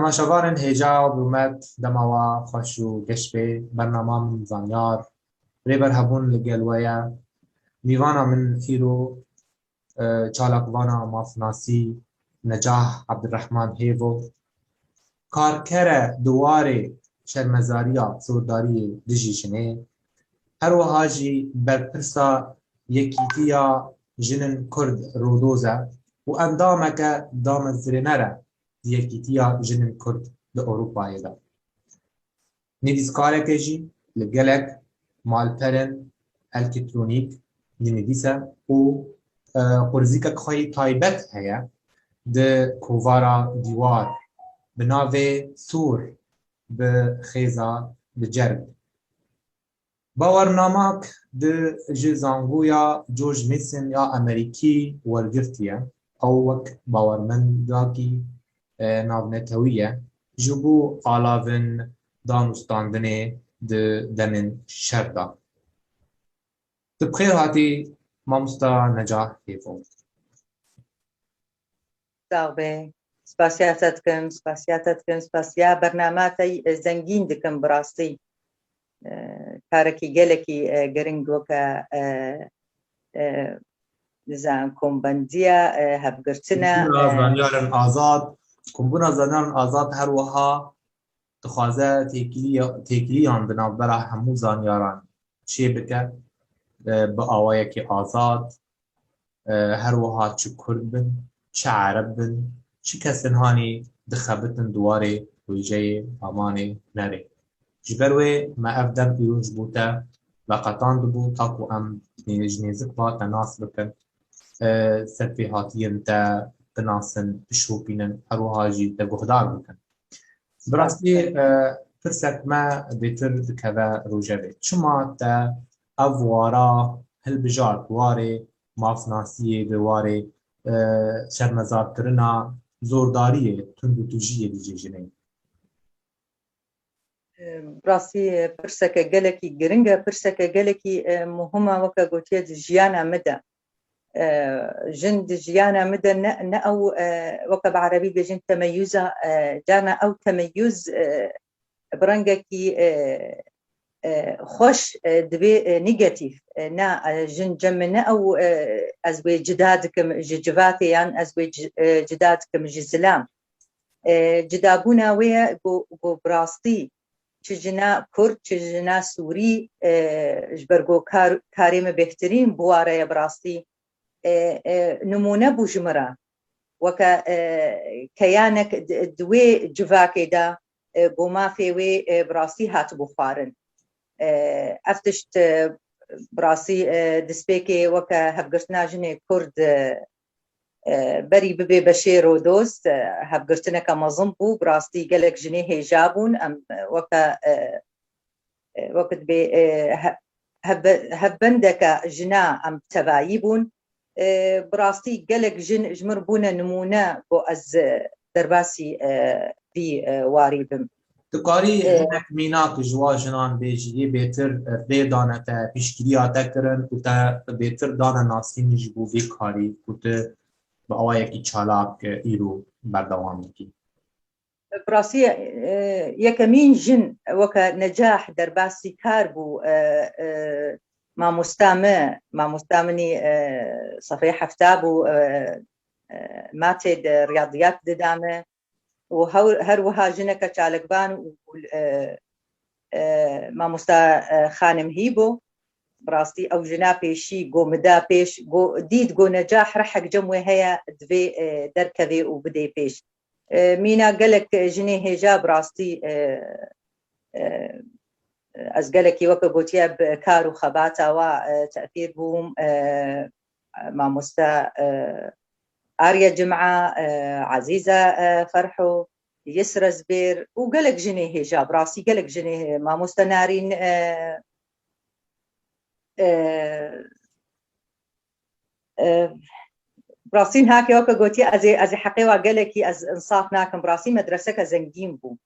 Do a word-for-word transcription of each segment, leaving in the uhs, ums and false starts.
Temaşevanên hêja û hurmet, dema we xweş û geş bê. Bernama min Zanyar, rêber hebûn li gel we ye. Mîvana min îro, e, çalakvana mafnasî Necah Abdurrahman Hêvo, karker e di warê şermezariya zordariyê dijî jinê, her wiha jî berpirsa Yekîtiya Jinin Kurd Rodoz e û endameke damezrêner e di Yekîtiya Jinin Kurd di Ewropayê de. Nivîskareke jî li gelek malperên elektrûnîk dinivîse û, e, qurzîkek xwe yî taybet heye di kovara Dîwar bi navê Sûr bi xêza bi cerg. Bawernamak di ji zangoya George Mason ya Amerîkî wergirtiye. Ew wek bawermendakî, e, navnetewî ye ji bo alavin dan û standinê di demên şer de. Tu bi xêr hatî, mamosta Necah Hêvo. Sax be. Spasiya te dikim, spasiya te dikim, spasiya bernama te, e, zengîn dikim bi rastî. E, karekî gelekî, e, giring weke, e, e, nizam kombendiya, e, hevgirtina, Kombûna e, Zanyarên Azad, Kombûna Zanyarên Azad her wiha dixwaze têkiliya-, têkiliyan di navbera hemû zanyaran çêbike, e, bi awayekî azad, e, her wiha çi Kurd bin, çi Ereb bin, çi kesên hanî dixebitin di warê wêjeyê amanê hunerê. Ji ber wê me ev dem îro ji bo te veqetandibû, ta ku em ji nêzik ve te nas bikin, e, serpêhatiyên te binasin, bişopînin, her wiha jî te guhdar bikin. Bi rastî, e, pirsek me bêtir dikeve rojevê. Çima te ev wara hilbijart, warê mafnasiyê bi warê, e, şermezarkirina zordariyê, tundûtûjiyê dijî jinê? E, bi rastî, e, pirseke gelekî giring e, pirseke gelekî, e, muhim e, weke gotiye di jiyana min de. E, jin di jiyana min de ne, ne ew, e, weke bi erebî bêjin temeyûza, e, carna ew temeyûz, e, bi rengekî, e, e, xweş, e, dibê, e, negatîf. E, na, e, jin cem min ne ew, e, ez wê cida dikim ji civatê yan ez wê ci-, e, cida dikim ji zilam. E, cidabûna wê ye ku, ku bi rastî çi jina Kurd, çi jina Sûrî, e, ji ber ku kar, karê min bêhtirîn biwareye bi rastî, e, e, nimûne bû ji min re. Weke, e, keyanek di, di wê civakê de, e, ku mafê wê, e, bi rastî hatibû xwarin. E, ev tişt, e, bi rastî, e, destpêkê weke hevgirtina jinê Kurd, e, e, berî bibê beşê Rodoz, e, hevgirtineke mezin bû. Bi rastî gelek jinê hêja bûn. Em, e, weke, e, e, weke dibê, e, he-, hevbe-, hevbendeke jina em tevayî bûn. E, bi rastî gelek jin ji min bûne nimûne ku ez, e, derbasî, e, vî, e, warî bim. Tu karî, e, hinek mînak ji wan jinan bêjî, yê bêtir, e, rê dane te, piştgiriya te kirin û te bêtir dane nasînî ji bo vê karî ku tu bi awayekî çalak, e, îro berdewam dikî? Bi rastî, e, yekemîn jin weke Necah derbasî kar bû, e, e, mamosta min, mamosta min î, e, sefê hefta bû, e, e, matê de riyadiyat dida min. û hew-, her wiha jineke çalakvan û, û, e, e, mamosta, e, Xanim Hîbo. Bi rastî ew jina pêşî ku min da pêş, ku dît ku Necah rihek cem wê heye, divê, e, derkevê û bidê pêş. E, mîna gelek jinê hêja bi rastî, e, e, ez gelekî weke gotiye bi kar û xebata wa, e, tesîr bûm. E, mamoste, e, Arya Cima, e, Ezîze, e, Ferho, Yisra Zibêr û gelek jinê hêja, bi rastî gelek jinê, mamoste Narîn, e, e, e, bi rastî niha ke weke gotiye, ez ê, ez ê heqê wa gelekî ez insaf nakim. Bi rastî medreseke zengîn bû.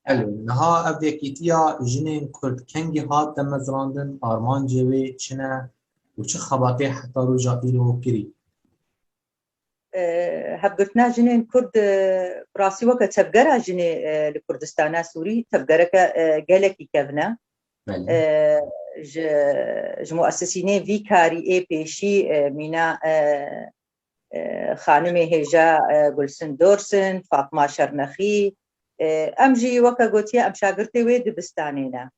Belê, niha ev yekîtiya jinên Kurd kengî hat demezrandin, armancê wê çi ne û çi xebatê heta roja îro kirî? e, hevgirtina jinên Kurd, e, bi rastî weke tevgera jinê, e, li Kurdistana Sûrî, tevgereke, e, gelekî kevn e. Belê. E, ji, ji muesisînê vî karî ê pêşî, e, mîna, e, e, xanimê hêja, e, Gulsin Dorsin, Fatma Şernexî, e, em jî weke gotiye em şagirtê wê dibistanê ne.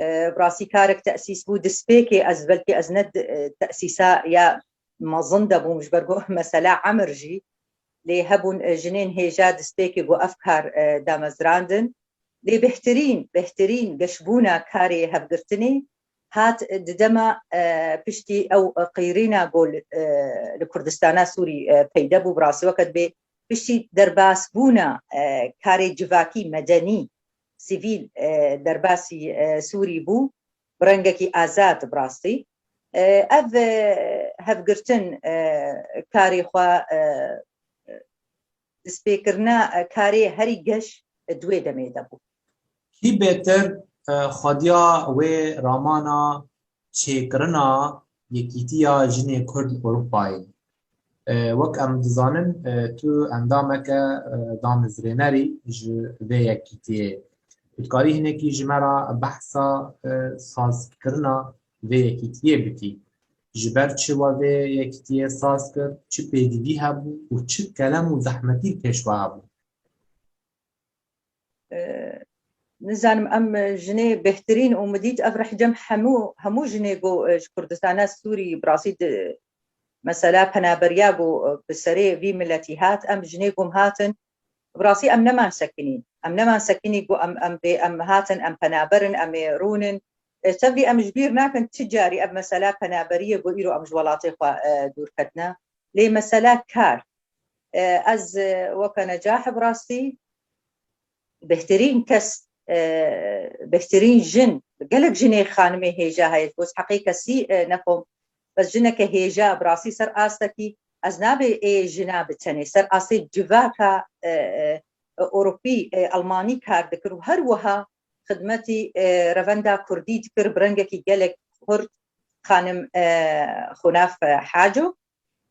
E, bi rastî karek tesîs bû, destpêkê ez belkî ez ne di-, e, tesîsa ya mezin de bûm, ji ber ku mesela emir jî lê hebûn, e, jinên hêja destpêkê ku ev kar, e, damezrandin. Lê bêhtirîn, bêhtirîn geşbûna karê hevgirtinê hat, e, di dema, e, piştî ew, e, qîrîna ku li, e, li Kurdistana Sûrî, e, peyde bû, bi rastî weke dibê piştî derbasbûna, e, karê civakî, medenî, sivîl, e, derbasî, e, Sûrî bû, bi rengekî azad bi rastî. E, ev, e, hevgirtin, e, karê xwe, e, destpêkirina, e, karê herî geş, e, di wê demê de bû. Kî bêtir, e, xwediya wê ramana çêkirina Yekîtiya Jinê Kurd li Ewropayê? E, wek em dizanin, e, tu endameke, e, damezrênerî ji vê yekîtiyê. Tu dikarî hinekî ji me re behsa, e, sazkirina vê yekîtiyê bikî? Ji ber çi we vê yekîtiyê saz kir? Çi pêdivî hebû û çi kelem û zehmetî li pêş we hebû? E, nizanim, em jinê bêhtirîn û min dît ev rih cem hemû, hemû jinê ku, e, ji Kurdistana Sûrî bi rastî di mesela penaberiya ku, e, bi serê vî miletî hat, em jinê ku em hatin, bi rastî em neman sekinî. Em neman sekinî ku em, em bê, em hatin, em penaber in, em ê rûnin. E, tevlî em ji bîr nakin çi carî ev mesela penaberiyê ku îro em ji welatê xwe, e, dûr ketine. Lê mesela kar. E, ez, e, weke Necah bi rastî bêhtirîn kes, e, bêhtirîn jin, gelek jinê xanimê hêja heye, ji bo heqê kesî, e, nexwim. Bes jineke hêja bi rastî ser astekî, ez nabê ê jina bi tenê, ser astê civaka, e, e, Ewropî, e, Almanî kar dikir û her wiha xidmetî, e, revenda Kurdî dikir bi rengekî gelek xurt, xanim, e, Xunaf, e, Haco.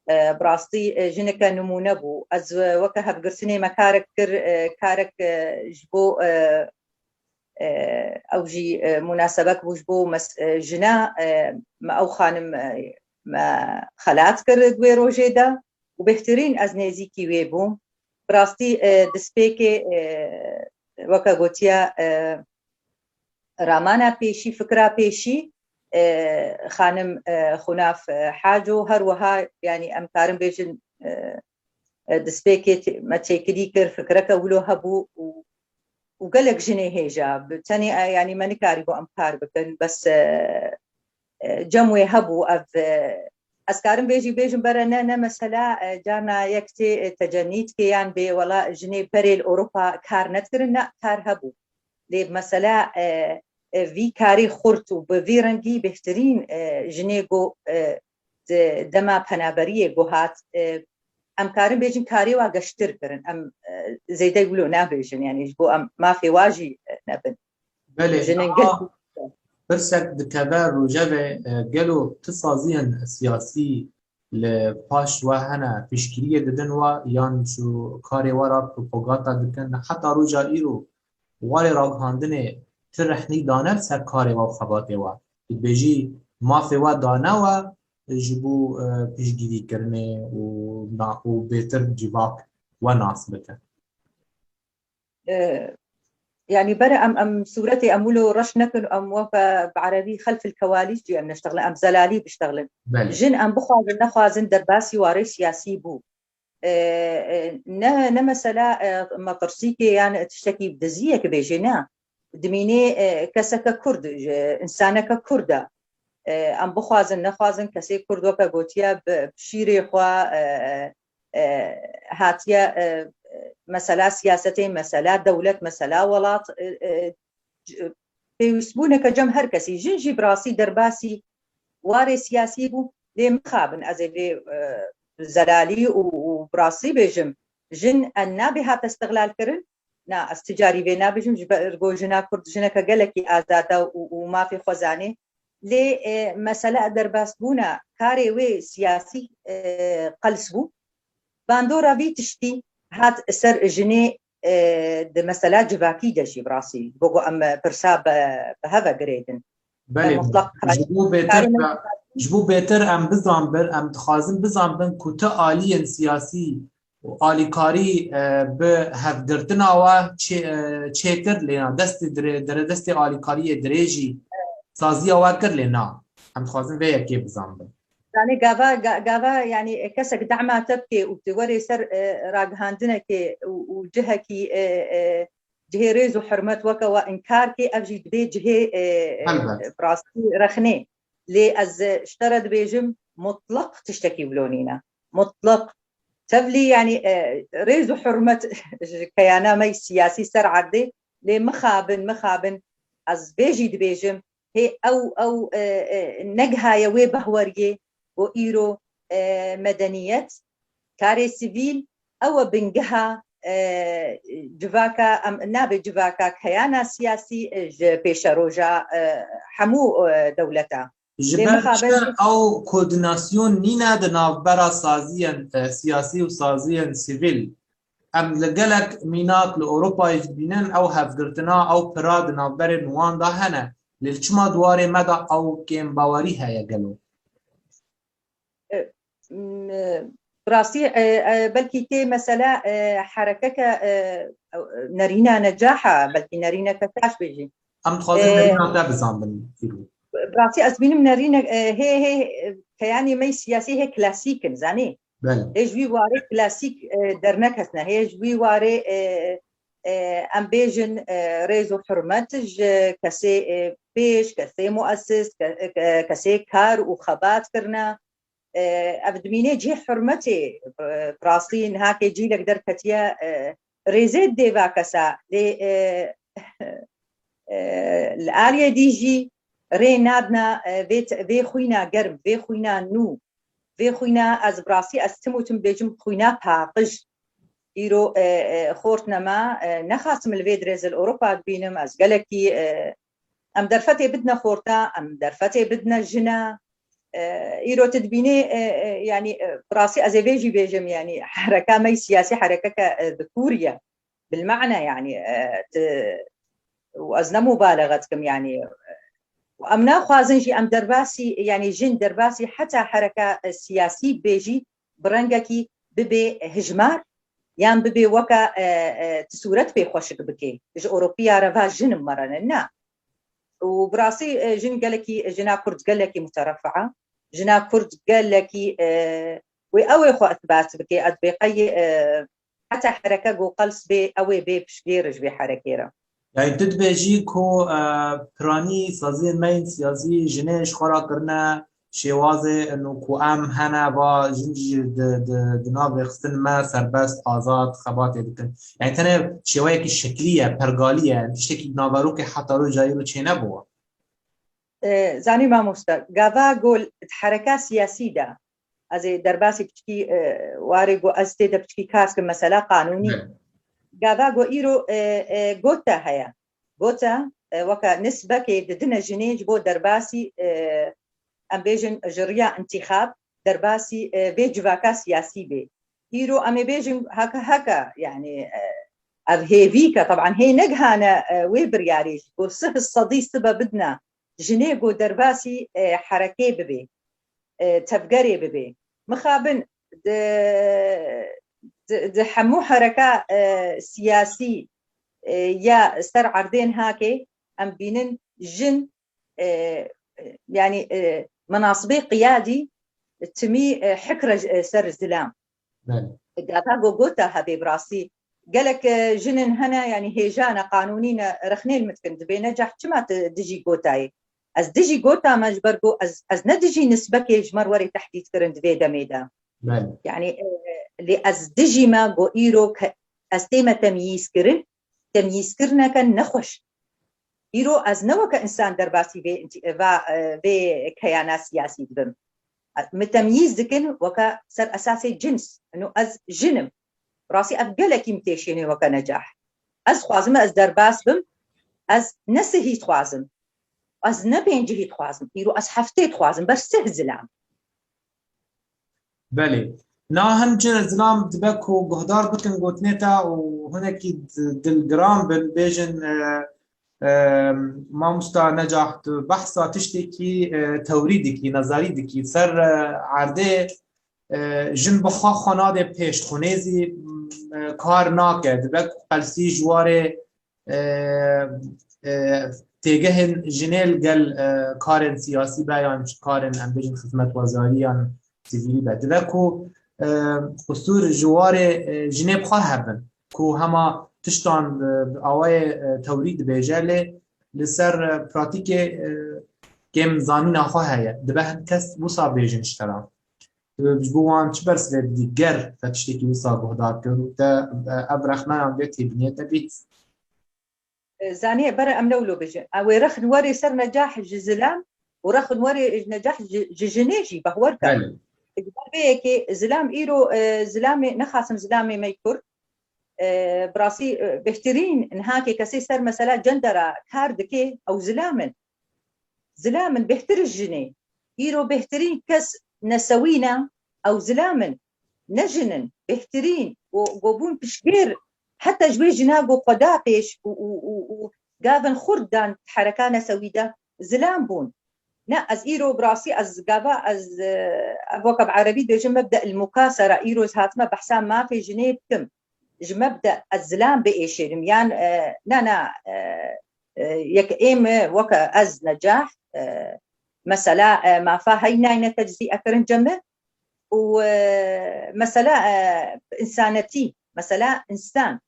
E, bi rastî, e, jineke nimûne bû. Ez, e, weke hevgirtinê me karek kir, e, karek, e, ji bo, e, e, ew jî, e, munasebek bû ji bo mes-, e, jina, e, me ew xanim, e, me xelat kir di wê rojê de û bêhtirîn ez nêzîkî wê bûm. Bi rastî, e, destpêkê, e, weke gotiye, e, ramana pêşî, fikra pêşî, e, xanim, e, Xunaf, e, Haco, her wiha, yanî em karin bêjin, e, e, destpêkê tê-, me têkilî kir, fikreke wilo hebû û, û gelek jinê hêja, bi tenê, e, yanî me nikarîbû em kar bikin, bes, e, e, cem wê hebû ev, e, ez karim bêjî bêjim bere ne, ne mesela, e, carna yek tê, e, tecennî dike yan bê wela jinê berê li Ewropa kar nedikirin, ne, kar hebû. Lê mesela, e, e, vî karî xurt û bi vî rengî bêhtirîn, e, jinê ku, e, di dema penaberiyê ku hat, e, em karin bêjin karê wa geştir kirin. Em, e, zêde wilo nabêjin, yanî ji bo em mafê wa jî, e, nebin. Belê, jinên niha gel- pirsek dikeve rojevê, e, gelo ti saziyên siyasî li paş we hene, piştgiriyê didin we yan ji karê we re propaganda dikin? Heta roja îro warê ragihandinê ti rehnî dane li ser karê we û xebatê we? Tu dibêjî mafê we dane we ji bo, e, piştgirîkirinê û na-, û bêtir civak we nas bike? E, yanî bere em, em sûretê em wilo reş nekin, em weke bi erebî xelfil kewalîs jî em neştexilin, em zelalî biştexilin. Belê. Jin em bixwazin nexwazin derbasî warê siyasî bû. E, e, ne, ne mesela, e, metirsîkê yan tiştekî diziyek bêjê, ne. Dimînê, e, keseke Kurd, e, însaneke Kurd e. E, em bixwazin, nexwazin, kesê Kurd weke gotiye bi, bi şîrê xwe, e, e, hatiye, e, mesela siyasetê, mesela dewlet, mesela welat, e, e, c-, pêwîstbûneke cem her kesî. Jin jî bi rastî derbasî warê siyasî bû, lê mixabin, ez ê vê, e, zelalî û, û bi rastî bêjim, jin en nabê hate istiqlal kirin, na, ez ti carî vê nabêjim, ji ber ku jina Kurd jineke gelekî azad e û, û mafê xwe zanê. Lê, e, mesela derbasbûna karê wê siyasî, e, qels bû. bandora vî tiştî hat ser jinê, e, di mesela civakî de jî bi rastî. Bo ku em pirsa bi, bi hev ve girêdin. Belê, mutlaq ji bo bêtir, ji bo bêtir em bizanbin, em dixwazin bizanbin ku tu aliyên siyasî û alîkarî, e, bi hevgirtina we çê-, e, çêkir, lê na destê dire-, dire-, destê alîkariyê dirêjî saziya we kir, lê na. Em dixwazin vê yekê bizanbin. Zanî gava, ga-, gava, yanî kesek dema te bike û tu werê ser, e, ragihandinekê û, û cihekî, e, e, cihê rêz û hurmet weke we inkar kê, ev jî dibê cihê, e, e, Elbet. bi rastî rexnê. Lê ez, e, ji te re dibêjim, mutlaq tiştekî wilo nîne. Mutlaq. Tevlî, yanî, e, rêz û hurmet ji keyana me yî siyasî ser erdê, lê mixabin, mixabin, ez vê jî dibêjim, hê ew, ew, e, e, negihaye wê behweriyê ku îro, e, medeniyet, karê sivîl, ew e bingeha, e, civaka, em, nabê civaka keyana siyasî, e, ji pêşeroja, e, hemû, e, dewleta. Ji Lê ber mixabin çi ew koordinasyon nîne di navbera saziyên, e, siyasî û saziyên sivîl? Em li gelek mînak li Ewropayê jî dibînin, ew hevgirtina, ew pira di navberên wan de hene. Lê çima di warê me de ew kêmbawerî heye gelo? E, m-, e, bi rastî, e, e, belkî tê mesela, e, herekeke, e, e, nerîna necaha, belkî nerîneke taş bêjî. Em dixwazin E, nerîna te bizanbin îro. Bi rastî ez bînim nerîne, e, hê, hê, e, keyanê me yî siyasî hê klasîk in, zanî? Belê. Hê ji wî warê klasîk, e, derneketine. Hê ji wî warê, e, e, em bêjin, e, rêz û hurmet ji kesê, e, pêş, kesê muesis, ke-, ke-, kesê kar û xebat kirine. E, ev dimînê cihê hurmetê, e, bi rastî niha kê cîlek derketiye, e, rêzê didê va kesa. Lê, e, e, li aliyê dî jî rê nadina, e, vê t-, vê xwîna germ, vê xwîna nû, vê xwîna ez bi rastî ez tim û tim bêjim xwîna paqij. Îro, e, e, xortine me, e, nexasim li vê dirêzê li Ewropa dibînim, ez gelekî, e, em derfetê bidine xorta, em derfetê bidine jina. E, îro tu dibînî, e, e, yanî, e, bi rastî ez ê vê jî bêjim, yanî hereka me yî siyasî herekeke, e, dikûrî ye. Bilmane, yanî, e, tu, û ez ne mubalexe dikim, yanî, e, û em naxwazin jî em derbasî, yanî jin derbasî heta hereka, e, siyasî bibê jî bi rengekî bibê hijmar, yan bibê weke, e, e, tu sûret pê xweşik bikê. Ji Ewropiya re va jin in, mere ne. Na. Û bi rastî, e, jin gelekî, jina Kurd gelekî muterefia. Jina Kurd gelekî, e, wê ew ê xwe îsbat bike. Ez bê qey, e, heta hereke go qels bê, ew ê bê piştgêr ji vê herekê re. Yani tu dibêjî ku, e, piranî saziyên me yên siyasî jinê ji xwe re kirine şêwazê ino ku em hene va jin jî di, di, di nav rêxistin me serbest, azad xebatê dikin. Yani tenê şêweyekî şeklî ye, pergalî ye, yani tiştekî di naverokê heta roja îro çênebûye. E, zanî mamoste, gava gol di hereka siyasî de, ez ê derbasî piçkî, e, warê go ez tê de piçkî kar dikim mesela qanûnî. Evet. Gava go îro, e, e, gota heye. Gota, e, weke nisbekê didine jinê ji bo derbasî, e, em bêjin ji riya întîxab, derbasî, e, vê civaka siyasî bê. Îro em ê bêjin heke heke, yani, e, ev hêvî ke, teban hê negihane, e, wê biryarê ji bo sih sedî sibe bidine jinê ku derbasî, e, herekê bibê, e, tevgerê bibê. Mixabin di, di, di hemû hereka, e, siyasî, e, ya ser erdên hakê em bînin jin, e, e, yani, e, menasibê qiyadî timî, e, hik re, e, ser zilam. Belê. Gava go gota hebê bi rastî. Gelek, e, jin in hene, yani hêja ne, qanûnî ne, rexnê li min dikin. Dibê Necah çima tu dijî gotayê? Ez dijî gota me ji ber ku ez, ez ne dijî nisbekê ji me re werê tehdît kirin di vê demê de. Belê. Yani, e, lê ez dijî me ku îro ke ez tême temyîz kirin, temyîzkirineke nexweş. Îro ez ne weke însan derbasî vê, va, e, vê keyana siyasî dibim. Min temyîz dikin weke ser esasê cins. Ino ez jin im. Rastî ev gelekî min têşînê weke Necah. Ez dixwazim ez derbas bim. Ez ne sihî dixwazim. Ez ne pêncihî dixwazim. Îro ez heftê dixwazim. Ber sih zilam. Belê. Na hin cin zilam dibe ku guhdar bikin gotinê te û hinekî di-, dilgiran bin, bêjin, e, e, mamosta Necah, tu behsa tiştekî, e, tewrî dikî, nezarî dikî, ser, e, erdê, e, jin bi xwe xwe nade pêş, xwe nêzî, e, kar nake, dibe ku qelsî ji warê, e, e, têgehên jinê li gel, e, karên siyasî be yan ji karên, em bêjin, xizmetwezarî yan sivîlî be. Dibe ku, e, qusûr ji warê, e, jinê bi xwe hebin, ku hema tiştan, e, bi awayê, e, tewrî dibêje, lê li ser, e, pratîkê, e, kêm zanîna xwe heye. Dibe hin kes wisa bêjin ji te re. Ji bo wan çi bersivê didî ger te tiştekî wisa guhdar kir û te, e, ev rexneyan vê têbîniyê te bîst? Zanî, bere em lewlo bêjin. Ew ê rexin werê ser Necah ji zilam û rexin werê Necah ji, ji jinê jî behwer ke. Belê. Ji ber vê yekê zilam îro, e, zilamê, nexasim zilamê me yê Kurd, e, bi rastî, e, bêhtirîn niha ke kesê ser mesela cendera kar dike, ew zilam in. Zilam in bêhtir ji jinê. Îro bêhtirîn kes nesewî ne, ew zilam in. Ne jin in, bêhtirîn û ku bûn piştgêr, heta ji wê jina ku xwe da pêş û, û, û, û gavin xurt dan hereka nesewî de, zilam bûn. Ne, ez îro bi rastî ez gava ez, e, ev weke bi erebî dibêjin mebde el mukasera, îro ez hatime behsa mafê jinê bikim. Ji mebde ez zilam biêşêrim, yan, e, na, na, e, e, yek êm weke ez Necah, e, mesela, e, mafa hey nayne teczîe kirin cem me û, e, mesela, e, însanetî, mesela însan.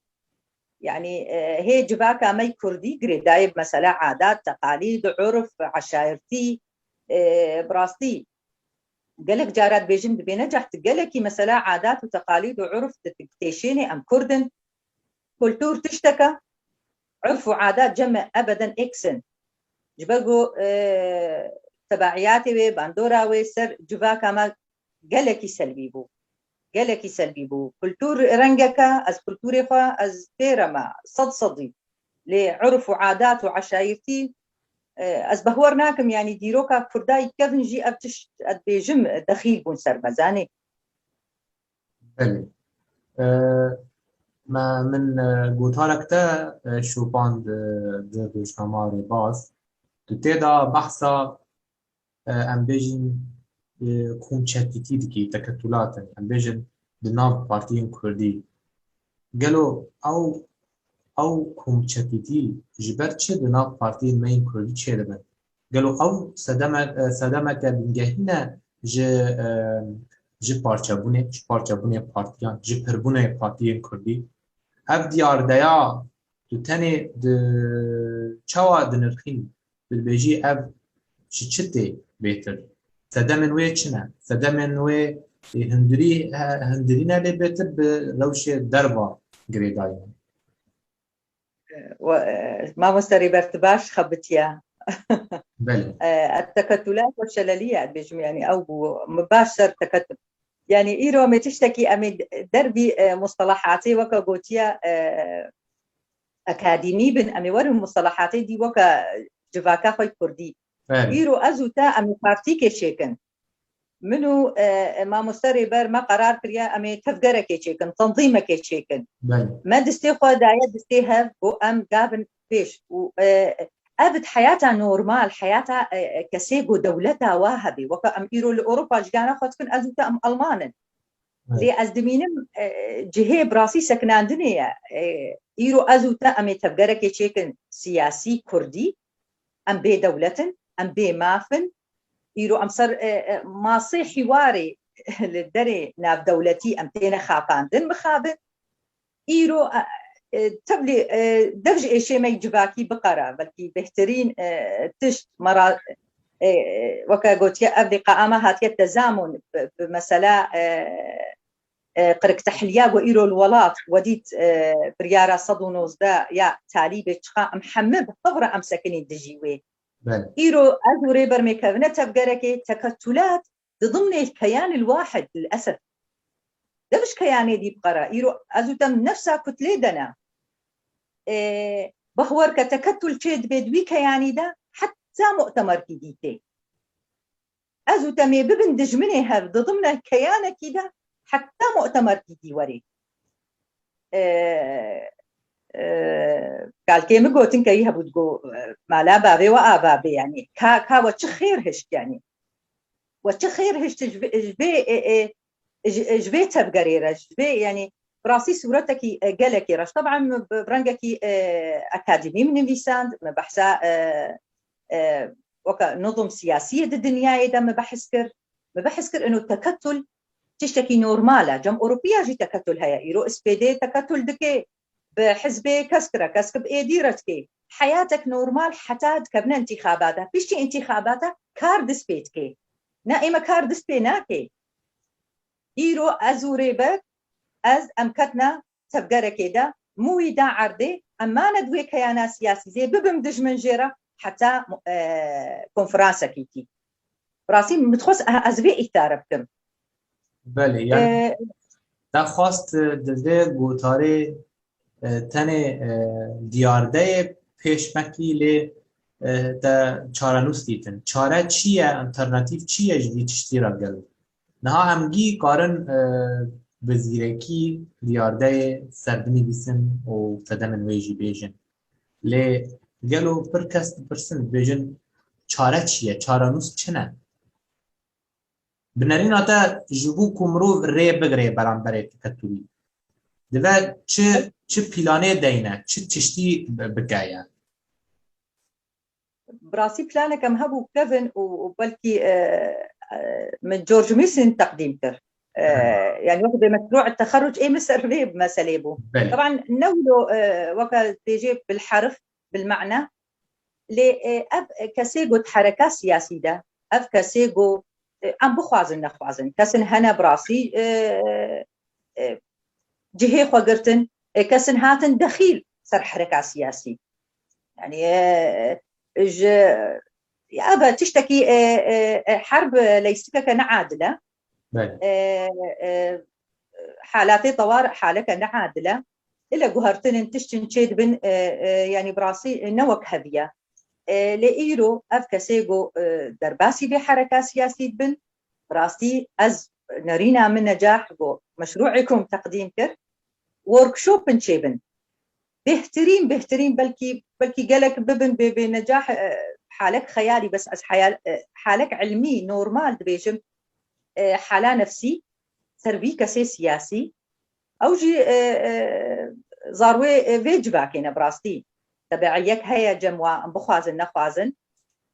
Yanî, e, hê civaka me yê Kurdî girêdayî bi mesela adat, teqalîd, urf, eşayirtî, e, bi rastî gelek cara dibêjin, dibê Necah, tu gelekî mesela adat û teqalîd û urf di-, têşênê, em Kurd in. Kultur tişteke, urf û adat cem me ebeden êk in. Ji ber ku, e, tebaiyatê wê, bandora wê ser civaka me gelekî selbî bû. Gelekî selbî bû. Kultur rengeke, ez kulturê xwe, ez pêre me, sed sedî. Lê urf û adat û eşayirtî, e, ez behwer nakim, yanî dîroka Kurda yê kevin jî ev tişt, ez dibêjim, dexîl bûn ser me, zanî. Belê. E, me, min, e, gotarek te, e, şopand, e, di rojnama Rêbaz. Tu tê de behsa, e, em bêjin, e, komçetîtî dikî, teketulat in, em bêjin di nav partiyên Kurdî. Gelo ew, ew komçetîtî ji ber çi di nav partiyên me yên Kurdî çêdibin? Gelo ew sedeme-, e, sedemeke bingehîn e ji, e, ji parçebûnê, ji parçebûnê partiyan, ji pirbûnê partiyên Kurdî? Ev diyardeya tu tenê di çawa dinirxînî? Tu dibêjî ev ji çi tê bêtir? Sedemên wê çi ne? Sedemên wê, e, hundirî, e, hundirî ne lê bêtir bi rewşê derva girêdayî ne? We, e, mamoste Rêber, tu baş xebitiye. Belê. E, et teketulat ve şeleliye, dibêjim, yanî ew bû, min baş ser teketul. Yanî îro em ê tiştekî em ê dervî, e, mustalahatê weke gotiye, e, akademî bin, em ê werin mustalahatê dî weke civaka xwe yê Kurdî. Belê. Îro ez û te em ê partîkê çêkin. Min û, e, e, mamoste Rêber me qerar kiriye, em ê tevgerekê çêkin, tenzîmekê çêkin. Belê. Me distê xwe daye distê hev, ku em gavin pêş. Û, e, ev di heyata normal, heyata, e, e, kesê ku dewleta wa hebê. Weke em îro li Ewropa jiyana xwe dikin, ez û te em Alman in. Belê. Lê ez dimînim, e, cihê bi rastî sekinandinê ye. E, îro ez û te em ê tevgerekê çêkin siyasî Kurdî, em bê dewlet in, em bê maf in. Îro em ser, e, e, masê hîwarê li derê navdewletî em têne xapandin, mixabin. Îro, e, e, tevlî, e, dev ji êşê me yê civakî biqere, belkî bêhtirîn, e, tişt me ra, e, e, weke gotiye, ev lîqaa me hatiye tezamûn bi, bi mesela, e, e, qiriktehlîya ku îro li welat we dît, e, biryara sed û nozdeh ya talîbê çiqa em hemî bi hev re em sekinîn dijî wê. Belê. Îro ez û Rêber me kevine tevgerekê, teketulat di dimnê keyanil wahid, lilesef. Dev ji keyanê dî biqere. Îro ez û te nefsa kutlê de ne. E, behwer ke teketul çê dibe di wî keyanî de, heta mu'temerkî dî tê. Ez û te mê bibin dijminê hev di dimne keyanekî de, heta mu'temer dî dî werê. E, e, kalkê min gotin ke wî hebû digo, e, mala bavê we ava bê, yanî ka, ka we çi xêr hişt, yanî we çi xêr hişt ji vê, ji vê, e, e, ji, ji vê tevgerê re, ji vê, yanî bi rastî sûretekî, e, gelekî reş. Teban min bi, bi rengekî, e, akademî min nivîsand, min behsa, e, e, weke nizam siyasiyê di dinyayê de min behs kir. Min behs kir ino teketul tiştekî normal e. Cem Ewropiya jî teketul heye. Îro S P D teketul dike, bi hizbê kesk re, kesk bi êdî re dike. Heyatek normal heta dikevine întîxabata. Piştî întîxabata kar dest pê dike. Ne, ême kar dest pê nake. Îro ez û Rêber, ez, em ketine tevgerekê de, min wî da erdê, em mane di wê keyana siyasî zê bibim dijmin jê re heta, e, konferansekî tî. Rastî min dixwest, e, ez vê îtare bikim. Belê, yani, e, te xwest, e, di vê gotarê, e, tenê, e, diyardeyê pêşmekî lê, e, te çarenûs dîtin. Çare çi ye, alternatîf çi ye ji vî tiştî re gelo? Niha em gî karin, e, bi zîrekî diyardeyê ser binivîsin û sedemên wê jî bêjin. Lê gelo pir kes dipirsin, dibêjin, çare çi ye? Çarenûs çi ne? Bi nerîna te ji bo ku mirov rê bigire beramberê teketurî, dibe çi, çi planê deyne, çi tiştî bi-, bike ye? Bi rastî planeke min hebû kevin û, û belkî, e, e, min George Mason teqdîm kir. E, Aha. Yani wek bê meşrû texerruc ê min ser vê meselê bû. Belê. Teban ne wilo, e, weke dêjê bilherif, bilmana. Lê, e, ev kesê got hereka siyasî de, ev kesê got, e, em bixwazin nexwazin. Kesin hene bi rastî, e, e, cihê xwe girtin, e, kesin hatin dexîl ser hereka siyasî. Yani, e, ji, ev tiştekî, e, e, e, herb leysikeke neadil e. Belê. E, e, halatê tewar haleke neadil e. Ile guhertinin tiştin çêdibin, e, e, yani bi rastî ne wek heviye. E, lê îro ev kesê go, e, derbasî vê hereka siyasî dibin, bi rastî ez nerîna min necah go meşrûê ku min teqdîm kir, workshopin çêbin. Bêhtirîn, bêhtirîn belkî, belkî gelek bibin bê, bê necah, e, halek xeyalî, bes ez hayal, e, halek ilmî, normal dibêjim, e, hala nefsî, ser vî kesê siyasî, ew jî, e, e, zarwê, e, vê civakê ne bi rastî. Tebeiyek heye cem wa, em bixwazin, nexwazin.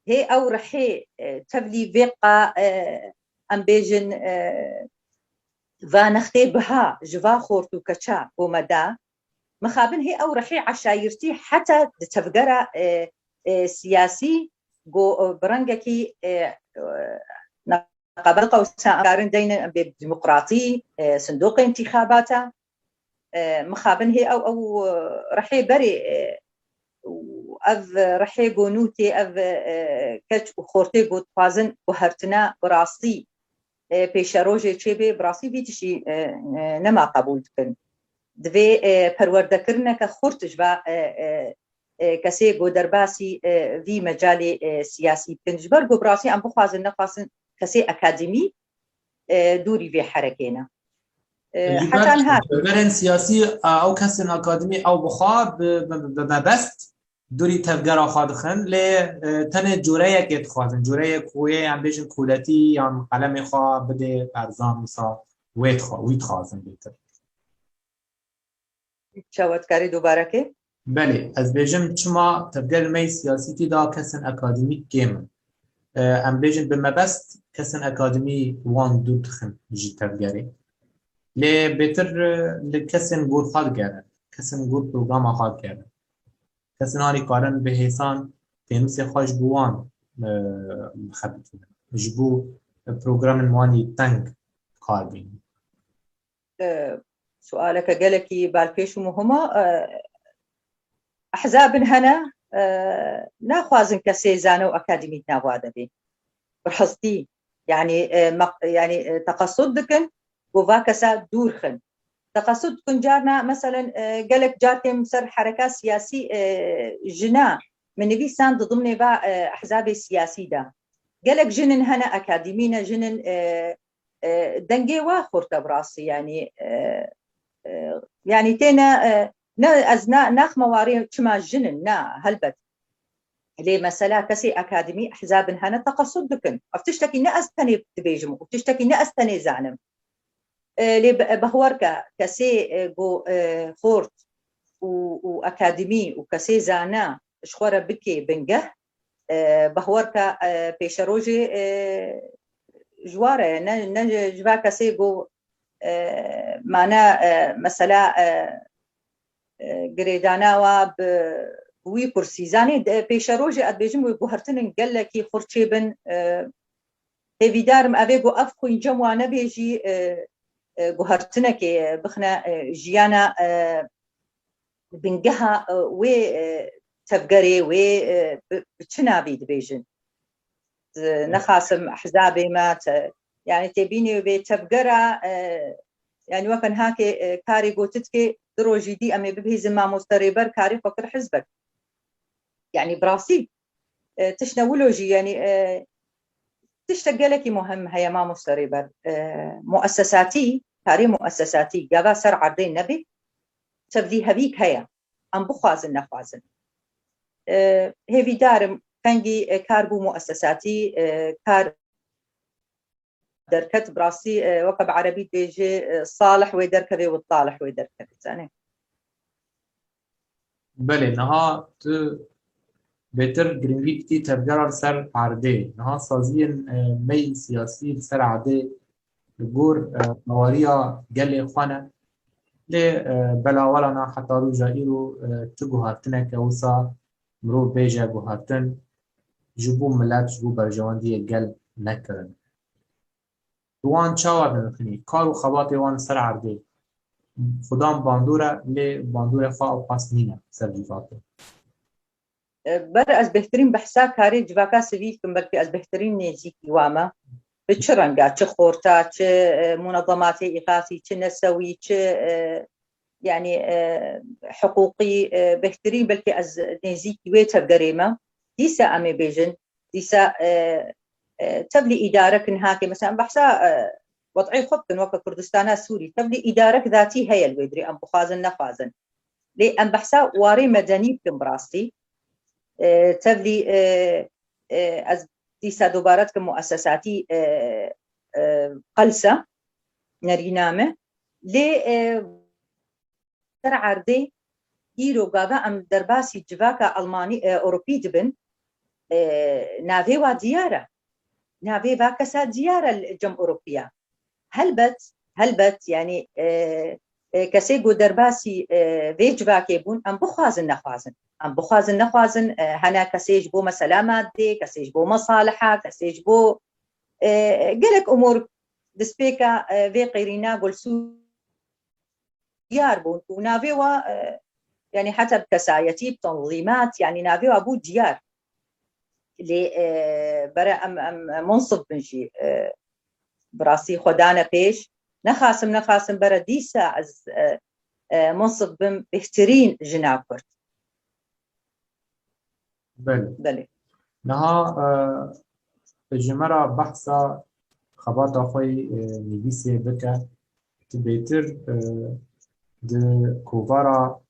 Hê ew rihê, e, tevlî vê qa, e, em bêjin, e, va nextê biha ji va xort û keça ku me da, mixabin hê ew rihê eşayirtî heta di tevgera, e, e, siyasî ku, e, bi rengekî, e, e, neqabet qewsa em karin deynin em bê demokratî, e, sindoqê întîxabata, e, mixabin hê ew, ew, e, rihê berê, e, û ev rihê ku nû tê, ev, e, keç û xortê ku dixwazin guhertina bi rastî, e, pêşerojê çêbê, bi rastî vî tiştî, e, e, nema qebûl dikin. Divê, e, perwerdekirineke xurt ji va, e, e, e, kesê ku derbasî, e, vî mecalê, e, siyasî bikin. Ji ber ku bi rastî em bixwazin nexwazin kesê akademî, e, dûrî vê herekê ne. E, Ji heta ber niha. Berên siyasî, e, ew kesên akademî ew bi xwe bi, bi, bi, bi mebest dûrî tevgera xwe dixin, lê, e, tenê coreyekê dixwazin. Coreyê ku wê, em bêjin, koletî yan qelemê xwe bidê erzan, wisa wê dixwa-, wî dixwazin bêtir. Çawa dikarî dubare kê? Belê, ez bêjim, çima tevgerên me yê siyasî tê de kesên akademîk kêm in. E, em bêjin bi mebest kesên akademî wan dûr dixin ji tevgerê. Lê bêtir, e, li kesên gor xwe digerin, kesên gor programa xwe digerin. Kesên anî karin bi hêsan pênûsê xwe ji bo wan, e, bixebitînin. Ji bo programên wan yê teng kar bînin. E, sualeke gelekî balkêş û muhim e. E, ehzabin hene, e, naxwazin kesê zane û akademî di nava de bê. Bi rastî, yanî, e, maq-, yanî, e, teqesud dikin ku va kesa dûr xin. Teqesud dikin carna, meselen, e, gelek carkên ser hereka siyasî, e, jina min nivîsan di dimnê va, e, ehzabê siyasî de. Gelek jinin hene akademî ne, jinin, e, e, dengê we xurt e bi rastî, yanî, e, e, yanî têne, e, ne, ez na-, naxme warê çima jin in, na, helbet. Lê mesela kesê akademî, ehzabin hene teqesud dikin. Ev tiştekî ne ez tenê dibêjim û tiştekî ne ez tenê zanim. E, lê be-, behwer ke kesê, e, go, e, xort û, û akademî û kesê zana ji xwe re bikê bingeh, e, behwer ke, e, pêşerojê, e, ji wa re ye, ne, ne ji, ji va kesê go, e, mane, e, mesela, e, e, girêdana wa bi, bi wî kursî. Zanî, de, pêşerojê ez dibêjim wê guhertinin gelekî xurt çêbin, e, hêvîdar im evê ku ev xwîn cem wane bê jî, e, e, guhertinekê, e, bixine, e, jiyana, e, bingeha, e, wê, e, tevgerê wê, e, bi, bi çi navî dibêjin? E, nexasim ehzabê me, te, yanî têbînê wê tevgera, e, yanî weke niha ke, e, karê gotitkê du rojî dî em ê bibihîzin mamoste rêber karê xwe kir hizbek. Yanî bi rastî, e, tiştine wilo jî, yanî, e, tiştek gelekî muhim heye mamoste rêber. E, muessesatî, karê muessesatî, gava ser erdê nebê, tevlîhevîk heye. Em bixwazin nexwazin. E, hêvîdar im kengî, e, kar bû muessesatî, e, kar derket, bi rastî, e, weke bi erebî dibêjê, e, salih wê derkevê û talih wê derkevê, zanê. Belê, niha tu bêtir girîngî dikî tevgera li ser erdê. Niha saziyên, e, me yî siyasî li ser erdê li gor, e, baweriya gelê xwe ne. Lê, e, belawelana heta roja îro, e, tu guhartineke wisa mirov bêje guhartin ji bo milet, ji bo berjewendiyê gel nekirin. Tu wan çawa dinirxînî? Kar û xebatê wan li ser erdê. Xudan bandor e, lê bandorê xwe ewqas nîne ser civakê. E, ber ez bêhtirîn behsa karê civaka sivîl kim, belkî ez bêhtirîn nêzîkî wa me. Bi çi renga, çi xorta, çi, e, munezematê îxasî, çi nesewî, çi, e, yanî, e, hiqûqî, e, bêhtirîn, belkî ez nêzîkî wê tevgerê me. Dîsa em ê bêjin, dîsa, e, e, tevlî îdarek niha ke, mesela, behsa, e, wed'ê xwe bikin weke Kurdistana Sûrî. Tevlî îdarek zatî heye li wê dirê, em bixwazin nexwazin. Lê em behsa warê medenî bikin bi rastî. E, tevlî, e, e, ez dîsa dubare dikim muessesatî, e, e, qelse nerîna me. Lê, e, ser erdê îro gava em derbasî civaka Almanî, e, Ewropî dibin, e, navê wa diyar e. Navê va kesa diyar e li cem Ewropiya. Helbet, helbet, yanî, e, e, kesê ku derbasî, e, vê civakê bûn, em bixwazin nexwazin. Em bixwazin nexwazin, e, hene kesê ji bo mesela madê, kesê ji bo mesaliha, kesê ji bo, e, gelek umûr destpêka, e, vê qêrîna Gulsû diyar bûn û navê wa, e, yanî heta bi kesayetî, bi tanzîmat, yanî navê wa bû diyar. Lê, e, bere em, em, em munsif bin jî, e, bi rastî xwe dane pêş. Nexasim, nexasim bere dîsa ez, e, e, munsif bim bêhtirîn jina Kurd. Belê. Belê. Niha, e, ji me re behsa xebata xwe yî, e, nivîsê bike. Tu bêtir, e, di kovara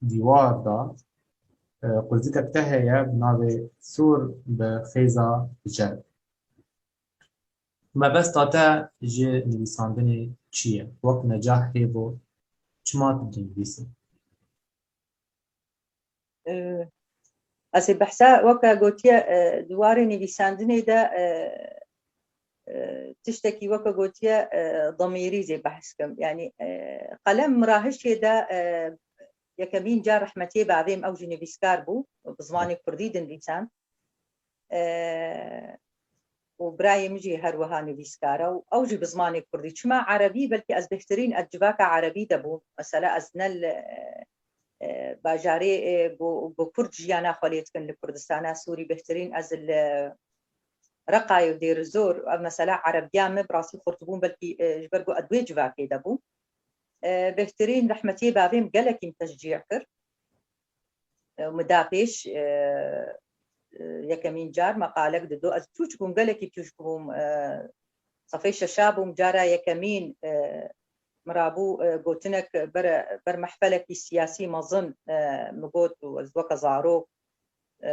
dîwar de, e, qurzikek te heye bi navê Sûr bi xêza Jer. Mebesta te ji nivîsandinê çi ye? Wek Necah Hêbo çima tu dinivîsî? E, ez ê behsa weke gotiye, e, di warê nivîsandinê de, e, e, tiştekî weke gotiye, e, demîrî zê behs kim. Yanî, e, qelem mirahişê de, e, yekemîn car rehmetiyê bavê min ew jî nivîskar bû, bi zimanê kurdî dinivîsand. E, û birayê min jî her wiha nivîskar e û ew jî bi zimanê kurdî. Çima erebî? Belkî ez bêhtirîn ez civaka erebî de bûm. Mesela ez ne li, e, bajarê, e, ku, ku kurd jiyana xwe lê dikin li Kurdistana Sûrî, bêhtirîn ez li Reqayê û Dêrizor, ev mesela erebiya min bi rastî xurt bûn, belkî, e, ji ber ku ez wê civakê de bûm. E, bêhtirîn rehmetiyê bavê min gelekî min teşcî kir. E, min da pêş, e, e, yekemîn car meqalek dido. Ez tûçik bûm, gelekî tûçik bûm, e, sefê şeşa bûm, cara yekemîn, e, min rabû, e, gotinek ber, ber mehfelekî siyasî mezin, e, min got û ez weke zarok, e,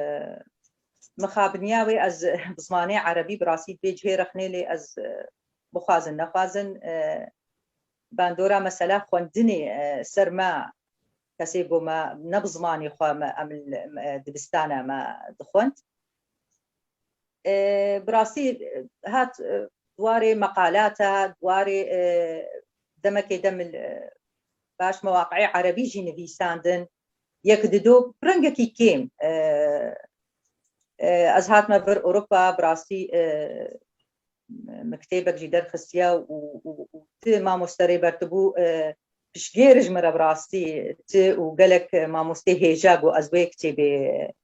mixabiniya wê ez bi zimanê erebî bi rastî dibê cihê rexnê lê ez, e, bixwazin nexwazin, e, bandora mesela xwendinê, e, ser me kesê ku me ne bi zimanê xwe me em li, e, dibistana me dixwend. E, bi rastî, e, hat, e, di warê meqalata, di warê, e, demekê de min, e, baş mewaqi'ê erebî jî nivîsandin. Yek dido rengekî kêm. E, e, ez hatime vir Ewropa, bi rastî, e, min kitêbek jî derxistiye û, û, û ti mamoste rêber tibû, e, piştgêr ji min re bi rastî ti û gelek mamostê hêja got ez wê kitêbê,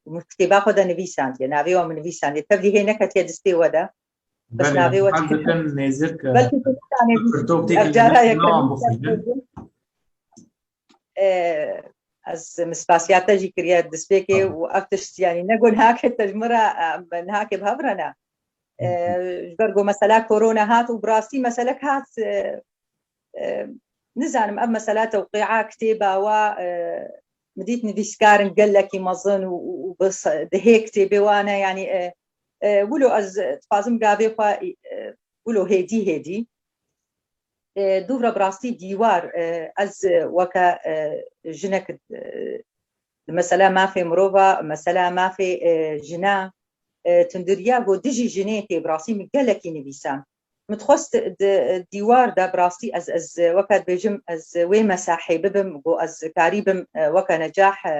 min kitêba xwe de nivîsandiye, navê wan min nivîsandiye. Tevlî hê neketiye destê we de. Bes Belê, navê we ez dikim nêzik, e, belkî tu nizanim, pirtûk têkil ev cara yek nava bixwînin. E, ez min spasiya te jî kiriye destpêkê Tamam. û ev tişt, yanî ne gunhakê te ji min re, e, gunhakê bi hev re ne. E, Hı hı. Ji ber ku mesela korona hat û bi rastî meselek hat, e, e, nizanim, ev mesela tewqîa kitêba wa, e, min dît nivîskarin gelekî mezin û, û, û bi se-, dihê kitêbê wan e, yanî, e, e, wilo ez dixwazim gavê xwe, e, wilo hêdî hêdî, e, dûv re bi rastî dîwar, e, ez, e, weke, e, jinek, e, di mesela mafê mirova, mesela mafê, e, jina, e, tundiriya ku dijî jinê tê bi rastî min gelekî nivîsan. Min dixwest di, dîwar de bi rastî ez, ez, weke dibêjim, ez wê mesahê bibim, ku ez karîbim, e, weke necah, e,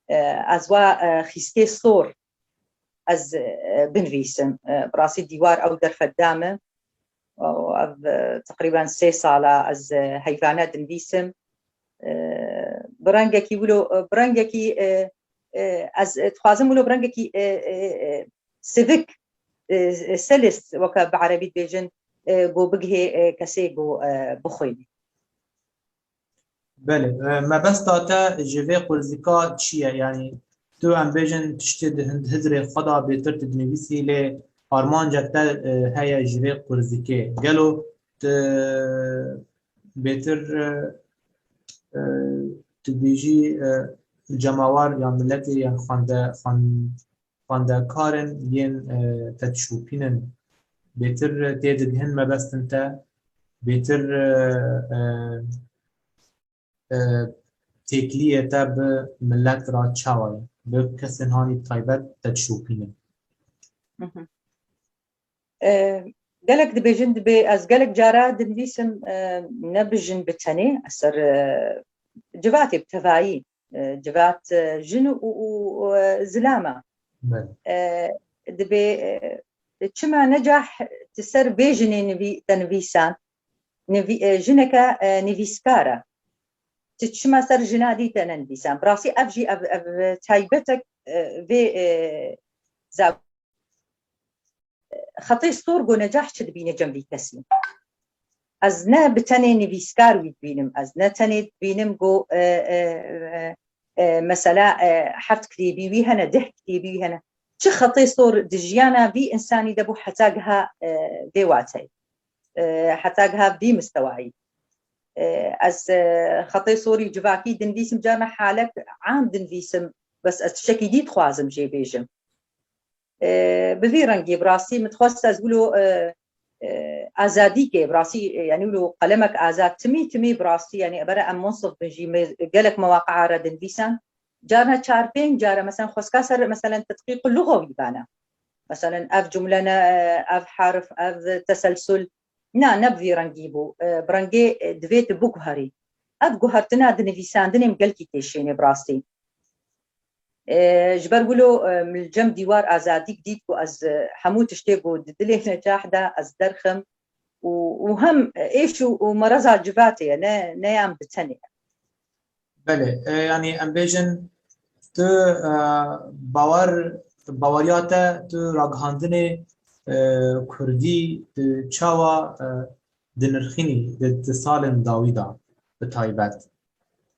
e, ez wa, e, xîskê sor ez, e, binivîsim. E, bi rastî dîwar ew derfet da min. Ev, e, teqrîben sê sala ez, e, heyvane dinivîsim. E, bi rengekî wilo, e, bi rengekî, e, e, ez, e, dixwazim wilo bi rengekî, e, e, e, sivik, e, e, selis, weke bi erebî dibêjin, e, ku bigihê, e, kesê ku, e, bixwînî. Belê, e, mebesta te ji vê qurzika çi ye? Yanî tu em bêjin tiştê di hind-, hizrê xwe de bêtir tu dinivîsî lê armancek te, e, heye ji vê qurzikê. Gelo tu bêtir, e, e, tu bêjî, e, cemawar yan miletê yan xwende-, xwen-, xwendekarên yên, e, te dişopînin bêtir tê digihin mebestên te, bêtir, e, e, e, têkiliyê te bi milet re çawa ye? Bi kesên hanî taybet te dişopînin? Mhm. E, gelek dibêjin, dibê ez gelek cara dinivîsim, e, ne bi jin bi tenê, ez ser, e, civatê bi tevayî, e, civat, e, jin û, û, û, e, zilama. Belê. E, dibê, e, çima necah tu ser vê jinê nivî-, te nivîsan? Nivî-, e, jineke, e, nivîskar e. Tu çima ser jina dî te nenivîsan? Bi rastî ev jî ev, ev taybetek, e, vê, e, za-, xetê sor ku necah çi dibîne cem vî kesî. Ez ne bi tenê nivîskar wî dibînim, ez ne tenê dibînim ku, e, e, e, e, mesela, e, heft kitêbî wî hene, deh kitêbî wî hene. Çi xetê sor di jiyana vî însanî de bû heta giha, e, vê wateyê. E, heta giha vî mistewayî. E, ez, e, xetê sorî civakî dinivîsim, carna halek am dinivîsim, bes ez tiştekî dî dixwazim jê bêjim. E, bi vî rengî bi rastî min dixwest ez wilo, e, e, azadîkê bi rastî, e, yanî wilo qelemek azad timî timî bi rastî, yanî ebere em munsif bin jî me-, gelek mewaqia re dinivîsan. Carna çar pênc care, meselen, xweska ser, meselen, tedqîq luxewî bana. Meselen, ev cumle ne, ev herf, ev teselsul. Na, ne bi vî rengî bû. E, bi rengê, e, divê tu biguherî. Ev guhertina di nivîsandinê min gelkî têşênê bi rastî. E, ji ber wilo, e, min li cem dîwar azadîk dît ku ez, e, hemû tiştê ku di dilê necah de ez derxim û, û hem êş û, û mereza civatê ye, ne, ne yan bi tenê ye. Belê, e, yanî em bêjin tu, e, bawer, baweriya te tu ragihandinê, e, kurdî tu çawa, e, dinirxînî di, di salên dawî de bi taybet.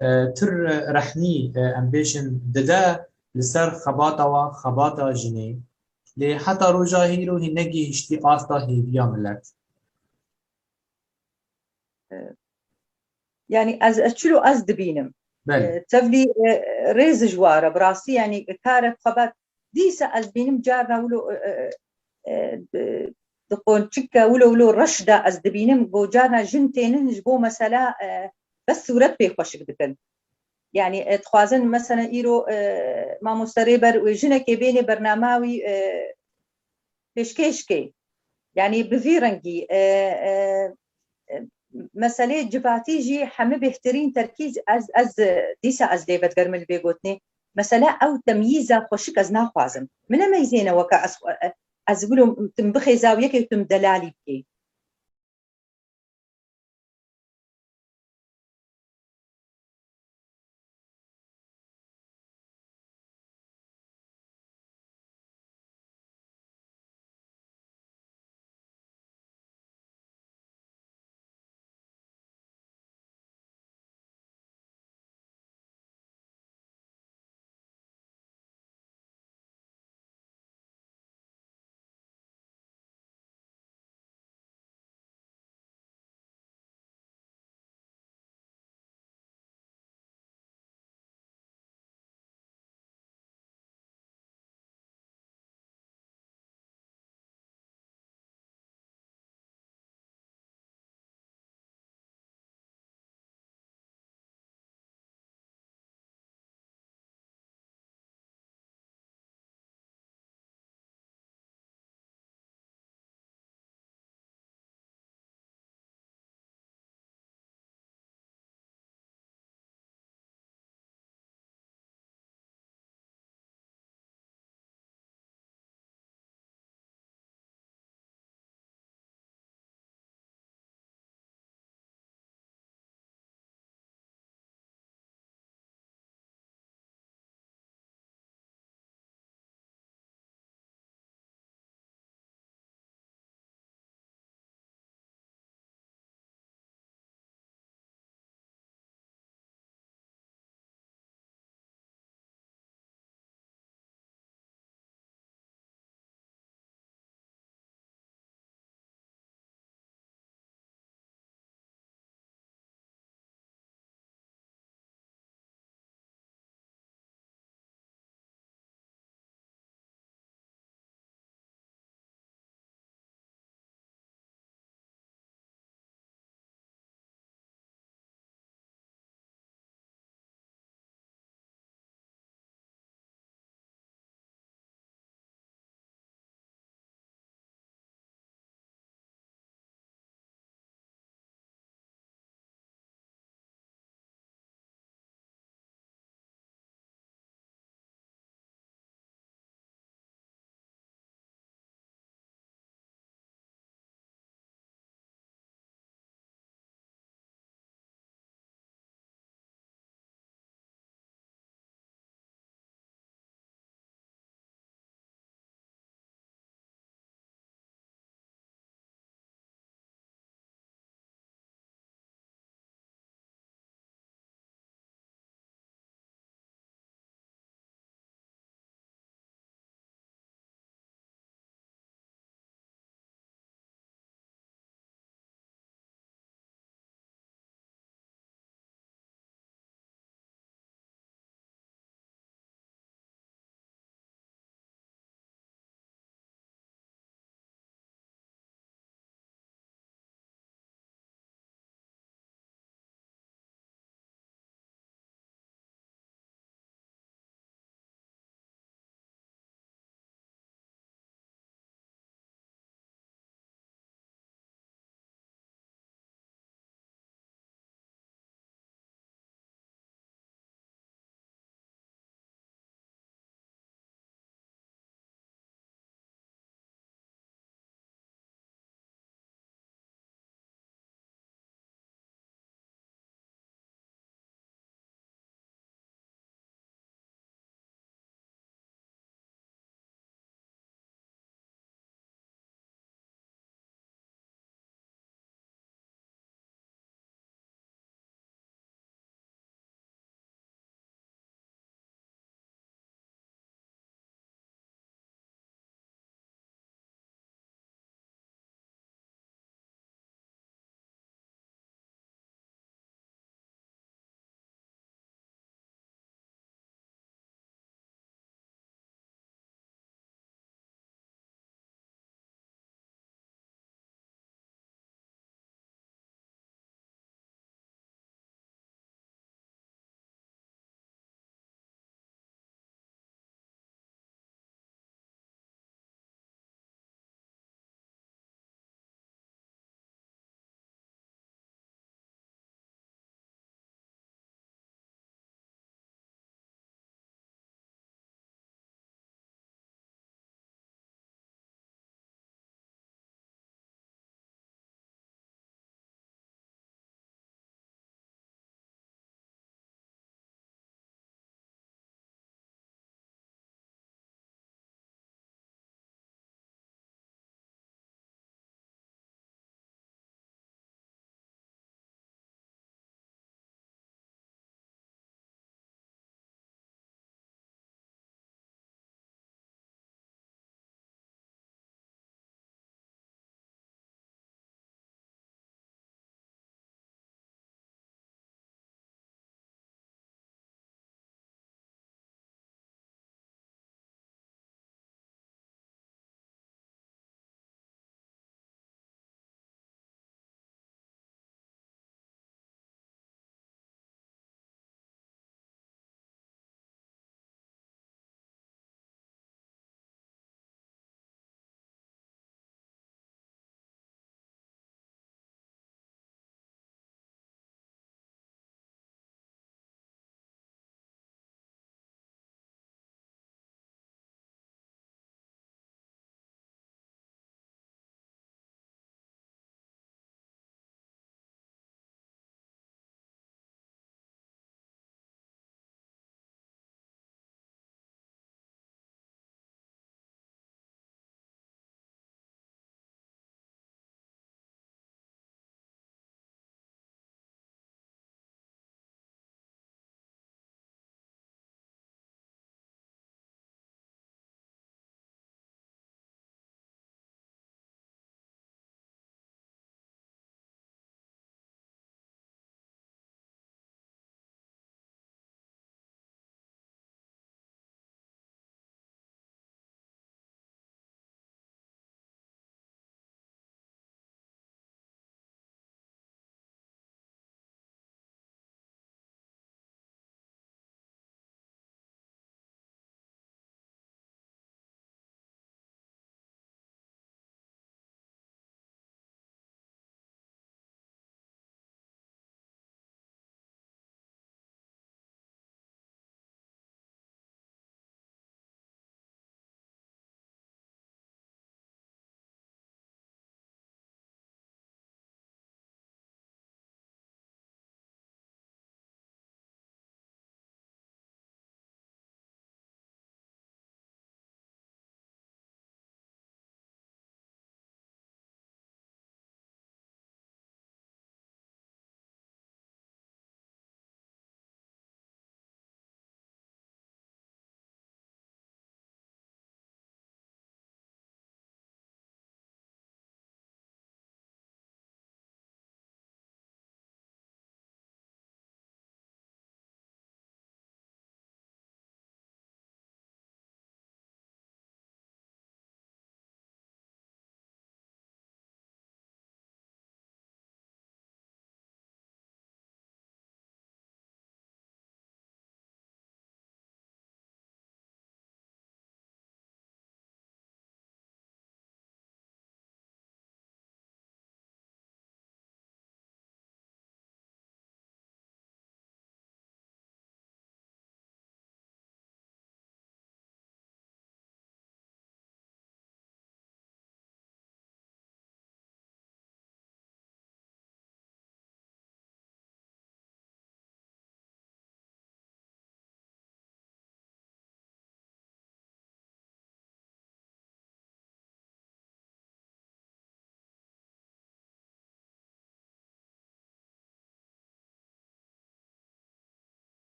E, tu rehnî, e, em bêjin dide li ser xebata wa, xebata jinê. Lê heta roja hîro hîn negihiştî asta hêviya milet. e, yanî ez, ez çilo ez dibînim. Belê. E, tevlî, e, rêz ji ware, bi rastî, yanî karek xebat dîsa ez dibînim carna wilo, e, e, e, di, di qonçika wilo wilo reş de ez dibînim, go carna jin tênin ji bo mesela, e, bes sûret pê xweşik dikin. Yanî, e, dixwazin mesela îro, e, mamoste Rêber wê jinekê bênê bernama wî, e, pêşkêş kê. Yanî bi vî rengî, e, e, e, meselê civatî jî hemî bêhtirîn terkîz ez, ez, dîsa ez lê vedigerim li vê gotinê. Mesela ew temyîza xweşik ez naxwazim. Min nemeyzêne weke ez, ez wilo tim bixêza û yekê tim delalî bikê.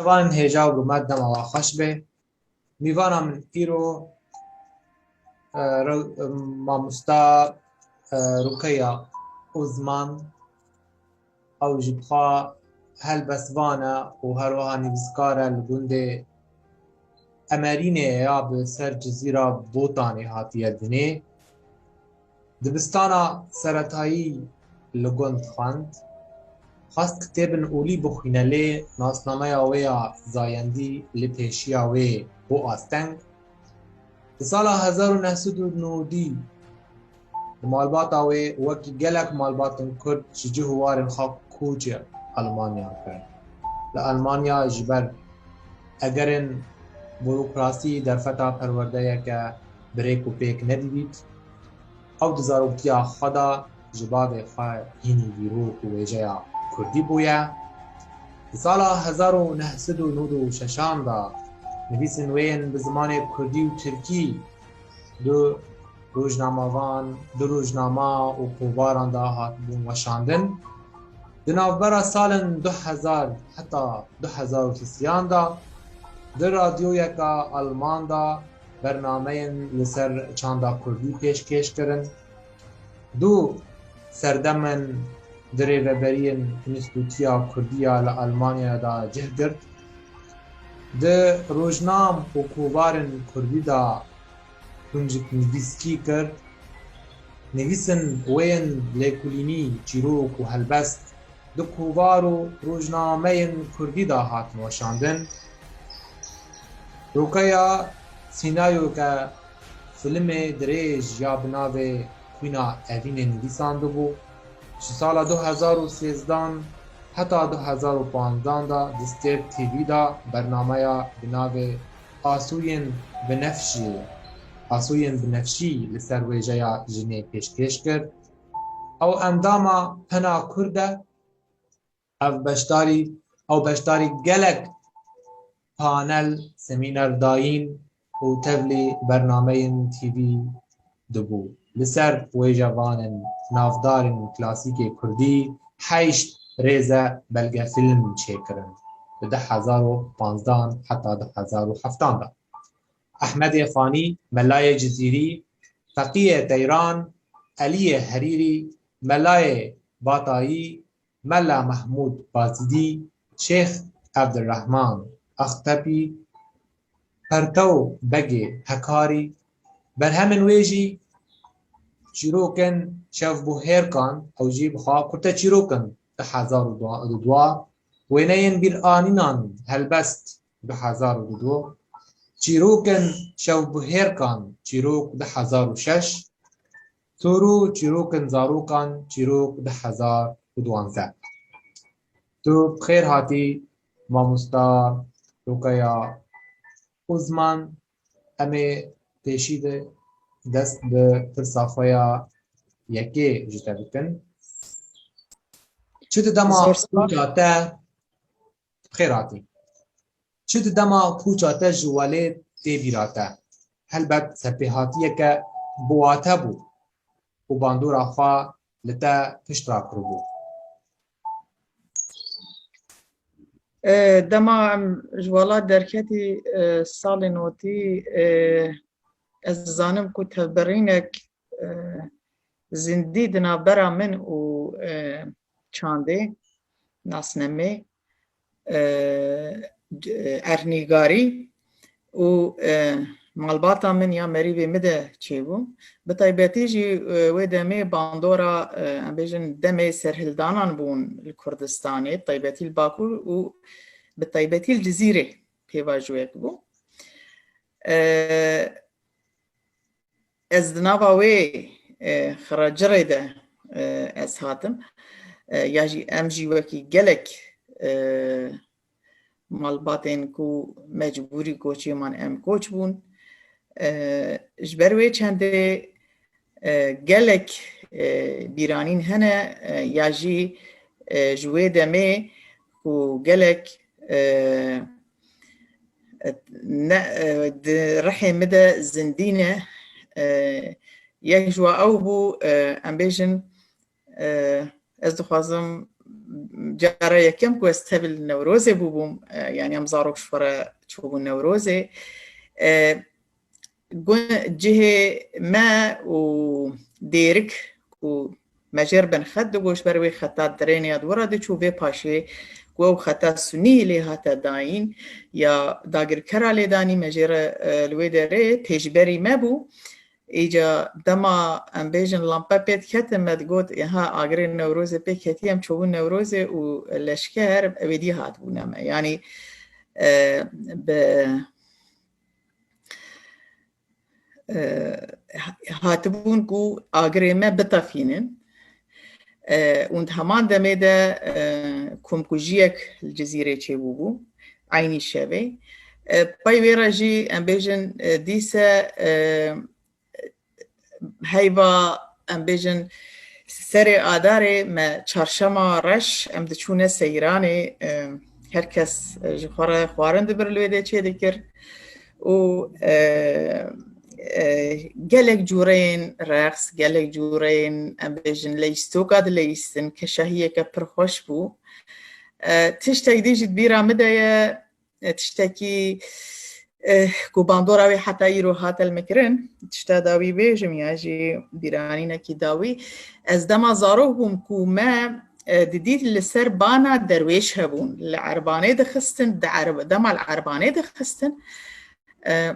Van hêja û rûmet dema we xweş be. Mîvana min îro, e, re-, e, mamosta, e, Rukeya Uzman, ew jî bi xwe helbestvan e û her wiha nivîskar e li gundê Emerînê ya bi ser Cizîra Botanê hatiye dinê. Dibistana seretayî li gund xwend. Xwest kitêbin olî bixwîne lê nasnameya wê ya zayendî li pêşiya wê bû asteng. Di sala hezar û neh sed û nodî di malbata wê wekî gelek malbatên Kurd ji cih û warên xwe koçê Almanya kir. Li Almanya ji ber egerên burokrasî derfeta perwerdeyeke bi rêk û pêk nedibît. Ew di zaroktiya xwe de ji bavê xwe hînî dîrok û wêjeya kurdî bûye. Di sala hezar û neh sed û nod û şeşan de nivîsên wê yên bi zimanê kurdî û tirkî di rojnamevan, di rojnama û kovaran de hatibûn weşandin. Di navbera salên du hezar heta du hezar û sisiyan de di radyoyeka Alman de bernameyên li ser çanda kurdî pêşkêş kirin. Du serdemên di rêveberiyên Înstîtûtiya Kurdî ya li Almanyayê de cih girt. Di rojnam û kovarên kurdî de tunciknivîskî kir. Nivîsên wê yên lêkolînî, çîrok û helbest di kovar û rojnameyên kurdî de hatin weşandin. Rokeya sînayoke filmê dirêj ya bi navê Xwîna Evînê nivîsandibû. Ji sala du hezar û sêzdan heta du hezar û panzdan de di Stêrk T V de bernameya bi navê Asûyên Binefşî, Asûyên Binefşî li ser wêjeya jinê pêşkêş kir. Ew endama Pena Kurd e. Ev beşdarî, ew beşdarî gelek panel, semîner dayîn û tevlî bernameyên T V dibû. Li ser wêjevanên navdarên klasîkê kurdî heşt rêze belgefîlm çêkirin. Li du hezar û panzdan heta du hezar û heftan de. Ehmedê Xanî, Melayê Cizîrî, Feqiyê Teyran, Eliyê Herîrî, Melayê Batayî, Mela Mehmûd Bazîdî, Şêx Evdirehman Axtepî, Pertew Begê Hekarî, berhemên wê jî çîrokên Şevbûhêrkan, ew jî bi xwe kurteçîrok in, du hezar û dua, wêneyên bîranînan, helbest, du hezar û du, çîrokên Şevbûhêrkan, çîrok, du hezar û şeş, Soru çîrokên zarokan, çîrok, du hezar û duwazdeh. Tu bi xêr hatî, mamosta Rokeya Uzman. Em ê pêşî de dest bi pirsa xwe ya yekê ji te bikin. Çi di dema Zor spas. Koça te, bi xêr hatî. Çi di dema koça te ji welêt tê bîra te? Helbet serpêhatiyeke bi wate bû û bandora xwe li te pişt re kiribû. E, dema em ji welat derketî, e, salên notî, e, ez dizanim ku tevberînek, e, zindî di navbera min û, e, çandê, nasnemê, e, c-, ernîgarî û, e, malbata min ya merîvê min de çêbû. Bi taybetî jî, e, wê demê bandora, e, em bêjin demê serhildanan bûn li Kurdistanê, bi taybetî li Bakur û bi taybetî li Cizîrê pêvajoyek bû. E, Ez di nava wê, e, xiracirê de, e, ez hatim. E, ya jî em jî wekî gelek, e, malbatên ku mecbûrî koçê man em koç bûn. E, ji ber wê çendê, e, gelek, e, bîranîn hene, e, ya jî, e, ji wê demê ku gelek, e, ne, e, di rihê min de zindî ne. E, yek ji wa ew bû, e, em bêjin, e, ez dixwazim cara yekem ku ez tevî li Newrozê bûbûm, e, yanî em zarok ji xwe re çûbûn Newrozê. E, gu-, cihê me û Dêrik ku me jê re binxet digot, ji ber wê xeta dirênê ya di wir re diçû, vê paşê ku ew xeta sunî lê hate dayîn ya dagirkera lê danî, me jê re, e, li wê derê pêşberî me bû. Îca dema em bêjin lampe pê diketin, me digot, ha, agirê Newrozê pê ketiye, em çûbûn Newrozê û leşker ewêdî hatibûne me. Yanî, e, bi, e, hatibûn ku agirê me bitefînin. E, û di heman demê de, e, komkujiyek li Cizîrê çêbûbû, eynî şevê. E, pey wê re jî em bêjin, e, dîse, e, heyva, em bêjin, serê Adarê me çarşema reş em diçûne seyranê, e, her kes, e, ji xwe re xwarin dibir li wê de çêdikir û, e, e, gelek cûreyên reqs, gelek cûreyên, em bêjin, leyîstoka dileyîstin, keşahiyeke pir xweş bû. E, tiştek dî jî di bîra min de ye, e, tiştekî, e, ku bandora wê heta îro hate li min kirin, tişta dawî bêjim ya jî bîranînekî dawî. Ez dema zarok bûm ku me, e, didît li ser bana derwêş hebûn. Li erbanê dixistin, di erb-, dema li erbanê dixistin, e,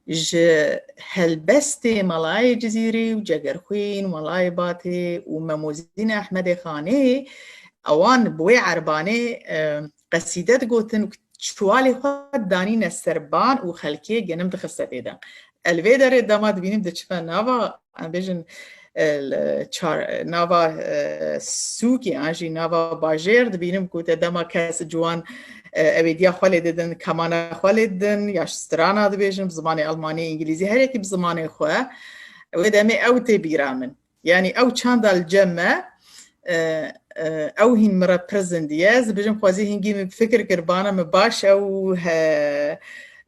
ji helbestê Melayê Cizîrî û Cegerxwîn û Melayê Batê û Memozîna Ehmedê Xanê, ewan bi wê erbanê, e, qesîde digotin û çiwalê xwe danîne ser ban û xelkê genim dixiste tê de. Ez li vê derê dema dibînim diçime nava, em bêjin, e, li çar-, nava, e, sûkê an jî nava bajêr dibînim ku te dema kes ciwan, e, ewêdiya xwe lê didin, kemana xwe lê didin, ya strana dibêjin, bi zimanê Almanî, Îngilîzî, her yekî bi zimanê xwe. Wê demê ew tê bîra min. Yanî ew çanda li cem me, e, e, ew hîn min re pir zindî ye. Ez dibêjim xwezî hingî min fikir kir bana, min baş ew he,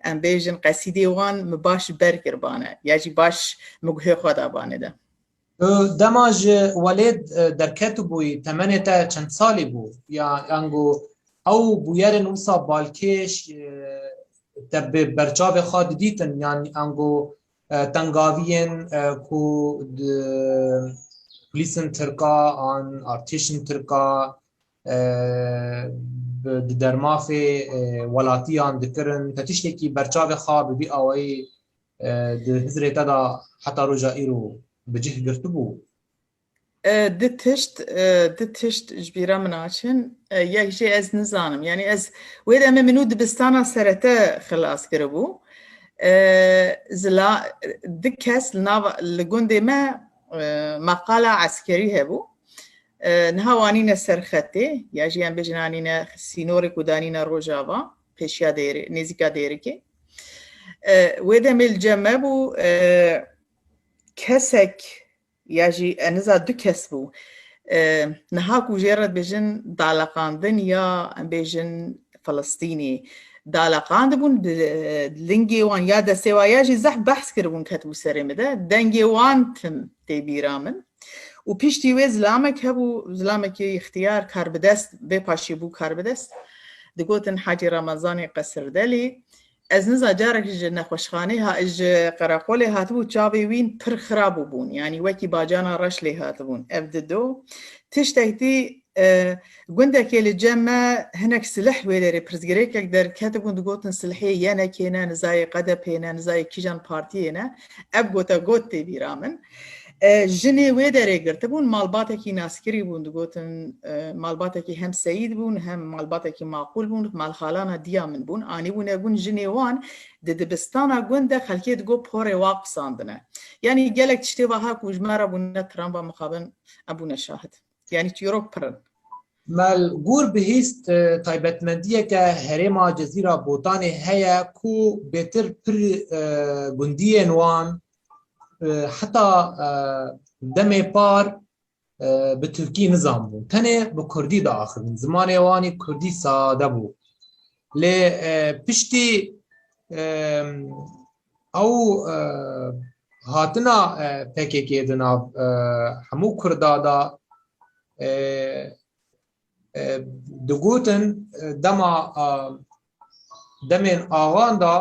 em bêjin qesîdê wan min baş ber kir bana. Ya jî baş min guhê xwe da banê de. Tu dema ji welêt, e, derketibûyî, temenê te çend salî bû? Ya, ango ew bûyerên wisa balkêş, e, te bi berçavê xwe didîtin? Yan ango, e, tengaviyên, e, ku di polîsên Tirka an artêşên Tirka, e, bi, di dermafê, e, welatiyan dikirin, te tiştekî berçavê xwe bi vî awayî, e, di hizrê te de heta roja îro bi cih girtibû? E, di tişt, e, di tişt ji bîra min naçin. E, yek jê ez nizanim. Yanî ez wê demê min û dibistana serete xilas kiribû. E, zila-, du kes li nav, li gundê me, e, meqala eskerî hebû. E, niha wanîne ser xetê, ya jî em bêjin anîne sînorê ku danîne Rojava, pêşiya Dêrê-, nêzîka Dêrikê. E, wê demê li cem me bû, e, kesek ya jî eniza du kes bû. E, niha ku jê re dibêjin daleqandin ya, em bêjin, Filistînê daleqandibûn, bi, e, lingê wan ya destê wan ya jî zehf behs kiribûn, ketibû serê min de. Dengê wan tim tê bîra min. Û piştî wê zilamek hebû, zilamekî ixtiyar, karbidest, vê paşî bû karbidest. Digotin Hacî Remezanê Qesirdelî. Ez niza carek ji nexweşxanê ha-, ji qereqolê hatibû, çavê wîn pir xira bûbûn. Yanî wekî bacana reş lê hatibûn. Ev dido. Tiştek dî, e, gundekê li cem me hinek silih wê derê pirsgirêkek derketibûn, digotin silihê yenekê ne, nizayê qedepê ne, nizayê kîjan partiyê ne. Ev gote got tê bîra min. E, jinê wê derê girtibûn, malbatekî naskirî bûn, digotin, e, malbatekî hem seyîd bûn, hem malbatekî maqûl bûn, malxalana diya min bûn, anîbûne gund jinê wan, di dibistana gund de xelkê digot porê wa qusandine. Yanî gelek tiştê vaha ku ji me re bûne, travma mixabin, em bûne şahid. Yanî çîrok pir in. Me li gor bihîst, e, taybetmendiyeke herêma Cezîra Botanê heye ku bêtir pir, e, gundiyên wan, e, heta, e, demê par, e, bi tirkî nizanbûn. Tenê bi kurdî diaxivin. Zimanê wan î kurdî sade bû. Lê, e, piştî, e, ew, e, hatina, e, P K K di nav, e, hemû kurda de, e, E, digotin, e, dema, e, demên axan de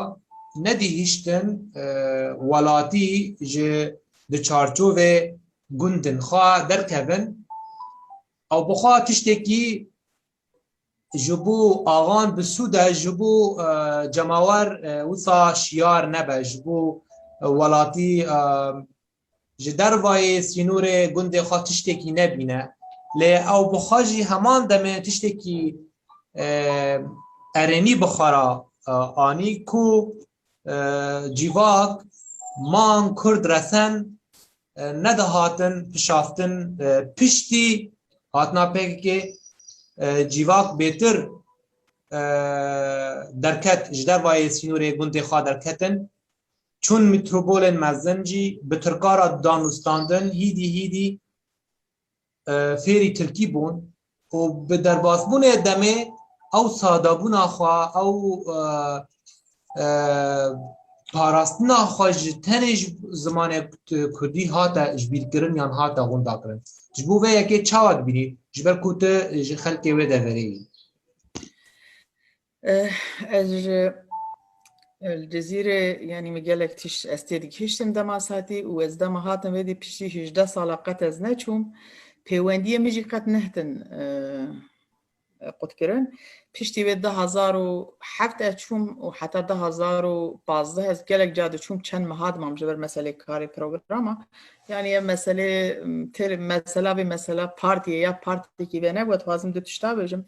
nedihiştin, e, welatî ji di çarçovê gundin xwe derkevin. Ew bi xwe tiştekî ji bo axan bi sûd e, ji bo, e, cemawer, e, wisa şiyar nebe, ji bo, e, welatî, e, ji dervayê sînorê gundê xwe tiştekî nebîne. Lê ew bi xwe jî heman demê tiştekî, e, erênî bi xwe re, e, anî ku, e, civak, man, kurd, resen, e, nedihatin pişaftin, e, piştî hatina P K K, e, civak bêtir, e, derket, ji dervayê sînorê gundê xwe derketin. Çûn metropolên mezin jî bi tirka re dan nustandin, hîdî hîdî, e, fêrî tirkî bûn û bi derbasbûnê demê ew sadebûna xwe, ew, e, e, parastina xwe ji tenê ji zimanê kurdî hate ji bîr kirin yan hate winda kirin. Ji bo vê yekê çawa dibînî? Ji ber ku tu ji xelkê wê deverê yî. Eh, ez ji, eh, li Cezîrê, yanî min gelek tişt ez tê digihiştim dema satî û ez dema hatim vê dî piştî hejdeh sala qet ez neçûm. Pêwendiyê min jî qet nehtin, eh, qutkirin. Piştî vê du hazar û heft ez çûm û heta du hazar û pazdeh ez gelek ca diçûm, çend meha dimam ji ber meselê karê programa. Yanî ev meselê, m, têr, mesela vê mesela partiyê ya partiyekî vê nebû, ez dixwazim du tişta bêjim.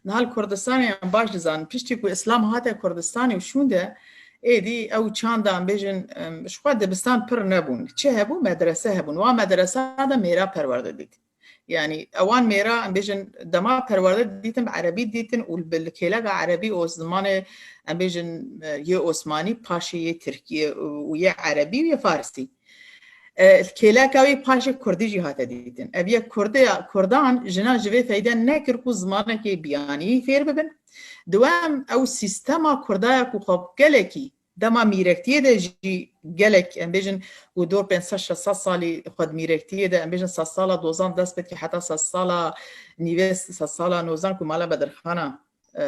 Niha li Kurdistanê em baş dizanin, piştî ku Îslam hate Kurdistanê û şûnde, êdî ew çanda em bêjin, em, ji xwe dibistan pir nebûn. Çi hebû? Medrese hebûn. Wa medresa de mêra perwerde dîtin. Yanî ewan mêra, em bêjin, dema perwerde dîtin, bi erebî dîtin û bi, li kêleka erebî û zimanê, em bêjin, e, yê osmanî, paşê yê tirkî û yê erebî û yê farsî. E, kêleka wê paşê kurdî jî hate dîtin. Ev yek kurdê, kurdan jinan ji vê feyde nekir ku zimanekê biyanî fêr bibin. Duwem, ew sîstema kurdaya ku xwe gelekî dema mîrektiyê de jî gelek, em bêjin, ku dor pênc sed şeş sed salî xwe di mîrektiyê de, em bêjin, sed sala dozan dest pê dike heta sed sala nîvê, sed sala nozan ku mala Bedirxana, e,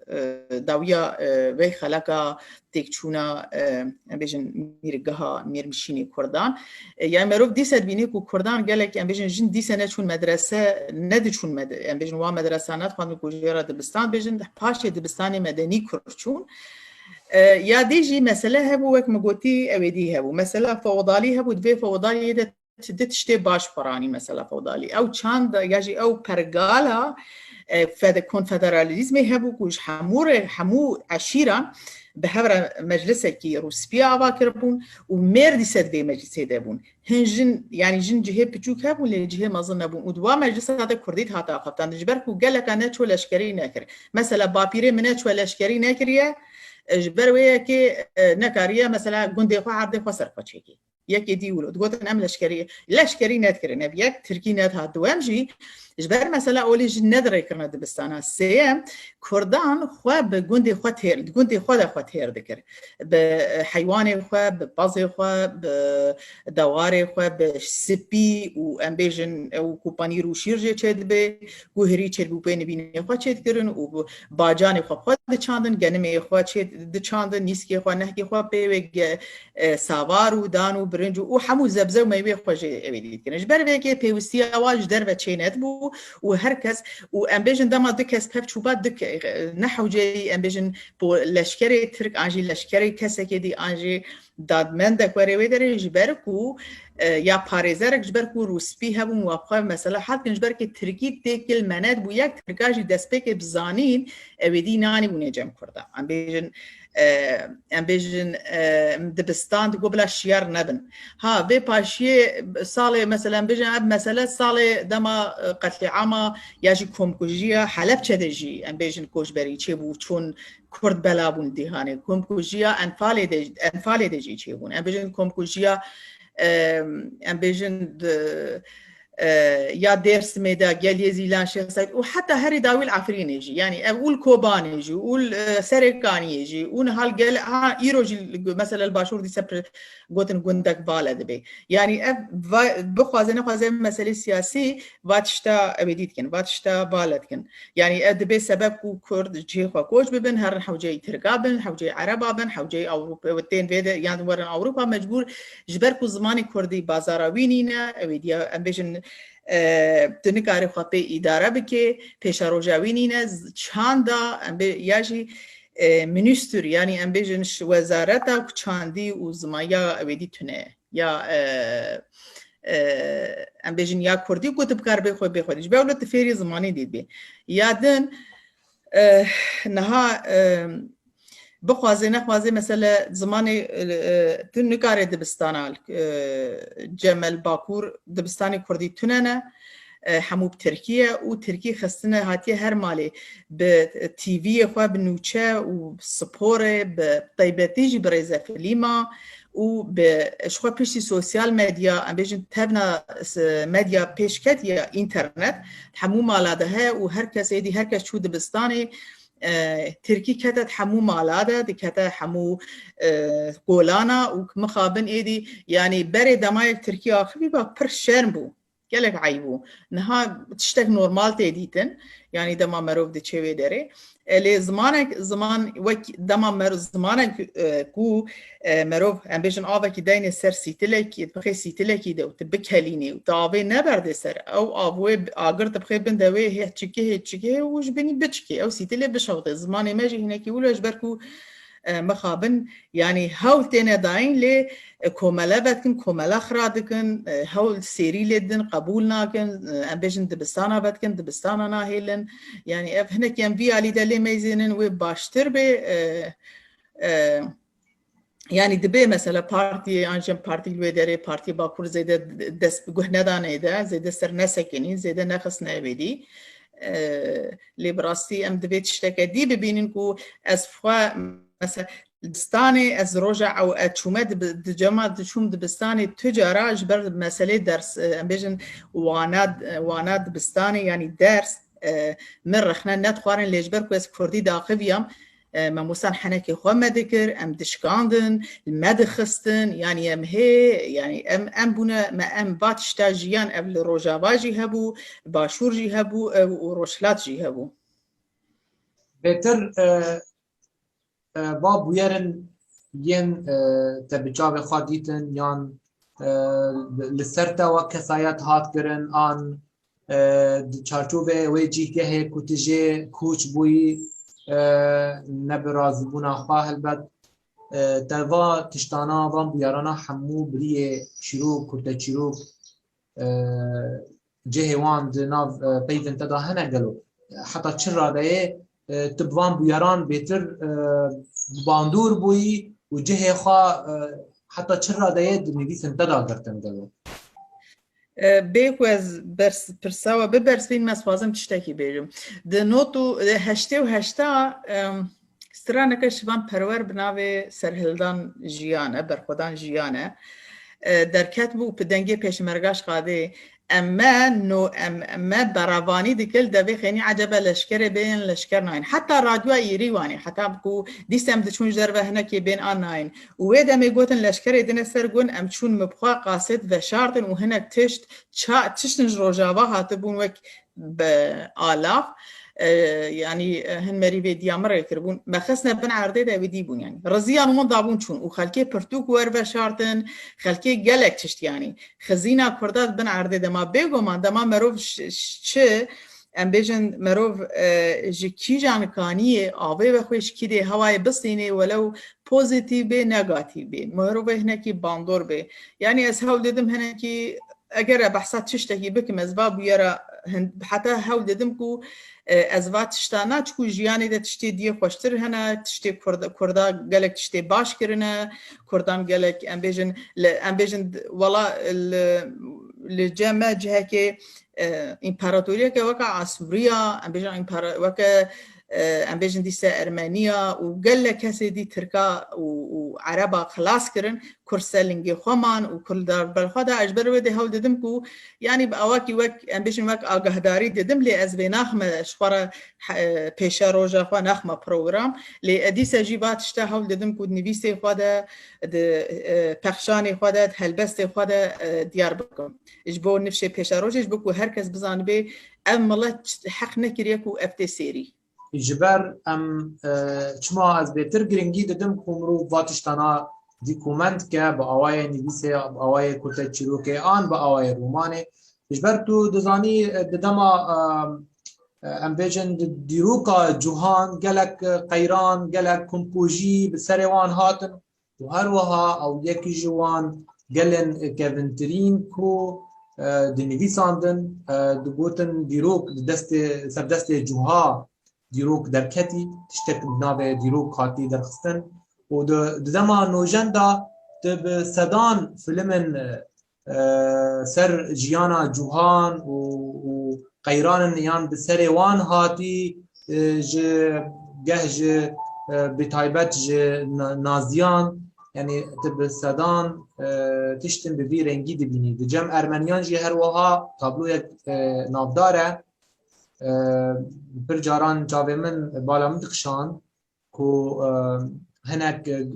e, dawiya, e, vê xeleka têkçûna, e, em bêjin, mîrgeha, mîrmişînê kurdan. E, yani merov dîse dibîne ku kurdan gelek, em bêjin, jin dîse neçûn medrese, nediçûn med-, em bêjin, wan medresa nedixwandin ku jê re dibistan bêjin, paşê dibistanê medenî kur çûn. E, ya dê jî mesele hebû, wek min gotî, ew ê dî hebû. Mesela feodalî hebû, di vê feodaliyê de ti-, di tiştê baş xwe ranî, mesela feodalî. Ew çanda, ya jî ew pergala, e, fede-, konfederalîzmê hebû ku ji hemû re, hemû eşîran bi hev re meclisekî rûspî ava kiribûn û mêr dîse di vê meclisê de bûn. Hin jin, yanî jin cihê piçûk hebûn, lê cihê mezin nebûn. Û di wa meclisa de kurdî dihate axaftandin. Ji ber ku geleka neçû leşkerî nekir. Mesela bapîrê min neçû leşkerî nekiriye, e, ji ber wê yekê, e, nekariye, mesela gundê xwe, erdê xwe ser xwe çêkê. Yekê dî wilo. Digotin em leşkerî, leşkerî nedikirî. Ev yek, tirkî nedihat. Duwem jî, ji ber mesela olê jin nedirêkirine dibistana. Sêyem, kurdan xwe bi gundê xwe têr, di gundê xwe de xwe têr dikir. Bi, e, heywanê xwe, bi pezê xwe, bi dewarê xwe, bi sipî û em bêjin ew ku panîr û şîr jê çêdibe, guhirî çêdibû pê nivînê xwe çêdikirin û bacanê xwe xwe diçandin, genimê xwe çê diçandin, nîskê xwe, nehkê xwe pê wê ge-, e, savar û dan û birinc û, û hemû zebze û meyvê xwe jê ew ê dî dikirin. Ji ber vê yekê pêwistiya wan ji derve çê nedibû û her kes, û em bêjin dema du kes pevçû ba, du ke-, e, ne hewceyî em bêjin po-, leşkerê Tirk an jî leşkerê kesekê dî an jî dadmendek were wê derê, ji ber ku, e, ya parêzerek, ji ber ku rûspî hebûn, wa xwe mesela hal dikin, ji ber ku tirkî têkil menet bû, yek tirka jî destpêkê bi zanîn, ew ê dî nanî bûnê cem kurda. Em bêjin, e, em bêjin, e, dibistan digo bila şiyar nebin. Ha, vê paşiyê salê, mesela, em bêjin, ev mesele salê dema, e, qetlîama ya jî komkujiya Helebçe de jî, em bêjin, koçberî çêbû, çûn Kurd bela bûn dîhanê. Komkujiya Enfalê de, Enfalê de jî çêbûn. Em bêjin komkujiya, em, em bêjin di, e, ya Dêrsimê de, Geliyê Zîlan, Şêx Seîd û heta herî dawî li Efrînê jî, yanî ev û li Kobanê jî û li, e, Serêkaniyê jî û niha li gel-, ha, îro jî li, mesela li Başûr dîse pir-, gotin gundek Vale dibe. Yanî ev va-, bixwaze nexwaze ev meselê siyasî va tişta ew ê dî dikin, va tişta Vale dikin. Yanî ev dibe sebeb ku Kurd cihê xwe koç bibin, herin hewceyî Tirka bin, hewceyî Ereba bin, hewceyî Ewropa, tên vê de, yan werin Ewropa mecbûr, ji ber ku zimanê Kurdî bazara wî nîne, ew ê diya, em bêjin, e, tu nikarî xwe pê îdare bikê, pêşeroja wî nîne, z-, çanda, em bê, ya jî, e, minister, yanî em bêjin ji wezareta ku çandî û zimaya ew ê dî tune ye. Ya, e, e, em bêjin ya Kurdî ku tu bikaribê xwe bê xwe dî. Ji ber wilo tu fêrî zimanî dî bî. Ya din, e, niha, e, bixwaze nexwaze mesele zimanê, e, tu nikare dibistana, e, Cemel Bakur dibistanê Kurdî tune ne. E, hemû bi Tirkî ye û Tirkî xistine hatiye her malê bi T V'yê xwe, bi nûçe û bi sporê, bi taybetî jî bi rêzefîlma û bi, ji xwe piştî sosyal medya, em bêjin tevna s-, medya pêşketiye, înternet, hemû mala de heye û her kes êdî, her kes çû dibistanê, e, Tirkî kete di hemû mala de, dikete hemû, e, kolana û mixabin êdî, yanî berê demayek Tirkî axivî ba pir şerm bû. Gelek eyb bû. Niha tiştek normal tê dîtin. Yanî dema merov diçe wê derê. E, lê zimanek, ziman wek dema mer-, zimanek, e, ku, e, merov, em bêjin avekî deyne ser sîtilekî, dibixê sîtilekî de û tu bikelînî û tu avê neberdê ser, ew av wê bi-, agir dibixê bin de wê hê çikê, hê çikê û ji binî biçikê. Ew sîtilê bişewitê. Zimanê me jî hinekî wilo ji ber ku, e, mixabin, yanî hewl têne dayîn lê, e, komele vedikin, komele xira dikin, e, hewl sêrî lê didin, qebûl nakin, e, em bêjin dibistana vedikin, dibistana nahêlin. Yanî ev hinek em vî alî de lê meyzênin wê baştir bê, e, e, yanî dibê mesela partiyê, an jî partî li wê derê, partiyê Bakur zêde dest bi guh nedanê de, zêde ser nesekinîn, zêde nexistine evêdî. E, lê bi rastî em divê tişteke dî bibînin ku ez xwe mesela dibistanê, ez roja ew, ez çûme dibi-, di cema diçûm dibistanê tu cara ji ber meselê ders, e, em bêjin wana, wana dibistanê, yanî ders, e, min rexne nedixwarin, lê ji ber ku ez kurdî daxiviyam, e, mamosan henekê xwe me dikir, em dişkandin, me dixistin, yanî em hê, yanî em, em bûne, me em va tişta jiyan, ev li Rojava jî hebû, Başûr jî hebû, ev û Rojhilat jî hebû. Bêtir, e, e, va bûyerin yên, e, te bi çavê xwe dîtin yan, e, li ser te wek kesayet hat kirin an, e, di çarçovê wê cîgehê ku tu jê koç bûyî, e, ne bi razîbûna xwe helbet, e, te va tiştana, van bûyerana hemû bi riyê çîrok, kurteçîrok, e, cihê wan di nav, e, peyvên te de hene gelo? Heta çi radeyê, e, tu bi van bûyeran bêtir, e, bandor bûyî û cihê xwe, e, heta çi radeyê di nivîsên te de girtin gelo? E, bê ku ez bers-, pirsa we bibersivînim, ez xwazim tiştekî bêjim. Di not û, e, heştê û heşta, em, straneke Şivan Perwer bi navê Serhildan Jiyan e, Berxwedan Jiyan e. E, derket bû, bi dengê Pêşmerga ji qadê, em me no, em, em me beravanî dikir, devê xênî ecebe leşkerê bê yên leşker nayên. Heta radyoya Îrîwanê, heta ku dîs em diçûn ji derve hinekê bên an nayên. Û wê demê gotin leşkerê dine ser gun, em çûn min bi xwe qasêt veşartin û hinek tişt, ça-, tiştin ji Rojava hatibûn wek bi alav, e, yanî, e, hin merî vê diya min rê kiribûn. Me xistine bin erdê de wî dîbûn, yanî. Riziyan wan dabûn çûn û xelkê pirtûk wer veşartin, xelkê gelek tişt, yanî. Xizîna Kurda di bin erdê de ma bêguman, dema merov ş-, ş-, çi, em bêjin merov, e, ji kîjan kaniyê avê ve xwe ji kî dê hewayê bistînê, welew pozîtîf bê, negatîf bê. Merov ê hinekî bandor bê. Yanî ez hewl didim hinekî, eger e behsa tiştekî bikim, ez va bûyera hin-, heta hewl didim ku, e, ez va tişta na, çiku jiyanê de tiştê diyê xweştir hene, tiştê Kurda, Kurda gelek tiştê baş kirine, Kurdan gelek, em bêjin, li, em bêjin, wela li, li cem me cihekê, e, împaratoriyeke weke Asûriya, em bêjin împara-, weke, e, em bêjin dîse Ermeniya û gelek kesê dî Tirka û, û Ereba xilas kirin, Kurd ser lingê xwe man û Kurd li ber xwe da. Ez ji ber wê dê hewl didim ku, yanî bi awakî wek, em bêjin wek agahdarî didim, lê ez vê naxime ji xwe re he-, pêşe roja xwe naxime program. Lê ez dîse jî va tişta hewl didim ku di nivîsê xwe de, di, e, pexşanê xwe de, di helbestê xwe de, e, diyar bikim. Ji bo nifşê pêşerojê, ji bo ku her kes bizanibe ev milet heq nekiriye ku ev tê sêrî. Ji ber em, e, çima ez bêtir giringî didim ku mirov va tiştana dîkument ke bi awayê nivîsê, bi awayê kurte çîrokê an bi awayê romanê. Ji ber tu dizanî, e, di dema, e, e, em bêjin di dîroka cihan gelek, e, qeyran, gelek kompojî bi serê wan hatin. Û her wiha ew yekî ji wan gelên kevintirîn ku, e, dinivîsandin, e, digotin dîrok di destê, ser destê cuha dîrok derketî, tiştek bi navê dîrok hatî derxistin. Û di, di dema nûjen de tu bi sedan filmên, e, e, ser jiyana cuhan û, û qeyranên yan bi serê wan hatî, e, ji geh ji, e, bi taybet ji na-, naziyan, yanî tu bi sedan, e, tiştin bi vî rengî dibînî. Di cem ermeniyan jî her wiha tabloyek, e, navdar e. E, pir caran çavê min, bala min dikişand ku, e, hinek, e,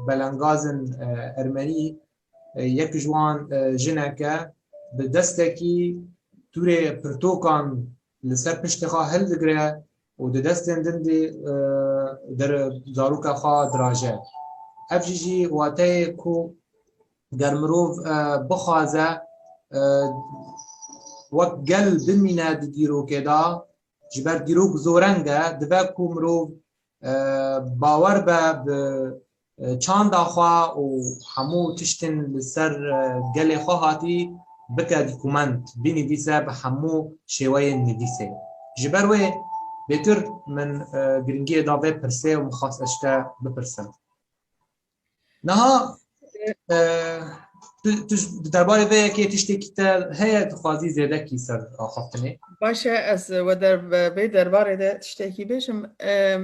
belengazin, e, ermenî, e, yek ji wan, e, jinek e, bi destekî tûrê pirtokan li ser piştê xwe hildigire û di destên din de, e, der-, zaroka xwe diraje. Ev jî jî wateyê ku ger mirov, e, bixwaze, e, wek gel bimîne di dîrokê de, ji ber dîrok zoreng e, dibe ku mirov, e, bawer be bi, e, çanda xwe û hemû tiştên li ser, e, gelê xwe hatî bike dîkument, binivîse bi hemû şêweyên nivîsê. Ji ber wê bêtir min, e, giringiyê da vê pirsê û min xwest ez ji te bipirsim. Niha, e, tu, tu di derbarê vê yekê tiştekî te heye, dixwazî zêdekî ser axaftinê? Baş e, ez we der-, vê derbarê de tiştekî bêjim. E,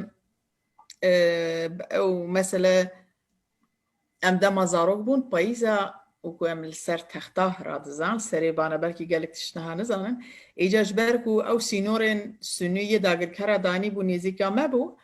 e, ew mesele, em dema zarok bûn, payîza, û ku em li ser texta radizan, serê bana belkî gelek tişt niha nizanin. Îca ji ber ku ew sînorên sunî yê dagirkera danî bû nêzîka me bû,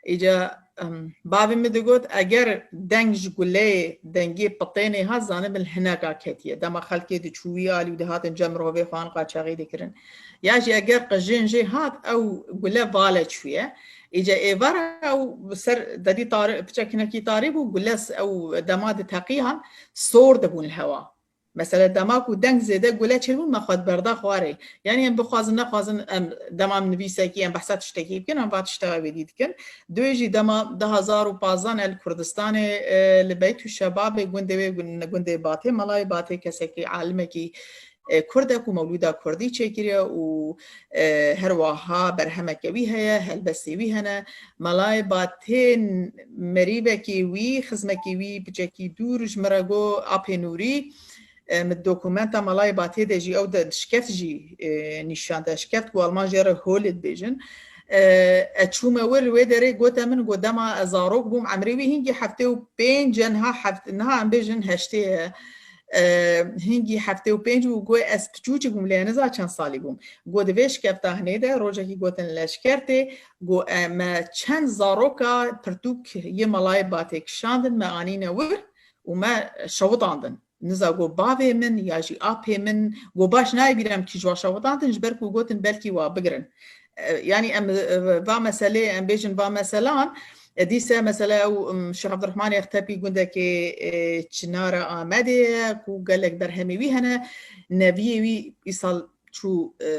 Îca, em, bavê min digot, eger deng ji guleyê, dengê pitênê hat, zanibin hineka ketiye. Dema xelkê diçû wî alî û dihatin cem mirovê xwe an qaçaxî dikirin. Ya jî eger qijên jê hat, ew gule vale çûye. Îca êvar ew ser dedî tarî, piçek hinekî tarî bû, gule s-, ew dema diteqiyan sor dibûn li hewa. Mesele dema ku deng zêde gule çêbûn, me xwe diberda xwarê. Yanî em bixwazin nexwazin, em dema em nivîsekî, em behsa tiştekî bikin, em va tişta wê dî dikin. Duê jî dema du hazar û pazdeh ne li Kurdistanê, e, li Beytû Şebabê gundê wê, gun-, gundê Batê, Melayê Batê kesekî, alimekî, e, Kurd e ku mewlûda Kurdî çêkiriye û, e, her wiha berhemeke wî heye, helbestê wî hene. Melayê Batê n-, merîvekî wî, xizmekî wî piçekî dûr ji min re got, Apê Nûrî, e, min dokumenta Melayê Batê de jî ew de şikeft jî, e, nîşan de, şikeft ku Alman jê re Höhle dibêjin. E, ez çûme wir wê derê, gote min, got, dema ez zarok bûm, emrê wî hingî heftê û pênc e, niha heft-, niha em bêjin heştê ye. E, hingî heftê û pênc bû, got, ez piçûçik bûm, lê niza çend salî bûm. Got, di vê şikefta hinê de rojekî gotin leşkertê, got, e, me çend zaroka pirtûk yê Melayê Batê kişandin, me anîne wir û me şewitandin. Niza got bavê min ya jî apê min, got baş nayê bîra em kî ji wa şewitandin, ji ber ku gotin belkî wa bigirin. E, yanî em, e, va meselê, em bêjin va meselan, e, dîse mesela ew, em, Şêx Ebdurehmanê Extepî gundekê, e, Çinara Amedê ye ku gelek berhemê wî hene. Neviyê wî îsal çû, e,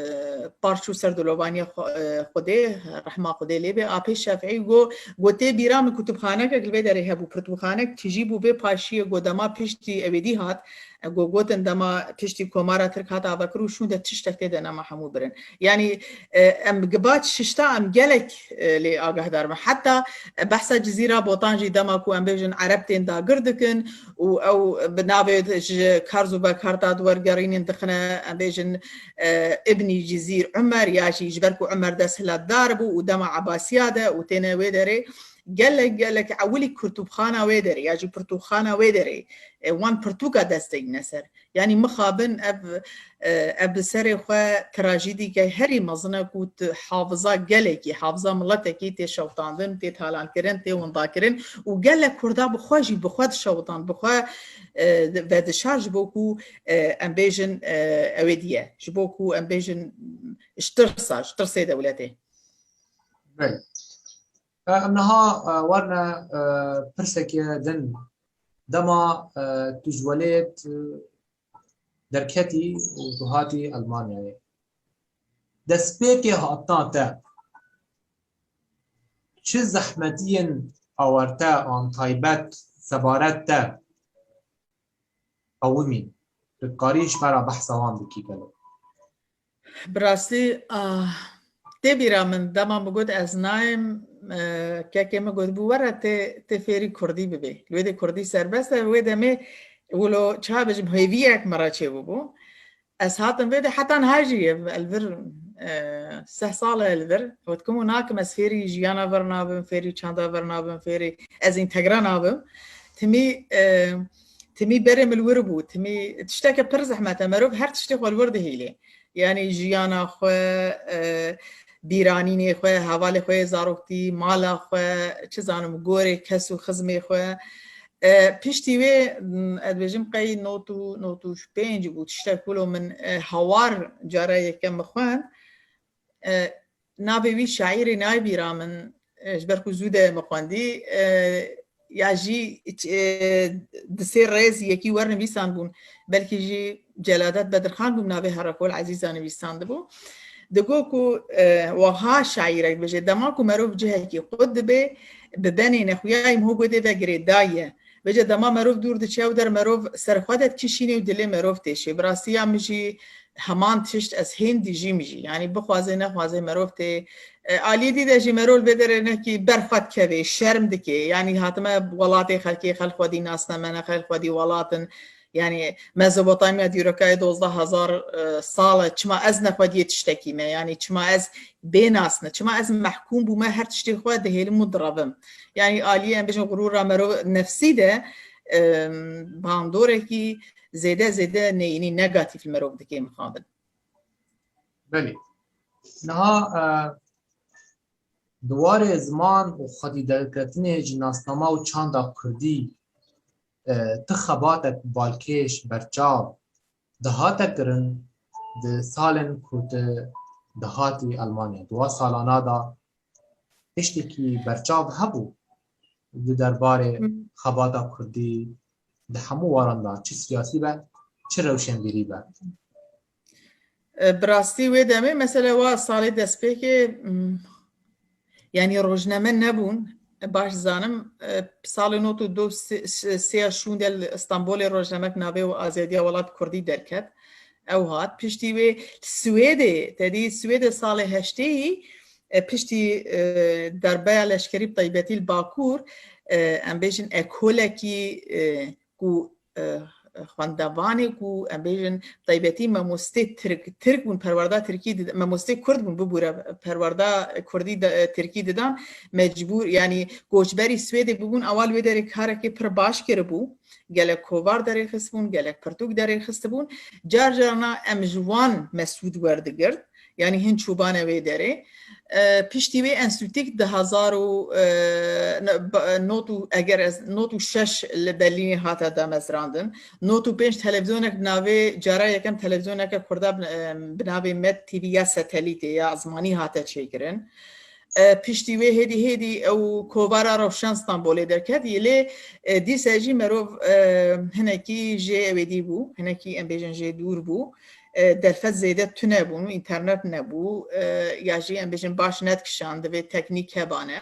par çû ser dilovaniya xwe-, e, Xwedê, rehma Xwedê lê be. Apê Şefî got, got tê bîra min kutubxanekek li vê derê hebû, pirtûkxanek tijî bû vê paşiyê, got dema piştî ewêdî hat, E, go gotin dema piştî Komara Tirk hat avakir û şûnde tiştek tê de nema hemû birin. Yanî, e, em gibat şişta em gelek, e, lê agahdar bin. Heta, e, behsa Cizîra Botan jî dema ku em bêjin Ereb tên dagir dikin û ew bi navê ji Karz û Bekar da di wergerînên dixine, em bêjin, e, Ibnî Cizîr Umer ya jî ji ber ku Umer desthilatdar bû û dema Ebasiya de û têne wê derê gelek, gelek ewilî kurtûbxana wê derê ya jî pirtûkxana wê derê, e, wan pirtûka dest deyne ser. Yanî mixabin ev, e, ev bi serê xwe trajîdîke herî mezin e ku tu hafiza gelekî, hafiza miletekî tê şewitandin, tê talankirin, tê windakirin û gelek Kurda bi xwe jî bi xwe dişewitan, bi xwe, e, vedişar ji bo ku, e, em bêjin, e, ew ê diye. Ji bo ku em bêjin ji tirsa, ji tirsê dewletê. Belê. E, em niha, e, werine, e, pirsekê din. Dema, e, tu ji welêt, e, derketî û tu hatî Elmanyayê. Destpêkê hatina te çi zehmetiyên awarte an taybet sebaret te qewimîn? Tu dikarî ji me re behsa wan bikî gelo? Bi rastî, ah, tê bîra min, dema min got ez nayêm, eh, kekê min gotibû, were tê, tê fêrî kurdî bibê. Li wê de kurdî serbest e, wê demê wilo çawa bêjim, hêviyek min re çêbûbû. Ez hatim vê de heta niha jî ye, li vir, eh, seh sal e li vir. Ew dikim û nakim ez fêrî jiyana vir nabim, fêrî çanda vir nabim, fêrî ez întegra nabim. Timî, eh, timî berê min li wir bû. Timî tişteke pir zehmet e. Merov her tiştê xwe li wir dihêlê. Yanî jiyana xwe, e, bîranînê xwe, hevalê xwe yê zaroktî, mala xwe, çi zanim, gorê kes û xizmê xwe. E, piştî wê, m, ez dibêjim qey not û, not û pênc bû, tiştek wilo min, e, hawar cara yekem min xwend. E, navê wî şaîrê nayê bîra min, e, ji ber ku zû de min xwendî, e, ya jî, e, di sê rêz yekî wernivîsan bûn. Belkî jî Celadet Bedirxan bû, navê Herakol Ezîza nivîsandibû. Digo ku, e, wiha şaîrek dibêje, dema ku merov cihekî qut dibe, bi benê nexuyayî miho godê ve girêdayî ye. Vêce dema merov dûr diçe ew der merov ser xwe de dikişînê û dilê merov têşê. Bi rastiya min jî heman tişt ez hên dijîm jî. Yanî bixwaze nexwaze merov tê, e, aliyê dî de jî merov vê derê nekî ber xwe dikeve, şerm dike. Yanî hatime welatê xelkê, xelk xwedî nasne me ne, xelk xwedî welat in. Yanî Mezopotamya dîrokayê dozdeh hezar, e, sal e, çima ez nexwediyê tiştekî me? Yanî çima ez bê nasne? Çima ez mehkûm bûme her tiştê xwe dihêlim û direvim? Yanî aliyê em bêjin xurûra merov nefsî de, e, bandorekî zêde zêde neyînî negatîf li merov dike mixabin. Belê. Niha, e, di warê ziman û xwedî derketinê ji nasnama û çanda kurdî, e, ti xebatek balkêş, berçav dihate kirin di salên ku tu dihatî Elmanya? Di wa salana de tiştekî berçav hebû di derbarê Hı. xebata kurdî di hemû waran de, çi siyasî be, çi rewşenbîrî be? E, bi rastî wê demê, mesela wa salê destpêkê, m, yanî rojname nebûn, e, baş zanim, e, salê not û du sê, sê, sêya şûnde li Stenbolê rojnamek navê û Azadiya Welat Kurdî derket. Ew hat. Piştî wê Swêdê, te dî Swêdê salê heştêyî, e, piştî, e, derbeya leşkerî bi taybetî li Bakur, e, em bêjin ekolekî, e, ku, e, xwendevanê ku em bêjin taybetî memostê tirk, tirk bûn, perwerda tirkî did-, memostê kurd bûn, bibûre, perwerda kurdî de, e, tirkî didan, mecbûr, yanî koçberî Swêdê bûbûn, ewa li wê derê karekê pir baş kiribû, gelek kovar derêxistibûn, gelek pirtûk derêxistibûn. Car carna em ji wan mesûd werdigirt. Yanî hin çûbane wê derê. E, piştî wê enstîtûk di hezar û, e, ne, ba, not û, eger ez, not û şeş li Berlînê hate damezrandin. Not û pênc televîzyonek bi navê, cara yekem televîzyoneke kurda bi, e, bi navê Med T V ya satelîtê ya zimanî hate çêkirin. E, piştî wê hêdî hêdî ew kovara Rewşen Stenbolê derket, yê lê, e, dîse jî merov, e, hinekî jê ewêdî bû, hinekî em bêjin jê dûr bû. E, derfet zêde tune bûn û înternet nebû, e, ya jî em bêjin baş nedikişand, divê teknîk hebane.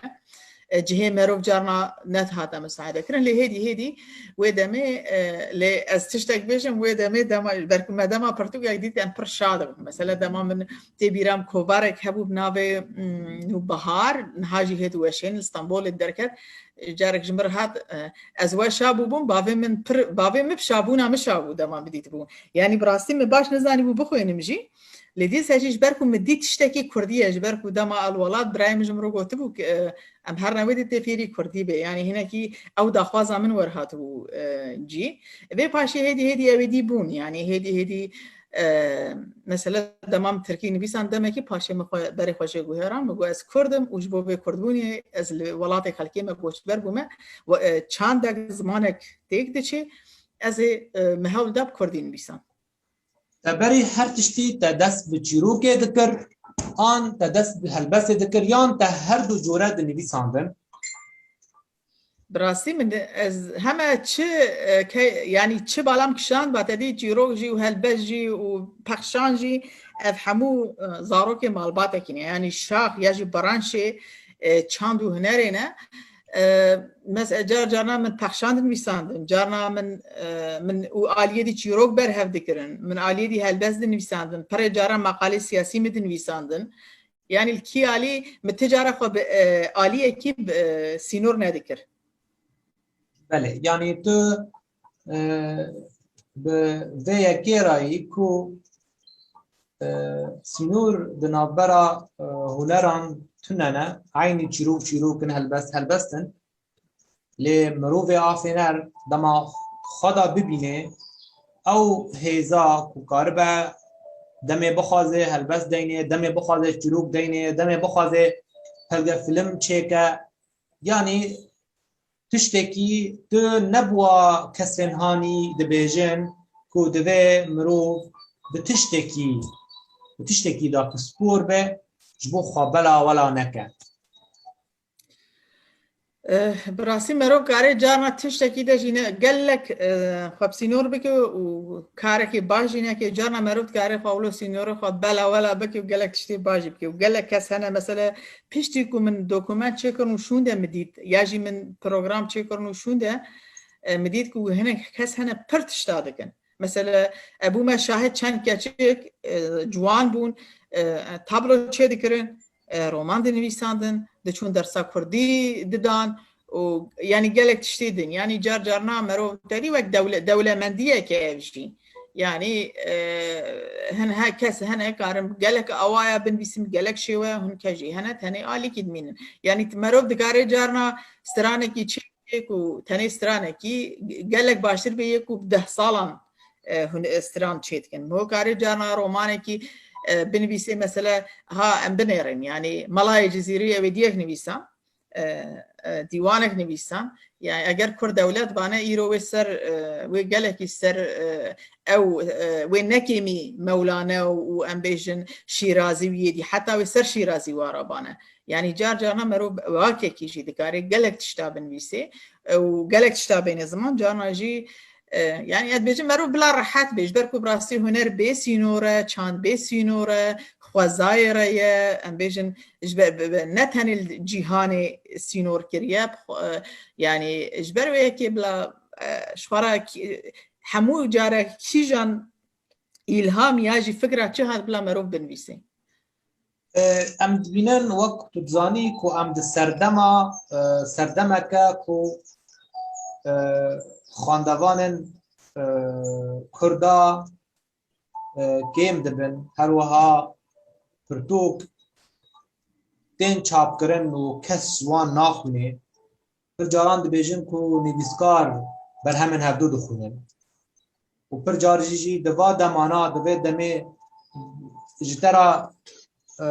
e, cihê merov carna nedihate misaade kirin. Lê hêdî hêdî wê demê, e, lê ez tiştek bêjim, wê demê dema, ber ku me dema pirtûkek dît, em pir şad bûn. Mesela dema min tê bîra min kovarek hebû bi navê, mm, Nûbihar, niha jî hêdî weşên li Stenbolê derket. Carek ji min re hat, e, ez weşa bûbûm, bavê min pir, bavê min bi şabûna min şa bû dema min dîtibû. Yanî bi rastî min baş nizanîbû bixwînim jî. Lê dîsa jî ji ber ku min dît tiştekî kurdî ye, ji ber ku dema el welat birayê min ji min re gotibû ku, e, em her newê dê tê fêrî kurdî bê. Yanî hinekî ew daxwaza min werhatibû, e, cî. Vê paşê hêdî hêdî ew êdî bûn. Yanî hêdî hêdî, e, mesela dema min tirkî nivîsan demekî paşê min xwe berê xwe jê guheran, min got ez kurd im û ji bo vê kurdbûnê ez li welatê xelkê me koçber bûme. We, e, çandek zimanek têk diçe, ez ê, e, min hewl da bi kurdî nivîsan. Te berî her tiştî te dest bi çîrokê dikir, an te dest bi helbestê dikir, yan te her du cure dinivîsandin? Bi rastî min ez heme çi, e, ke, yanî çi balam kişand, ba te dî çîrok jî û helbest jî û pexşan jî, ev hemû, e, zarokê malbatekî ne. Yanî şax ya jî branşê, e, çand û hunerê ne. E, mes-, car carna min pexşan dinivîsandin, carna min, e, min û aliyê dî çîrok berhev dikirin, min aliyê dî helbest dinivîsandin, pirê cara maqalê siyasî min dinivîsandin. Yanî li kî alî min ti cara xwe bi, e, aliyekî bi, e, sînor nedikir. Belê, yanî tu, e, bi vê yekê re yî ku, e, sînor di navbera, e, huneran tune ne, eynî çîrok çîrok in, helbest helbest in. Lê mirovê afêner dema xwe da bibîne, ew hêza ku karibe demê bixwaze helbest deynê, demê bixwaze çîrok deynê, demê bixwaze pelge fîlm çêke, yanî tiştekî tu ne bi wa kesên hanî dibêjin ku divê mirov bi tiştekî, bi tiştekî de pispor be, ji bo xwe bela wela neke. Eh, bi rastî merov karê carna tiştekî de jî ne, gelek, eh, xwe bi sînor bike û karekê baş jî neke. Carna merov dikare xwe wilo sînorê xwe bela wela bike û gelek tiştê baş jî bike. Û gelek kes hene, mesela piştî ku min dokument çêkirin û şûnde min dît, ya jî min program çêkirin û şûnde, eh, min dît ku hinek kes hene pir tişta dikin. Mesela, e, bûme şahid çend keçik, e, ciwan bûn, e, tablo çêdikirin, e, roman dinivîsandin, diçûn dersa kurdî didan û, yanî gelek tiştê din. Yanî car carna merov terî wek dewle-, dewlemendiyeke ev jî. Yanî, e, hin he kes hene karin gelek awaya binivîsin, gelek şêwe, hin kes jî hene tenê alîkî dimînin. Yanî merov dikarê carna stranekî çê ku tenê stranekî gelek baştir bê yê ku bi deh salan, e, hûn, e, stran çêdikin. Ho karê carna romanekî, e, binivîsê, mesela, ha, em binêrin, yanî Melayê Cizîrî ew ê diyek nivîsan, e, e, dîwanek nivîsan. Yanî eger kur dewlet bane îro wê ser, e, wê gelekî ser, e, ew, e, wê nekêmî Mewlane û, û em bêjin Şîrazî û yê dî, heta wê ser Şîrazî wara bane. Yanî car carna merov wakekî jî dikare gelek tişta binivîsê, e, û gelek tişta bêne ziman, carna jî, e, yanî ez dibêjim merov bila rehet bê, ji ber ku bi rastî huner bê sînor e, çand bê sînor e, xwezayê re ye, em bêjin ji ber, bi, bi, ne tenê li cîhanê sînor kiriye, bi xwe, e, yanî ji ber wê yekê bila, e, ji xwe re kî-, hemû carek kîjan îlham ya jî fikra çi hat bila merov binivîsê? E, em dibînin, wek tu dizanî, ku em di serdema, e, serdemeke ku, e, xwendevanên, e, Kurda, e, kêm dibin, her wiha pirtûk tên çapkirin û kes ji wan naxwîne. Pir caran dibêjin ku nivîskar berhemên hevdu dixwînin. Û pir car jî, jî di va demana, di vê demê ji te re, e,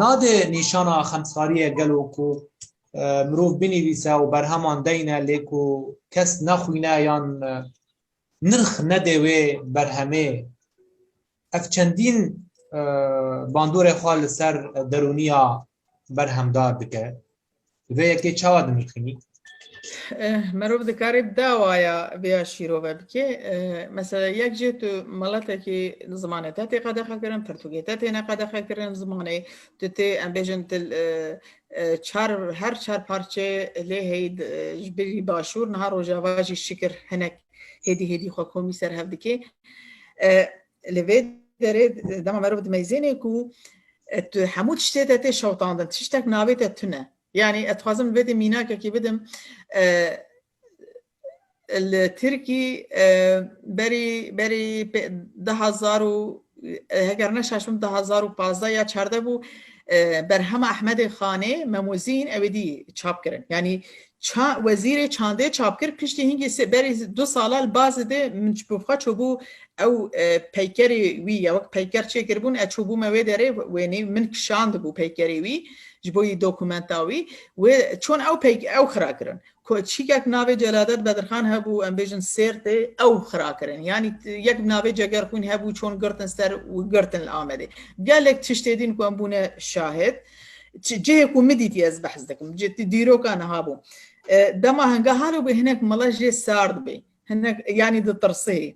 nade nîşana xemsariyê gelo ku, e, mirov binivîse û berheman deyne, lê ku kes nexwîne yan, e, nirx nede wê berhemê. Ev çendîn, e, bandorê xwe li ser derûniya berhemdar dike. Vê yekê çawa dinirxînî? Eh, merov dikarê dawaya vêya şîrove bike. Eh, mesela yek jê tu meletekî zimanê te tê qedexekirin, pirtûkê te têne qedexekirin, zimanê tu tê, em bêjin, til, eh, eh, çar, her çar parçe lê heyî, eh, ji birî başûr, niha rojava jî şikir hinek hêdî hêdî xwe komî ser hev dike. Eh, li vê derê dema merov dimeyzêne ku, eh, tu hemû tiştê te tê şewtandin, tiştek navê te tune. Yanî ez dixwazim vê de mînakekî bidim. E, li Tirkî, e, berî, berî pê-, du hazar û, e, heger neşaşbim, du hazar û pazdeh ya çardeh bû, e, berhema Ehmedê Xanê Memozîn ew êdî çap kirin. Yanî ça-, wezîrê çandê çap kir, piştî hingî sê, berî du sala li bazê de min ji bo xwe çûbû ew, e, peykerê wî, ya wek peyker çêkiribûn, e, çûbûme wê derê, wênê min kişandibû peykerê wî, ji bo yî dokumenta wî, wê çûn ew peyk-, ew xira kirin. Ko-, çîkek navê Celadet Bedirxan hebû, em bêjin Sêrtê, ew xira kirin. Yanî t-, yek navê Cegerxwîn hebû, çûn girtin ser û girtin li Amedê. Gelek tiştê din ku em bûne şahid. Çi, cihê ku min dîtî ez behs dikim. Ci-, dîroka niha bû. E, dema hinga halo bê hinek mala jê sar dibê. Hinek, yanî ditirsê.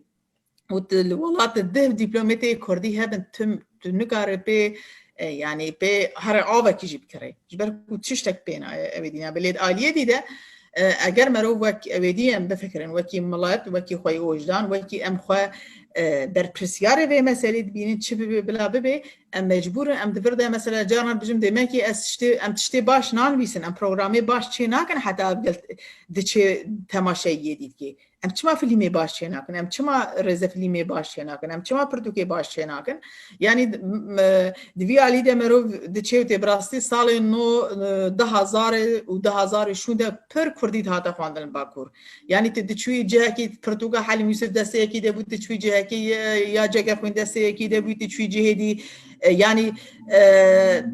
Û tu li welatê dih dîplometê kurdî hebin, tu, tu nikarî pê, e, yanî pê here avekî jî bikirê. Ji ber ku tiştek pê nayê, ew ê dî nayê. Lê di aliyê dî de, e, eger merov wek ew ê dî em bifikirin, wekî milet, wekî xweyî wijdan, wekî em xwe, e, berpirsiyarê vê meselê dibînin, çi bibe bila bibe, em mecbûr in, em di vir de mesela carna dibêjim, demekî ez tiştê, em tiştê baş nanivîsin, em programê baş çê nakin heta ev gel diçê temaşeyê dî dikê. Em çima filmê baş çênakin? Em çima rêzefilmê baş çênakin? Em çima pirtûkê baş çênakin? Yanî, m-, m-, di vî alî de merov diçê û tê bi rastî salên no, e, du hazar û du hazar û şûn de pir kurdî dihate xwendin li Bakur. Yanî tu diçûyî cihekî pirtûka Helîm Yûsif desteyekî de bû, tu çûyî cihekî, e, ya Cegerxwîn desteyekî de bû, tu çûyî cihê dî, e, yanî, e,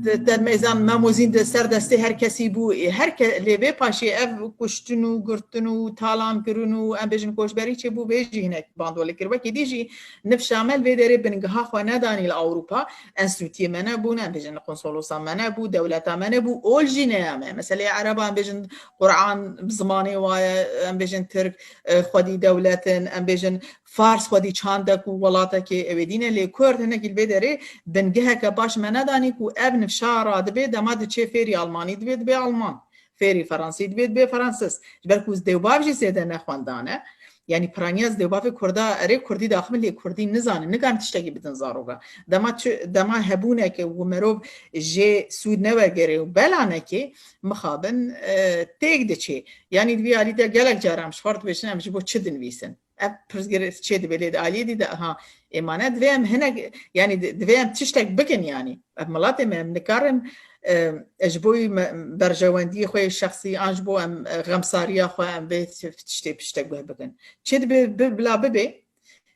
te, te mêzan Memozîn de ser destê her kesî bû. E, her ke-, lê vê paşê ev kuştin û girtin û talan kirin û em bêjin koçberî çêbû, vê jî hinek bandolê kir. Wekî dî jî nifşa me li vê derê bingeha xwe nedanî li Ewropa. Enstîtûyê me nebûn, em bêjin konsolosa me nebû, dewleta me nebû, ol jî neyame. Meseleyê Ereba em bêjin Quran bi zimanê wa ye, em bêjin Tirk, e, xwedî dewlet in, em bêjin Fars xwedî çandek û welatekê ew ê dî ne, lê Kurd hinekî li vê derê bingeheke baş me nedanî ku ev nifşa radibe, dema diçê fêrî Almanî dibe, dibe Alman. Fêrî Fransî dibe, dibe Fransiz. Ji ber ku dewbav jî zêde nexwendane. Yanî piraniya dewbavê Kurda, erê Kurdî daxivin lê Kurdî nizanin, nikarin tiştekî bidin zaroka. Dema çi, dema hebûneke û merov jê sûd newergere û belanekê mixabin, e, têk diçê. Yanî di vî alî de gelek caran ji xwe re dibêjin em ji bo çi dinivîsin? Ev pirsgirêk çê dibe lê di aliyê dî de, aha, êmane divê em hinek, yanî di-, divê em tiştek bikin yanî. Ev miletê me, em nikarin, e, ji bo me, berjewendiyê xwe yê şexsî an ji bo em, e, xemsariya xwe em vê tiştê piştek guh bikin. Çê dibe bi-, bila bibe,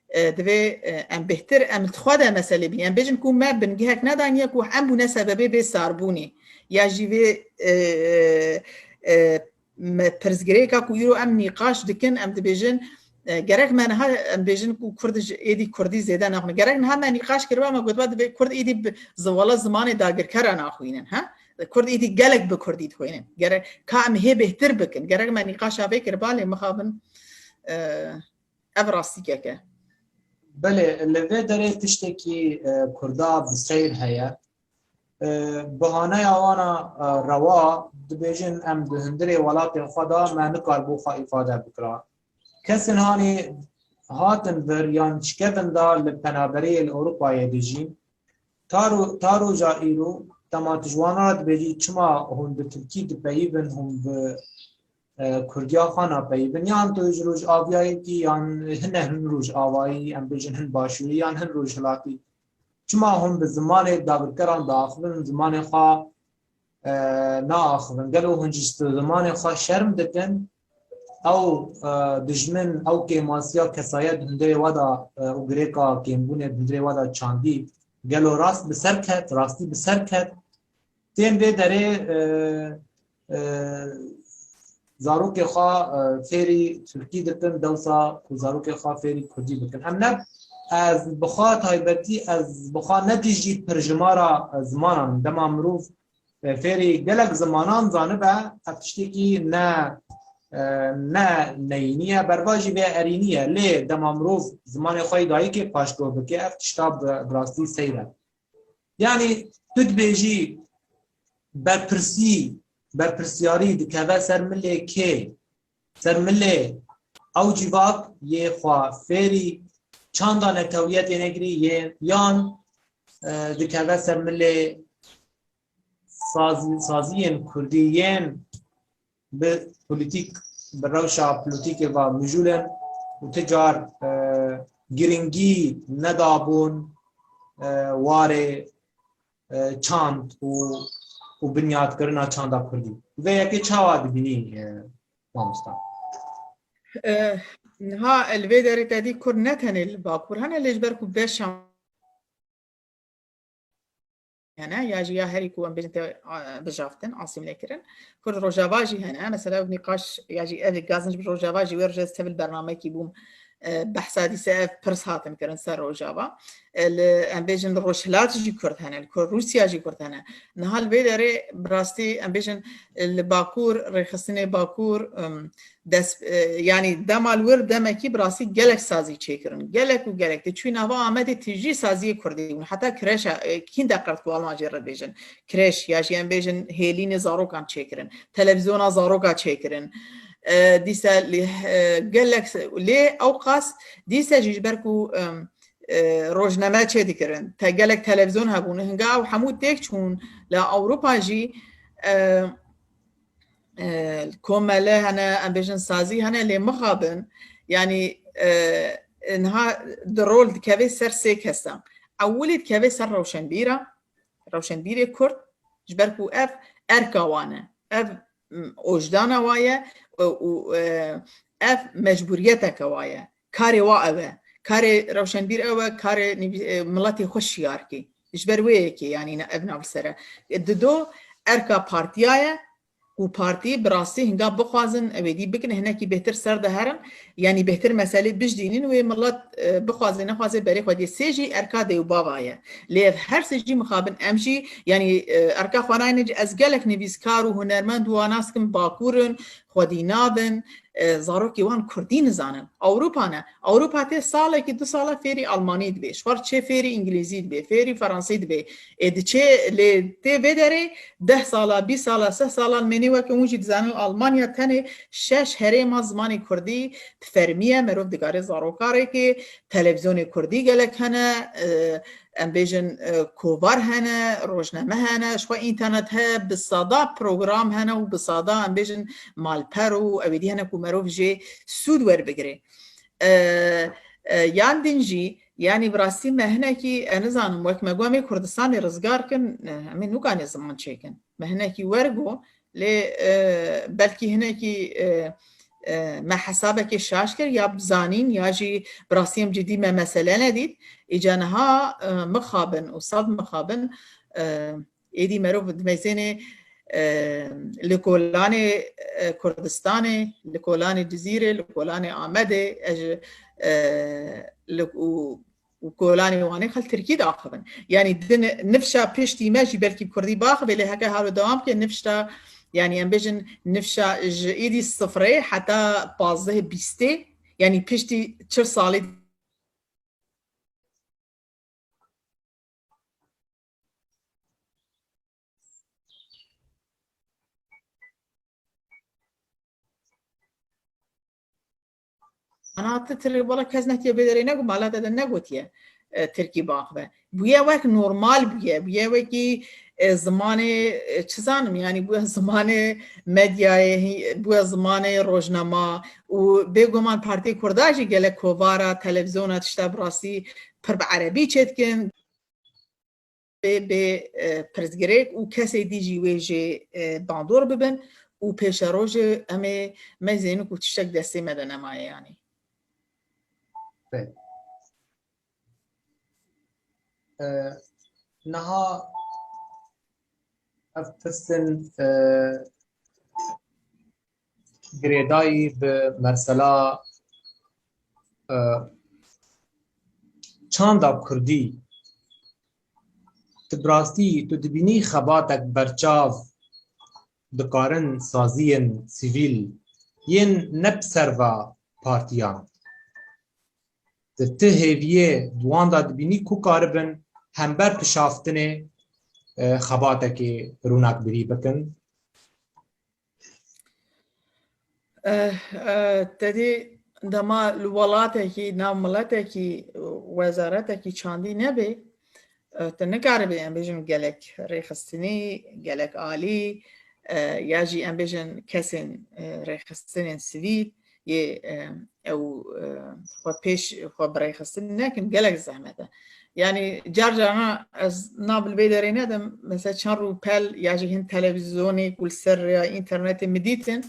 e, divê, e, em bêhtir, em li xwe de meselê bînin. Em bêjin ku me bingehek nedaniye ku em bûne sebebê vê sarbûnê. Ya jî vê, e, e, me pirsgirêka ku îro em nîqaş dikin, em dibêjin, e, gerek me niha em bêjin ku Kurd ji êdî Kurdî zêde naxwîne. Gerek niha me nîqaş kiriba, me gotiba divê Kurd êdî bi ziwala zimanê dagirkera naxwînin, ha? Kurd êdî gelek bi Kurdî dixwînin. Gerek ka em hê bêhtir bikin. Gerek me nîqaşa vê kiriba, lê mixabin, e, ev rastîkek e. Belê, li vê derê tiştekî, e, Kurda bi seyr heye. E, bihaneya wana, e, rewa, dibêjin em di hundirê welatê xwe de, me nikaribû xwe îfade bikira. Kesên hanê hatin vir yan şikevin da li penaberiyê li Ewropayê dijîn. Ta ro-, ta roja îro, dema tu ji wan re dibêjî, çima hûn bi Tirkî dipeyivin, hûn bi, e, Kurdiya xwe napeyivin? Yan tu ji Rojavayekî, yan hine hin Rojavayî, em bêjin hin Başûrî, yan hin Rojhilatî. Çima hûn bi zimanê dagirkeran diaxivin, zimanê xwe, e, naaxivin? Gelo hûn ji zimanê xwe şerm dikin? Ew, e, dijmin, ew kêmasiya kesayet di hundirê we de, e, û girêka kêmbûnê di hundirê we de çandî, gelo rast bi ser ket, rastî bi ser ket? Tên vê derê, e, e, zarokê xwe, e, fêrî Tirkî dikin, dewsa ku zarokê xwe fêrî Kurdî bikin. Em ne, ez bi xwe taybetî, ez bi xwe ne dijî pirjimara, e, zimanan. Dema mirov, e, fêrî gelek zimanan zanibe, ev tiştekî ne, e, ne neyînî ye, berva jî vê erînî ye. Lê dema mirov zimanê xwe yê dayikê paştguh bike, ev tişta bi, bi rastî seyr e. Yanî tu dibêjî berpirsî, berpirsyarî dikeve ser milê kê? Ser milê ew civak yê xwe fêrî çanda netewiyetê negirî yê yan, e, dikeve ser milê sazî-, saziyên kurdî yên bi polîtîk, bi rewşa polîtîkê ve mijûl in û ti car, e, girîngî nedabûn, e, warê, e, çand û, û binyadkirina çanda kurdî. Vê yekê çawa dibînî, e, mamosta? E, niha li vê derê te dî kurd ne tenê li Bakur hene, lê ji ber ku beşa hene, ya jî ya herî ku em bêjin te, a, bijaftin, asîmle kirin. Kurd Rojava jî hene. Mesela ev nîqaş ya jî ev gazinc bi Rojava jî wê rojê ez tevil bernamekî bûm, e, behsa dîse ev pirs hatin kirin ser Rojava. E, li, em bêjin li Rojhilat jî Kurd hene, li Kur-, Rûsya jî Kurd hene. Niha li vê derê bi rastî em bêjin, e, li Bakur, rêxistinê Bakur, em, dest, e, yanî dema li wir demekî bi rastî gelek sazî çêkirin. Gelek û gelek. Tê çûyî nava Amedê tijî saziyê kurdî bûn. Heta kireşa, e, kîn de qert ku Alman jê re bêjin. Kireş ya jî em bêjin hêlînê zarokan çêkirin. Televîzyona zaroka çêkirin. E, dîse lê, e, gelek se-, lê ew qas dîse jî ji ber ku, em, e, rojname çêdikirin. Te gelek televîzyon hebûn. Hinga ew hemû têk çûn li Ewropa jî, e, e, komele hene, em bêjin sazî hene, lê mixabin, yanî, e, niha di rol dikeve ser sê kesan. Ewilî dikeve ser rewşenbîra, rewşenbîrê Kurd, ji ber ku ev erka wan e, ev, m, ojdana wa ye, û, û, e, ev mecbûriyeteke wa ye. Karê wa ew e. Karê rewşenbîr ew e, karê nivî-, e, miletê xwe şiyar kê. Ji ber wê yekê, yanî ne-, ev nav li ser e. E, dido erka partiya ye, û partî bi rastî hinga bixwazin, ew ê dî bikin, hinekî bêhtir ser de herin, yanî bêhtir meselê bijdînin, wê milet, e, bixwaze nexwaze berê xwe dê. Sê jî erka dê û bava ye. Lê ev her sê jî mixabin em jî, yanî, e, erka xwe nayne cî, ez gelek nivîskar û hunermend û wan nas kim Bakur in, xwedî nabin, e, zarokê wan kurdî nizanin. Ewropa ne. Ewropa tê salekî, du sala fêrî Almanî dibe. Ji xwe re çê fêrî Îngilîzî dibe, fêrî Fransî dibe. Ê diçe lê tê vê derê deh sala, bîst sala, sed sala li mênê weke hûn jî dizanin li Almanya tenê şeş herêma zimanê kurdî bi fermî ye. Merov digare zarokarêkê, televîzyonê kurdî gelek hene, e, em bêjin, e, kovar hene, rojname hene, ji xwe înternet heye, bi sada program hene û bi sada, em bêjin, malper û ewêdî hene ku merov jê sûd werbigire. E, e, yan din jî, yanî bi rastî me hinekî, e, nizanim, wek me got, em ê Kurdistanê rizgar kin, e, em ê nûkanê ziman çêkin. Me hinekî wergo, lê, e, belkî hinekî, e, e, me hesabekê şaş kir, ya bizanîn, ya jî bi rastî em cidî me mesele nedît. Îca niha, e, mixabin û sed mixabin, e, êdî merov dimeyzênê, e, li kolanê, e, Kurdistanê, li kolanê Cizîrê, li kolanê Amedê, e, ji, e, li, û, û kolanê Wanê xel Tirkî diaxivin. Yanî din nifşa piştî me jî belkî bi Kurdî biaxivê, lê heke halo dewam bike nifşa, yanî em bêjin nifşa ji êdî sifrê heta pazdeh bîstê, yanî piştî çil salî Ana tu tir-, wala kes netiye vê derê negot, mala te de negotiye, e, Tirkî biaxive. Bûye wek normal bûye, bûye wekî, e, zimanê, e, çi zanim, yanî bûye zimanê medyayê, hî-, bûye zimanê rojnama û bêguman Partiyê Kurda jî gelek kovara, televîzyona tişta bi rastî pir bi erebî çêdikin. Bê, bê, e, pirsgirêk û kesê dî jî wê jê, e, bandor bibin û pêşerojê em ê meyzênin ku tiştek destê me de nemaye yanî. Bê. E, niha ev pirsên, e, girêdayî bi mesela, e, çanda kurdî, tu bi rastî, tu dibînî xebatek berçav dikarin saziyên sivîl yên ne bi ser va partiyan. Di ti hêviyê di wan de dibînî ku karibin hember pişaftinê, e, xebatekê rûnakbirî bikin? Eh, eh, te dî dema li welatekî, nav miletekî, wezaretekî çandî nebê, eh, tu nikaribî em bêjin gelek rêxistinî, gelek alî, eh, ya jî em bêjin kesên, eh, rêxistinên sivîl yê, eh, ew, eh, xwe pêş xwe bi rêxistin nekin, gelek zehmet e. Yanî car carna ez nav li vê derê nedim, mesela çend rûpel ya jî hin televîzyonê ku li ser rêya înternetê min dîtin,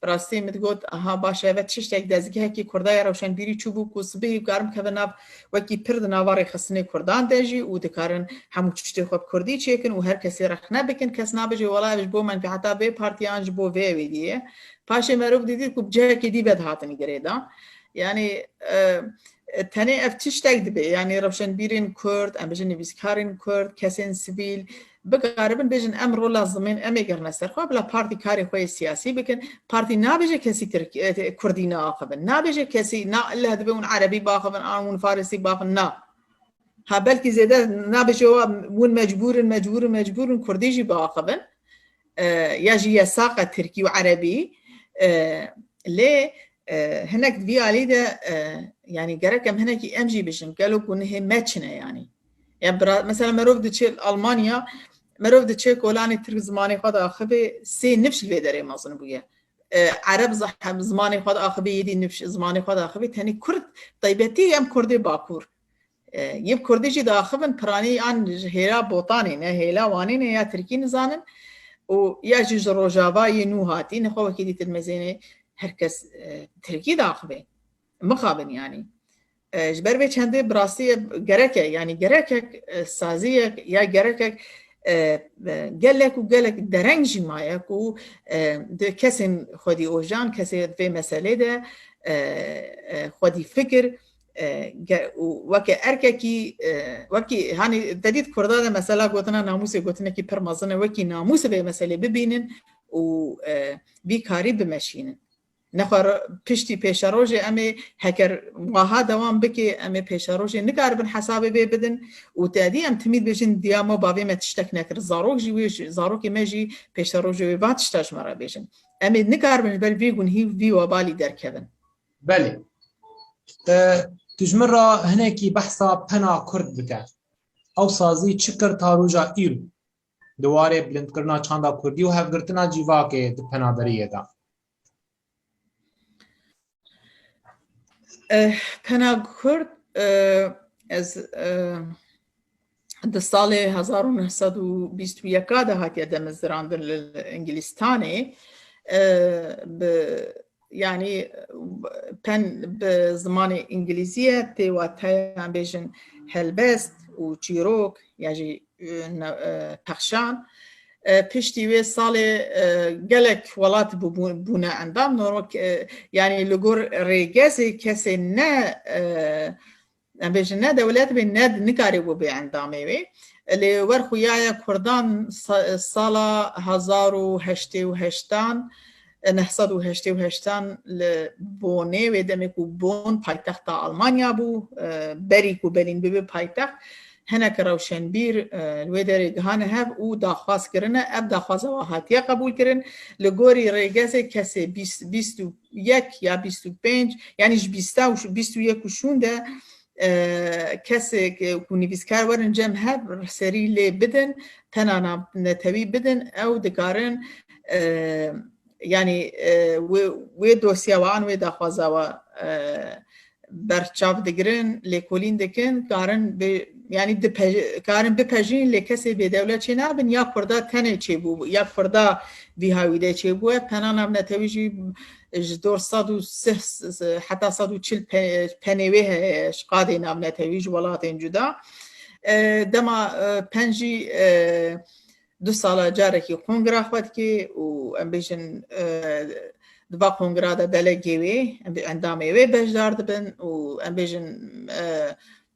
bi rastî min digot, aha baş e, eve tiştek dezgehekî Kurda ya rewşenbîrî çûbû ku sibihî karim keve nav wekî pir di nava rêxistinê Kurdan de jî û dikarin hemû tiştê xwe bi Kurdî çêkin û her kesê rexne bikin, kes nabêje wela ev ji bo menfeeta vê partiyan, ji bo vê wê dî ye. Paşê merov didît ku bi cihekê dî ve dihatin girêdan. Yanî, e, e, tenê ev tiştek dibe, yanî rewşenbîrên Kurd, em bêjin nivîskarên Kurd, kesên sivîl, bikaribin bêjin, em rola zimên em ê gerine ser xwe, bila partî karê xwe yê siyasî bikin. Partî nabêje kesî Tirk-, e, Kurdî neaxivin. Nabêje kesî, na ille dibe hûn Erebî biaxivin, an hûn Farisî biaxivin, na. Ha, belkî zêde nabêje wa hûn mecbûr in, mecbûr in, mecbûr in Kurdî jî biaxivin. E, ya jî yesaq e Tirkî û Erebî. E, lê, e, hinek di vî alî de, e, yanî gerek em hinekî em jî bijin, gelo gunihê me çi ne yanî? Ya bira-, mesela merov diçe Almanya, merov diçe kolanê Tirk zimanê xwe diaxivê, sê nifş li vê derê mezin bûye. E, Ereb zih-, zimanê xwe diaxivê, yêdî nifş zimanê xwe diaxivê, tenê Kurd, taybetî em Kurdê Bakur. E, yê bi Kurdî jî diaxivin, piranî an ji hêla Botanê ne, hêla Wanê ne, ya Tirkî nizanin û ya jî ji Rojava yê nû hatî, nexwe wekî dîtin mezênê her kes, e, Tirkî diaxivê. Mixabin yanî. E, ji ber vê çendê bi rastî gerek e, yanî gerekek, e, saziyek ya gerekek, e, e, gelek û gelek dereng jî maye ku, e, di kesên xwedî ojan, kesê vê meselê de, e, e, xwedî fikir, e, ge-, û weke erkekî, e, wekî, hanî te dît Kurda de mesela gotina namûsê gotinekî pir mezin e, wekî namûsê vê meselê bibînin û, e, vî karî bimeşînin. Nexwe ro-, piştî pêşerojê em ê heker waha dewam bike, em ê pêşerojê nikaribin hesabê vê bidin û te dî em timî dibêjin diya me bavê me tiştek nekir. Zarok jî wê jî, zarokê me jî pêşerojê wê van tişta ji me re bêjin. Em ê nikaribin ji ber vî gunhî, vî webalî derkevin. Belê. E, tu ji min re hinekî behsa pena Kurd bike. Ew sazî çi kir ta roja îro di warê bilindkirina çanda Kurdî û hevgirtina civakê di penaberiyê de? Eh, pena Kurd, eh, ez, eh, di salê hezar û neh sed û bîst û yek de hatiye demezirandin li Îngilîstanê, eh, bi, yanî pen bi zimanê Îngilîzî ye, tê wateyan bêjin helbest û çîrok ya jî, eh, ne-, eh, pexşan. E, piştî wê salê, e, gelek welat bû-, bû-, bûne endam. Normal, e, yanî li gor rêgezê kesê ne, e, em bêjin ne dewlet bê, ne nikarî bû bê endamê wê. Lê wer xuyaye Kurdan sa-, sala hezar û heştê û heştan, e, neh sed û heştê û heştan li Bonê, wê demê ku Bon paytexta Almanya bû, e, berî ku Berlîn bibe paytext, hinek rewşenbîr, e, li wê derê gihane hev û daxwaz kirine. Ev daxwaza wa hatiye qebûlkirin. Li gorî rêgezê kesê bîst, bîst û yek ya bîst û pênc, yanî ji bîsta û bîst û yek û şûnde, e, kesê ku nivîskar werin cem hev serî lê bidin, pena navnetewî bidin, ew dikarin, e, yanî, e, wê, wê dosya wan, wê daxwaza wa, e, berçav digirin, lêkolîn dikin, karin bi, yanî dipe-, karin bipejîn, lê kesê bêdewlet çê nabin, ya Kurda tenê çêbû, ya Kurda vî hawî de çêbûye, pena navnetewî jî ji dor sed û sih heta sed û çil pe-, penê wê heye, ji qadê navnetewî ji welatên cuda. E, dema, e, pen jî, e, du sala carekî kongra xwe dike û em bêjin, e, di va kongra de delegê wê, em bê-, endamê wê beşdar dibin û em bêjin,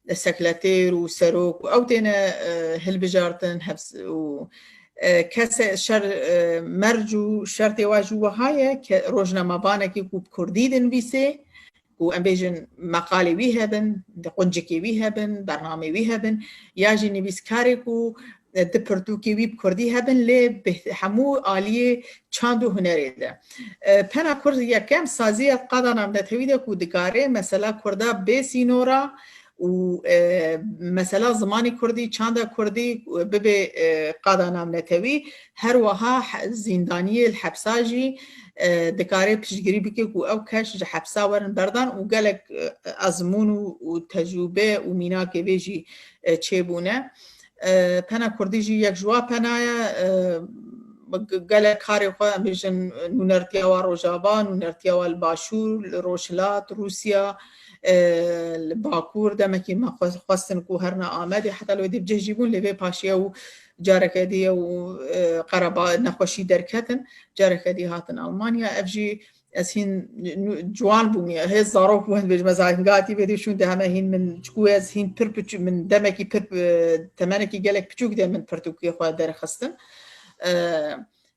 e, sekreter û serok û ew têne, e, hilbijartin, hevs-, û E, kese şer, e, merc û şertê wa jî wiha ye ke rojnamevanekî ku bi kurdî dinivîsê, ku em bêjin meqalê wî hebin, quncikê wî hebin, bernamê wî hebin, ya jî nivîskarê ku, e, di pirtûkê wî bi kurdî hebin, lê bi hemû aliyê çand û hunerê de. E, Pena Kurd yekem saziya qada navnetewî de ku dikare mesela kurda bê sînora û, e, mesela zimanê kurdî, çanda kurdî bibe, e, qada navnetewî. Her wiha he-, zîndaniyê li hepsa jî, e, dikare piştgirî bike ku ew kes ji hepsa werin berdan û gelek, e, ezmûn û, û tecrûbe û mînakê vê jî, e, çêbûne. E, Pena Kurdî jî yek ji wa pena ye, e, ge-, gelek karê xwe, em bêjin, nûnertiya wa Rojava, nûnertiya wa li Başûr, li Rojhilat, Rûsya, e, li Bakur, demekî me xwe-, xwestin ku herine Amedê, heta li wê dî bi cih jî bûn, lê vê paşiye û careke dî ew, e, qereba nexweşî derketin, careke dî hatin Almanya. Ev jî ez hîn nû-, ciwan bûm, ya hê zarok bûm, hîn bêjim, ez hingatî vê dî şûn de heme hîn min, çikû ez hîn pir piçû-, min demekî pir, e, temenekî gelek piçûk de min pirtûkê xwe derxistin. E,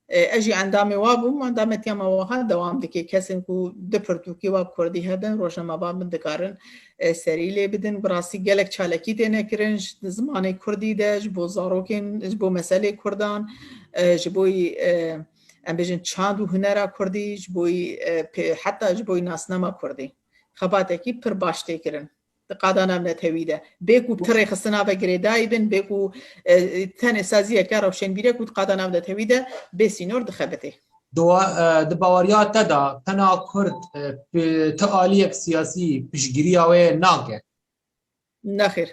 e, Ez jî endamê wa bûm, endametiya me wiha dewam dike. Kesên ku di pirtûkê wa bi kurdî hebin, rojnamevan bin dikarin, e, serî lê bidin. Bi rastî gelek çalakî têne kirin ji zimanê kurdî de, ji bo zarokên, ji bo meselê kurdan, e, ji bo, e, em bêjin çand û hunera kurdî, ji bo, e, pê-, heta ji bo nasnama kurdî. Xebatekî pir baş tê kirin di qada navnetewî de. Bê ku ti rêxistina ve girêdayî bin, bê ku, e, tenê saziyeke rewşenbîrek û di qada navnetewî de bê sînor dixebitê. Di wa-, e, di baweriya te de Pena Kurd, e, pi-, ti aliyek siyasî piştgiriya wê nake? Nexêr.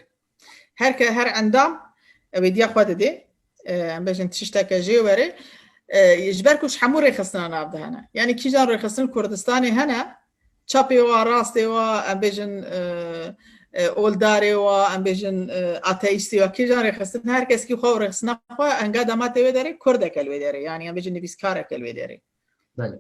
Her ke-, her endam, e, wêdiya xwe didê. E, em bêjin tişteke jê were. E, ji ber ku ji hemû rêxistina nav de hene. Yanî kîjan rêxistin Kurdistanê hene, çapê wa, rastê wa, em bêjin, e, e, oldarê wa, em bêjin, e, ateîstê wa, kîjan rêxistin, her keskî xwe û rêxistina xwe, enga dema tê wê derê, kurdeke li wê derê, yanî em bêjin nivîskareke li wê derê. Belê.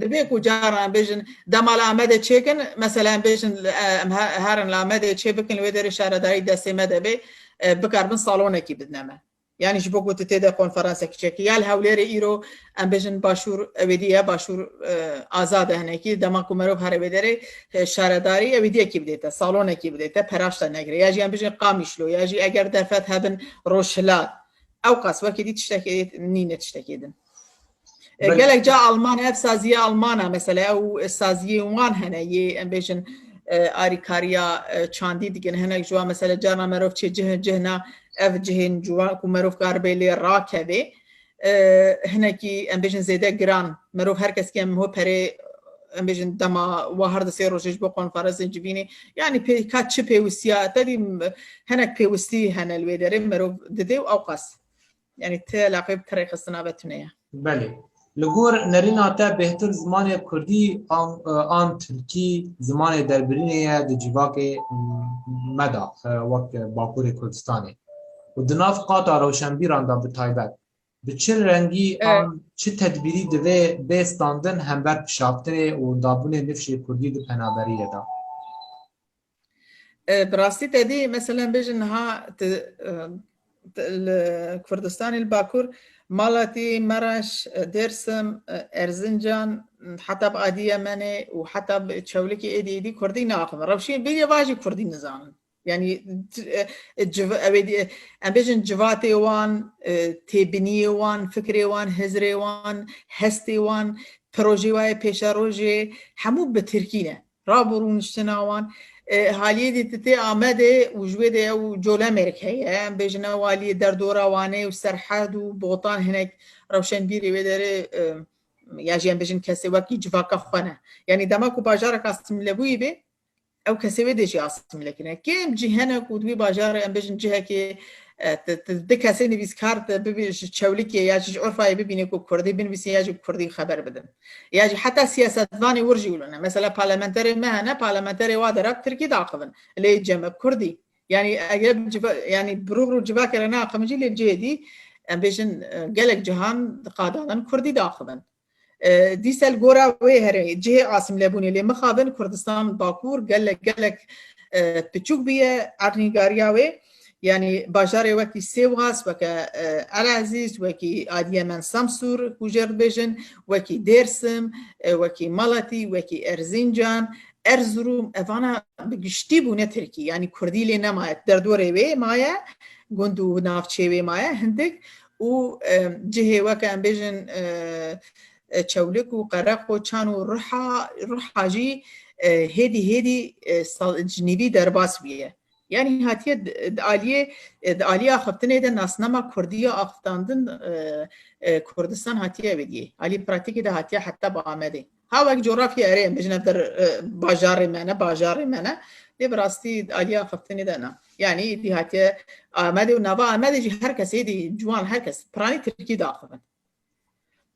Dibe ku caran em bêjin, dema li Amedê çêkin, mesela em bêjin, e, em he-, herin li Amedê çê bikin, li wê derê şaredarî destê me de bê, e, bikarbin salonekî bidine me. Yanî ji bo ku tu tê de konferansek çêkî. Ya li Hewlêrê îro, em bêjin Başûr, ewêdî ye, Başûr, e, azad e hinekî. Dema ku merov here wê derê, e, şaredarî ewêdiyekî bidête, salonekî bidête, peraşte negire. Ya jî em bêjin Qamîşlo, ya jî eger derfet hebin Rojhilat. Ew qas wekî dî tiştekê nîne tiştekê din. E, Belê. Gelek ca Alman, ev saziye Almana, mesela ew saziyê wan hene, yê em bêjin, e, arîkariya, e, çandî dikin. Hinek ji wan, mesela, carna merov çê cih, cihna, ev cihên ciwan ku merov karibe lê rakeve. E, hinekî, em bêjin, zêde giran. Merov her keskî em ho perê, em bêjin, dema wa her di sê rojê ji bo konferansên civînê. Yanî pê, ka çi pêwistiya te dî, hinek pêwistî hene li wê derê merov didê û ew qas. Yanî ti eleqê bi ti rêxistina ve tune ye. Belê. Li gor nerîna te bêhtir zimanê kurdî an, an tirkî zimanê derbirînê ye di civakê me de, e, wek Bakurê Kurdistanê û di nav qata rewşenbîran de bi taybet. Bi çi rengî Evet. an çi tedbîrî divê bê standin hember pişaftinê û dabûnê nifşê kurdî di penaberiyê de? E, bi rastî te dî, mesela, bêjin niha ti, e, ti, li Kurdistanê, li Bakur, Malatî, Meraş, e, Dêrsim, e, Erzincan, heta bi Adiyemenê û heta bi Çewlikê êdî, êdî Kurdî naxivin. Rewşê bêyê va jî Kurdî nizanin. Yanî, t-, e, e, civ-, ew ê dî, em bêjin civatê wan, e, têbiniyê wan, fikrê wan, hizrê wan, hestê wan, projê wa yê pêşerojê, hemû bi tirkî ne. Rabû rûniştina wan, e, haliyê dî tu tê Amedê û ji wê de ew colemêrk heye, em bêjin ew aliyê derdora Wanê û Serhed û Botan hinek rewşenbîrê wê derê, e, ya jî em bêjin kesê wekî civaka xwe ne. Yanî dema ku bajarek asîmîlebûyî bê, ew kesê wê dê jî asîmîle kirine. Kêm cî hene ku di wî bajarê em bêjin cihekê, e, ti, ti, di kesê nivîskar te bibî ji Çewlikê ya jî ji Urfayê bibîne ku kurdî binivîsin ya jî kurdî xeber bidin. Ya jî heta siyasetvanê wir jî wilo ne. Mesela parlamenterê me hene, parlamenterê wa dera bi tirkî daxivin. Lê cem bi kurdî. Yanî eger bi civa-, yanî bi rû bi rû civakê re neaxivin jî lê cihê dî, em bêjin, e, gelek cihan di qadanin kurdî daxivin. E, dîsa li gora wê herê cihê asîmlebûnê lê mixabin Kurdistan Bakur gelek, gelek, e, piçûk bûye erdnîgariya wê. Yanî bajarê wekî Sêwaz, weke, e, Elezîz, wekî Adiyemen Samsûr, ku jê re dibêjin, wekî Dêrsim, e, wekî Malatî, wekî Erzincan, Erzurum, evana bi giştî bûne tirkî. Yanî kurdî lê nemaye. Derdorê wê maye, gund û navçeyê wê maye hindik û, e, cihê weke em bêjin, e, e, Çewlik û Qereqoçan û Ruha, Ruha jî, e, hêdî hêdî, e, sa-, ji nîvî derbas bûye. Yanî hatiye di, di aliyê, e, di aliyê axiftinê de nasnama kurdî ya axifandin, e, e, Kurdistan hatiye vêdiyê. Alî pratîkê de hatiye heta bi Amedê. Ha wek coğrafya erê, em bêjin ev der, e, bajarê me ne, bajarê me ne. Lê bi rastî aliyê axiftinê de ne. Yanî êdî hatiye Amedê û nava Amedê jî her kes êdî ciwan her kes piranî tirkî diaxivin.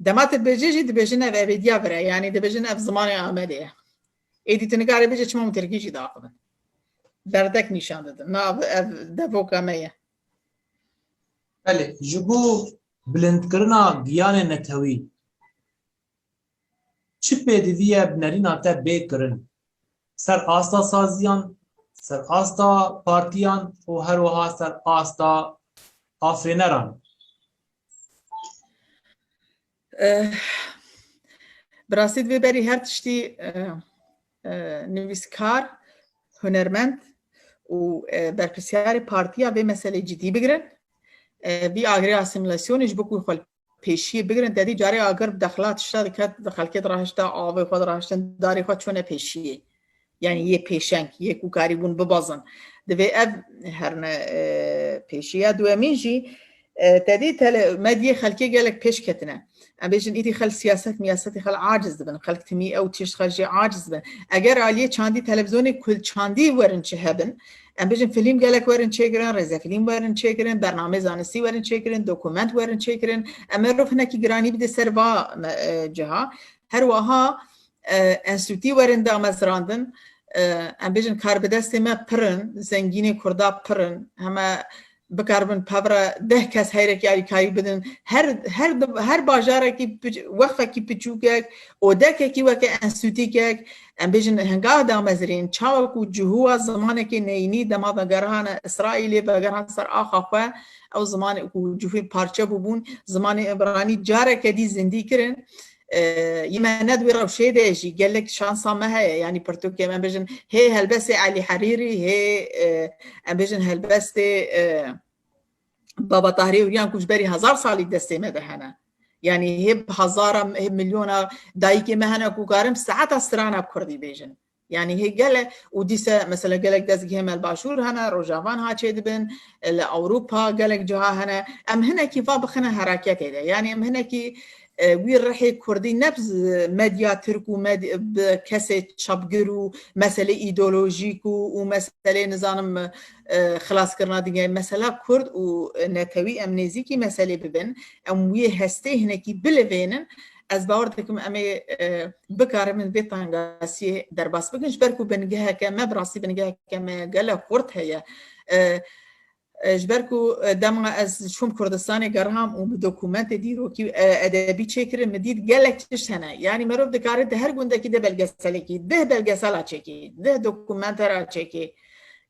Dema tu dibêjî jî dibêjin ev ebêdiya vir e, yanî dibêjin ev zimanê Amedê ye. Êdî tu nikarî bêjî çima hûn tirkî jî diaxivin. Derdek nîşan didin. Na ev, ev devoka me ye. Belê, ji bo bilindkirina giyanê netewî çi pêdivî ye bi nerîna te bê kirin? Ser asta saziyan, ser asta partiyan û her wiha ser asta afirêneran? Eh, bi rastî divê berî her tiştî, eh, eh, nivîskar, hunermend û, eh, berpirsyarê partiya vê meselê cidî bigirin. Eh, vî agirê asîmîlasyonê ji bo ku xwe li pêşiyê bigirin, te dî carê agir bi dexla tişta diket, di xelkê dirahişte, avê xwe dirahiştin, darê xwe çûne pêşiyê. Yanî yê pêşeng, yê ku karîbûn bibazin. Divê ev herne, e, pêşiya. Duyemîn jî, e, te dî tele-, medyê xelkê gelek pêş ketine. Em bêjin, îdî xelk siyaset miyasetê xelk aciz dibin. Xelk timî ew tişt xelk jê aciz dibin. Eger aliyê çandî, televîzyonê ku çandî werin çi hebin, em bêjin, filîm gelek werin çêkirin, rêzefilîm werin çêkirin, bernameyê zanistî werin çêkirin, dokument werin çêkirin. Em merov hinekî giranî bide ser va me-, e, ciha. Her wiha, e, enstîtûyî werin damezrandin. E, em bêjin, karbidestê me pir in, zengînê Kurda pir in. Heme bikaribin pevre deh kes heyrekî alîkarî bidin. Her, her di-, her bajarekî piç-, wexfekî piçûkek, odekekî weke enstîtûyîkek, em bêjin, hinga damezrîn, çawa ku cihûa zimanekê neyînî dema vegerhane Îsraîlê, vegerhan ser axa xwe, ew zimanê ku cihû parçe bûbûn, zimanê îbranî careke dî zindî kirin. E, yê me ne di wê rewşê de ye jî, gelek şansa me heye, yanî pirtûkê me, em bêjin, hê helbestê Elî Herîrî, hê, e, em bêjin helbestê, e, Baba Tahirê Uryan ku ji berî hezar salî destê me de hene. Yanî hê bi hezara, hê milyona dayikê me hene ku karin saeta strana kurdî bêjin. Yanî hê gele û dîse mesela gelek dezgehê me li Başûr hene, Rojavan ha çêdibin, li Ewropa gelek ciha hene. Em hinekî va bixine hereketê de. Yanî em hinekî, e, wî rihê kurdî ne bi z-, medya tirk û med-, bi kesê çapgir û meselê îdeolojîk û, û meselê nizanim, e, xilaskirina dinyayê. Mesela kurd û netewî em nêzîkî meselê bibin, em wî hestê hinekî bilivênin, ez bawer dikim em ê, e, bikaribin vê tengasiyê derbas bikin, ji ber ku bingeheke me, bi rastî bingeheke me gelek xurt heye. E, e, ji ber ku, e, dema ez çûm Kurdistanê gerham û bi dokumentê dîrokî, e, edebî çêkirin, min dît gelek tişt hene. Yanî merov dikare di her gundekî de belgeselekî, deh belgesela çêkî, deh dokumentera çêkî.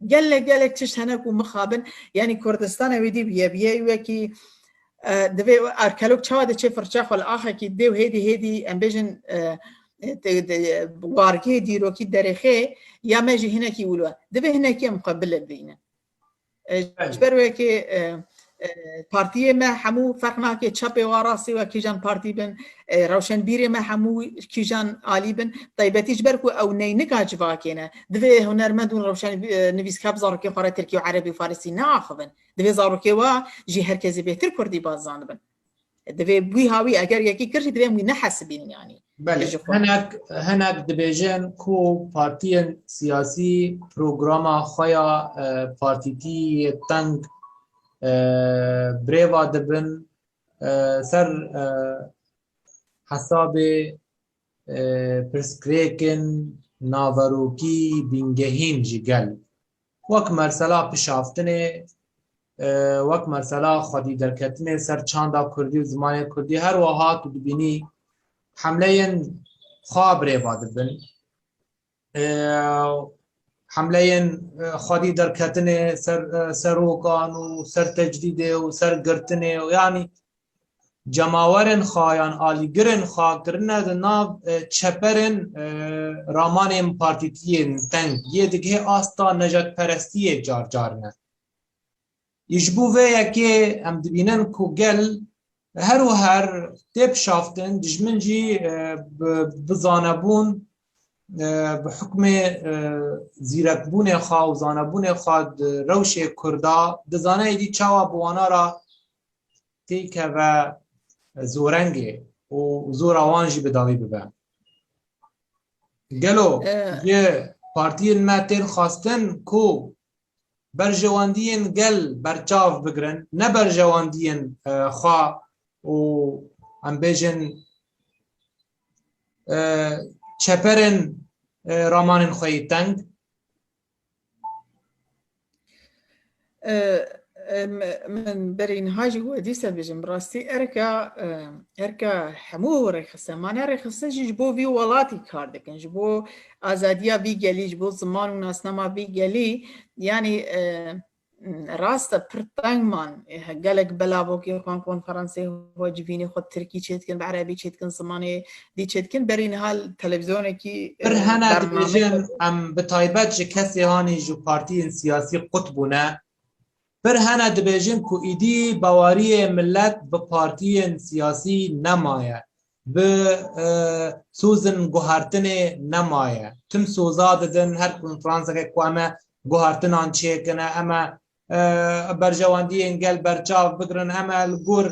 Gelek, gelek tişt hene ku mixabin, yanî Kurdistan ewêdî bûye, bûye wekî, e, divê arkeolog çawa diçe firçe xwe li axekî dê û hêdî hêdî, em bêjin, e, e, te-, te-, wargê dîrokî derêxê ya me jî hinekî wilo. Divê hinekî em xwe bilivînin. E, ji ber wekê, e, e, partiyê me hemû ferq nake, çepê wa rastê we kîjan partî bin, e, rewşenbîrê me hemû kîjan alî bin, taybetî ji ber ku ew neynika civakê ne. Divê hunermend û rewşen, e, nivîskar bi zarokê xwe re tirkî û erebî û farisî neaxivin. Divê zarokê wa jî her kesî bêtir kurdî baz zanibin. Divê wî hawî eger yekî kir jî divê em wî nehesibînin yanî. Belê, ji xwe. Hinek, hinek dibêjin ku partiyên siyasî programa xwe ya, e, partîtî yê teng, e, birêva dibin, e, ser, e, hesabê, e, pirsgirêkên naverokî bingehîn ji gel. Wek mesela pişaftinê, e, wek mesela xwedî derketinê ser çanda kurdî û zimanê kurdî, her wiha tu dibînî hemleyên xwe birêva dibin. E, hemleyên, e, xwedî derketinê ser, e, serokan û ser tecrîdê û ser girtinê û, yanî, cemawerên xwe yan alîgirên xwe kirine di nav, e, çeperên, e, ramanên partîtiyên teng, yê digihê asta nejadperestiyê car car ne. Ji bo vê yekê em dibînin ku gel her û her tê bişaftin, dijmin jî, e, bi, bi zanebûn, e, bi hukmê, e, zîrekbûnê xwe û zanebûnê xwe di rewşê Kurda dizane êdî çawa bi wana re têkeve zorengê û zora wan jî bi dawî bibe. Gelo Ee, ji partiyên me tên xwestin ku berjewendiyên gel berçav bigirin, ne berjewendiyên, e, xwe û, em bêjin, e, çeperên, e, ramanên xwe yê teng? E, e, me-, min berî niha jî we dîsa bêjim, bi rastî erka, e, erka hemû rêxistin, mane rêxistin jî ji bo vî welatî kar dikin, ji bo azadiya vî gelî, ji bo ziman û nasnama vî gelî, yanî, e, rast e, pir teng man. E, gelek belavokê xwe konferansê xwe civînê xwe tirkî çêdikin, bi erebî çêdikin, zimanê dî çêdikin. Berî niha li televizyonekî, e, Pir hene bernameyek dibêjin, em bi taybet ji kesê hanî ji partiyên siyasî qut bûne. Pir hene dibêjin ku îdî baweriyê millet bi partiyên siyasî nemaye. Bi, e, sozên guhertinê nemaye. Tim soza didin, her konferanseke ku em e guhertinan çêkine, em e, e, berjewendiyên gel berçav bigirin, em e li gor,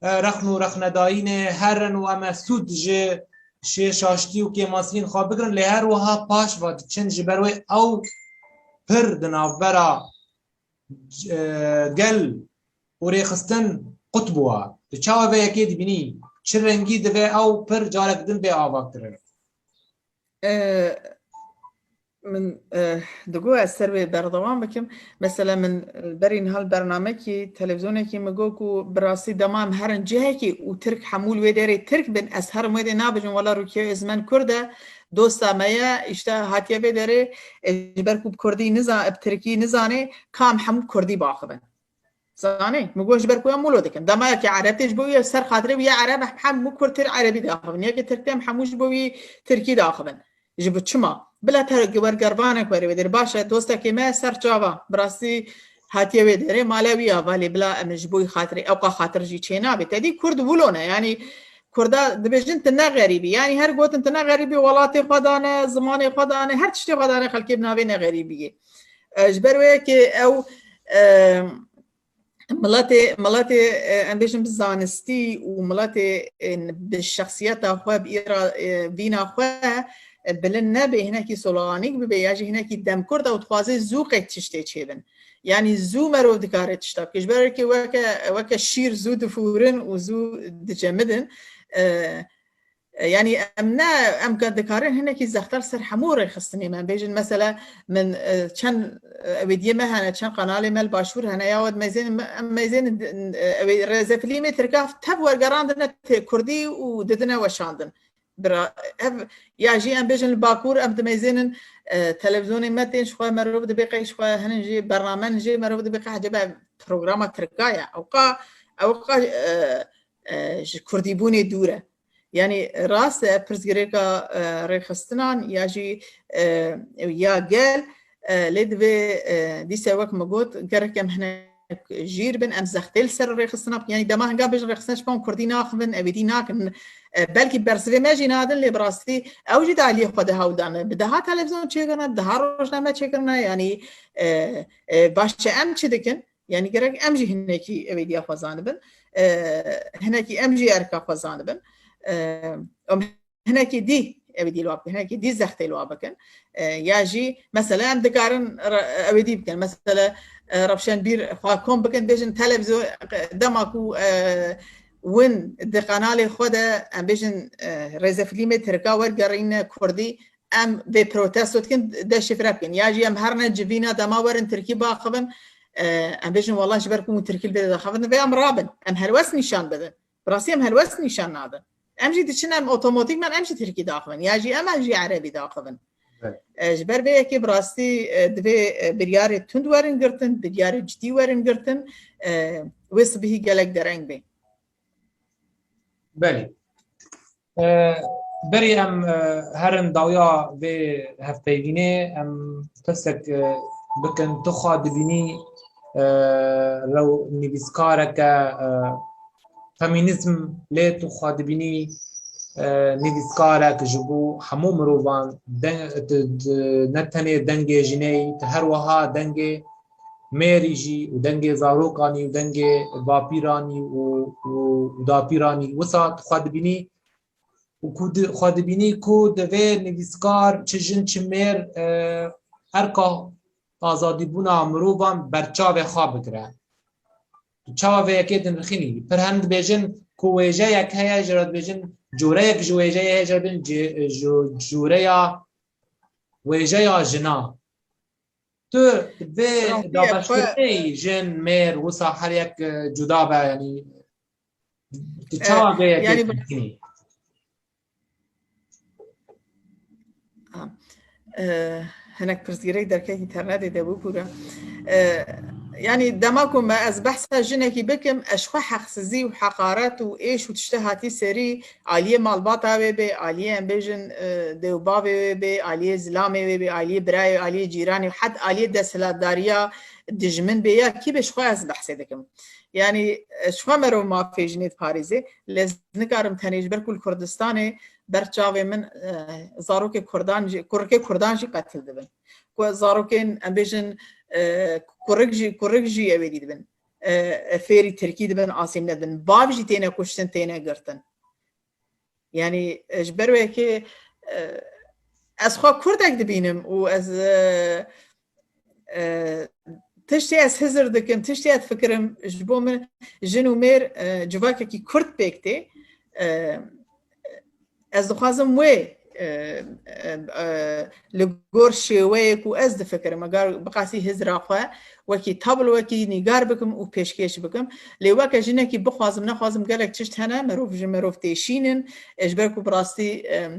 e, rexn û rexnedayînê herin û em e sûd ji şê-, şaştî û kêmasiyên xwe bigirin, lê her wiha paş ve diçin, ji ber wê ew pir di navbera, e, gel û rêxistin qut bûwa. Tu çawa vê yekê dibînî? Çi rengî divê ew pir carek din bê avakirin? E, min, e, digo ez ser wê berdewam bikim. Mesela min, e, berî niha li bernamekî televizyonekî min got ku bi rastî dema em herin cihekî û Tirk hemû li wê derê Tirk bin, ez herim wê dê nabêjim, wela Rukiye Ozmen Kurd e, dosta me ye, îşte hatiye vê derê, e, ji ber ku bi Kurdî niza-, bi Tirkî nizanê, ka em hemû Kurdî biaxivin. Zanî, min got ji ber ku em wilo dikin. Dema yekê Ereb tê ji bo wî ser xatirê wî ya Ereb hemû Kurd tê Erebî diaxivin. Yekê Tirk tê em hemû ji bo wî Tirkî diaxivin. Ji bo çima? Bila te wergervanek were wê derê. Baş e, dostekê me ser çava. Bi rastî hatiye wê derê, male wî ya, valê bila em ji bo wî xatirê, ewqa xatir jî çê nabe. Te dî Kurd wilo ne. Yanî Kurda dibêjin tu ne xerîbî. Yanî her gotin tu ne xerîbî, welatê xwe dane, zimanê xwe dane, her tiştê xwe dane, xelkê bi navê ne xerîbî ye. E, ji ber wê yekê ew, e, miletê, miletê, e, em bêjin bi zanistî û miletê, e, bi şexsiyeta xwe, bi îra-, e, vîna xwe, e, bilind nebe, hinekî soloxanîk bibe ya jî hinekî demkurt ew dixwaze zû qey tiştê çêbin. Yanî zû merov dikare tişta bike. Ji ber wekî weke, weke şîr zû difûrin û zû dicemidin. E, E, yanî em ne, em ka dikarin hinekî zextel ser hemû rêxistinê me bêjin. Mesela min, e, çend, e, ewêdiyê me hene, çend kanalê me li başûr hene, ya we dimeyzênin, em meyzênin, e, ewê rêzefîlmê tirka tev wergerandine tê kurdî û didine weşandin. Bira, ev, ya jî em bêjin li Bakur, em dimeyzênin, e, televîzyonê me tên ji xwe merov dibê qey ji xwe hinin jî bernamen jî merov dibê qey ecebe programa tirka ye. Ewqa, ewqa, e, e, ji kurdîbûnê dûr e. Yanî rast e, pirsgirêka, e, rêxistinan ya jî, e, ya gel, e, lê divê, e, dîse wek min got, gerek em hinek jîr bin, em zextê li ser rêxistina bikin. Yanî dema hinga bêjin rêxistina ji bo kurdî naxivin, ewêdî nakin. E, belkî bersivê me jî nadin, lê bi rastî ew jî di aliyê xwe de hewl dane. Bi deha televîzyon çêkirine, bi deha rojname çêkirine, yanî, e, e, baş e em çi dikin? Yanî gerek em jî hinekî ewêdiya xwe zanibin. E, hinekî em jî erka xwe zanibin. E, em hinekî dî ewêdî li wa bikin, hinekî dî zextê li wa bikin. E, ya jî mesela em dikarin re-, ewêdî bikin. Mesela, e, rewşenbîr xwe kom bikin, bêjin televîzyon, e, dema ku, e, win di kanalê xwe de, em bêjin, e, rêzefîlmê tirka wergerîne kurdî, em vê protesto dikin, deşifre bikin. Ya jî em herine civîna dema werin tirkî biaxivin, e, em bêjin, wela ji ber ku hûn tirkî li vê de daxivin, divê em rabin. Em helwest nîşan bidin. Bi rastî em helwest nîşan nadin. Em jî diçin, em otomatîkman em jî tirkî daxivin. Ya jî em, em jî erebî daxivin. Evet. E, ji ber vê yekê bi rastî, e, divê, e, biryarê tund werin girtin, biryarê cidî werin girtin, e, wê sibihî gelek dereng bê. Belê. E, berî em, e, herin dawiya vê hevpeyvînê, em pirsek, e, bikin, tu xwe dibînî, e, rew nivîskareke, e, femînîzm lê tu xwe dibînî, e, nivîskarek ji bo hemû mirovan, de-, di-, di-, ne tenê dengê jinê yî, tu her wiha dengê mêrî jî û dengê zarokanî û dengê bapîranî û, û, û dapîranî wisa tu xwe dibînî û ku di-, xwe dibînî ku divê nivîskar çi jin çi mêr, e, erka azadîbûna mirovan berçavê xwe bigire. Tu çawa vê yekê dinirxînî? Pir hin dibêjin ku wêjeyek heye, jê re dibêjin coreyek ji wêjeyê heye, jê re dibêjin cê-, ji coreya wêjeya jina. Tu vê Rastî ye, dabeşkirinê jin, mêr, wisa her yek, e, cuda be, yanî tu E, çawa vê yekê yanî dinirxînî? Ha. E, hinek pirsgirêk derkek înternetê de bû pûre. E, yanî dema ku me ez behsa jinekî bikim, ez ji xwe heqsizî û heqaret û êş û tiştê hatî serî, aliyê malbata wê bê, aliyê em bêjin, e, dê û bavê wê bê, aliyê zilamê wê bê, aliyê birayê, aliyê cîranê, het aliyê desthilatdariya dijmin bê ya kî bê, ji xwe ez behsê dikim. Yanî, e, ji xwe merov mafê jinê diparêzê, lê ez nikarim tenê ji ber ku li Kurdistanê ber çavê min, e, zarokê Kurdan jî, kurikê Kurdan jî qetil dibin. Ku zarokên, em bêjin, e, kurik jî, kurik jî ew êdî dibin. E, e, fêrî Tirkî dibin, asîmle dibin. Bav jî têne kuştin, têne girtin. Yanî, e, ji ber wê yekê, e, ez xwe kurdek dibînim û ez, e, e, tiştê ez hizir dikim, tiştê ez difikirim, ji bo min jin û mêr, e, civakekî kurd pêk tê. E, ez dixwazim wê, e, e, e, li gor şêweyê ku ez difikirim, eger biqasî hizra xwe wekî tablo, wekî nîgar bikim û pêşkêş bikim. Lê weke jinekî bixwazim, nexwazim gelek tişt hene, merov ji merov têşînin. E, ji ber ku bi rastî, e,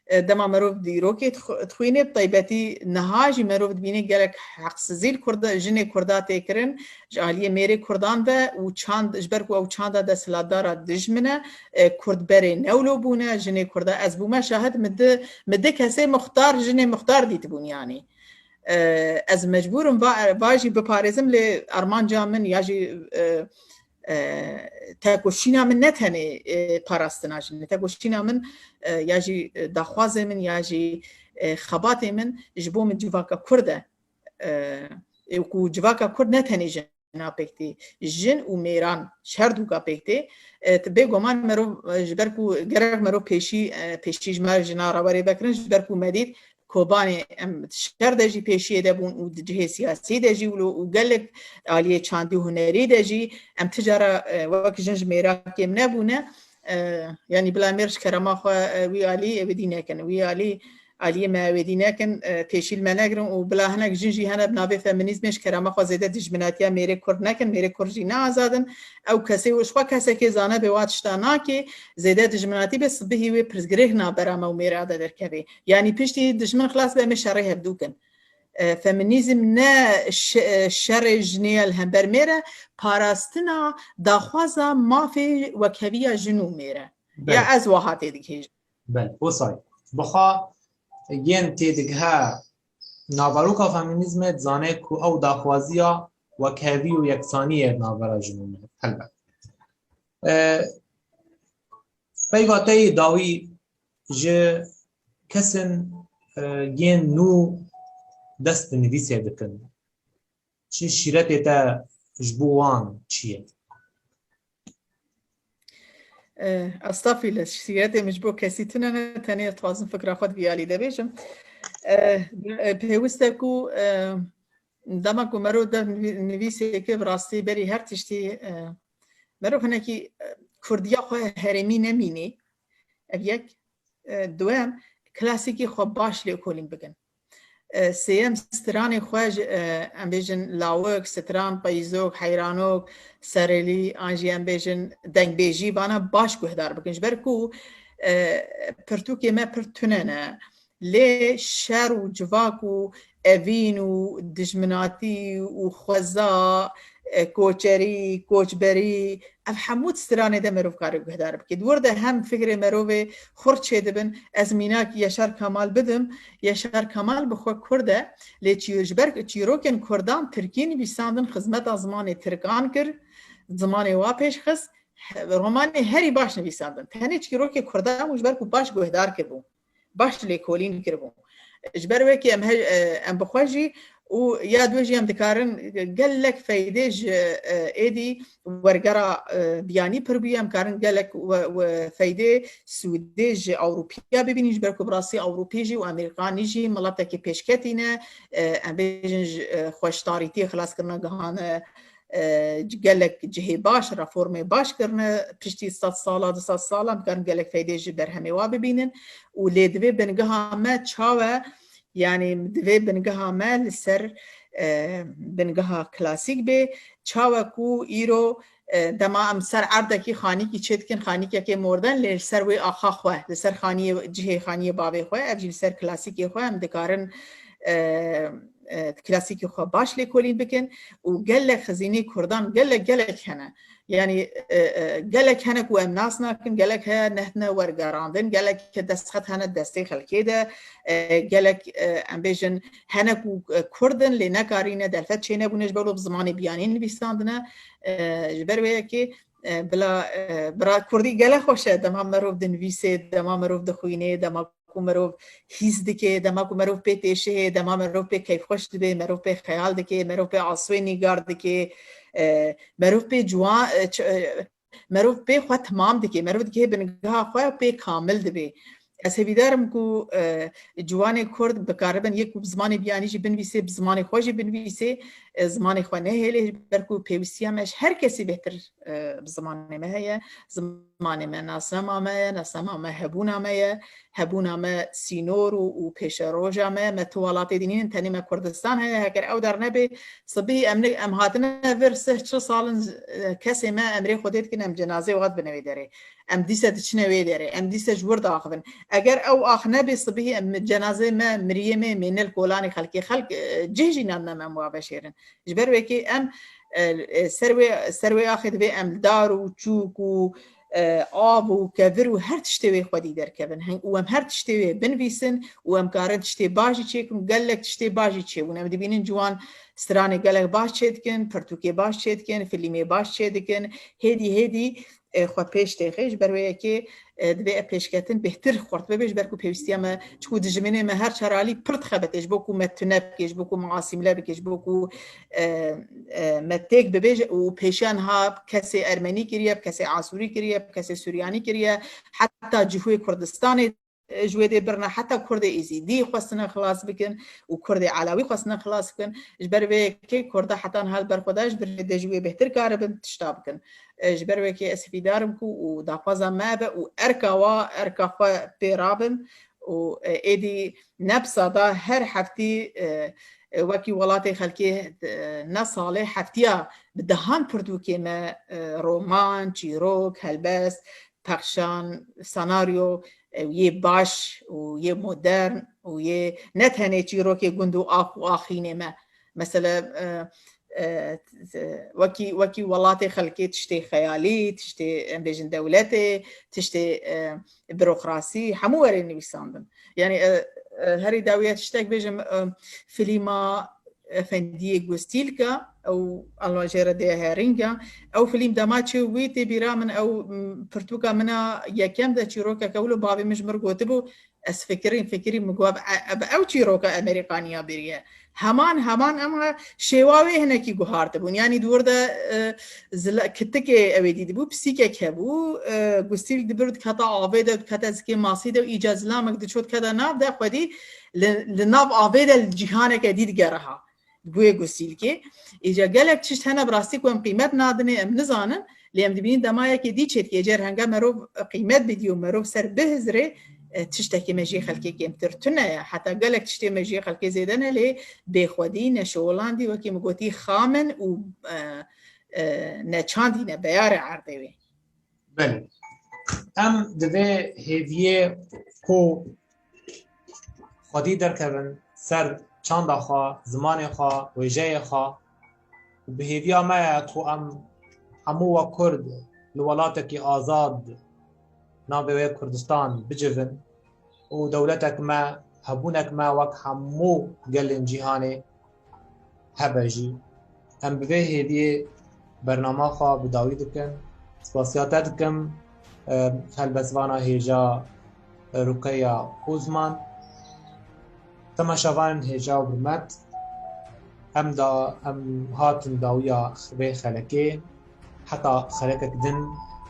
e, dema merov dîrokê dixw-, dixwîne, bi taybetî niha jî merov dibîne gelek heqsizî li Kurda, jinê Kurda tê kirin, ji aliyê mêrê Kurdan ve û çand, ji ber ku ew çanda desthilatdara dijmin e, e, Kurd berê newlo bûne, jinê Kurda, ez bûme şahid, min di, min di kesê muxtar, jinê muxtar dîtibûn yanî. E, ez mecbûr im va, va jî biparêzim, lê armanca min ya jî, e, e, tekoşîna min ne tenê, e, parastina jinê, tekoşîna min, e, ya jî, e, daxwazê min ya jî, e, xebatê min ji bo min civaka Kurd e. E, û ku civaka Kurd ne tenê jin jina pêk tê, jin û mêran ji her dûka pêk tê. E, ti bêguman merov, e, ji ber ku gerek merov pêşî, e, pêşî ji me jina re were vekirin, ji ber ku me dît Kobanê em di şer de jî pêşiyê de bûn û di cihê siyasî de jî wilo û gelek aliyê çandî û hunerî de jî em ti cara, e, wek jin ji mêra kêm nebûne. E, yanî bila mêr ji kerema xwe, e, wî alî êdî nekin. Wî alî aliyê me êdî nekin, e, pêşî li me negirin û bila hinek jin jî hene bi navê feminîzmê ji kerema xwe zêde dijminatiya mêrê Kurd nekin, mêrê Kurd jî ne azad in. Ew kesê û ji xwe kesekê zane bê wa tişta nakê, zêde dijminatî bê, sibihî wê pirsgirêk navbera me û mêra de derkevê. Yanî piştî dijmin xilas be, em ê şerê hevdû kin. E, feminîzm ne şe-, e, şerê jinê ye li hember mêr e, parastina daxwaza mafê wekheviya jin û mêr e. Ya Belê. ez wiha tê dikêjim. Belê, wisa ye. Bi xwe yên têdigihe naveroka feminîzmê dizane ku ew daxwaziya wekhevî û yeksaniyê di navbera jin û mêr, helbet. E, peyva te yê dawî ji kesên, e, yên nû dest bi nivîsê dikin. Çi şîretê te ji bo wan çi ye? Eh, estağfirullah, şîretê min ji bo kesî tune ne, tenê dixwazim fikra xwe di vî alî de bêjim. Eh, eh, pêwist e ku, eh, dema ku merov dev nivî-, nivîsê ke bi rastî berî her tiştî, eh, merov hinekî, eh, kurdiya xwe herêmî nemînî. Ev yek. E, duem, klasîkî xwe baş lêkolîn bikin. E, sêyem, stranê xwe ji, e, em bêjin lawik, stran, peyzok, heyranok, serelî, an jî em bêjin dengbêjî, vana baş guhdar bikin. Ji ber ku, e, pirtûkê me pir tune ne. Lê şer û civak û evîn û dijminatî û xweza, e, koçerî, koçberî, ev hemû di stranê de merov kare guhdar bike. Di wir de hem fikrê merovê xurt çêdibin. Ez mînak Yaşar Kemal bidim. Yaşar Kemal bi xwe Kurd e, lê çî-, ji ber çîrokên Kurdan Tirkî nivîsandin, xizmeta zimanê Tirkan kir, zimanê wa pêş xist. He-, romanê herî baş nivîsandin. Tenê çîrokê Kurdan bû, ji ber ku baş guhdar kiribû, baş lêkolîn kiribû. Ji ber wê kê em he-, e, em bi xwe jî û ya dwê jî em dikarin gelek feydê ji, e, êdî wergera, e, biyanî pir bûye, em karin gelek we, we feydê sûdê ji Ewropiya bibînin, ji ber ku bi rastî Ewropî jî û Amerîkanî jî miletekî pêşketî ne, e, em bêjin ji, e, xweştarîtiyê xilaskirina gihane, e, gelek cihê baş, reformê baş kirine, piştî sed sala, du sed sala em karin gelek feydê ji berhemê wa bibînin û lê divê bingeha me çawe, yanî divê bingeha me li ser, e, bingeha klasîk bê, çawe ku îro, e, dema em ser erdekî xanîkî çê dikin, xanîkekê modern, lê li ser wê axa xwe, li ser xaniyê, cihê xaniyê bavê xwe, ev jî li ser klasîkê xwe em dikarin, e, e, klasîkê xwe baş lêkolîn bikin û gelek xizînê Kurdan, gelek, gelek hene. Yanî, e, e, gelek hene ku em nas nakin, gelek heye nehatine wergerandin, gelek destxet hene destê xelkê de, e, gelek, e, em bêjin, hene ku, e, Kurd in, lê nekarîne, derfet çênebûne, ji ber wê bi zimanê biyanî nivîsandine. E, ji ber wê yekê, e, bila, e, bira Kurdî gelek xweş e, dema merov dinivîsê, dema merov dixwînê, dema ku merov hîs dike, dema ku merov pê têşihê, dema merov pê keyfxweş dibe, merov pê xeyal dike, merov pê aswê nîgar dike, e, merov pê ciwan, e, ç-, e, merov pê xwe temam dike, merov dike bingeha xwe pê kamil dibe. Ez hêvîdar im ku, e, ciwanê Kurd bikaribin yek ku bi zimanê biyanî jî binivîsê, bi zimanê xwe jî binivîsê, e, zimanê xwe nehêlê, ji ber ku pêwîstiya me ji her kesî bêhtir, e, bi zimanê me heye. Zimanê me nasnama me ye, nasnama me hebûna me ye, hebûna me sînor û, û pêşeroja me ye. Me tu welatê dî nînin, tenê me Kurdistan heye. Heger ew der nebe, sibî em ne, em hatine vir sih çil sal in, e, kesê me emrê Xwedê dikin, em cenazê wan dibine wê derê. Em dîse diçine wê derê, em dîse ji wir diaxivin. Eger ew ax nebe, sibî em cenazê me, miriyê me mêne li kolanê xelkê. Xelk, e, cih jî nadine me em wa veşêrin. Ji ber wekê em, e, e, ser wê, ser wê axê divê em dar û çûk û, e, av û kevir û her tiştê wê xwedî derkevin. Hin-, û em her tiştê wê binivîsin û em karin tiştê baş jî çêkin û gelek tiştê baş jî çêbûn. Em dibînin ciwan stranê gelek baş çêdikin, pirtûkê baş çêdikin, filmê baş çêdikin. Hêdî hêdî, e, xwe pêş têxê. Ji ber wê yekê, e, divê ev pêşketin bêhtir xurt bibe, ji ber ku pêwîstiya me, çiku dijminê me her çar alî pir dixebitê, ji bo ku me tune bike, ji bo ku me asîmle bike, ji bo ku, e, e, me têk bibe, ji, û pêşiya niha kesê ermenî kiriye, kesê asûrî kiriye, kesê suryanî kiriye, heta cihûyê Kurdistanê, e, ji wê dê birine, heta Kurdê Êzîdî xwestine xilas bikin û Kurdê Elewî xwestine xilas bikin. Ji ber vê yekê Kurda heta niha li ber xwe de ji birê de ji wê bêhtir karibin tişta bikin. E, ji ber wê yekê ez hêvîdar im ku û daxwaza me be û erka wa, erka xwe pê rabin û, e, êdî ne bi sada her heftî, e, e, wekî welatê xelkê, e, ne salê heftiya bi dehan pirtûkê me, e, roman, çîrok, helbest, pexşan, senaryo, e, yê baş û yê modern û yê ne tenê çîrokê gund û ax û axînê me. Mesela, e, e, t-, wekî, wekî welatê xelkê tiştê xeyalî, tiştê, em bêjin, dewletê, tiştê, e, burokrasî, hemû were nivîsandin. Yanî, e, e, herî dawiya tiştek bêjim, e, filîma Efendiyê Gustîlka, ew Alman jê re dê herînga. Ew filîm dema çê wî tê bîra min, ew, m, pirtûka min a yekem de çîrokeke wilo bavê min ji min re gotibû, ez fikirîm, fikirîm, min got, "Ev, ev, ev çîroka Amerîkanî ya biriye." Heman, heman, ema şêwa wê hinekî guhartibûn. Yanî di wir de, e, zila-, kitikê ew ê dîtibû, pisîkek hebû, e, Gustîlk dibir dikete avê de, dikete zikê masî de, îca zilamek diçû dikete nav de, xwedî li, li nav avê de li cîhaneke dî digeriha. Guhê Gustîlkê. Îca gelek tişt hene bi rastî ku em qîmet nadinê, em nizanin, lê em dibînin dema yekê dî çêdikê, êcar henge merov qîmet bidî û merov ser bihizirê, e, tiştekê me jê xelkê kêmtir tune ye. Heta gelek tiştê me jê xelkê zêde ne, lê bêxwedî, neşewilandî, wekî min gotî, xam in û, e, e, neçandî ne beyarê erdê wê. Belê. Em divê hêviyê ku xwedî derkevin ser çanda xwe, zimanê xwe, wêjeyê xwe. Û bi hêviya me ye ku em hemû wek Kurd li welatekî azad navê wê Kurdistan bicivin û dewletek me, hebûnek me wek hemû gelên cîhanê hebe jî. Em bi vê hêviyê bernama xwe bi dawî dikin. Spasiya te dikim, e, helbestvana hêja Ruqeya Ozman. Temaşevanên hêja û hurmet, em da, em hatin dawiya vê xelekê. Heta xelekek din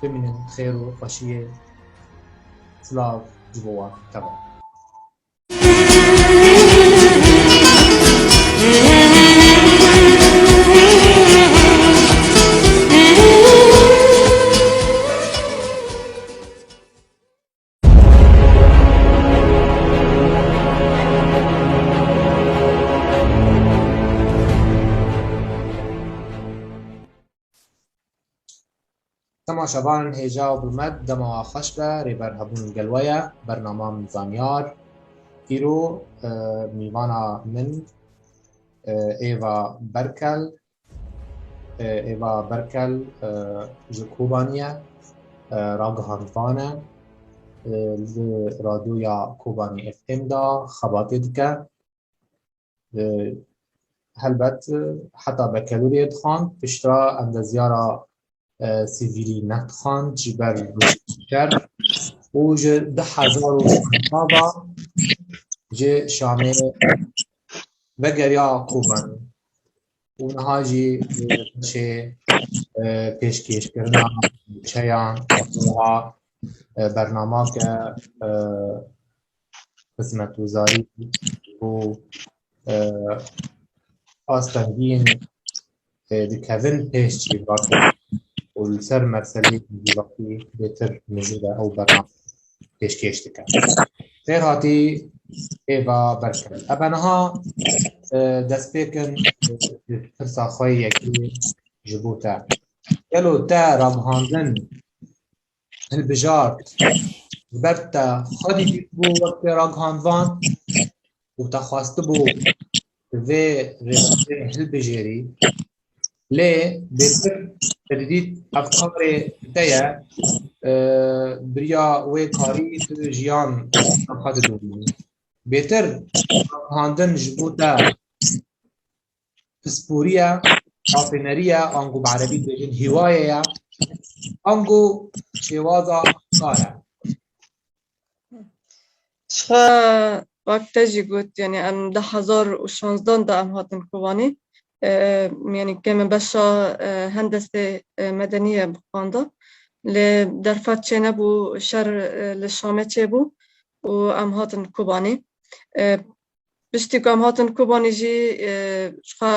bimînin xêr û xweşiyê. Silav ji bo wan. Temam. Temaşevanên hêja û hurmet, dema we xweş be, rêber hebûn gel we ye, bernama min Zanyar. Îro, e, mîvana min, e, Êva Berkel, e, Êva Berkel, e, ji Kobanî ye, e, ragihandvan e, e, li radyoya Kobanî F M de xebatê dike. E, helbet, e, heta bekeloriyê dixwand, piştre endezyara, e, sivîlî nedixwand ji ber şer û ji du hezar û şeş ve ji Şamê vegeriya Kobanî û niha jî, e, beşê, e, pêşkêşkirina nûçeyan, wiha, e, bernameke, e, xizmetguzarî û, e, astengiyên, e, dikevin pêş civakê û li ser meseleyên civakî bêtir mijûl e ew bername pêşkêş dike. Xêr hatî Êva Berkel. Ebe niha, e, dest pê kin, e, pirsa xwe yekê ji bo te. Gelo te ragihandin hilbijart, ji ber te xwedî dîtibû wek ragihandvan û te xwestibû vê rêbazê hilbijêrî. Lê bêtir te didît ev karê te ye, e, biriya wê karî tu jiyan xwe didomînî. Bêtir ragihandin ji bo te pisporî ye, rafênerî ye, ango bi erebî dibêjin hîwaye ye, ango şêwaza kar e. Ji xwe wek te jî got, yanî em du hezar û şanzdan de em hatin Kobanî. E, yanî ke min beşa, e, hendesê, e, medenî ye bixwanda. Lê derfet çênebû, şer, e, li Şamê çêbû û em hatin Kobanî. E, Piştî ku em hatin Kobanî jî, e, ji xwe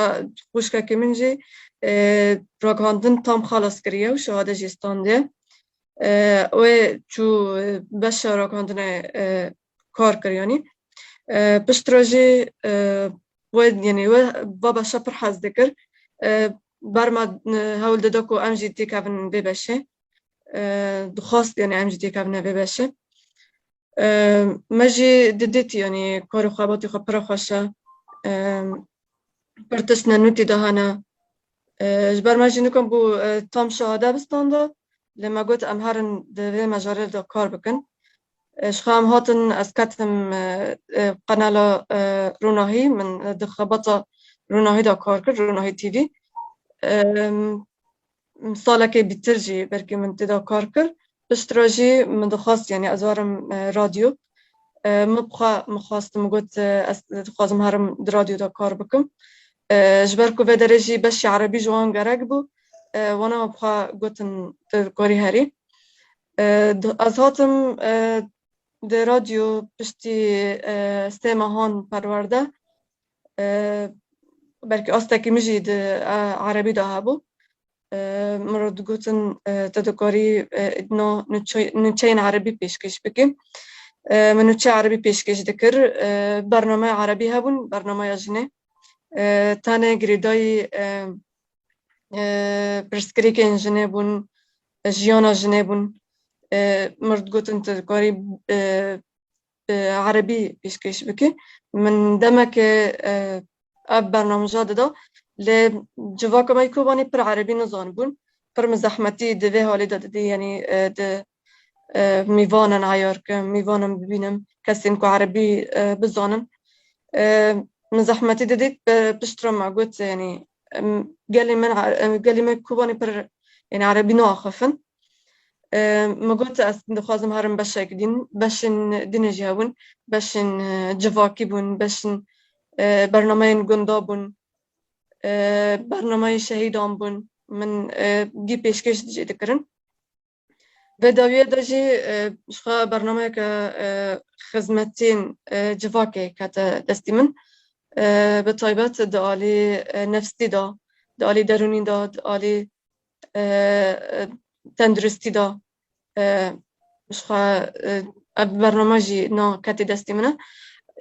xwişkekî min jî, e, ragihandin tam xelas kiriye û şehade jî standiye. E, wê çû, e, beşa ragihandinê, e, kar kir, yanî. E, piştre jî, e, wê, yanî wê va beşa pir hez dikir. E, ber me, e, hewl dida ku em jî têkevin vê beşê. E, dixwast, yanî em jî têkevine vê beşê. E, me jî didît, yanî kar û xebatê xwe pir xweş e. E, pir tiştine nû tê de hene. E, ji ber me jî nikom bû, e, tam şehade bistanda, lê me got em herin di vê mejarê de kar bikin. E, ji xwe em hatin, ez ketim, e, e, qenala, e, Ronahî, min, e, di xebata Ronahî de kar kir, Ronahî T V. E, salekê bîtir jî belkî min tê de kar kir. Piştre jî min dixwest, yanî ez werim, e, radyo. E, min bi xwe min xwest, min got, e, ez dixwazim herim di radyo de kar bikim. E, ji ber ku vê derê jî beşî erebî ji wan gerek bû. E, wana min bi xwe gotin tu dikarî herî. E, di, ez hatim, e, di radyo piştî, e, sê mehan perwerde. E, belkî astekî min jî di, e, erebî de hebû. E, min re digotin, e, te dikarî, e, no, nûçe-, nûçeyên erebî pêşkêş bikî. E, min nûçe erebî pêşkêş dikir. E, bernameya erebî hebûn, bernameya jinê. E, tenê girêdayî, e, e, pirsgirêkên jinê bûn, jiyana jinê bûn. E, min re digotin tu dikarî, e, bi erebî pêşkêş bike. Min demeke, e, ev bernamija dida, lê civaka me yê Kobanê pir erebî nizanibûn. Pir min zehmetî di vê halê de didî, yanî, e, di, e, mîvanan eyar kim, mîvanan bibînim, kesên ku erebî, e, bizanin. E, min zehmetî didît, e, piştre me got, yanî, em, gelê min, e, gelê me Kobanê pir, yanî, erebî naaxifin. E, min got, ez dixwazim herim beşek din, beşên din jî hebûn, beşên, e, civakî bûn, beşên, e, bernameyên gunda bûn, e, bernameyê şehîdan bûn. Min, e, gî pêşkêş jê dikirin. Vê dawiye de jî, e, ji xwe bernameyeke, e, xizmetên, e, civakê kete destî min. E, bi taybet di alî, e, nefsî de, di alî derûnî de, di alî, e, e, tenduristî de, e, ji xwe, e, ev bername jî na ketê destê min e.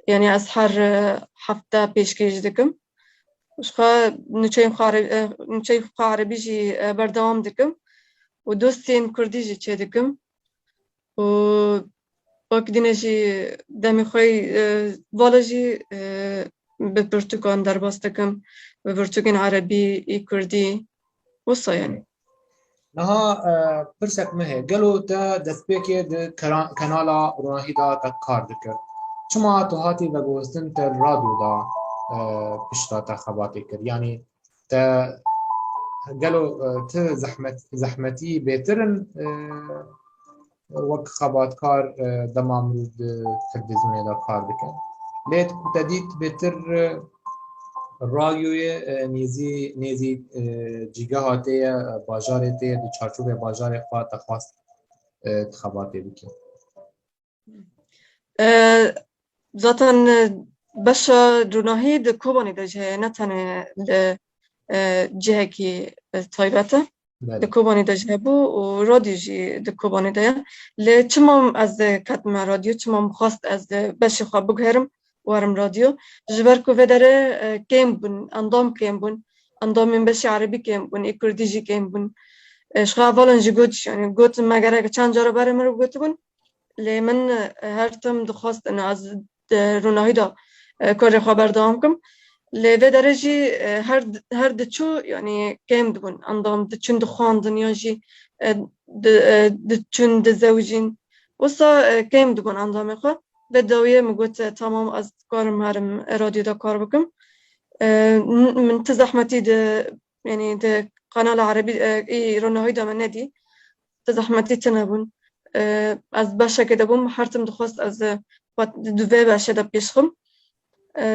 Yanî ez her, e, hefte pêşkêş dikim. Ji xwe nûçeyên xwe ere-, e, nûçeyên xwe erebî jî, e, berdewam dikim û dostên kurdî jî çêdikim û wek dîne jî demê xwe yî, e, vala jî, e, bi pirtûkan derbas dikim, bi pirtûkên erebî, ê kurdî, wisa yanî. Niha, e, pirsek min heye. Gelo te destpêkê di kera-, kanala Ronahî de te kar dikir? Çima tu hatî veguhestin te radyo de, e, pişta te xebatê kir? Yanî te gelo, e, ti zehmet-, zehmetî bêtir in, e, wek xebatkar, e, dema mirov di televîzyonê de kar dike? Lê ku te dît bêtir, e, radyoyê, e, nêzî, nêzî, e, cîgeha te ye, e, bajarê te ye, di çarçovê bajarê xwe te xwest, e, ti xebatê bike? E, zaten, e, beşa Ronahî di Kobanê de jî heye, ne tenê li, e, cihekî, e, taybet e. Belê. Di Kobanê de jî hebû û radyo jî di Kobanê de ye. Lê çima ez ketime radyo, çima min xwest ez beşê xwe biguherim, werim radyo? Ji ber ku vê derê, e, kêm bûn, endam kêm bûn, endamên beşê erebî kêm bûn, ê kurdî jî kêm bûn. E, ji xwe hevalan jî got, yanî got me gerek çend cara berê min gotibûn, lê min, e, her tim dixwestin ez di Ronahî de, e, karê xwe berdewam kim. Lê vê derê jî, e, her, her diçû, yanî kêm dibûn. Endam diçûn dixwandin yan jî, e, di, e, diçûn dizewicîn. Wisa, e, kêm dibûn endamê xwe. Vê dawiyê min got, e, tamam, ez dikarim herim, e, radyo de kar bikim. E, n-, min ti zehmetî di, yanî di kanala erebî, e, ê Ronahî de min nedî. Ti zehmetî tune bûn. E, ez beşekê de bûm, her tim dixwest ez, e, xwe di vê beşê de pêş xim. E,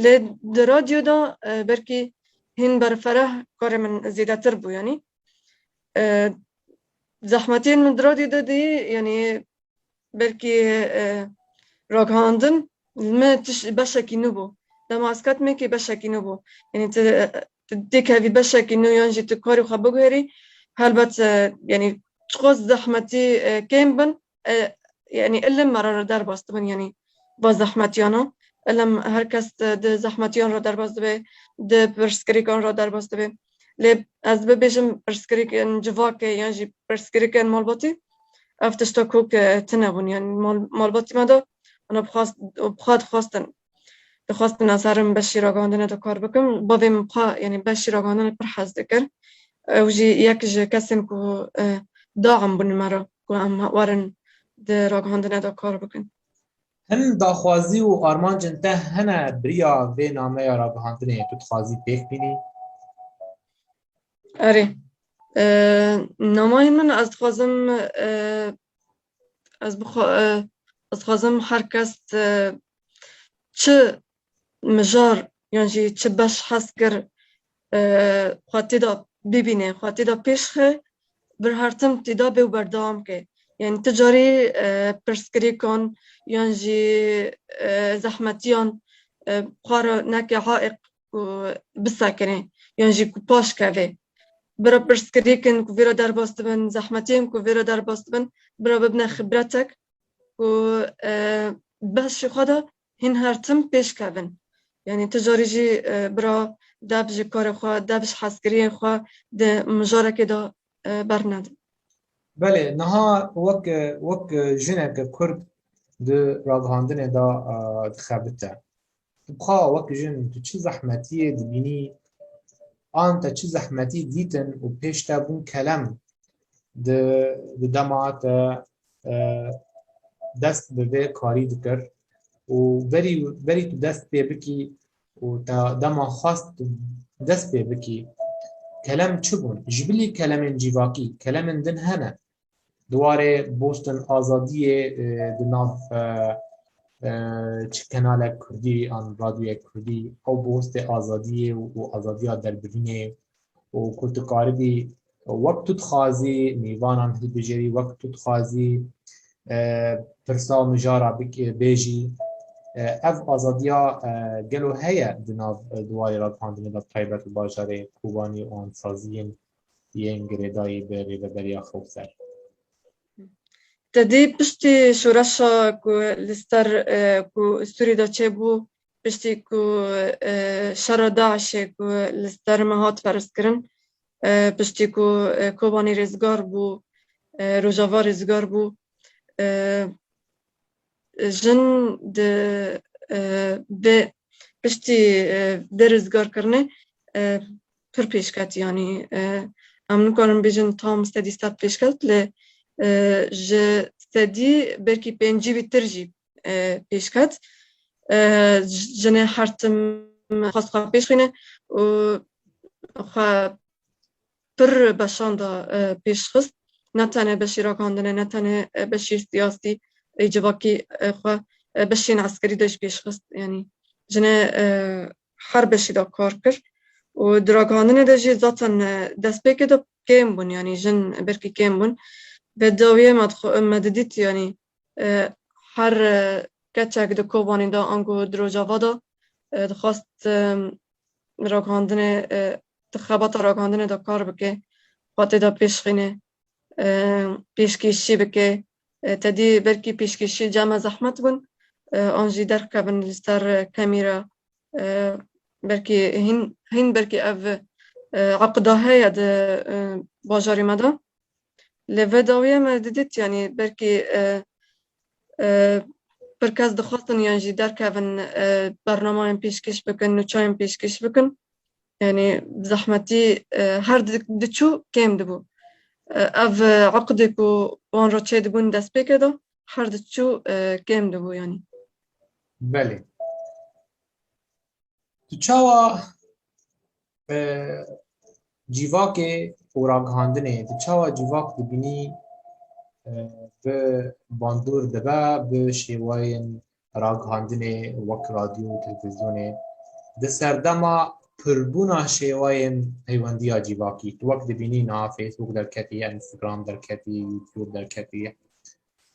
lê di radyo de, e, belkî hîn berfereh karê min zêdetir bû, yanî. E, zehmetiyên min di radyo de dî, yanî belkî, e, ragihandin, me tiş-, beşekî nû bû. Dema ez ketimê kî beşekî nû bû. Yanî tu, e, tu têkevî beşekî nû yan jî tu karê xwe biguherî, helbet, e, yanî çiqas zehmetî, e, kêm bin, e, yanî ilim me re derbas dibin, yanî va zehmetiyana. Ilim her kes, e, di zehmetiyan re derbas dibe, di pirsgirêkan re derbas dibe. Lê ez bibêjim pirsgirêkên civakê yan jî pirsgirêkên malbatî, ev tişta kok, e, tune bûn. Yanî mal-, malbatî me de, ana bi xwest-, bi xwe dixwestin. Dixwestin ez herim beşî ragihandinê de kar bikim. Bavê min xwe, yanî beşî ragihandinê pir hez dikir. Ew jî yek ji kesên ku, e, daxim bûn me re, ku em werin di ragihandinê de kar bikin. Hin daxwazî û armancên te hene beriya vê nameya ragihandinê tu dixwazî pêk bînî? Erê. E, nameyê min ez dixwazim, e, ez bixwa-, e, ez dixwazim her kes, e, çi mijar yan jî çi beş hez kir, e, xwe tê de bibîne, xwe tê de pêş xe, bir her tim tê de bê û berdewam ke. Yanî ti carî, e, pirsgirêkan yan jî, e, zehmetiyan, e, xwe re neke haiq ku bisekinê yan jî ku paş kevê. Bira pirsgirêkin ku vê re derbas dibin, zehmetiyên ku vê re derbas dibin, bira bibine xibretek ku, e, beşê xwe de hîn her tim pêş kevin. Yanî ti carî jî, e, bira dev ji karê xwe, dev ji hezkiriyên xwe di mijarekê de, e, bernedin. Belê, niha wek, wek jineke Kurd, di ragihandinê de, e, dixebite. Tu xwe wek jin, tu çi zehmetiyê dibînî, an te çi zehmetî dîtin û pêş te bûn kelem di, di dema te, e, dest bi vê karî dikir û berî, berî tu dest pê bikî û te dema xwest tu dest pê bikî, kelem çi bûn? Ji bilî kelemên cîvakî, kelemên din hene. Di warê bostin azadiyê, e, di nav, e, e, çi kenalek kurdî an radyoyek kurdî, ew bostê azadiyê û, û azadiya derbirînê û ku tu karibî wek tu dixwazî mêvanan hilbijêrî, wek tu dixwazî, e, pirsa û mijara bik-, bêjî. E, ev azadiya, e, gelo heye di nav, e, di warê ragihandinê de taybet li bajarê Kobanî û an saziyên yên girêdayî bi rêveberiya Xewser. Te dî piştî şoreşa ku li ser, e, ku Sûrî de çêbû, piştî ku, e, şera DAIŞê ku li ser me hat ferz kirin, e, piştî ku, e, Kobanî rêzgar bû, e, Rojava rêzgar bû, e, jin di, e, vê piştî, e, vê rêzgarkirinê, e, pir pêşket, yanî, e, em nikarin bêjin tam sedî sed pêşket, lê, e, ji sedî belkî pêncî wî tir jî, e, pêşket. E, j-, jinê her tim xwest xwe pêş xîne û xwe pir beşan de, e, pêş xist. Ne tenê beşî ragihandinê, ne tenê, e, beşî siyasî, ê civakî, e, xwe, e, beşên eskerî de jî pêş xist. Yanî jinê, e, her beşî de kar kir. Û di ragihandinê de jî zaten, e, destpêkê de kêm bûn, yanî jin belkî kêm bûn. Vê dawiyê me dixwe-, me didît, yanî, e, her, e, keçek di Kobanî de ango di Rojava de, e, dixwest, e, ragihandinê, e, di xebata ragihandinê de kar bike, xwe tê de pêşxîne, e, pêşkêşî bike. E, te dî belkî pêşkêşî cem me zehmet bûn, e, an jî derkevin li ser kemîra, e, belkî hîn, hîn belkî ev, e, eqda heye di, e, bajarê me de. Lê vê dawiyê me didît, yanî belkî, e, e, pir kes dixwestin yan jî derkevin, e, bernamayên pêşkêş bikin, nûçeyên pêşkêş bikin. Yanî bi zehmetî, e, her di-, diçû kêm dibû. E, ev, e, eqdê ku wan re çêdibûn destpêkê de her diçû, e, kêm dibû yanî. Belê. Tu çawa, e, cîvakê û ragihandinê, tu çawa cîvak dibînî, e, bi bandor dibe, bi şêwayên ragihandinê wek radyo û televîzyonê? Di serdema pirbûna şêwayên peywendiya cîvakî, tu wek dibînî niha Facebook derketî, Instagram derketî, YouTube derketî,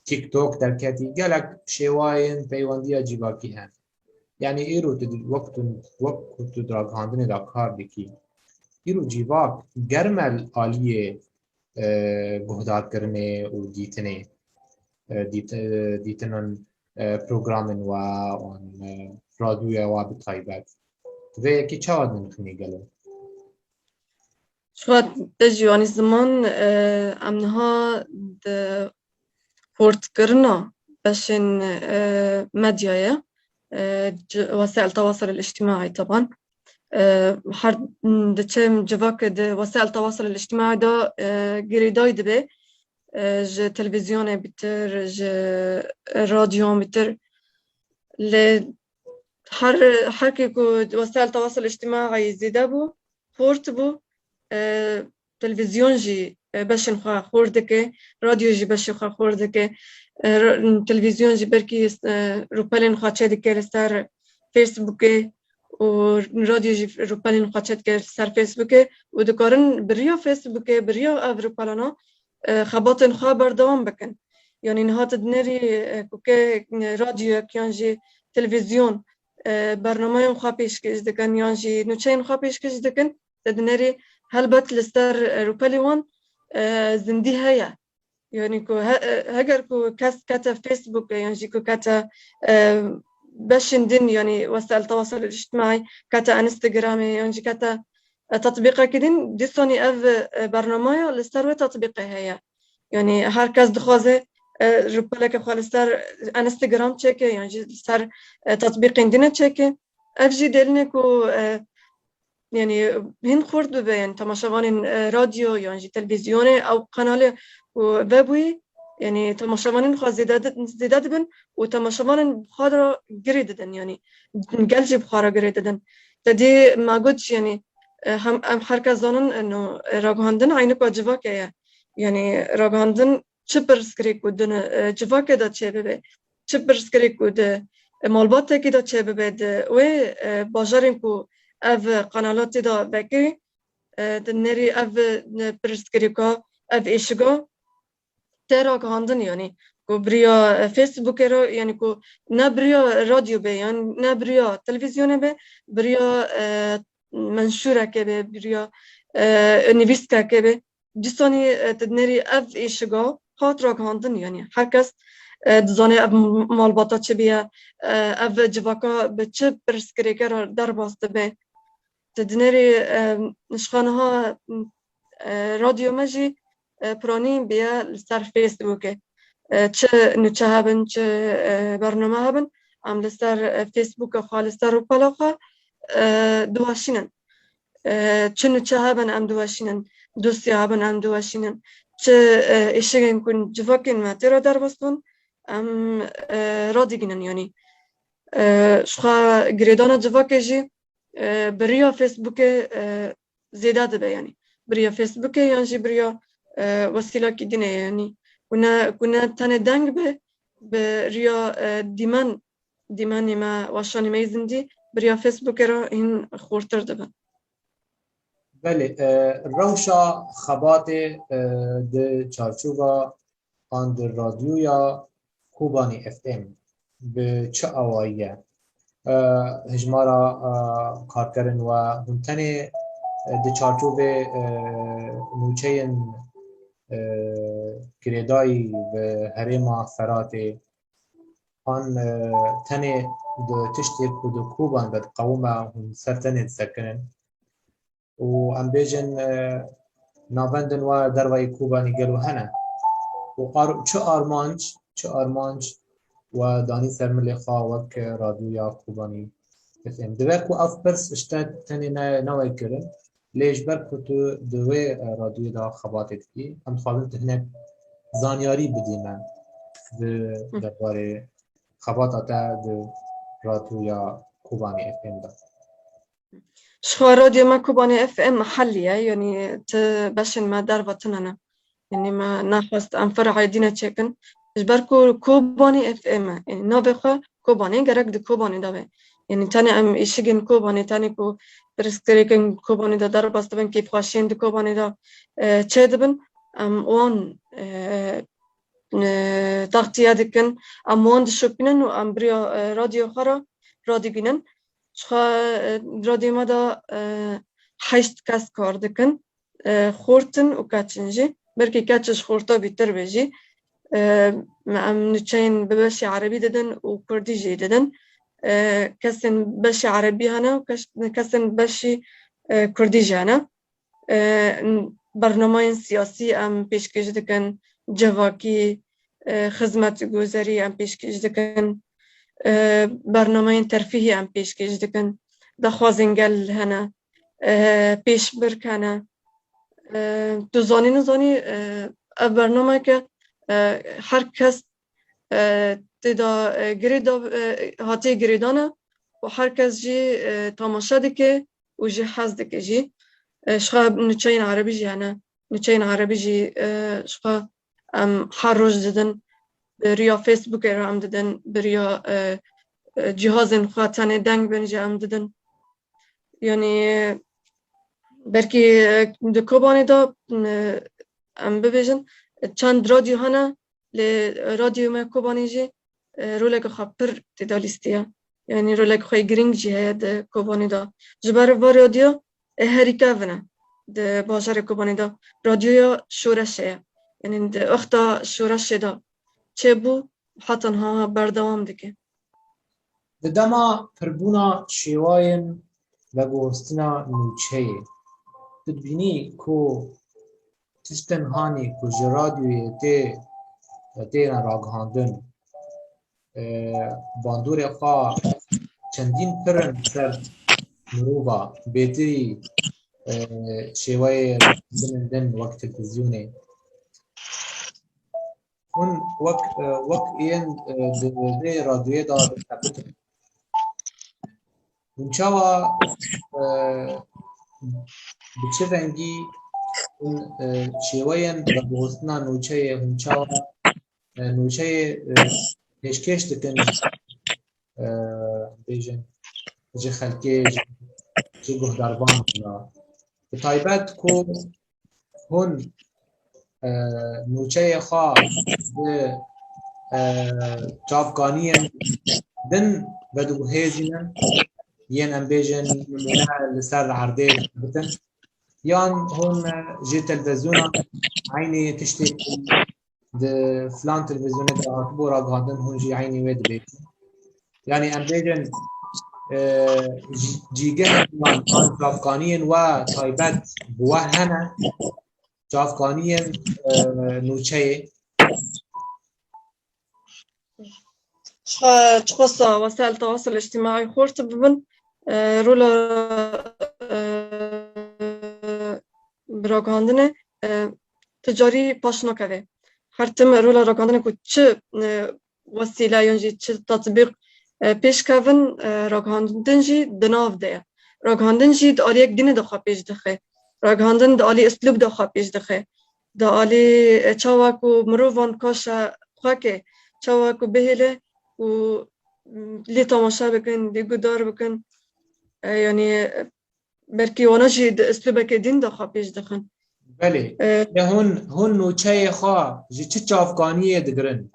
TikTok derketî, gelek şêwayên peywendiya cîvakî hene. Yanî îro tu di-, wek tu, wek ku tu di ragihandinê de kar dikî, îro cîvak germ e li aliyê, e, guhdarkirinê û dîtinê, e, dît-, e, dîtinan, e, programên we an, e, radyoya we bi taybet. Tu vê yekê çawa dinixînî gelo? Ji xwe te jî anî ziman, e, em niha di xurtkirina beşên, e, medyayê, e, ci-, wesaîl tewasel el îctimaî teban, e, her diçe civakê di wesaîl tewasel el îctimaî de, e, girêdayî dibe, e, ji televîzyonê bitir, ji radyoyan bitir. Lê her, her kê ku wesaîl tewasel îctimaî zêde bû, xurt bû, e, televîzyon jî, e, beşên xwe xurt dike, radyo jî beşê xwe xurt dike. E, ra-, televîzyon jî belkî, e, rûpelên xwe çêdike li ser Facebookê û radyo jî rûpelên xwe çêdike li ser Facebookê û dikarin bi riya Facebookê, bi riya ev rûpelana, e, xebatên xwe berdewam bikin. Yanî niha tu dinêrî, e, ku ke, e, radyoyek yan jî televîzyon, e, bernameyên xwe pêşkêş dikin yan jî nûçeyên xwe pêşkêş dikin, te dinêrî helbet li ser, e, rûpelê wan, e, zindî heye. Yanî ku he-, e, heger ku kes kete Facebookê yan jî ku kete, e, beşên din, yanî wesaîl tewasel îctimaî, kete Instagramê yan jî kete, e, tetbîqekî din, dîsanî ev, e, bernameya li ser wê tetbîqê heye. Yanî her kes dixwaze e, rûpeleke xwe li ser Instagram çêke yan jî li ser, e, tetbîqên dîne çêke. Ev jî dêlinê ku, e, yanî hîn xurt bibe, yanî temaşevanên, e, radyo yan jî televîzyonê ew qenalê ku vebûyî, yanî temaşevanên xwe zêde di-, zêde dibin û temaşevanên bi xwe re girê didin, yanî gel jî bi xwe re girê didin. Te dî me got jî, yanî, e, hem, em her kes zanin, e, no, e, ragihandin eynika civakê ye. Yanî ragihandin çi pirsgirêk ku di, e, civakê de çêbibe, çi pirsgirêk ku di, e, malbatekî de çêbibe, di wê, e, bajarên ku ev qenala tê de vekirî, e, di nêrî ev, e, pirsgirêka, ev êşiga tê ragihandin, yanî ku bi riya, e, Facebookê re, yanî ku ne bi riya radyo be, yan ne bi riya televîzyonê be, bi riya, e, menşûrekê be, bi riya, e, nivîskekê be. Dîsanî, e, tu dinêrî ev êşiga hat ragihandin, yanî her kes, e, dizane ev malbata çi bûye, e, ev civaka bi çi pirsgirêke re derbas dibe. Tu dinêrî, e, ji xwe niha, e, radyo me jî, e, piranî bûye li ser Facebookê. E, çi nûçe hebin, çi, e, bername hebin, em li ser, e, Facebooka xwe, li ser rûpela xwe, e, diweşînin. E, çi nûçe hebin em diweşînin, dosya hebin em diweşînin, çi, e, êşigên ku civakên me tê re derbas bûn, em, e, radigînin, yanî, e, ji xwe girêdana civakê jî, e, bi riya Facebookê, e, zêde dibe, yanî bi riya Facebookê yan jî bi riya, e, wesîlakî dîne, yanî ku ne, ku ne tenê deng be, bi riya, e, dîmen, dîmenê me, weşanê me yê zindî bi riya Facebookê re hîn xurtir dibin. Belê, e, rewşa xebatê, e, di çarçova an di radyoya Kobanî F M bi çi awayî ye? E, hejmara, e, karkerin we hûn tenê, e, di çarçovê, e, nûçeyên, e, girêdayî bi herêma Feratê an, e, tenê di tiştê ku di Koban de diqewime hûn ser tenê disekinin? Û em bêjin, e, navendin we dervayî Kobanî gelo hene? Û ar-, çi armanc, çi armanc we danî ser milê xwe wek radyoya Kobanî F M? Dibe ku ev pirs ji te tenê ne, newek kirin, lê ji ber ku tu di wê, e, radyoyê de xebatê dikî, em dixwazin tu hinek zanyarî bidî me di Hı. derbarê xebata te di radyoya Kobanî F M de. Ji xwe radyo me Kobanê F M mehellî ye, yanî ti beşên me derva tune ne. Yanî me nexwest em fer'ê dîne çêkin. Ji ber ku Kobanê F M e. Yanî navê xwe Kobanê gerek di Kobanê de be. Yanî tenê em êşigên Kobanê, tenê ku pirsgirêkên Kobanê de derbas dibin, kêfxweşiyên di Kobanê de, e, çêdibin, em wan, e, e, textiye dikin, em wan dişopînin û em bi riya, e, radyo xwe re radigînin. Ji xwe, e, radyo me de, e, heşt kes kar dikin. E, xort in û keç in jî. Belkî keç ji xorta bîtir be jî. E, em nûçeyên bi beşê erebî didin û kurdî jî didin. E, kesên beşê erebî hene û kes-, kesên beşî, e, kurdî jî hene. E, n-, bernameyên siyasî em pêşkêş dikin, civakî, e, xizmetguzerî em pêşkêş dikin, e, bernameyên terfîhî em pêşkêş dikin, daxwazên gel hene, e, pêşbirk hene. E, tu zanî nizanî, e, ev bernameke, e, her kes, e, tê de, e, girê da, e, hatiye girêdana û her kes jî, e, tamaşe dike û jî hez dike jî. E, ji xwe nûçeyên erebî jî hene. Nûçeyên erebî jî, e, ji xwe em her roj didin. Bi riya Facebookê re em didin, bi riya, e, e, cihazên xwe tenê deng bin jî em didin. Yanî belkî, e, di Kobanê de, e, em bibêjin, çend radyo hene, lê radyoyê me Kobanê jî, e, roleke xwe pir tê de lîstiye. Yanî roleke xwe yê girîng jî heye di Kobanê de. Ji ber va radyo, e, herî kevin e di bajarê Kobanê de. Radyoya şoreşê ye. Yanî di wexta şoreşê de çêbû, heta niha berdewam dike. Di dema pirbûna şêwayên veguhostina nûçeyê, tu dibînî ku tiştên hanî ku ji radyoyê tê têne ragihandin, e, bandorê xwe çendîn pir in ser mirova, bêtirî, e, şêweyê ragihandinên din wek televîzyonê. Hûn wek, e, wek yên, e, di vê radyoyê de dixebitin. Hûn çawa, e, bi çi rengî hûn, e, şêweyên veguhostina nûçeyê, hûn çawa, e, nûçeyê, e, pêşkêş dikin, e, bêjin, ji xelkê, ji, ji guhdarvan re? Bi taybet ku hûn, e, nûçeyê xwe bi, e, çavkaniyên din vediguhêzînin, yên em bêjin nimûne li ser erdê bitin, yan hûn, e, ji televîzyona eynî tiştê ku di filan televîzyonê de hatibû ragihandin, hûn jî eynî wê dibêjin? Yanî em bêjin, e, cî-, cîgehên wan an çavkaniyên we taybet bi we hene? Çavkaniyên, e, nûçeyê. Çiqas, çiqas wesayil tewasul îctîmaî xurt bibin, e, rola, e, bi ragihandinê, e, ti carî paş nakeve. Her tim rola ragihandinê ku çi, e, wesîle yan jî çi tetbîq, e, pêş kevin, e, ragihandin jî di nav de ye. Ragihandin jî di aliyek dînê de xwe pêş dixe. Ragihandin di alî uslûb de xwe pêş dixe. Di alî, e, çawa ku mirovan kaşe xwe ke, çawa ku bihêle û, m, lê temaşe bikin, lê guhdar bikin. E, yanî, e, belkî wana jî di uslûbeke dîn de xwe pêş dixin. Belê. E, Lê hûn, hûn nûçeyê xwe ji çi çavkaniyê digirin?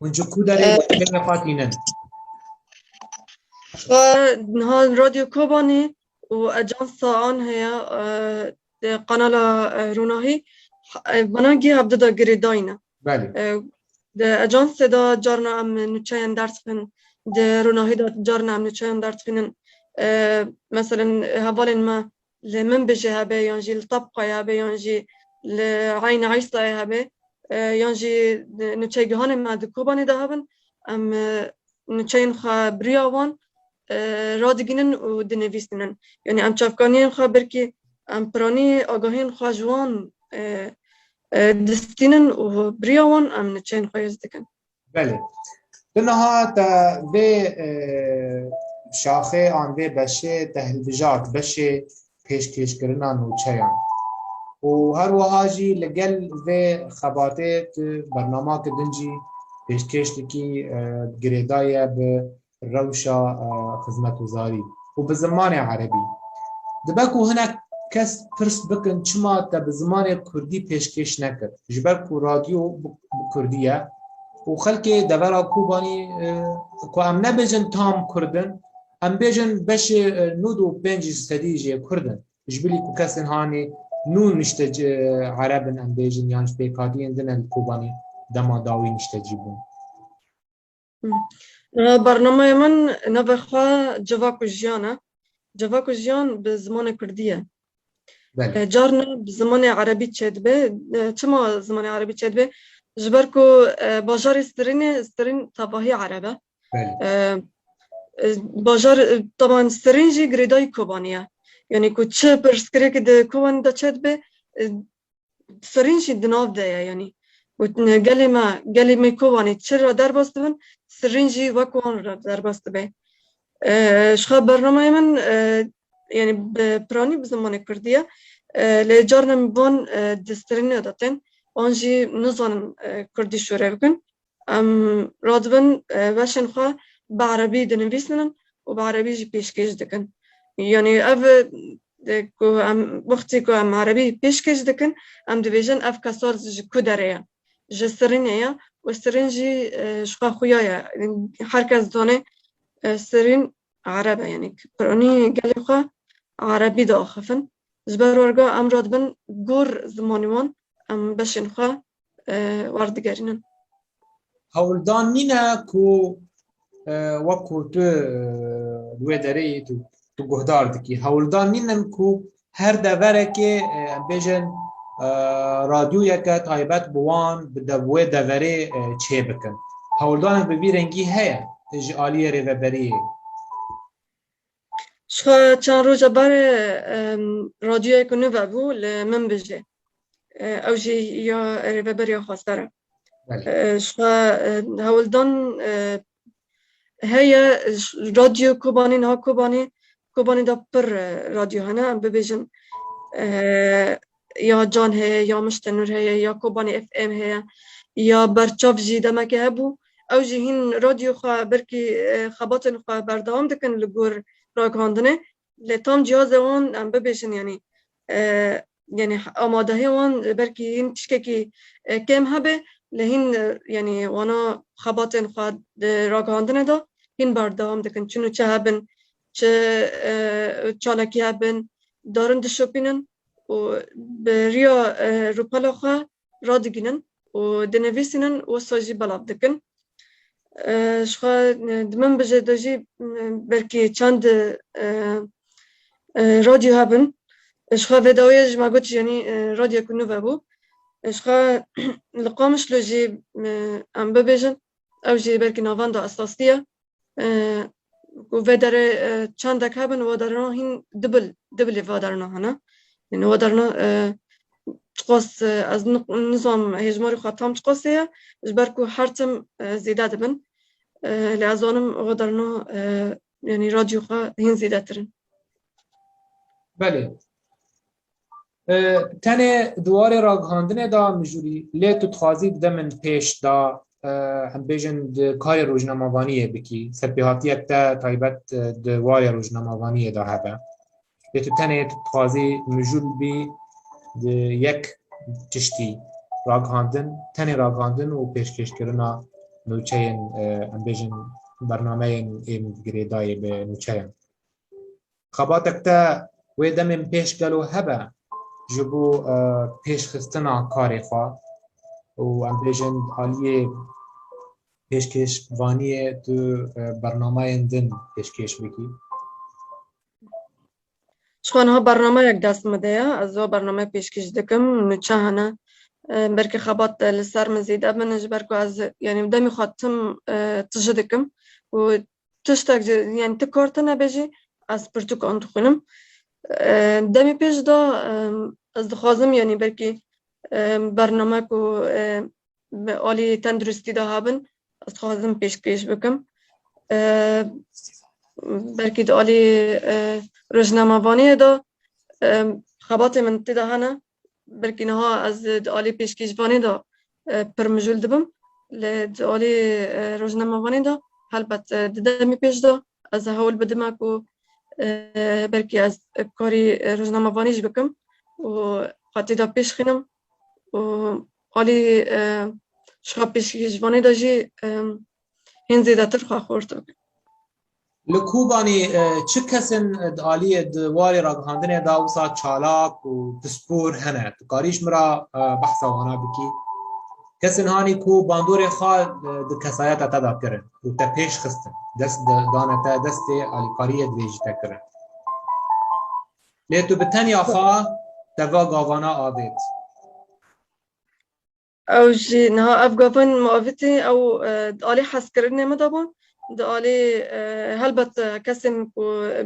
Hûn ji ku derê, e, nûçeyê xwe tînin? Xwe niha Radyo Kobanî û Ajansa an heye, e, di kanala, e, Ronahî, e, vana gî hevdi de girêdayî ne. Belê. E, di ajansê de carna em nûçeyên derdixin, di Ronahî de carna em nûçeyên derdixînin. E, meselen, hevalên me li Minbicê hebe, yan jî li Tebqayê hebe, yan jî li Eyn Eysayê hebe, e, yan jî nûçeygehanên me di Kobanê de hebin, em, e, nûçeyên xwe bi riya wan, e, radigînin û dinivîsînin. Yanî em çavkaniyên xwe belkî em piranî agahiyên xwe ji wan, e, e, distînin û bi riya wan em nûçeyên xwe hêz dikin. Belê. Tu niha te vê, e, şaxê an vê beşê te hilbijart, beşê pêşkêşkirina nûçeyan. Û her wiha jî li gel vê xebatê tu bernamake din jî pêşkêş dikî, e, girêdaye bi rewşa, e, xizmetguzarî û bi zimanê erebî. Dibe ku hinek kes pirs bikin, çima te bi zimanê kurdî pêşkêş nekir? Ji ber ku radyo bi, bi kurdî ye û xelkê devera Kobanî, e, ku em nebêjin tam kurd in, em bêjin beşê, e, nod û pênc sedî jê kurd in. Ji bilî ku kesên hanê nû niştecî ereb in, em bêjin, yan ji pêkhatiyên din in li Kobanî dema dawî niştecî bûn. Hmm. E, bernameya min navê xwe Civak û Jiyan e. Civak û Jiyan bi zimanê kurdî ye. Belê. E, carna bi zimanê erebî çêdibe. E, çima zimanê erebî çêdibe? Ji ber ku, e, bajarê Sirînê, Sirîn tevahî ereb e. Belê. E, e, bajar, e, taban Sirîn jî girêdayî Kobanî ye. Yanî ku çi pirsgirêkê di Kobanî de çêdibe, e, Sirîn jî di nav de ye, yanî. Û gelê me, gelê me Kobanê çi re derbas dibin, Sirîn jî wek wan re derbas dibe. E, ji xwe bernameyê min, e, yanî bi piranî bi zimanê kurdî ye. E, lê carna min van, e, di Sirînê de tên, wan jî nizanin, e, kurdî şûre bikin. Em radibin, e, beşên xwe bi erebî dinivîsînin û bi erebî jî pêşkêş dikin. Yanî ev, e, ku em, wextê ku em erebî pêşkêş dikin, em dibêjin ev kesa ji ku derê ye? Ji Sirînê ye û Sirîn jî, e, ji xwe xuya ye. Her kes dizane, e, Sirîn ereb e, yanî piranî gelê xwe erebî diaxifin. Ji ber werga em radibin gor zimanê wan, em beşên xwe, e, werdigerînin. Hewldan nîne ku, e, wek ku tu, e, li wê derê yî, tu, tu guhdar dikî. Hewldan nînin ku her deverekê, e, em bêjin, e, radyoyeke taybet bi wan, bi dev-, wê deverê, e, çêbikin. Hewldanek bi vî rengî heye ji aliyê rêveberiyê? Ji xwe çend roja berê, em, radyoyek nû vebû li Minbijê. E, ew jî ya rêveberiya xweser e. Belê. E, ji xwe, e, hewldan, e, heye, j-, radyo Kobanî, niha Kobanî, Kobanî de pir, e, radyo hene, em bibêjin, e, ya Can heye, ya Miştenûr heye, ya Kobanî F M heye, ya Berçav jî demekê hebû. Ew jî hîn radyo xwe, belkî, e, xebatên xwe berdewam dikin li gor ragihandinê. Lê tam cihazê wan, em bibêjin, yanî, e, yanî amadehiyê wan belkî hîn tiştekî, e, kêm hebe, lê hîn, e, yanî wana xebatên xwe di ragihandinê de hîn berdewam dikin. Çi nûçe hebin, çi, e, çalakî hebin, darin dişopînin û bi riya, e, rûpela xwe radigînin û dinivîsînin, wisa jî belav dikin. E, ji xwe, e, di Minbijê de jî, e, belkî çend, e, e, radyo hebin. Ji xwe vê dawiyê ji me got, yanî, e, radyoyek nû vebû. E, ji xwe li Qamişlo jî, e, em bibêjin, ew jî belkî navenda esasî ye. E, ku vê derê, e, çendek hebin, wa derna hîn dibil, dibilê va derna hene. Yanî wa derna, e, çiqas, e, ez ni-, nizam hêjmarê xwe tam çiqasê ye, ji ber ku her tim, e, zêde dibin. E, lê ez zanim wa derna, e, yanî radyo xwe hîn zêdetir in. Belê. E, tenê di warê ragihandinê de mijûlî, lê tu dixwazî di demên pêş de, e, em bêjin di karê rojnamevaniyê bikî, serpêhatiyek te taybet, e, di warê rojnamevaniyê de hebe. Lê tu tenê tu dixwazî mijûl bî di yek tiştî, ragihandin, tenê ragihandin û pêşkêşkirina nûçeyên, e, em bêjin bernameyên ên girêdayî bi nûçeyan. Xebatek te wê demên pêş gelo hebe ji bo, e, pêşxistina karê xwe û em bêjin aliyê pêşkêşvaniyê tu, e, bernameyên din pêşkêş bikî? Ji xwe niha bernameyek dest min de ye. Ez va bername pêşkêş dikim. Nûçe hene. E, belkî xebat, e, li ser min zêde bin, ji ber ku ez, yanî demê xwe tim, e, tije dikim û tiştek ji, yanî ti kar tune be jî ez pirtûkan dixwînim. E, demê pêş de, e, ez dixwazim, yanî belkî, e, bername ku, e, bi alî tenduristî de hebin, ez dixwazim pêşkêş bikim. E, belkî di alî, e, rojnamevaniyê de, e, xebatê min tê de hene. Belkî niha ez di alî pêşkêşvanê de, e, pir mijûl dibim. Lê di alî, e, rojnamevanê de helbet, e, di demê pêş de ez hewl bidime ku, e, belkî ez karî, e, rojnamevanî jî bikim û xwe tê de pêş xînim û alî, e, ji xwe pêşkêşvanê de jî, e, hîn zêdetir xwe xurt bikim. Li Kobanî, e, çi kesên di aliyê di warê ragihandinê de wisa çalak û pispor hene? Tu karî ji min re, e, behsa wana bikî? Kesên hanî ku bandorê xwe, e, di kesayeta te de kirin û te pêş xistin, dest de, dane te destê alîkariyê divê jî te kirin. Lê tu bi tenya xwe te va gavana avêt. Ew jî niha ev gavan min avêtî, ew, e, di alî hezkirinê min de bûn. Di alî, e, helbet, e, kesên ku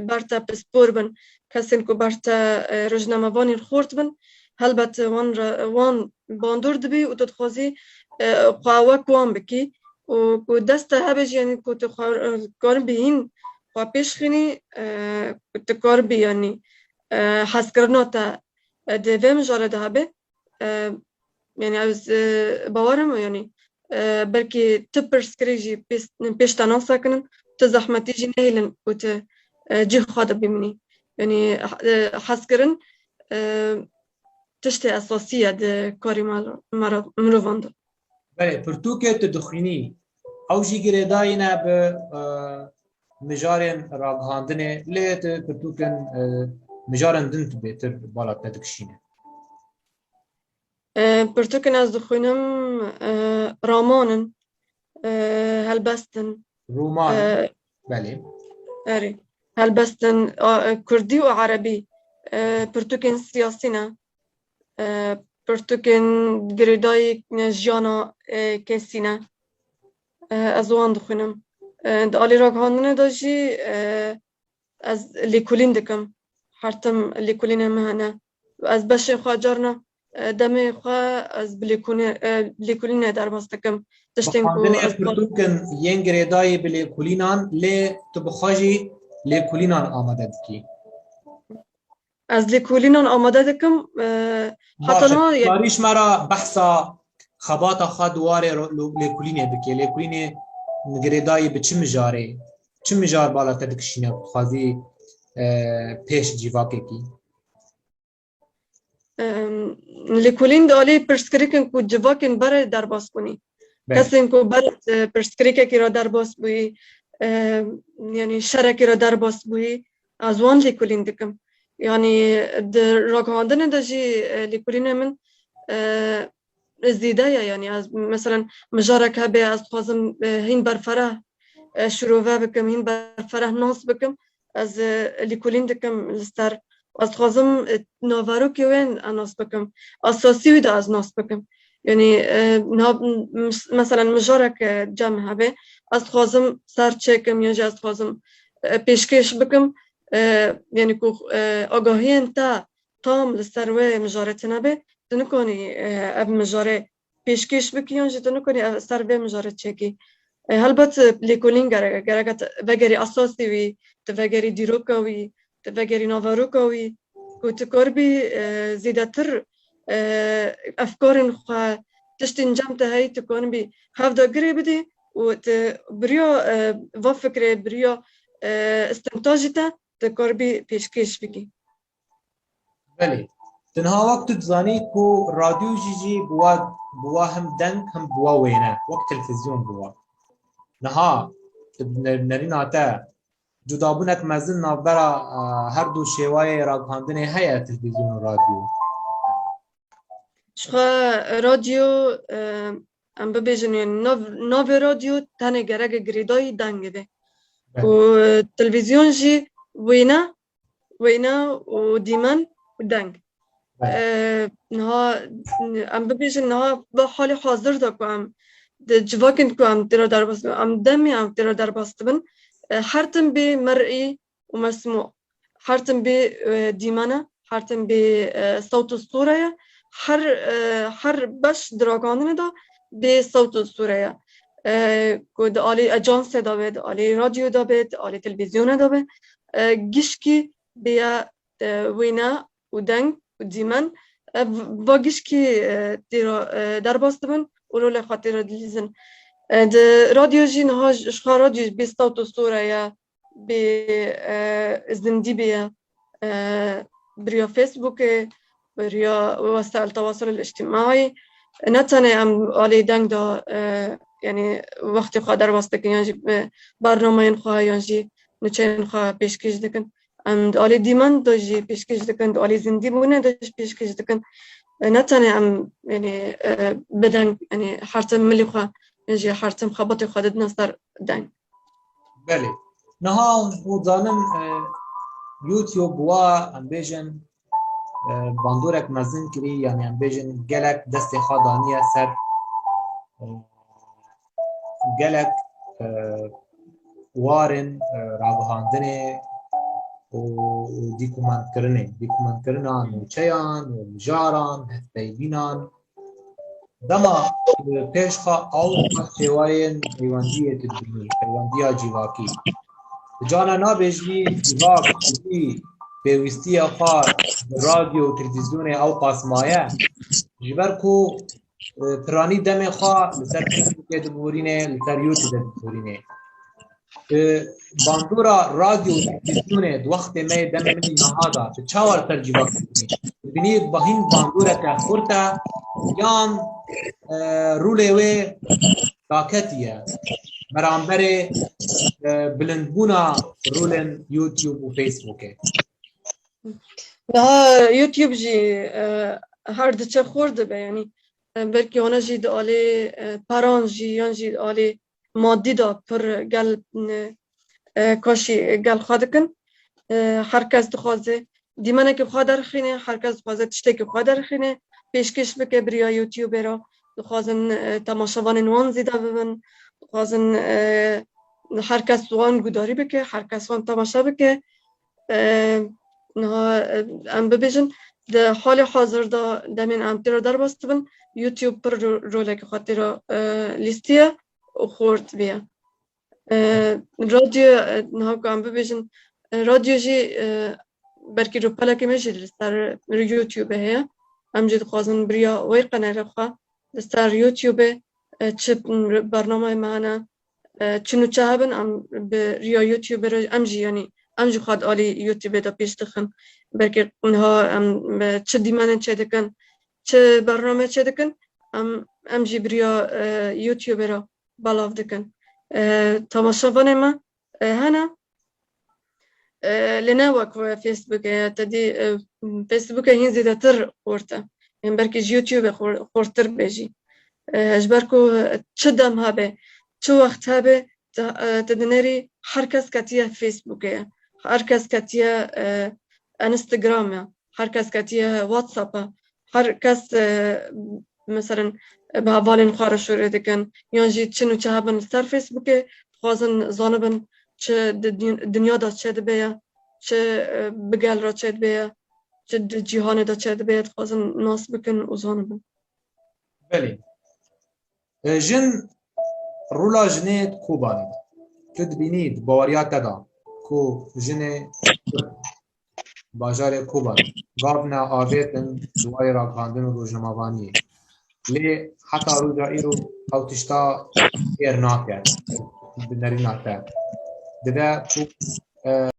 ber te pispor bin, kesên ku ber te, e, rojnamevanên xurt bin, helbet wan re, wan bandor dibî û tu dixwazî, e, xwe wek wan bikî û ku dest te hebe jî, yanî ku tu xwe, e, karibî hîn xwe pêş xînî, e, ku tu karibî, yanî, e, hezkirina te, e, di vê mijarê de hebe. E, yanî ez, e, bawer im, yanî, e, belkî ti pirsgirêk jî pês-, pêş te nasekinin, ti zehmetî jî nehêlin ku tu, e, cih xwe de bimînî. Yanî, e, hezkirin, e, tiştê esasî ye di karê mero-, mero-, mirovan de. Belê, pirtûkê tu dixwînî, ew jî girêdayî ne bi, e, mijarên ragihandinê, lê tu pirtûkên, e, mijarên din tu bêtir bala te dikişîne. E, pirtûkên ez dixwînim, e, raman in, e, helbest in. Roman, e, belê. Erê. Helbest in, a, e, kurdî û erebî, e, pirtûkên siyasî ne. E, pirtûkên girêdayî jiyana, e, kesî ne. E, ez wan dixwînim. E, di alî ragihandinê de jî, e, ez lêkolîn dikim. Her tim lêkolînê min hene. Ez beşê xwe carna, e, demê xwe ez bi lêkolînê, e, lêkolînê derbas dikim. Tiştên ku Xwendinê ez pirtûkin yên girêdayî bi lêkolînan, lê tu bi xwe jî lêkolînan amade dikî. Ez lêkolînan amade dikim, e, Baş heta e, na tu ye- karî ji me re behsa xebata xwe di warê ro-, lo-, lêkolînê bike. Lêkolînê girêdayî bi çi mijarê, çi mijar bala te dikişîne ku dixwazî, e, pêş cîvakekî? Em, lêkolîn di alî pirsgirêkên ku civakên berê derbas bûnî. Belê. Kesên ku berê, e, pirsgirêkekî re derbas bûyî, e, yanî şerekî re derbas bûyî, ez wan lêkolîn dikim. Yanî di ragihandinê de jî, e, lêkolînê min, e, zêde ye. Yanî ez, meselen, mijarek hebe, ez dixwazim, e, hîn berfereh, e, şirove bikim, hîn berfereh nas bikim, ez, e, lêkolîn dikim li ser. Ez dixwazim, e, naverokê wê nas bikim. Esasî wî de ez nas bikim. Yanî, e, na-, mes-, meselen, mijarek, e, cem hebe, ez dixwazim ser çêkim, yan jî ez dixwazim, e, pêşkêş bikim, e, yanî ku, e, agahiyên te tam li ser wê mijarê tune be, tu nikanî, e, ev mijarê pêşkêş bikî, yan jî tu nikanî ev ser vê mijarê çêkî. E, helbet, e, lêkolîn gerek e, gerek e tu vegerî esasê wî, tu vegerî dîroka wî, tu vegerî naveroka wî, ku tu karibî, e, zêdetir, e, efkarên xwe, tiştên cem te heyî, tu kanibî hev de girê bidî û tu biriya, e, va fikrê, biriya, e, istimtajî te, tu karibî pêşkêş bikî. Belê. Tu niha wek tu dizanî ku radyo jî jî bi wa, bi wa hem deng hem bi wa wêne, wek televîzyon bi wa. Niha tu bi ner-, nerîna te cudabûnek mezin navbera, e, her du şêwayê ragihandinê heye, televîzyon û radyo? Ji xwe radyo, e, em bibêjin, yanî nav-, navê radyo tenê gereke girêdayî dengê be. Belê. Û televîzyon jî wêne, wêne û dîmen û deng. Belê. E, niha em bibêjin, niha bi halê hazir de ku em di civakên ku em tê re derbas dibin, em demê em tê re derbas dibin, e, her tim bê mer'î û mesmû. Her tim bê, e, dîmen e, her tim bê, e, sewt û sûre ye. Her, e, her beş di ragihandinê de bê sewt û sûre ye. E, ku di alî ejansê de be, di alî radyo de be, di alî televîzyonê de be, e, gişkî bêye, e, wêne û deng û dîmen. E, v-, va gişkî, e, tê re, e, derbas dibin û rolê xwe tê re dilîzin. E, di radyo jî niha ji, ji xwe radyo jî bê sewt û sûre ye. Bê, e, zindî bê, e, bi riya Facebookê, bi riya wesaîl tewasul el îctimaî. Ne tenê em alî deng de, e, yanî wextê xwe derbas dikin, yan jî, e, bernameyên xwe, yan jî nûçeyên xwe pêşkêş dikin. Em di alî dîmen de jî pêşkêş dikin, di alî zindîbûnê de jî pêşkêş dikin. E, ne tenê em, yanî, e, bi deng, yanî her tim milî xwe, yan jî her tim xebatê xwe didine ser deng. Belê. Niha hûn zanin, e, YouTube wa, em bêjin, e, bandorek mezin kirî, yanî em bêjin gelek destê xwe daniye ser, e, gelek, e, warên, e, ragihandinê û, û dîkumentkirinê, dîkumentkirina nûçeyan û mijaran, hevpeyvînan, Dema, e, pêş xwe ew şêwayên peywendiyê tu dibînî, peywendiya civakî. Tu carna nabêjî civak, tu dî pêwîstiya xwe bi radyo û televîzyonê ew qas maye. Ji ber ku, e, piranî demê xwe li ser Facebookê dibûrîne, li ser YouTube dibûrîne. Bi bandora radyo û televîzyonê di wextê me yê demê min ê niha de, tu çawa li ser civak dibînî? Dibînî ba hîn bandoreke xurt e yan, e, rolê wê daketî ye beramberê, e, bilindbûna rolên YouTube û Facebookê? Niha YouTube jî, e, her diçe xurt dibe, yanî, e, belkî wana jî di alê, e, peran jî, yan jî di alê madî de pir gel, e, e, kaşî gel xwe dikin. E, her kes dixwaze dîmenekî xwe derxîne, her kes dixwaze tiştekî xwe derxîne, pêşkêş bike bi riya YouTubeê re. Dixwazin, e, temaşevanên wan zêde bibin. Dixwazin, e, her kes wan gudarî bike, her kes wan temaşe bike. E, niha, e, em bibêjin, di halê hazir de demên em tê re derbas dibin, YouTube pir ro-, rolekê xwe tê re, e, lîstiye û xort bûye. E, radyo, e, niha ku em bibêjin, e, radyo jî, e, belkî rûpelekê me jî li ser YouTubeê heye. Em jî dixwazin bi riya wê qenalê xwe li ser YouTubeê, e, çi bernameyê me hene, e, çi nûçe hebin, em bi riya YouTubeê re em jî, yanî em jî xwe di alî YouTubeê de pêş dixin. Belkî niha em, e, çi dîmenên çêdikin, çi bername çêdikin, em, em jî bi riya, e, YouTubeê re belav dikin. E, temaşevanê me, e, hene, e, lê ne wek Facebookê ye. Te dî, e, Facebookê hîn zêdetir xurt e. Ên belkî ji YouTubeê xur-, xurtir be jî. E, ji ber ku çi dem hebe, çi wext hebe, te, e, te dinêrî her kes ketiye Facebookê ye. Her kes ketiye, e, Instagram e. Her kes ketiye WhatsApp e. Her kes, e, meselen, e, bi hevalên xwe re şûrê dikin, yan jî çi nûçe hebin li ser Facebookê, dixwazin zanibin çi di dün-, dinya de çêdibe ye, çi, e, bi gel re çêdibe ye, çi di cîhanê de çêdibe ye, dixwazin nas bikin û zanibin. Belê. E, jin, rola jinê di Kobanê de. Tu dibînî di baweriya te de ku jinê bajarê Kobanê gavne avêtin duwayê ragihandin û rojnamevaniyê. Lê heta roja îro ew tişta fêr nake, bi nerîna te. Dibe ku, e,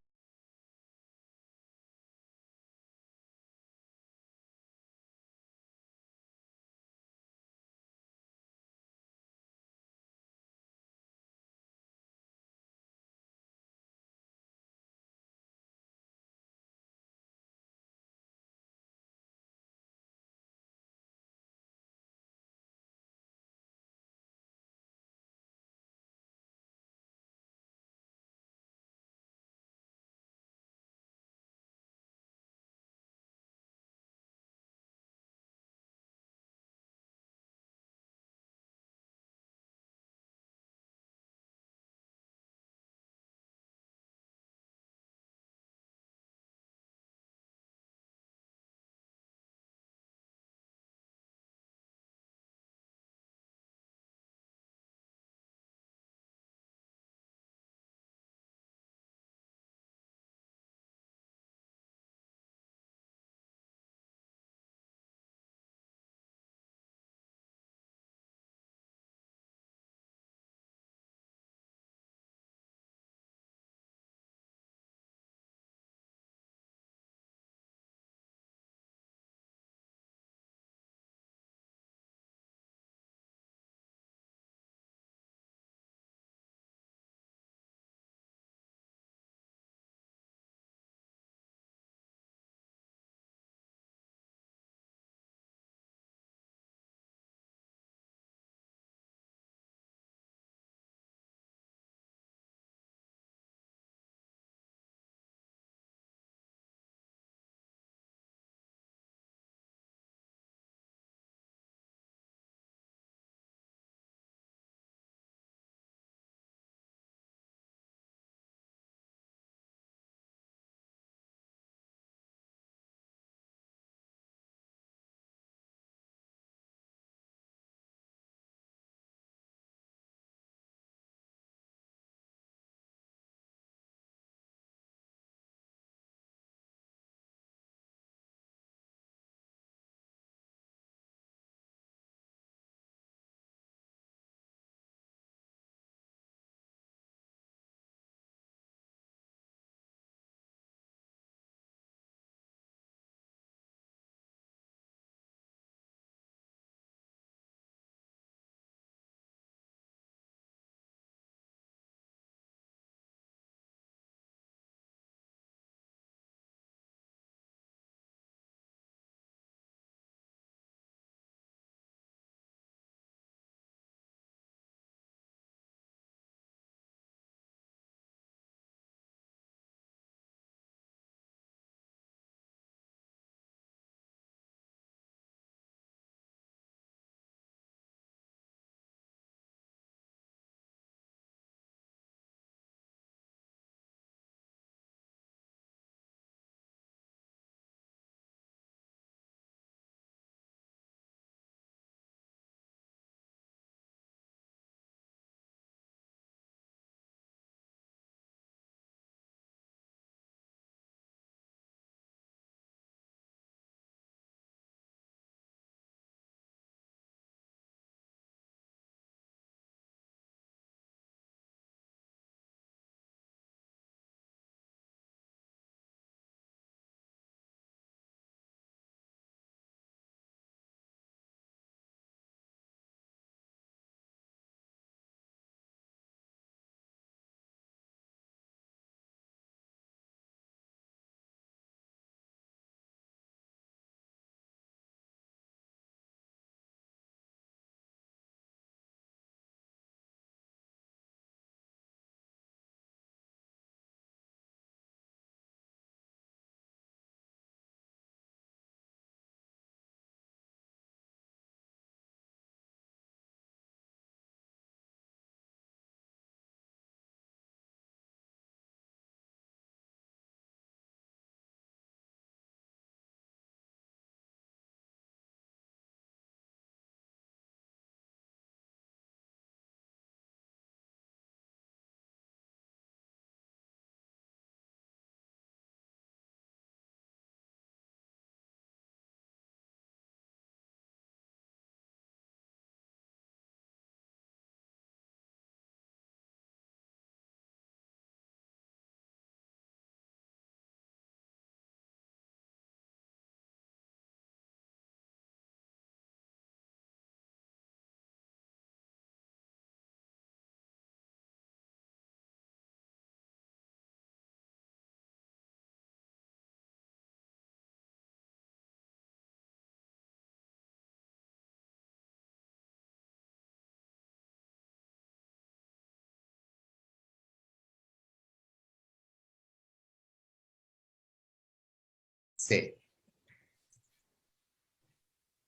sê.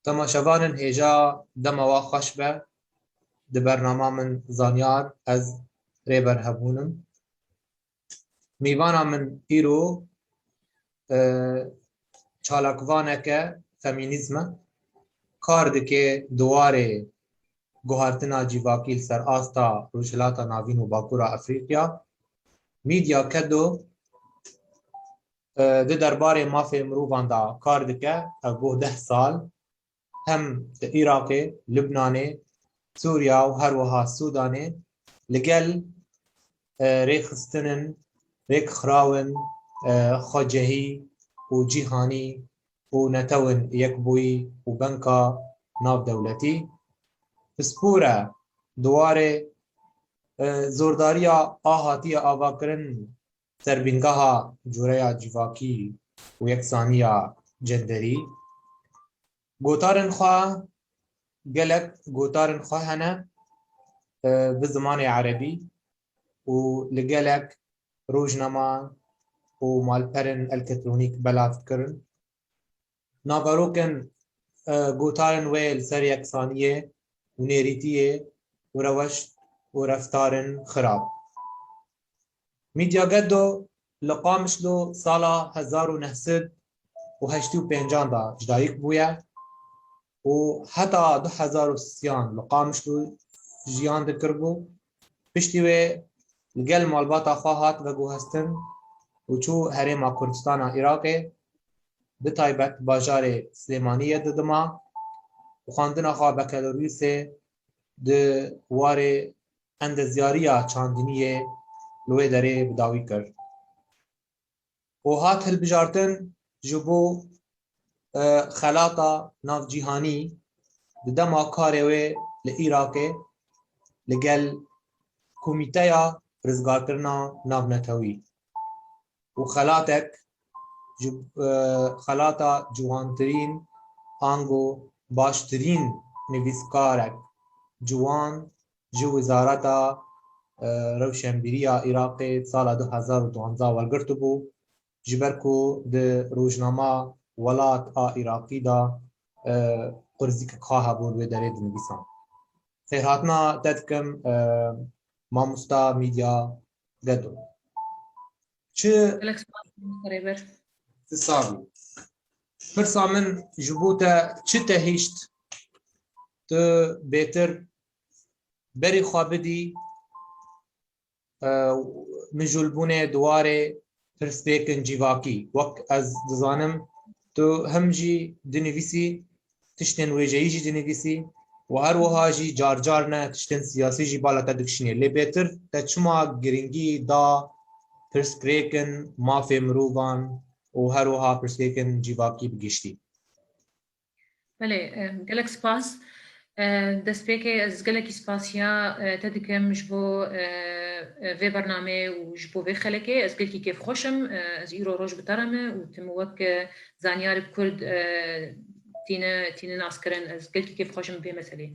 Temaşevanên hêja, dema we xweş be. Di bernama min Zanyar ez Rêber Hebûn im. Mîvana min îro, e, çalakvaneke femînîzm e. Kar dike di warê guhertina civakî li ser asta Rojhilata Navîn û Bakura Efrîqya. Media Kedo, e, di derbarê mafê mirovan de kar dike, ev goh deh sal, hem li Iraqê, Lubnanê, Sûriya û her wiha Sûdanê li gel, e, rêxistinin, rêkxirawin, e, xwecihî û cîhanî û netewin yekbûyî û benka navdewletî. Pispor e di warê, e, zordariya a hatiye avakirin serbîngeha cûreya civakî û yeksaniya cenderî. Gotarên xwe, gelek gotarên xwe hene, e, bi zimanê erebî û li gelek rojnama û malperên elektronîk belav kirin. Naverokên, e, gotarên wê li ser yeksaniyê û nêrîtiyê û reweşt û reftarên xirab. Media Gedo li Qamişlo sala hezar û neh sed û heştê û pêncan de ji dayik bûye û heta du hezar û sisiyan li Qamişlo jiyan dikiribû. Piştî wê li gel malbata xwe hat veguhestin û çû herêma Kurdistana Iraqê, bi taybet bajarê Silêmaniyê didima û xwendina xwe bekalorîusê di warê endezyariya çandiniyê li wê derê bi dawî kir û hat hilbijartin ji bo, e, xelata navcîhanî di dema karê wê li Iraqê li gel Komîteya Rizgarkirina Navnetewî û xelatek ji, e, xelata ciwantirîn ango baştirîn nivîskarek ciwan ji Wizareta, e, Rewşenbîriya Iraqê sala du hezar û duwanzdeh wergirtibû, ji ber ku di rojnama Welat a Iraqî de, e, qurzîkek xwe hebûn wê derê dinivîsan. Xêrhatina te dikim, e, mamosta Media Gedo. Çi Gelek spas, Rêber. Ti sax bî. Pirsa min ji bo te, çi te hişt? Tu bêtir berî xwe bidî, e, mijûlbûnê di warê pirsgirêkên civakî. Wek ez dizanim, tu him jî dinivîsî, tiştên wêjeyî jî dinivîsî û her wiha jî car car ne tiştên siyasî jî bala te dikişînê. Lê bêtir te çima girîngî da pirsgirêkên mafê mirovan û her wiha pirsgirêkên civakî bi giştî? Belê, e, gelek spas. E, destpêkê ez gelekî spasiya, e, te dikim ji bo, e, e, vê bernameyê û ji bo vê xelekê. Ez gelekî kêfxweş im. E, ez îro roj bi te re me û tu min wek, e, zanyarek Kurd, e, tîne, tîne naskirin. Ez gelekî kêfxweş im vê meselê.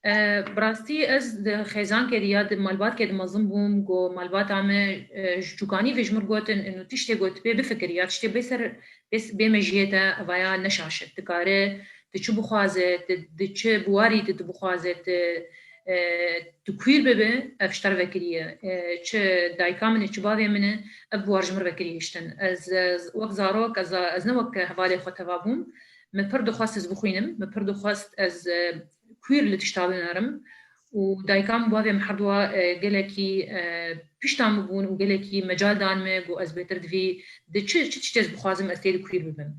E, bi rastî ez di xêzankê de ya di malbatkê de mezin bûm, ku malbata me, e, ji çûkanî ve ji min gotin, inu tiştê ku tu pê bifikirî ya tiştê bê ser, bê, bê mejiyê te, evaya ne şaş e. Dikare, tu çi bixwaze, tu, di çi biwarî de tu bixwaze, tu, e, tu queer bibe, ev ji te re vekiriye. E, çi dayika min e, çi bavê min e, ev biwar ji min re vekiriye hiştin. Ez, ez wek zarok, ez, ez ne wek hevalê xwe teva bûm. Min pir dixwest ez bixwînim, min pir dixwest ez, e, queer li tişta binerim û dayika min û bavê min herduwa, e, gelekî, e, pişta min bûn û gelekî mecal dan me, got ez bêtir divî di çi, çi tiştê ez bixwazim ez tê de queer bibim.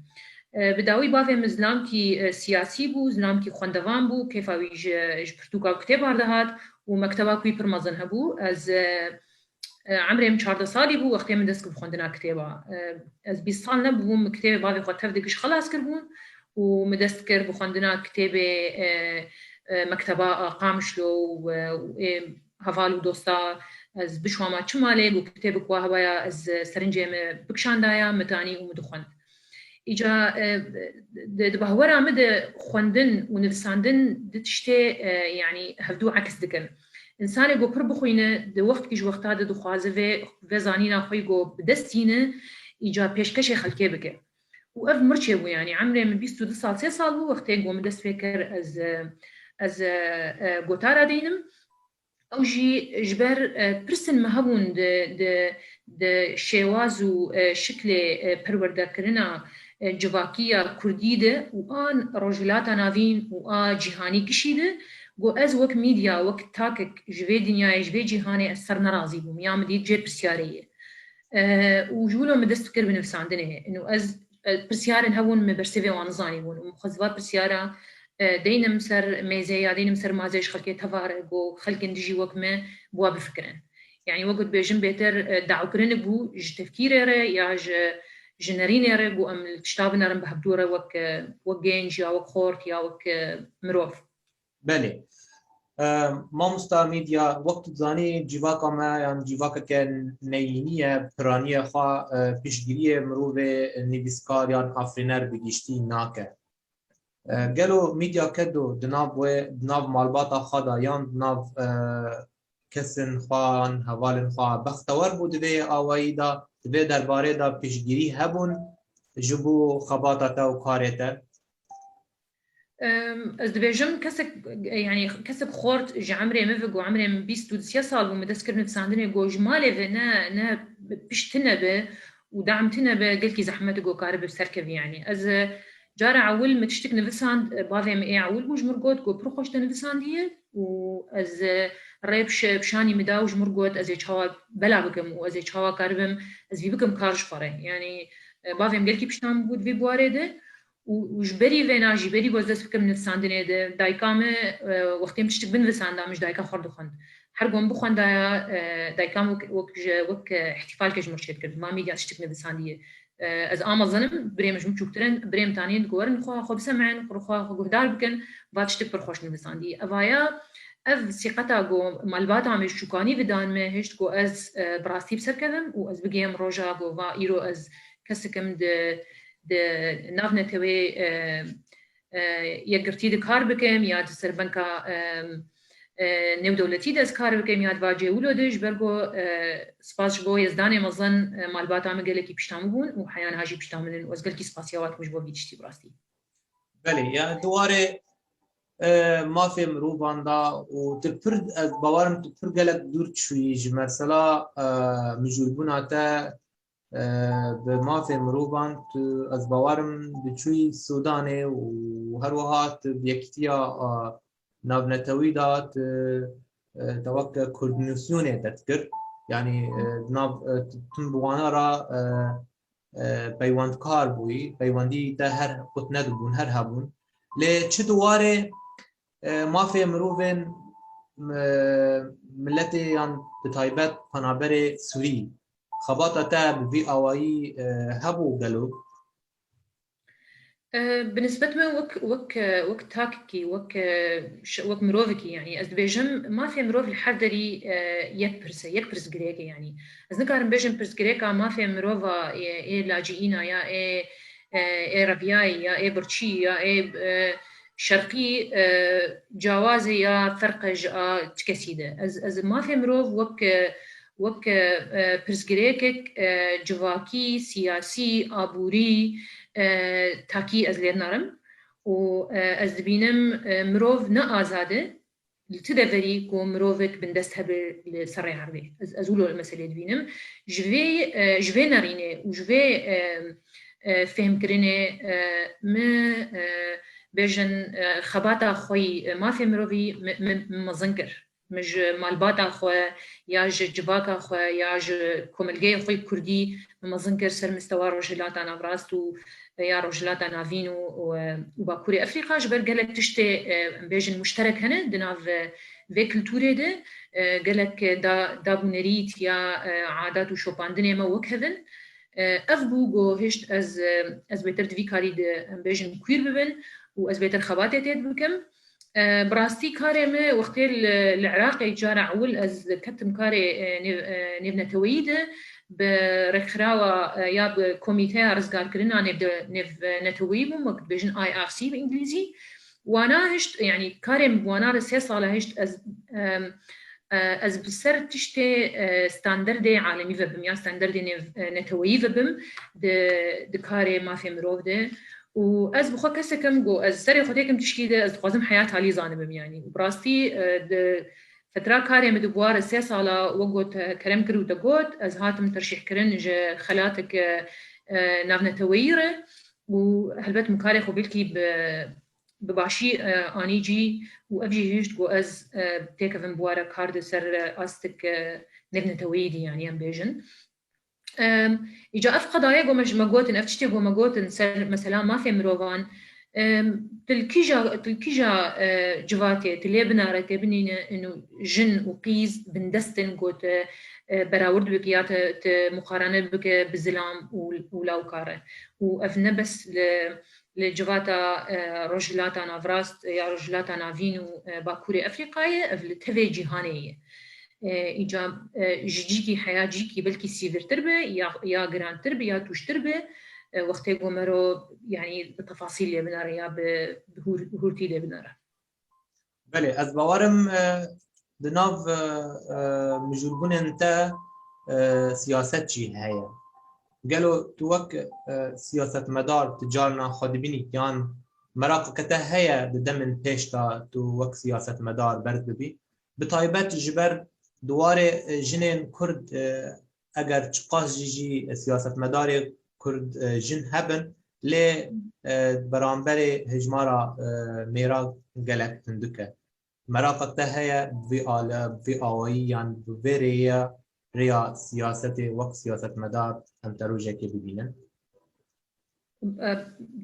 E, bi dawî bavê min zilamkî, e, siyasî bû, zilamkî xwendevan bû, kêfa wî ji, ji pirtûka û kitêban dihat û mekteba wî pir mezin hebû. Ez, e, E, emrê min çardeh salî bû, wextê min dest kir bi xwendina kitêba. E, ez bîst sal nebûbûm, min kitêbê bavê xwe tev digiş xelas kiribûn û min dest kir bi xwendina kitêbê, e, e, mekteba a Qamişlo û, e, û ê heval û dosta ez bişwama çi malê, got kitêbek wa hebaya ez, e, serincê min bikişandaya, min tanî û min dixwend. Îca, e, di, di bahwera min de xwendin û nivîsandin di tiştê, e, yanî hevdû eks dikin. Însanê ku pir bixwîne, di wextkî ji wexta de dixwaze vê, vê zanîna xwe ku bi dest tîne, îca pêşkeşê xelkê bike. û ev mirçê bû, yanî emrê min bîst û du sal, sê sal bû wextê ku min dest pê kir ez, e, ez, e, e, gotara deynim. Ew jî ji ber, e, pirsên me hebûn di, di, di şêwaz û, e, şiklê, e, perwerdekirina, e, civakî ya kurdî de û a Rojhilata Navîn û a cîhanî gişî de, ku ez wek medya, wek takek ji vê dinyayê, ji vê cîhanê ez ser nerazî bûm, ya min dît cê pirsyarê ye. E, û ji wilo min dest kir bi nivîsandinê. Û ez, e, pirsyarên hebûn, min bersivê wan nizanîbûn. Û min xwest va pirsiyara, e, deynim ser mêzê ya deynim ser mazê ji xelkê teva re, ku xelkên dijî wek me bi wa bifikirin. Yanî wek dibêjin bêtir, e, dawkirinik bû ji tefkîrê re ya ji, ji nerînê re, ku em li tişta binerin bi hevdû re wek, e, wek genc ya wek xort ya wek, e, mirov. Belê. E, mamosta Medya, wek tu dizanî, civaka me yan civakeke neyînî ye, piraniye xwe, e, piştgiriyê mirovê nivîskar yan afirîner bi giştî nake. E, gelo Medya Kedo di nav wê, di nav malbata xwe de yan di nav, e, kesên xwe an hevalên xwe bextewer bû di vê awayî de, di vê derbarê de piştgirî hebûn ji bo xebata te û karê te? Em, ez dibêjim kesek, yanî kesek xort ji emrê min ve, ku emrê min bîst û sê sal bû, min dest kir nivîsandinê, ku ji malê ve ne, ne pişt tune be û dam tune be, gelkî zehmet e ku karibe serkeve, yanî. Ez, e, cara ewil min tiştik nivîsand, e, bavê min ê ewil bû ji min got ku pir xweş te nivîsandiye û ez, e, rê bi şe-, bi şanî min da û ji min got ez ê çawa bela bikim û ez ê çawa karibim ez vî bikim kar ji xwe re. Yanî, e, bavê min gelkî pişta min bû di vê buarê de. Û, û ji berî vêna jî, berî ku ez dest bikim nivîsandinê de, dayika min, e, wextê min tiştik binivîsanda, min ji dayika xwe re dixwend. Her ku min bixwendaya, e, dayika min wek, wek ji, wek, e, îhtîfalke ji min re çêdikir. Ma Medya tiştik nivîsandiye. E, ez a mezin im, birê min ji min çûktir in, birê min tanîn, ku werin xwe, xwe bisemehin, xwe, xwe, xwe guhdar bikin, va tiştik pir xweş nivîsandî. Evaya, ev sîqeta ku malbata min ji çûkanî ve dan me, hişt ku ez, e, bi rastî bi ser kevim û ez bigihêm roja ku va îro ez kesek im di, di navnetewê, e, e, yekgirtî de kar bikim ya di ser banka, e, e, nêwdewletî de ez kar bikim ya di va cê wilo de, ji ber ku, e, spas ji bo Yezdanê mezin, e, malbata min gelekî pişta min bûn û heya niha jî pişta min in û ez gelekî spasiya wan dikim ji bo vî tiştî bi rastî. Belê, yani di warê, e, mafê mirovan da û tu pir, ez bawerim tu pir gelek dûr çûyî ji mesela, e, mijûlbûna te, e, bi mafê mirovan tu, ez bawerim diçûyî Sûdanê û her wiha tu bi yekîtiya, e, navnetewî de tu, e, te wek koordînasyonê derdikir. Yanî, e, di nav, e, tu tim bi wana re, e, e, peywendkar bûyî, peywendî te her qut nedibûn, her hebûn. Lê çi di warê, e, mafê mirovên, e, miletê yan bi taybet penaberê Sûrî, xebata te bi vî awayî, e, hebû gelo? E, bi nisbet me wek, wek, e, wek takekî, wek, e, ş-, wek mirovekî, yanî ez dibêjim, mafê mirov li her derî, e, yek pirs e, yek pirsgirêk e, yanî. Ez nikarim bêjim pirsgirêka mafê mirova ê, ê lacîîna ya ê, e, ê reviyayî ya ê birçî ya ê, e, şerqî, e, cawazê ya ferq e ji a çi kesî de. Ez, ez mafê mirov wek, e, wek, e, e, pirsgirêkek, e, civakî, siyasî, aborî, e, takî ez lê narim. Û, e, ez dibînim, e, mirov ne azad e, li ti deverî ku mirovek bindest hebe li ser rê erdê. Ez, ez wilo li meselê dibînim. Ji vê, e, ji vê nerînê û ji vê, e, e, fêhmkirinê, e, min, e, bêjin, e, xebata xwe yî, e, mafê mirovî min, min, min mezin kir. Min ji malbata xwe, ya ji civaka xwe, ya ji komelgeyê xwe yî kurdî min mezin kir ser mistewa Rojhilata Navrast û ya Rojhilata Navîn û, û, û Bakurê Efrîka, ji ber gelek tiştê, e, em bêjin muşterek hene di nav, e, vê kulturê de, e, gelek, e, da-, dab û nerît ya, e, adat û şopandinê me wek hev in. E, ev bû ku hişt ez, e, ez bêtir di vî karî de, em bêjin, kuîr bibin û ez bêtir xebatê tê bikim. E, bi rastî karê me wextê li, li Iraqê cara ewil ez ketim karê, e, nêv-, e, nêvneteweyî de bi rêkxirawa, e, ya bi komîteya rizgarkirina nêvde-, nêvneteweyî bûm, wek dibêjin I R C bi îngilîzî. Wana hişt, yanî karê min bi wana re sê sala hişt ez, em, e, ez bi ser tiştê, e, standardê alemî ve bim, ya standardê nêv-, e, neteweyî ve bim, di, di karê mafê mirov de. Û ez bi xwe kesek im ku ez serê xwe têkim tişkî de, ez dixwazim heya talî zanibim, yanî. Û bi rastî, e, di fetra karê min di buwar sê sala, wek got, e, kerem kir û te got, ez hatim terşîhkirin ji xelateke, e, navneteweyî re. Û helbet min karê xwe belkî bi, bi başî, e, anî cî û ev jî hişt ku ez, e, têkevim buwara kar di ser, e, astik, e, nêvneteweyî dî, yanî em bêjin. Em, îca ev qedayê ku me ji me gotin, ev tiştê ku me gotin ser mesela mafê mirovan, em, tu li kîja, tu li kîja, e, civatê, tu lê binare tê binîne, inu jin û qîz bindest in ku tu, e, berawird bike ya tu, tu muqarene bike bi zilam û, û lawka re. Û ev ne bes li, li civata, e, Rojhilata Navrast ya Rojhilata Navîn û, e, Bakurê Efrîqayê, ev li tevê cîhanê ye. E, îca, e, ji cîkî heya cîkî belkî sîvirtir be, ya, ya girantir be, ya tûştir be. E, wextê ku mero, yanî bi tefasîl lê binare ya bi, bi hûr-, hûrtî lê binare. Belê, ez bawerim, e, di nav, e, e, mijûlbûnên te, e, siyaset jî heye. Gelo tu wek, e, siyasetmedar tu carna xwe dibînî yan meraqeke te heye di demên pêş de tu wek siyasetmedar berz bibî? Bi taybet ji ber di warê, e, jinên Kurd, e, eger çiqas jî, jî siyasetmedarê Kurd, e, jin hebin, lê, e, beramberê hejmara, e, mêra gelek hindik e. Meraqek te heye bi vî ale-, bi vî awayî yan bi vê rêya, rêya siyasetê wek siyasetmedar em te rojekê bibînin? E,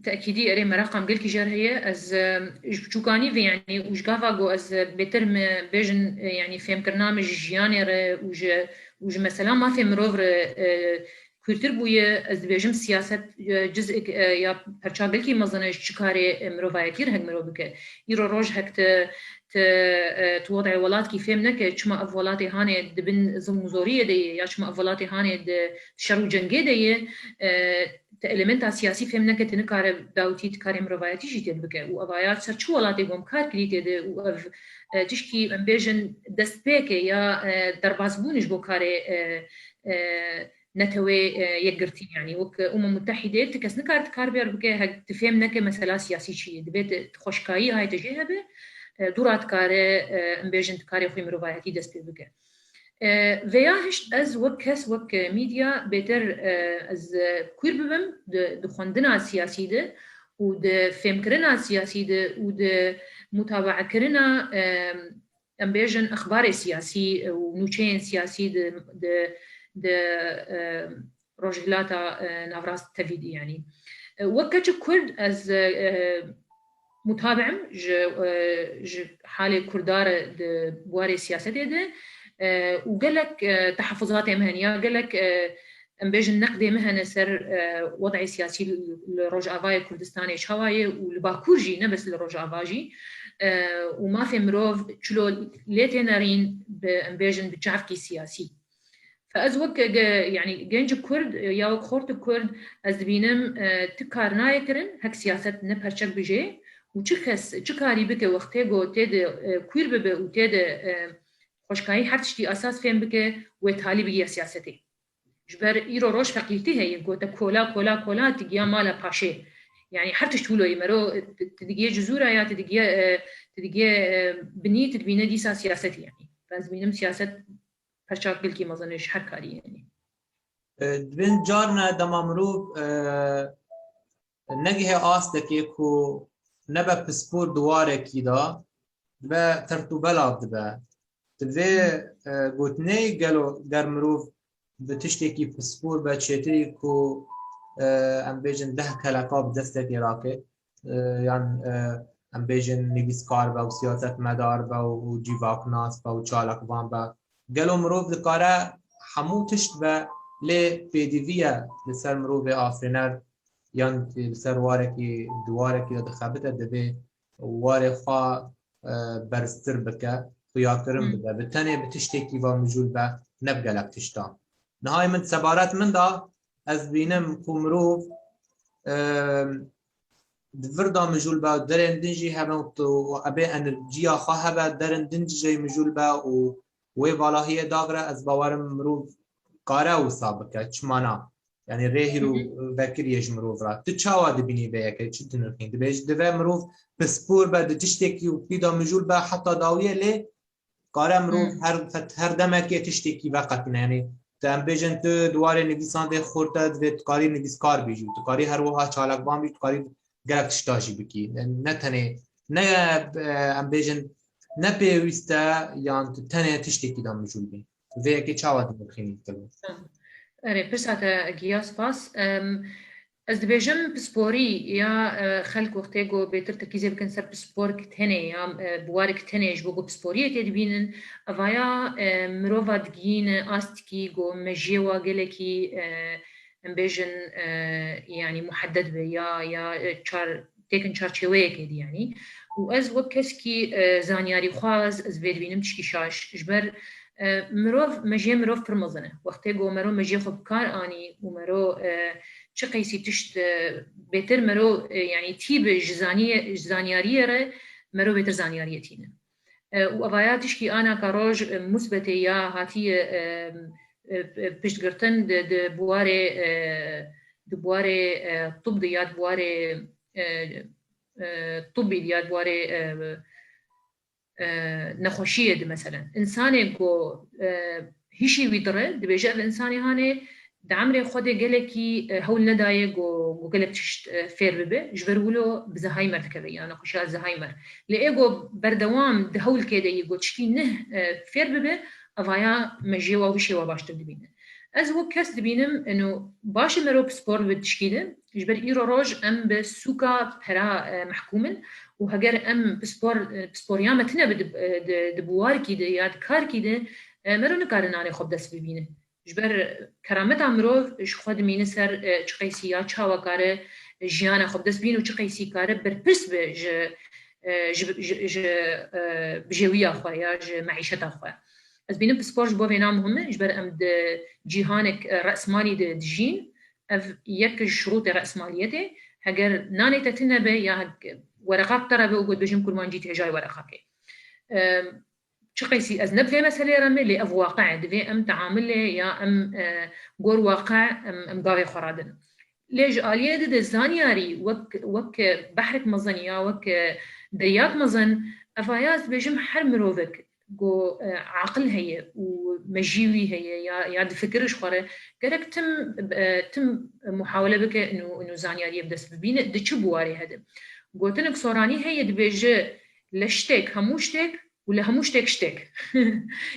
tekîdî erê, meraqam gelkî jar heye. Ez, e, ji biçûkanî ve, yanî, û ji gava ku ez, e, bêtir me bêjin, e, yanî, fêmkirina min ji jiyanê re û ji, û ji mesela mafê mirov re, e, kûrtir bûye, ez dibêjim siyaset, e, cizek, e, ya perça gelkî mezin e ji çi karê, e, mirovayetî re hek mirov bike. Îro roj hek te, te, e, tu wez'ê welatkî fêm neke, çima ev welatê hanê di bin zilm û zoriyê de ye, ya çima ev welatê hanê di şer û cengê de ye, e, te elementa siyasî fêm neke, tu nikare dawitî di karê mirovayetî jî tê bike. Û evaya ser çi welatê gom kar kirî tê de û ev, e, tişkî, em bêjin, destpêk e ya, e, derbasbûn ji bo karê, e, e, netewê, e, yekgirtî, yanî wek Umem Mutehîde, tu kes nikare di kar bêr bike, hek tu fêm neke mesela siyasî çi ye. Dibê tu, tu xweşkayî hay te jê hebe, e, dûra dikare, e, em bêjin, di karê xwe mirovayetî dest pê bike. E, vêya hişt ez wek kes, wek medya bêtir, e, ez, e, kûr bibim di, di xwendina siyasî de û di fêmkirina siyasî de û di mutabaekirina, e, em bêjin, exbarê siyasî û nûçeyên siyasî di, di, di, e, Rojhilata, e, Navrast tevî dî, yanî. E, wek keçik Kurd ez, e, mutabi im ji, e, ji halê Kurda re di warê siyasetê de, e, û gelek, e, tehafuzatê me hene, ya gelek, e, em bêjin, neqdê me hene ser, e, wed'ê siyasî li, li Rojavayê Kurdistanê çawa ye û li Bakur jî, ne bes li Rojava jî, e, û mafê mirov çilo lê tê nerîn bi, em bêjin, bi çavkî siyasî. Fe ez wek ge-, yanî gencik Kurd, e, ya wek xortik Kurd, ez dibînim, e, ti kar nayê kirin, hek siyaset ne perçek bijê û çi kes, çi karî bike wextê go tê de, e, kûr bibe û tê de, e, xweşkayî her tiştî esas fêm bike, wê talî bigiya siyasetê. Ji ber îro roj feqîrtî heye, gote kola, kola, kola, tu giya mala paşê. Yanî her tişt wilo ye, mero, tu, tu digiye cizûra ya, tu digiye, e, tu digiye, e, binî, tu dibîne dîsa siyasetî, yanî. Ez dibînim siyaset perçak gelkî mezin e ji her karî, yanî. E, dibên carna dema mirov, e, negihê astekê ku nebe pispor di warekî de, dibe tert û belav dibe. Di vê, e, gotinê gelo ger mirov bi tiştekî pispor be çêtirî ku, e, em bêjin deh keleka bi destekê rake, e, yan, e, em bêjin nivîskar be û siyasetmedar be û civaknas be û çalakvan be. Gelo mirov dikare hemû tişt be, lê pêdivî ye li ser mirovê afirîner yan li ser warekî, di warekî de dixebite, divê warê xwe, e, berztir bike, xuyakirin bike. Bi tenê bi tiştekî va mijûl be, ne bi gelek tiştan. Niha min sebaret min de, ez bînim ku mirov, e, di vir de mijûl be, derên din jî hebe û tu, û ebê enerjiya xwe hebe, derên din jî mijûl be û wê valahiyê dagre, ez bawerim mirov kare wisa bike, çima na? Yanî rê hîro vekirî ye ji mirov re. Tu çawa dibînî vê yekê? Çi dinirxîn? Dibêj-, divê mirov pispor be, di tiştekî û pî de mijûl be heta dawiyê, lê kare mirov her, her demekê tiştekî veqetîne. Yanî tu, em bêjin, tu di warê nivîsandê xurt de divê tu karî nivîskar bî jî, tu karî her wiha çalakvan bî, tu karî gelek tişta jî bikî. Ne tenê, ne, e, em bêjin, ne pêwîst e yan tu tenê tiştekî de mijûl bî. Vê yekê çawa dinirxînî tu? Erê, pirsa te giya, spas. Em, ez dibêjim pisporî ya, e, xelk wextê ku bêtir terkîzê bikin ser pisporik tenê ya, e, bi warek tenê ji bo ku pisporiyê tê dibînin, evaya, e, mirova digihîne astikî ku mejiyê wa gelekî, e, em bêjin, e, yanî muhedded be ya, ya, e, çar, têkin çarçeweyekê de yanî. Û ez wek kesekî, e, zanyarîxwaz, ez vê dibînim tişkî şaş. Ji ber, e, mirov, mejiyê mirov pir mezin e. Wextê ku mero mejiyê xwe bi kar anî û mero, e, çi qeysî tişt, e, bêtir mero, e, yanî tî bi ji zaniyê, ji zanyariyê re mero bêtir zanyariyê tînin. E, û evaya tişkî ana ka roj, e, musbetê ya hatiye, e, e, e, piştgirtin di, di buwarê, e, di buwarê, e, tib de ya di buwarê, e, e, tibî de ya di buwarê, e, e, nexweşiyê de, meselen. Însanê ku, e, hişî wî dire, dibêje ev însanê hanê di emrê xwe de gelekî, e, hewl nedaye ku, ku gelek tişt, e, fêr bibe, ji ber wilo bi Zehaymer dikeve, ya nexweşiya Zehaymer. Lê ê ku berdewam di hewlkê de yî ku tişkî nih, e, fêr bibe, evaya mejiyê wa wişê wa baştir dibîne. Ez wek kes dibînim, eno baş e mero pispor bi tişkî de, ji ber îro roj em bi sûka pera, e, mehkûm in û heger em pispor, e, pisporiya me tine bi di, e, di, di buwarkî de ya di karkî de, e, mero nikarin nanê xwe bi dest bibîne. Ji ber kerameta mirov ji xwe dimîne ser, e, çi qeysî ya çawa kare jiyana xwe bi dest bîne û çi qeysî kare berpirs be ji, e, ji, ji, ji, e, bijêwiya xwe ya ji meîşeta xwe. Ez bînim pispor ji bo vêna muhim e, ji ber em di cîhanek, e, resmalî de dijîn. Ev yek ji şirûtê resmaliyetê. Heger nanê te tune be ya hek-, wereqak te re be û got bêjim kurmancî têjay wereqakê. E, çi qeysî ez ne bi vê meseleyê re me, lê ev waqe ye. Divê em teamilê ya em, e, gor waqe em, em gavê xwe radin. Lê ji aliyê di de zanyarî wek, wek behrek mezin ya wek, e, deryak mezin, evaya ez dibêjim her mirovek ku, e, aqil heye û mejî wî heye ya, ya difikir ji xwe re, gerek tim, e, tim muhawele bike û, û zanyariyê bi dest bibîne, di çi buwarê hede. Gotinek soranî heye, dibêje, le ştek, hemû ştek, û li hemû ştek ştek.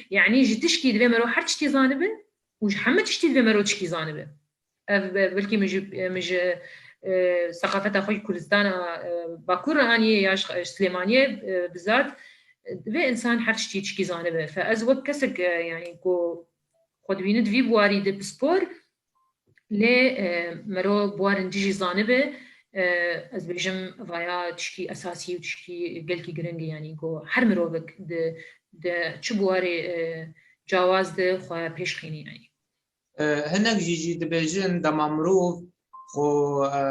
Yanî ji tişkî divê mero her tiştî zanibe û ji hemû tiştî divê mero tişkî zanibe. Ev, e, belkî min ji, min ji, e, seqafeta xwe yê Kurdistana, e, Bakur re anî ya ji, ji Silêmaniyê, e, bizat, e, divê însan her tiştî tişkî zanibe. Fe ez wek kesek, e, yanî ku xwe dibîne di vî buwarî de pispor, lê, e, mero buwarin dijî zanibe, e, ez bêjim vaya tişkî esasî û tişkî gelkî giring e, yanî ku her mirovek di, di çi buwarê, e, cawaz de xwe pêş xînî yanî. E, hinek jî jî dibêjin dema mirov xwe, e,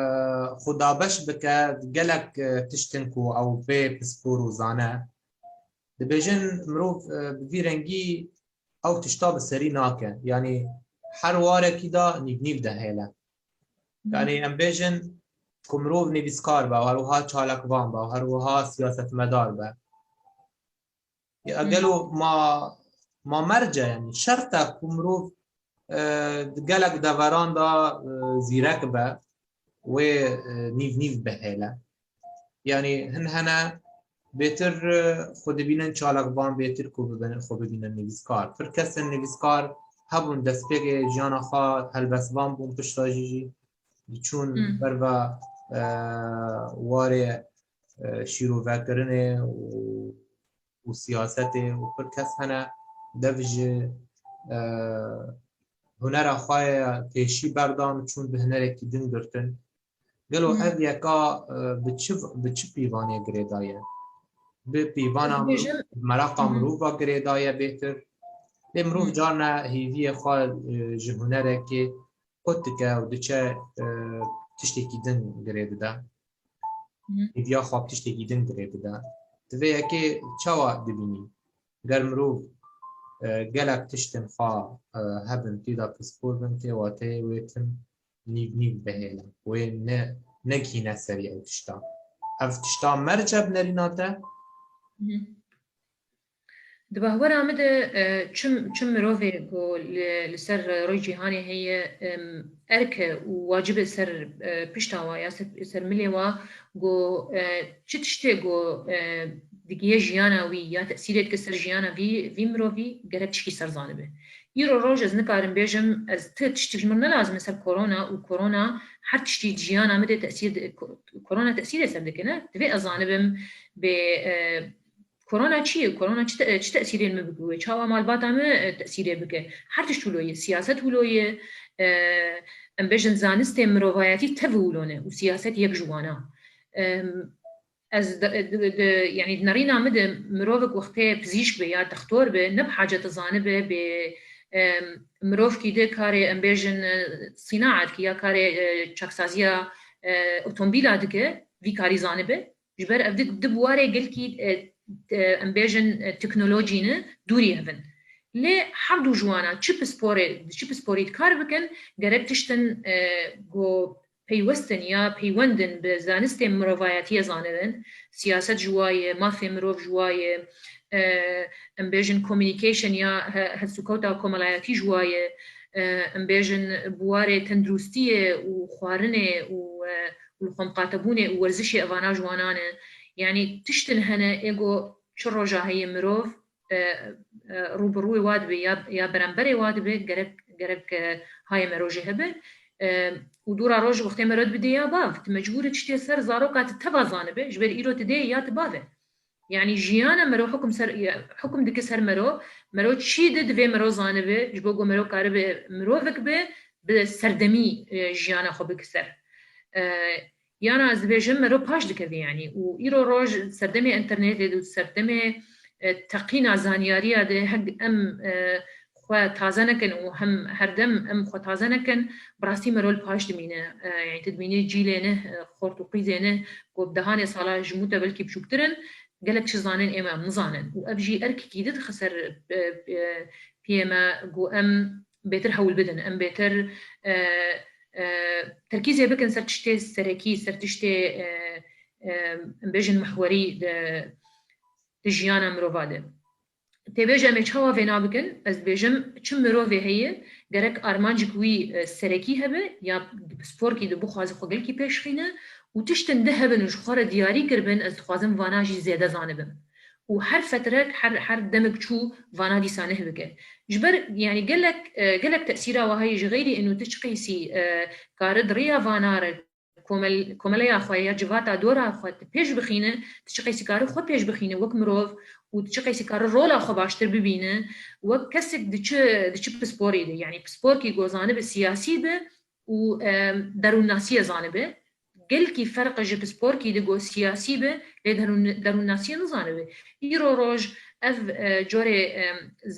xwe dabeş bike, gelek, e, tiştin ku ew bê pispor û zane. Dibêjin mirov, e, bi vî rengî ew tişta bi serî nake. Yanî her warekî de nîv nîv dihêle. Yanî em bêjin ku mirov nivîskar be, her wiha çalakvan be, her wiha siyasetmedar be. Ya gelo ma, ma merce, yanî şert e ku mirov, e, di gelek deveran de, e, zîrek be, wê, e, nîv nîv bihêle. Yanî hin hene bêtir, e, xwe dibînin çalakvan, bêtir ku bibin, xwe bibînin nivîskar. Pir kesên nivîskar hebûn destpêkê jiyana xwe helbestvan bûn, pişta jî jî diçûn Hmm. berva, e, warê, e, şîrovekirinê û, û siyasetê û pir kes hene dev ji, e, hunera xwe ya pêşî berdan û çûn bi hunerekî din girtin. Gelo Hmm. ev yeka, e, bi çi, bi çi pîvanê girêdaye? Bi pîvana Dibêjim meraqa Hmm. mirova girêdaye bêtir. Lê mirov Hmm. carna hêviyê xwe, e, ji hunerekê qut dike û diçe, e, tiştekî din girê dide. Hı. Hêviya xwe bi tiştekî din girê dide. Tu vê yekê çawa dibînî? Ger mirov, e, gelek tiştên xwe, e, hebin tî de pispor bin tê wateyê wê tim nîv nîv bihêle. Wê ne, negihîne serî ew tişta. Ev tişta merc e bi nerîna te? Di bahwera min de, e, çi, çi mirovê ku li, li ser rûyê cîhanê heye, em, erk e û wacib e ser, e, pişta wa ya ser, ser milê wa ku, e, çi tiştê ku, e, digiye jiyana wî ya tesîrê dike ser jiyana vî, vî mirovî gerek tişkî ser zanibe. Îro roj ez nikarim bêjim, ez ti tiştî ji min ne lazim e ser korona û korona her tiştî di jiyana min de tesîr di-, ko-, korona tesîrê ser dike ne? Divê ez zanibim bê, e, korona çi ye? Korona çi te-, çi tesîrê min bike wê? Çawa malbata min, e, tesîrê bike? Her tişt wilo ye. Siyaset wilo ye. E, em bêjin zanistê mirovayetî tev wilo ne û siyaset yek ji wana. Em, ez di, di, di, yanî di nerîna min de mirovek wextê pizîşk be ya dextor be, ne bi hacet zanibe, bê, em, mirovkî de karê em bêjin, e, sînaetkî ya karê, e, çaksaziya, e, otomobîla dike, vî karî zanibe. Ji ber ev di, di bi warê gelkî, e, e, em bêjin, e, teknolojî ne, dûrî hev in. Lê her du ji wana çi pisporê, çi pisporî kar bikin, gerek tiştin, e, ku peywestin ya peywendin bi zanistên mirovayetiyê zanibin, siyaset ji wa ye, mafê mirov ji wa ye, e, em bêjin communication ya he-, hevsûkewta komelayetî ji wa ye, e, em bêjin bi warê tenduristiyê û xwarinê û, e, û li xwe miqatebûnê û werzişê evana ji wana ne. Yanî tiştin hene ê ku çi roja heye mirov, e, e, rû bi rûyê wa dibe ya, ya beramberê wa dibe, gerek, gerek, e, hayê mero jî hebe. E, û dûra roj wextê mero dibide ya bav, tu mecbûr î tiştê ser zaroka tu teva zanibe, ji ber îro tu dê ya tu bav e. Yanî jiyana mero hukm ser, ya, hukm dike ser mero, mero çi de divê mero zanibe, ji bo ku mero karibe mirovek be, bi serdemî, e, jiyana xwe bike ser. E, yana ez dibêjim mero paş dikeve yanî. Û îro roj serdemê înternetê de û serdemê, e, teqîna zanyariya de heg em, e, xwe taze nekin û hem herdem em xwe taze nekin, bi rastî mero li paş dimîne. E, yanî tu dimînî cîlê ne, e, xort û qîzê ne, ku bi dehanê sala ji mû te belkî biçûktir in, gelek çi zanin ême em nizanin. Û ev jî erkekî di dixe ser, e, e, piyê me ku em bêtir hewl bidin, em bêtir, e, e, terkîzê bikin ser tiştê serekî, ser tiştê, e, e, em bêjin mihwerî di, di jiyana mirova de. Tê bêje em ê çawa vêna bikin? Ez dibêjim, çi mirovê heye, gerek armancek wî, e, serekî hebe, ya di pisporkî de bixwaze xwe gelkî pêş xîne û tiştin di hebin û ji xwe re diyarî kiribin, ez dixwazim vana jî zêde zanibim. Û her fetrek, her, her demek çû vana dîsa neh bike. Ji ber, yanî gelek, e, gelek tesîra wa heye ji xeyrî ino tu çi qeysî, e, kare di rêya vana re komel-, komeleya xwe ya civata dora xwe tu pêş bixîne, tu çi qeysî kare xwe pêş bixîne wek mirov û tu çi qeysî kare rola xwe baştir bibîne wek kesek di çi, di çi pisporî de, yanî pisporkî ku zanibe siyasî be û, e, derûnnasiyê zanibe. Gelkî ferq e ji pisporkî de ku siyasî be, lê derûn-, derûnnasiyê nizanibe. Îro roj ev, e, corê, e,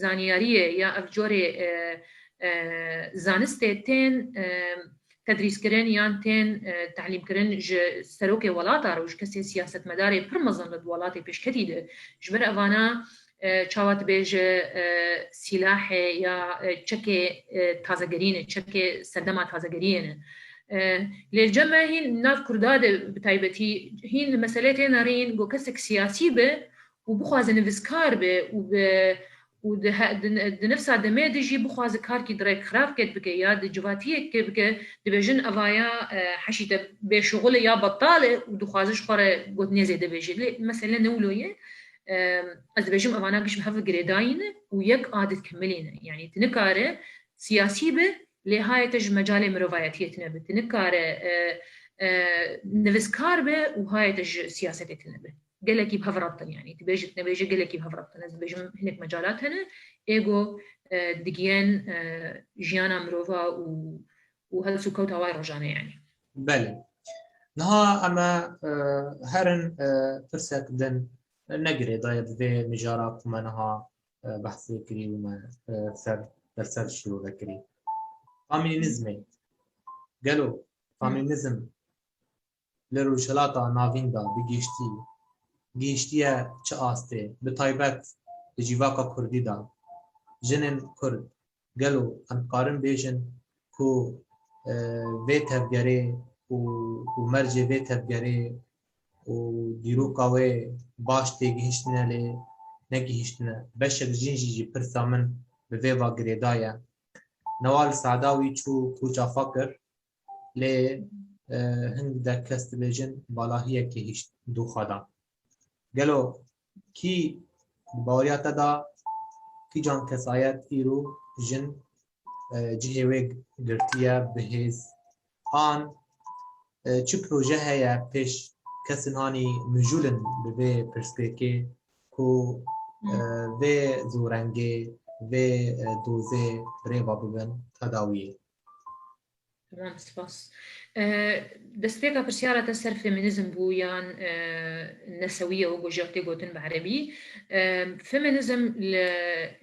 zanyariyê ya ev corê, e, e, zanistê tên, e, tedrîskirin yan tên, e, telîmkirin ji serokê welata re û ji kesê siyasetmedarê pir mezin li welatê pêşketî de. Ji ber evana, e, çawa dibêje, e, sîlahê ya, e, çekê, e, tazegerî ne, çekê serdema tazegeriyê ne. E, lê li cem me hîn nav Kurda de bi taybetî hîn mesele tê nerîn, ku kesek siyasî be û bixwaze nivîskar be û bi û di he-, di, di nifsa demê de jî bixwaze karkî di rêk xirab ket bike ya di civatiyek ke bike, dibêjin evaya, e, heşî te bêşuxul e ya betal e û dixwaze ji xwe re gotinê zêde bêje. Lê mesele ne wilo ye. E, ez dibêjim evana giş bi hev girêdayî ne û yek a di dikemilîne. Yanî tu nikare siyasî be, lê hayê te ji mecalê mirovayetiyê tune be. Tu nikare, e, e, nivîskar be û hayê te ji siyasetê tune be. Gelekî bi hev re ditin, yanî dibêjit nebêje gelekî bi hev re ditin. Ez dibêjim hinek mecalat hene, ê ku, e, digiyen, e, jiyana mirova û, û helsûkewta wê rojane, yanî. Belê. Niha em e, e, herin, e, pirsek din, e, ne girêdaye bi vê mijara ku me niha, e, behsê kirî û me, e, ser, berser şîrove kirî. Famînîzmê. Gelo, Hı. famînîzm li Rojhilata Navîn de bi giştî gihiştiye çi astê, bi taybet di civaka kurdî de? jinên Kurd. Gelo em dikarin bêjin ku, e, vê tevgerê û, û mercê vê tevgerê û dîroka wê baş têgihiştine lê negihiştine? Beşek jin jî ji pirsa min bi vê va girêdaye. Newal Sadawî çû Kûça Fakir, lê, e, hingdek kes dibêjin balahiyekê hişt dûxa da. Gelo kî di baweriya te de kîcan kesayet îro jin, e, cihê wê girtiye bi hêz? An, e, çi proje heye pêş kesên hanî mijûl in bi vê pirsgirêkê ku, e, vê zorengê, vê, e, dozê rêva bibin tedawiyê? Tamam, spas. E, destpêka pirsyara te ser feminizm bû yan, e, nesewiye, wek jî tê gotin bi erebî. E, feminizm li,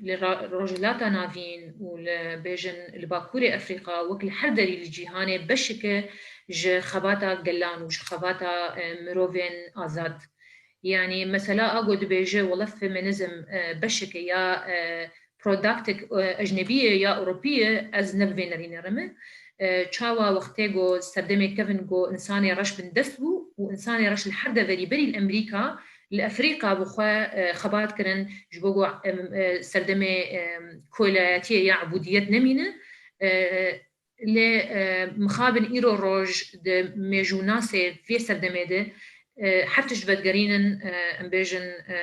li ra-, Rojhilata Navîn û li, bêjin, li Bakurê Efrîka, wek li her derî li cîhanê, beşeke ji xebata gelan û ji xebata, e, mirovên azad. Yanî mesela a ku dibêje, wela feminizm, e, beşeke ya, e, productek, e, ecnebî ye ya Ewropî ye, ez ne bi vê nerînê re me. E, çawa wextê ku serdemê kevin ku însanê reş bindest bû û însanê reş li her deverî berî li Emerîka, li Efrîka bi xwe, e, xebat kirin, ji bo ku, em, e, serdemê, e, kolayetiyê ya ebûdiyet nemîne. E, lê, e, mixabin îro roj di mêjûnasê vê serdemê de, e, her tişt vedigerînin, e, em bêjin, e,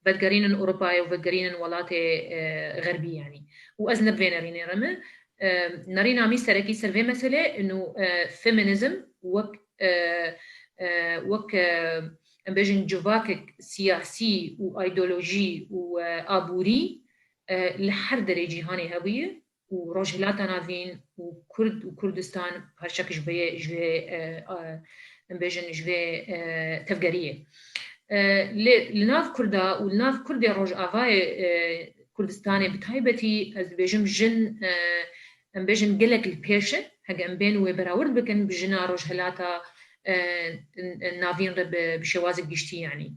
vedigerînin Ewropayê û vedigerînin welatê, e, xerbî, yanî. Û ez ne bi vê nerînê re me. E, nerîna min serekî ser vê meselê, ino, e, feminizm wek, e, e, wek, e, em bêjin civakek siyasî û îdeolojî û, e, aborî, e, li her derê cîhanê hebûye û Rojhilata Navîn û Kurd û Kurdistan parçek ji vê, ji vê, e, e, em bêjin ji vê, e, tevgeriyê. E, lê li nav Kurda û li nav Kurdê Rojavayê, e, Kurdistanê bi taybetî, ez dibêjim jin, e, em bêjin gelek li pêş e, hege em bên wê berawird bikin bi jina Rojhilata, e, n-, n-, Navîn re bi, bi şêwazek giştî, yanî.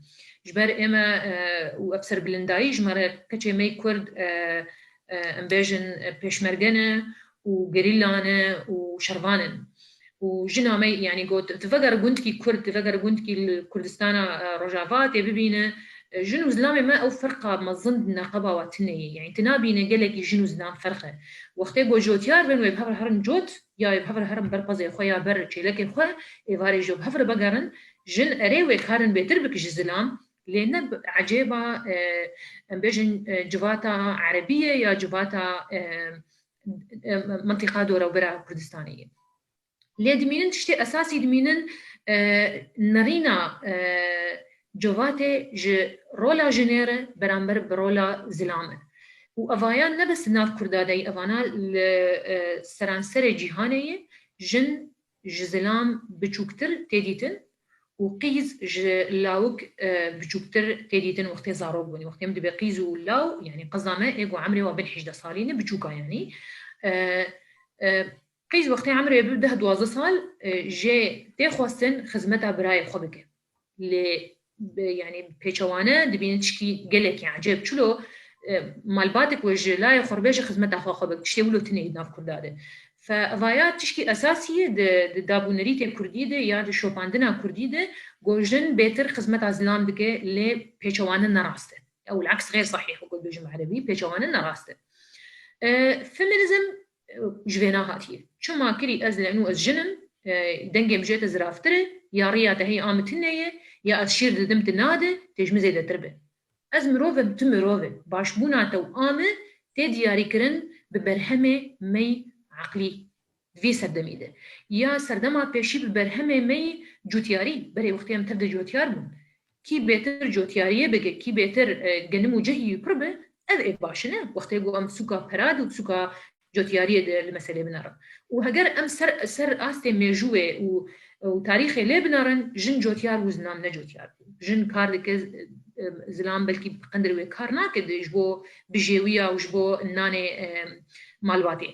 Ji ber ême, e, û ev serbilindayî ji me re keçê me yê Kurd, e, e, em bêjin, e, pêşmerge ne û gerîla ne û şervan in. Û jina me, yanî got, tu veger gundkî Kurd, tu veger gundkî li Kurdistana, e, Rojava tê bibîne, e, jin û zilamê me ew ferqa mezin di neqeba wa tune ye. Yanî tu nabîne gelekî jin û zilam ferq e. Wextê ku cotyar bin wê bi hev re herin cot, ya wê bi hev re herin ber pezê xwe ya ber çêlekê xwe, êvarê jî bi hev re bigerin, jin erê wê karin bêtir bike ji zilam, lê ne bi ecêba, e, em bêjin, e, civata erebî ye ya civata, e, e, mintîqa dor û bera Kurdistanê ye. Lê dimînin tiştê esasî dimînin, e, nerîna, e, civatê ji rola jinê re beramber bi rola zilam e. Û evayan ne bes nav Kurda de ye, evana li, e, seranserê cîhanê ye, jin ji zilam biçûktir tê dîtin û qîz ji lawik, e, biçûktir tê dîtin wextê zarok bûn. Wextê em dibê qîz û law, yanî qeza me ê ku emrê wa bin hejdeh salî ne, biçûka yanî. E, e, qîz wextê emrê bi deh duwazdeh sal, e, jê tê xwestin xizmeta birayê xwe bike. Lê bi, yanî pêçewane dibînin tişkî gelekî ecêb. Çilo, e, malbatek wê ji layê xwe re bêje xizmeta xwe xwe bike. Tiştê wilo tune yê di nav Kurda de. Fe evaya tişkî esasî ye di, di dabûnerîtê Kurdî de ya di şopandina Kurdî de, ku jin bêtir xizmeta zilam dike, lê pêçewane ne rast e. Ew el-aks xeyr sahîh, wek dibêjin bi erebî, pêçewane ne rast e. E, feminizm, e, ji vêna hatiye. Çima kirî ez li eno ez jin im, e, dengê min jê te ziraftir e, ya riya te heye a min tune ye, ya ez şîr didim tu nade, tê ji min zêdetir be. Ez mirov im, tu mirov e. Başbûna te û a min tê diyarîkirin bi berhemê me yê eqlî. Di vî serdemî de. Ya serdema pêşî bi berhemê me yê cotyarî, berê wextê em tev de cotyar bûn. Kî bêtir cotyariyê bike, kî bêtir, e, genim û cehî wî pir be, ev ê baş e ne. Wextê ku em sûka pera de û sûka cotyariyê de li meselê binerin. Û heger em ser, ser astê mêjûyê û, û tarîxê lê binerin, jin cotyar bû, zilam ne cotyar bû. Jin kar dike, e, zilam belkî bi qendir wê kar nake de ji bo bijêwiya û ji bo nanê, e, malbatê.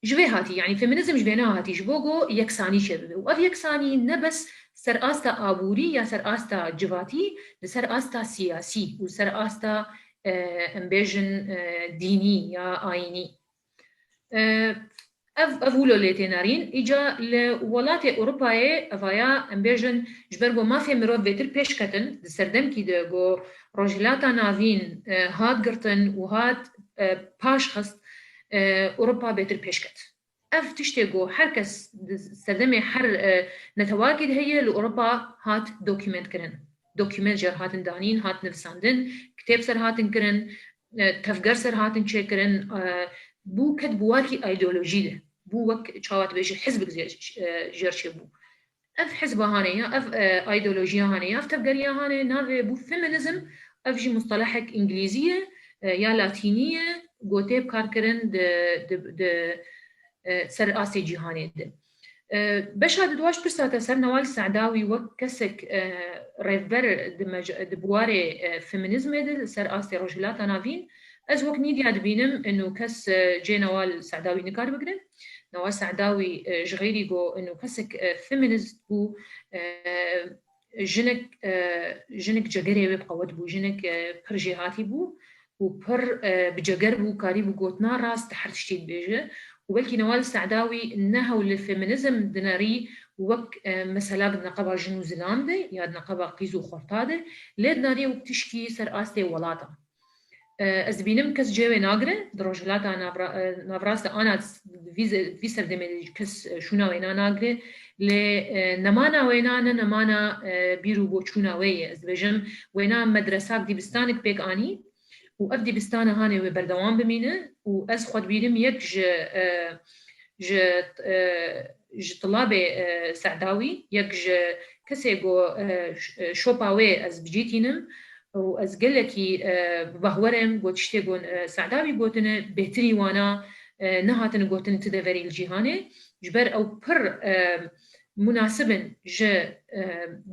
Ji vê hatî, yanî feminizm ji vê nehatî, ji bo ku yeksanî çêbibe. Û ev yeksanî ne bes ser asta aborî ya ser asta civatî, li ser asta siyasî û ser asta e, em bêjin, e, dînî ya ayînî. E, ev, ev wilo lê tê nerîn. Îca li welatê Ewropayê evaya, em bêjin, ji ber ku mafê mirov bêtir pêş ketin, di serdemkî de ku Rojhilata Navîn, e, hat girtin û hat, e, paş xist, e, Ewropa bêtir pêş ket. Ev tiştê ku her kes di serdemê her, e, netewakî de heye, li Ewropa hat dokument kirin. Dokument jê re hatin danîn, hat nivisandin, kitêb ser hatin kirin, e, tevger ser hatin çêkirin, e, bû ket bi warkî îdeolojî de. Bû wek çawa dibêje hizbek jê, e, jê re çêbû. Ev hizba hanê ya, ev, e, îdeolojiya hanê ya, ev tevgeriya hanê navê bû feminizm, ev jî mustelehek îngilîzî ye, e, ya latînî ye, gotê bi kar kirin di, di, di, e, ser astê cîhanê de. E, beşa di dua ji pirsa te ser Newal Sedawî wek kesek, e, rêvber di mec-, di buwarê, e, feminizmê de li ser astê Rojhilata Navîn, ez wek mîdya dibînim ino kes, e, cê Newal Sedawî nikar bigire. Newal Sedawî, e, ji xeyrî ku ino kesek, e, feminist bû, e, jinek, e, jinek cegerê wê bi qewet bû, jinek, e, pir jêhatî bû û pir, e, bi ceger bû, karîbû gotina rast di her tiştî dibêje. Û belkî Newal Sedawî ne hewl li feminizm dinerî wek, e, meselak di neqeba jin û zilam de ya di neqeba qîz û xorta de, lê dinarî wek tişkî ser astê welata. E, ez dibînim kes cê wê nagire, di Rojhilata Navra-, e, Navrast de ana vî ze-, vî serdemê de kes, e, şûna wêna nagire, lê, e, nemana wêna ne nemana, e, bîr û boçûna wê ye. Ez dibêjim wêna medresak dîbistanek pêk anî û ev dîbistana hanê wê berdewam bimîne û ez xwe dibînim yek ji, e, ji, e, ji tilabê, e, Sedawî, yek ji kesê ku, e, ş-, e, şopa wê ez bi cî tînim û ez gelekî, e, bi behwer im ku tiştê ku, e, Sedawî gotine bêtirî wana, e, nehatine gotin ti deverî li cîhanê. Ji ber ew pir, e, munasib in ji, e,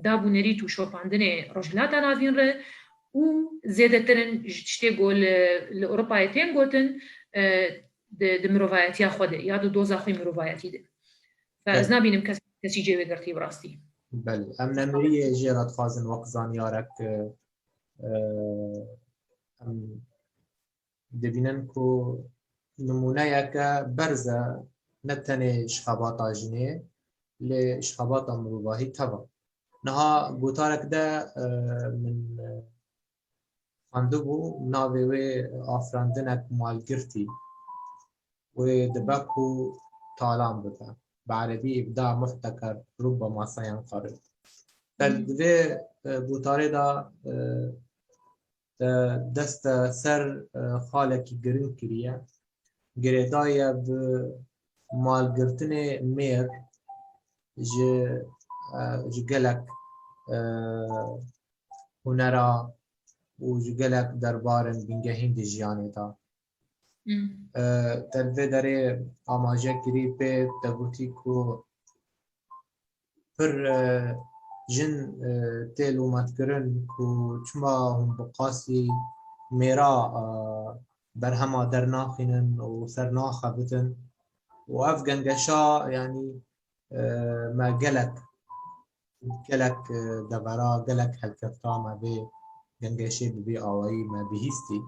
dab û nerît û şopandinê Rojhilata Navîn re û zêdetir in ji tiştê ku li, li Ewropayê tên gotin, e, di, di mirovayetiya xwe de ya di doza xwe mirovayetî de. Fe ez Belê. nabînim kes, kesî cê wê girtî bi rastî. Belê. Em nemiriyê jê re dixwazin wek zanyarek, e, e, em dibînin ku nimûneyeke berz e, ne tenê ji xebata jinê, lê ji xebata mirovahî teva. Niha gotarek de, e, min, e, xwendibû, navê wê afrandinek malgirtî. Wê dibe ku talan bibe. Bi erebî îbda muhteker, rubbema seyenqerib. Te Hmm. di vê, e, gotarê de, e, te dest te ser, e, xalekî giring kiriye. Girêdaye bi malgirtinê mêr ji, e, ji gelek, e, hunera û ji gelek derbarên bingehîn di jiyanê de. Hmm. E, te li vê derê amaje kirî pê te gotî ku pir, e, jin, e, tê lûmetkirin ku çima hûn bi qasî mêra, e, berhema dernaxînin û ser naxebitin û ev gengeşa, yanî, e, me gelek, gelek, e, devera, gelek helkefta me vê gengeşê bi vê awayî me bihîstî.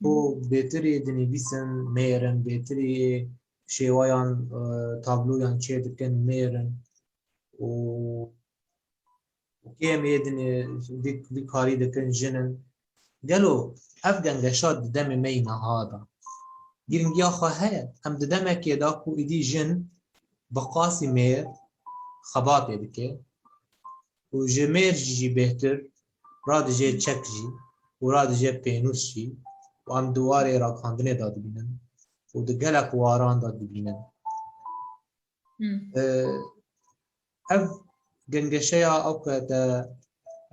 Ku bêtirî dinivîsin mêr in, bêtirî şêwayan, e, tabloyan çêdikin mêr in û, û kêm ê dinê vî, vî karî dikin jin in. Gelo ev gengeşa di demê me yî niha de giringiya xwe heye? Em di demekê de ku êdî jin bi qasî mêr xebatê dike û ji mêr jî bêhtir radijê çek jî û radijê pênûs jî û em di warê ragihandinê de dibînin û di gelek waran de dibînin. Hmm. E, ev gengeşeya ew ke te,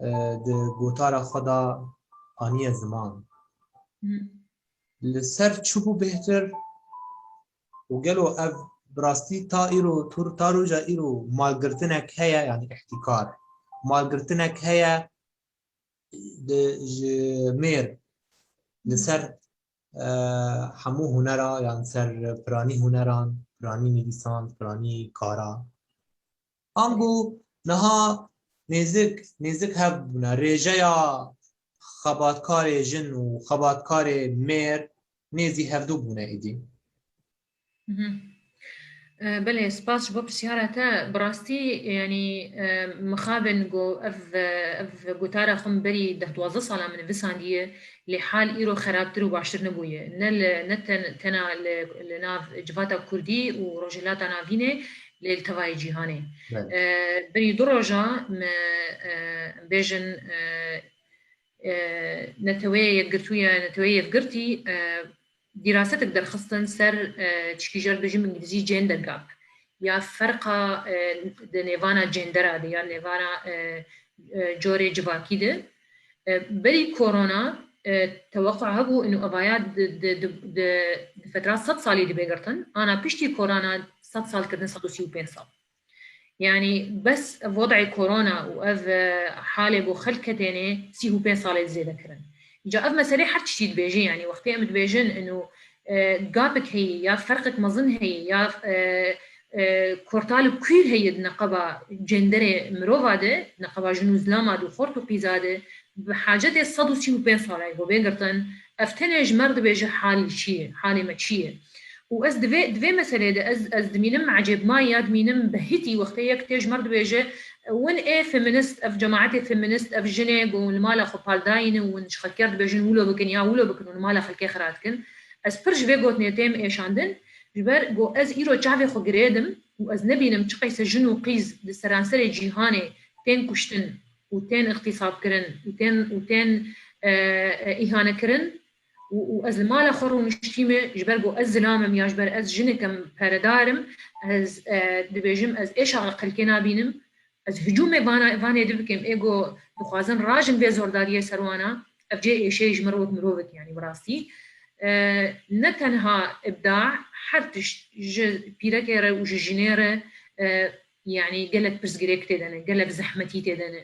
e, di gotara xwe de aniye ziman. Hmm. Li ser çi bû bêhtir û gelo ev bi rastî ta îro, tur, ta roja îro malgirtinek heye, yanî îhtîkar, malgirtinek heye di, ji mêr li ser, e, hemû hunera, yan ser piranî huneran, piranî nivîsan, piranî kara. Ango niha nêzik, nêzik hev bûne. Rêjeya xebatkarê jin û xebatkarê mêr nêzî hevdû bûne êdî. Mhm. E, belê, spas ji bo pirsyara te. Bi rastî, yanî, e, mixabin ku ev, ev gotara xwe min berî deh duwazdeh sala min nivîsandiye, lê hal îro xerabtir û baştir nebûye. Ne li, ne ten, tena li, li nav civata kurdî û Rojhilata Navînê, lê li tevayê cîhanê. Belê. E, berî du roja me, e, em bêjin, e, e, Neteweyê Yekgirtû ya Neteweyê Yekgirtî, e, dîrasetek derxistin ser, e, tişkî jê re dibêjin bi îngilîzî gender gap, ya ferqa, e, di nêvana gendera de, ya nêvana, e, e, corê civakî de. E, berî korona, e, teweqû hebû, inu evaya di, di, di, di, di fetra sed salî dibe girtin, ana piştî korona sed sal kirdin sed û sî û pênc sal. Yanî bes ev wed'ê korona û ev, e, halê bo xelk ketêne sî û pênc salê zêde kirin. Îca ev meselê her tiştî dibêje, yanî wextê em dibêjin inu, e, gapek heye ya ferqek mezin heye ya, e, e, kortal û kwîr heye di neqeba cenderê mirova de, neqeba jin û zilama de û xort û qîza de, bi hacetê sed û sî û pênc salay bo bê girtin, ev tenê ji me re dibêje hal çi ye, halê me çi ye. Û ez di vê, di vê meselê de ez, ez dimînim ecêbmayî ya dimînim behîtî wextê yek tê ji me re dibêje, win ê feminist, ev cemaetê feminist, ev jinê ku li mala xwe paldayî ne û win ji xelkê re dibêjin wilo bikin ya wilo bikin û li mala xelkê xira dikin. Ez pir ji vê gotinê têm êşandin, ji ber ku ez îro çavê xwe girêdim û ez nebînim çiqeyse jin û qîz di seranserê cîhanê tên kuştin û tên îxtîsabkirin û tên, û tên, e, e, îhanekirin. Û, û ez li mala xwe rûniştîme, ji ber ku ez zilam im ya ji ber ez jinek im, peredar im, ez, e, dibêjim, ez êşa xelkê nabînim, ez hicûmê vana, vanê di bikim, ê ku dixwazin rajin vê zordariyê ser wana, ev cê êşeyê ji min re wek mirovek, yanî bi rastî. E, ne tenha îbda, her tişt ji pîrekê re û ji jinê re, e, yanî gelek pirsgirêk tê de ne, gelek zehmetî tê de ne.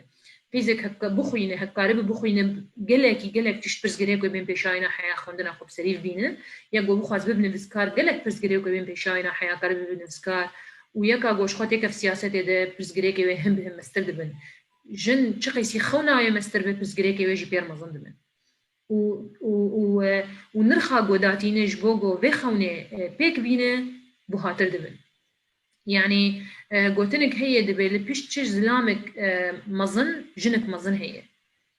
Qîzek heke bixwîne, heke karibe bixwîne, gelekî, gelek tişt pirsgirêk wê bên pêşayîna heya xwendina xwe bi serî bîne. Ya ku bixwaz bibe nivîskar, gelek pirsgirêk wê bên pêşayîna heya karibe bibe nivîskar. Û yeka ku ji xwe têkeve siyasetê de pirsgirêkê wê hin bi hin mestir dibin. Jin çiqeysî xewna wê mestir be, pirsgirêkê wê jî pêr mezin dibin. Û, û, û, e, û nirxa ku datîne ji bo ku vê xewnê, e, pêk bîne, buhatir dibin. Yanî, e, gotinek heye, dibê li pişt çi zilamek, e, mezin, jinek mezin heye.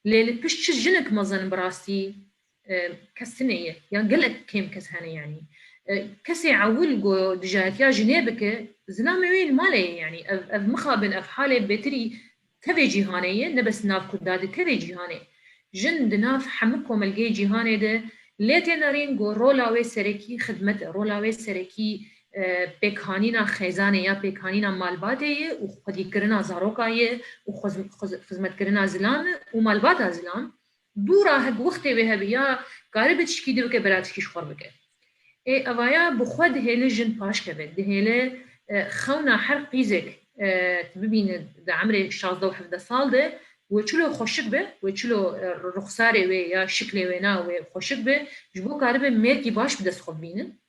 Lê li pişt çi jinek mezin bi rastî, e, kes tune ye. Ya gelek kêm kes hene yanî. E, kesê ewil ku dijayetiya jinê bike, zilamê wê li malê ye yanî. Ev, ev mixabin, ev halê bêtirî tevê cîhanê ye, ne bes nav Kurda de, tevê cîhanê. Jin di nav hemû komelgeyê cîhanê de lê tê nerîn ku rola wê serekî xidmet e, rola wê serekî, e, pêkhanîna xêzanê ya pêkhanîna malbatê ye û xwedîkirina zaroka ye û xwez-, xwez-, xizmetkirina zilam e û malbata zilam. Dûra hek wextê wê hebe ya karibe tişkî dibike, bera tişkî ji xwe bike. Ê evaya bi xwe dihêle jin paş keve, dihêle, e, xewna her qîzek, e, tu bibîne di emrê şazdeh û hevdeh sal de, wê çilo xweşik be, wê çilo, e, ruxsarê wê ya şiklê wê na wê xweşik be, ji bo karibe mêrkî baş bi dest xwe bibînin.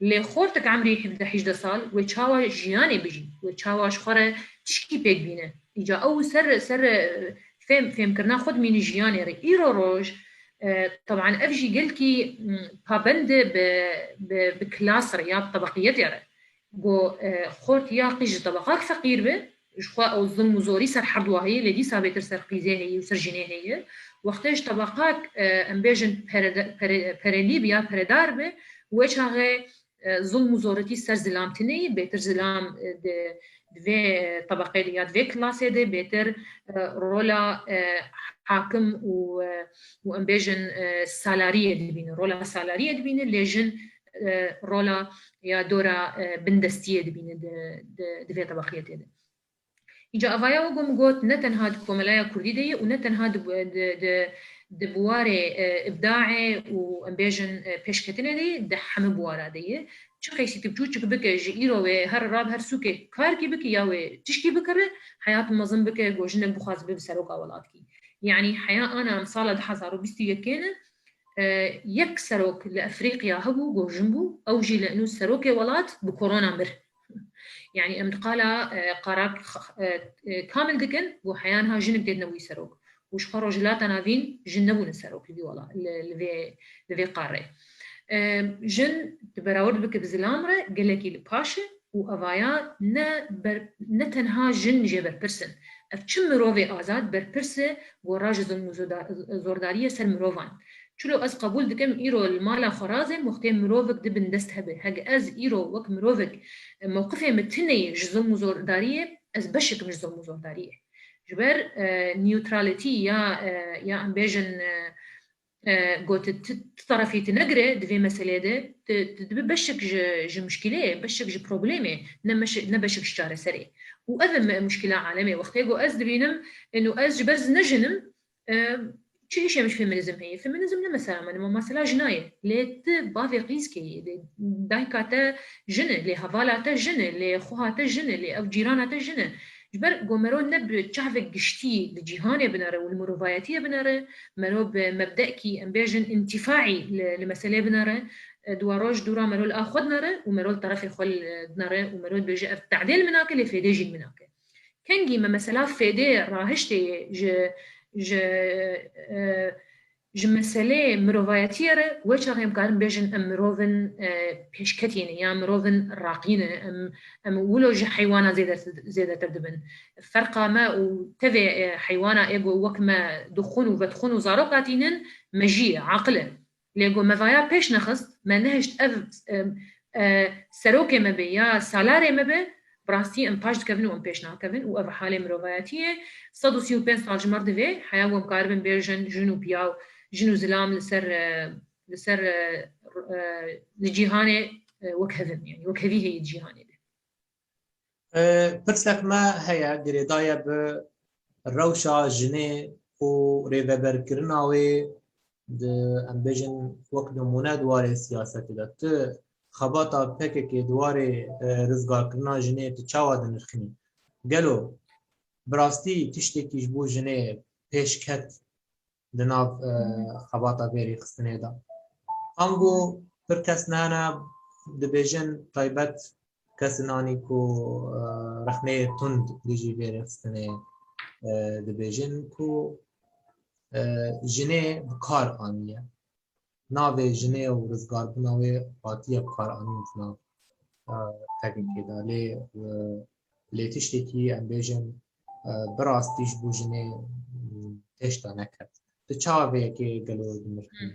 Lê xortik emrî hevdeh hejdeh sal, wê çawa jiyanê bijî, wê çawa ji xwe re tişkî pêk bîne. Îca ew ser, ser, e, fêm, fêmkirina xwe dimîne jiyanê re. Îro roj, e, teban ev jî gelkî, m, pabend e bi, bi, bi klas re ya bi tebeqiyetê re. Ku, e, xort ya qîz ji tebaqak feqîr be, ji xwe ew zilm û zorî ser herduwa heye, lê dîsa bêtir ser qîzê heye û ser jinê heye. Wextê ji tebaqak, e, em bêjin perede-, pere-, perelî be ya peredar be, wê çaxê, e, zilm û zoretî ser zilam tune ye, bêtir zilam, e, di, di vê, e, tebeqê de ya di vê klasê de bêtir, e, rola, e, hakim û, e, û em bêjin, e, salariyê dibîne, rola salariyê dibîne, lê jin, e, rola ya dora, e, bindestiyê dibîne di, di, di vê tebeqiyetê de. Îca evaya wek min got, ne tenha di komelaya kurdî de ye û ne tenha di, di, di, di biwarê, e, îbdaê û em bêjin, e, pêşketinê de ye, di hemû biwara de ye. Çi qeysî tu çûçik bike ji îro wê her rab her sûkê karkî bike ya wê tişkî bikire, heya tu mezin bike, ku jinek bixwaze bibe seroka welatkî. Yanî heya ana em sala du hezar û bîst û yekê ne, e, yek serok li Efrîqya hebû, ku jin bû, ew jî li inu serokê welat bi korona mir. Yanî em di qala, e, Qarak, e, e, Kamil dikin, ku heya niha jinek têdine wî serok. û ji xwe Rojhilata Navîn jin nebûne serok li vî wela-, li, li vê, li vê qarê. E, jin di berawerd bike bi zilam re gelekî li paş e û evaya ne ber-, ne tenha jin jê berpirs in. Ev çi mirovê azad berpirs e gora ji zulm û zoda-, zordariyê ser mirovan. Çilo ez qebûl dikim îro li mala xwe razêm wextê mirovek di bindest hebe. Hege ez îro wek mirovek, e, mewqifê min tune ye ji zulm û zordariyê, ez beşek im ji zulm û zordariyê. Ji ber, e, neutrality ya, e, ya em bêjin, e, e, got tu, tu tarafî tu negire di vê meselê de, tu, tu dibe beşek ji, ji muşkilê, beşek ji problemê, ne meşe-, ne beşek ji çareserê. Û ev e me-, muşkila alemê. Wextê ku ez dibînim, eno ez ji ber ne jin im, e, çi îşê min ji feminîzm heye? Feminîzm ne mesela min, ma mesela jina ye. Lê tu bavê qîzkê yî, lê dayika te jin e, lê hevala te jin e, lê xuha te jin e, lê ew cîrana te jin e. Ji ber ku mero ne bi çavek giştî li cîhanê binere û li mirovayetiyê binere, mero bi mebdekî, em bêjin, întîfaî li, li meselê binere, e, dua roj dûra mero li a xwe dinere û mero li terefê xwe li, dinere û mero dibêje ev tehdê li min nake, lê fêdê jî li min nake. Kengî me mesela fêdê rahiştê yê ji, ji, e, ji meseleyê mirovayetiyê re, wê çaxê em karin bêjin em mirovin, e, pêşketî ne ya mirovin raqî ne, em, em wilo ji heywana zêde-, zêdetir dibin. Ferqa me û tevê, e, heywana ê ku wek me dixwin û vedixwin û zarok hatînin, mejî ye, aqil e. Lê ku me vaya pêş nexist, me nehişt ev, e, e, serokê me be ya salarê me be, bi rastî em paş dikevin û em pêş nakevin û ev halê mirovayetiyê sed û sî û pênc sal ji me re divê, heya ku em karibin bêjin jin û piyaw, jin û zilam li ser, e, li ser, e, e, li cîhanê, e, wek hev in, yanî wek hevî heye di cîhanê de. E, pirsek me heye, girêdaye bi rewşa jinê û rêveberkirina wê di, em bêjin, wek nimûne di warê siyasetê de. Tu xebata P K K di warê, e, rizgarkirina jinê tu çawa dinirxînî? Gelo bi rastî tiştekî ji bo jinê pêş ket di nav, e, xebata vê rêxistinê de? Ango pir kes nehene dibêjin taybet kesin anî ku, e, rexneyê tund dijî vê rêxistinê, e, dibêjin ku, e, jinê bi kar aniye. Navê jinê û rizgarbûna wê hatiye bi kar anîn di nav, e, P K K de. Lê, e, lê tiştekî em bêjin, e, bi rastî ji bo jinê, m, têşta neket. Tu çawa vê yekê gelo dinirxînî?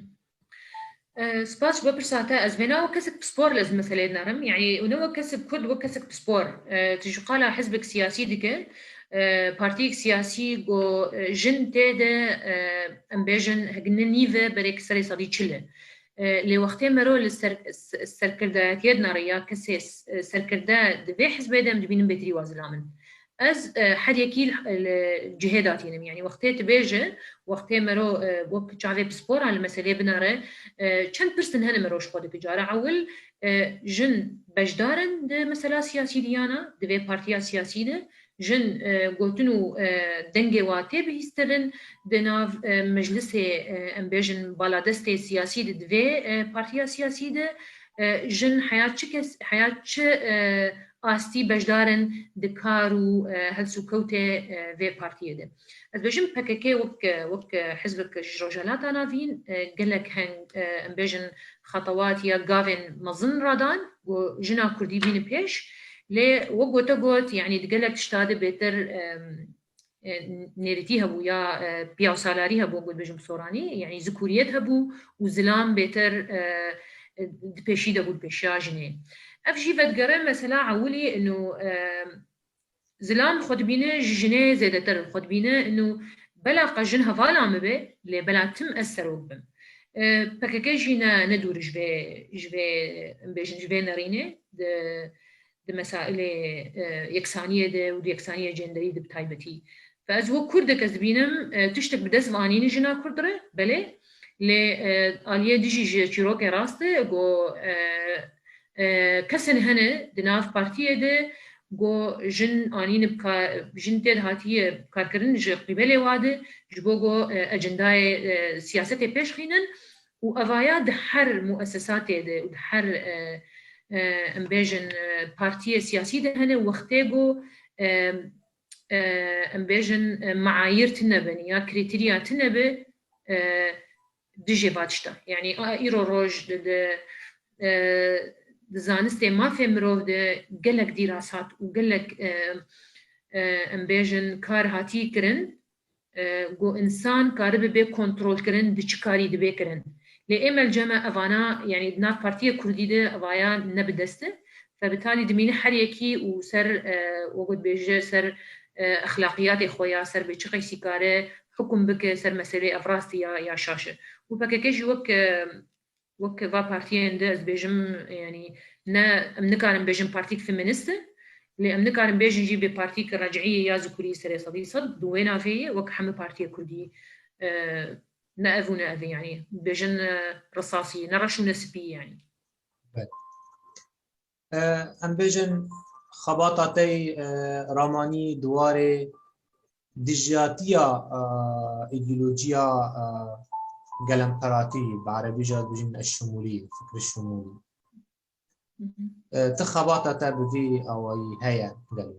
Hmm. E, spas ji bo pirsa te. Ez vêna wek kesek pispor li ez meselê dinerim. Yanî û ne wek kesek Kurd, wek kesek pispor. E, tu ji qala hizbek siyasî dike, e, partiyek siyasî ku, e, jin tê de, e, em bêjin hegine nîve berê serê sedî çil e. E, lê wextê mero li ser, s-, serkirdayetiyê dinere ya kesê s-, serkirde di vê hizbê de em dibînin bêtirî wa zilam in. Ez, e, her yekî li, li cihê datînim. Yanî wextê tu bêje, wextê mero, e, wek çavê pispora li meselê binere, e, çend pirsin hene mero ji xwe dike. Cara ewil, e, jin beşdar in di mesela siyasî de ya na, di vê partiya siyasî de. Jin, e, gotin û, e, dengê wa tê bihîstirin di nav, e, meclisê, e, em bêjin baladestê siyasî de, di vê, e, partiya siyasî de, e, jin heya çi kes, heya çi, e, astî beşdar in di kar û, e, helsûkewtê, e, vê partiyê de. Ez bêjim P K K wek, e, wek, e, hizbek ji Rojhelata Navîn, e, gelek heng, e, em bêjin xetewat ya gavên mezin radan, ku jina Kurdî bîne pêş. Lê wek gote got, yanî di gelek tişta de bêtir, em, e, nêrîtî hebû ya, e, piyawsalarî hebû, got bêjim bi soranî, yanî zikûriyet hebû û zilam bêtir, e, e, di pêşî de bû, di pêşiya jinê. Ev jî vedigere mesela ewilî ino, e, zilam xwe dibîne ji jinê zêdetir xwe dibîne ino bela qe jin hevala min be, lê bela tim ez serok bim. E, P K K jî ne, ne dûr ji vê, ji vê, em bêjin, ji vê nerînê di, di mesailê, e, yeksaniyê de û di yeksaniyê cenderî de bi taybetî. Ve ez wek Kurdek ez dibînim, e, tiştek bi dest ve anîne jina Kurd re, belê. Lê, e, aliyê dijî ji çîrokê rast e, go, e, e, kesên hene di nav partiyê de, go jin anîne bi ka-, jin tê de hatiye karkirin ji qîbelê wa de, ji bo go, e, ecendayê, e, siyasetê pêş xînin. Û evaya di her muessesatê de û di her, e, e, em bêjin, e, partiyê siyasî de hene, wextê ku, e, e, em bêjin, e, meayîr tune bin ya krîterîya tune bi, e, dijê va tişta. Yanî, a, îro roj di, di, e, di zanistê mafê mirov de gelek dîrasat û gelek, e, e, em bêjin kar hatî kirin, e, ku însan karibe bê kontrolkirin, di çi karî dibe kirin. Lê ê melceme evana, yanî di nav Partiya Kurdî de evaya ne bi dest e. Fe bi talî dimîne her yekî û ser, e, wek dibêje, ser, e, exlaqiyatê xwe ya, ser bê çi qeysî kare hukum bike, ser meselê ev rastî ya, ya şaş e. Û P K K jî wek, e, wek va partiyên de ez bêjim, yanî ne, em nikarin bêjin partîk feminist e, lê em nikarin bêjin jî bê partîk reciyê ya zikurî serê sedî sed, di wê navê ye, wek hemî partiya kurdî, e, ne ev û ne ev e, yanî bêjin, e, risasî, ne reş û ne spî, yanî. Belê. E, em bêjin xebata te yê, e, ramanî di warê dijiyatiya, e, îdeolojiya, e, gelemperatî, bi erebî jî dibêjin eşşumûlî, fikr şumûlî. Hı hı. E, ti xebata te bi vî awayî heye gelo?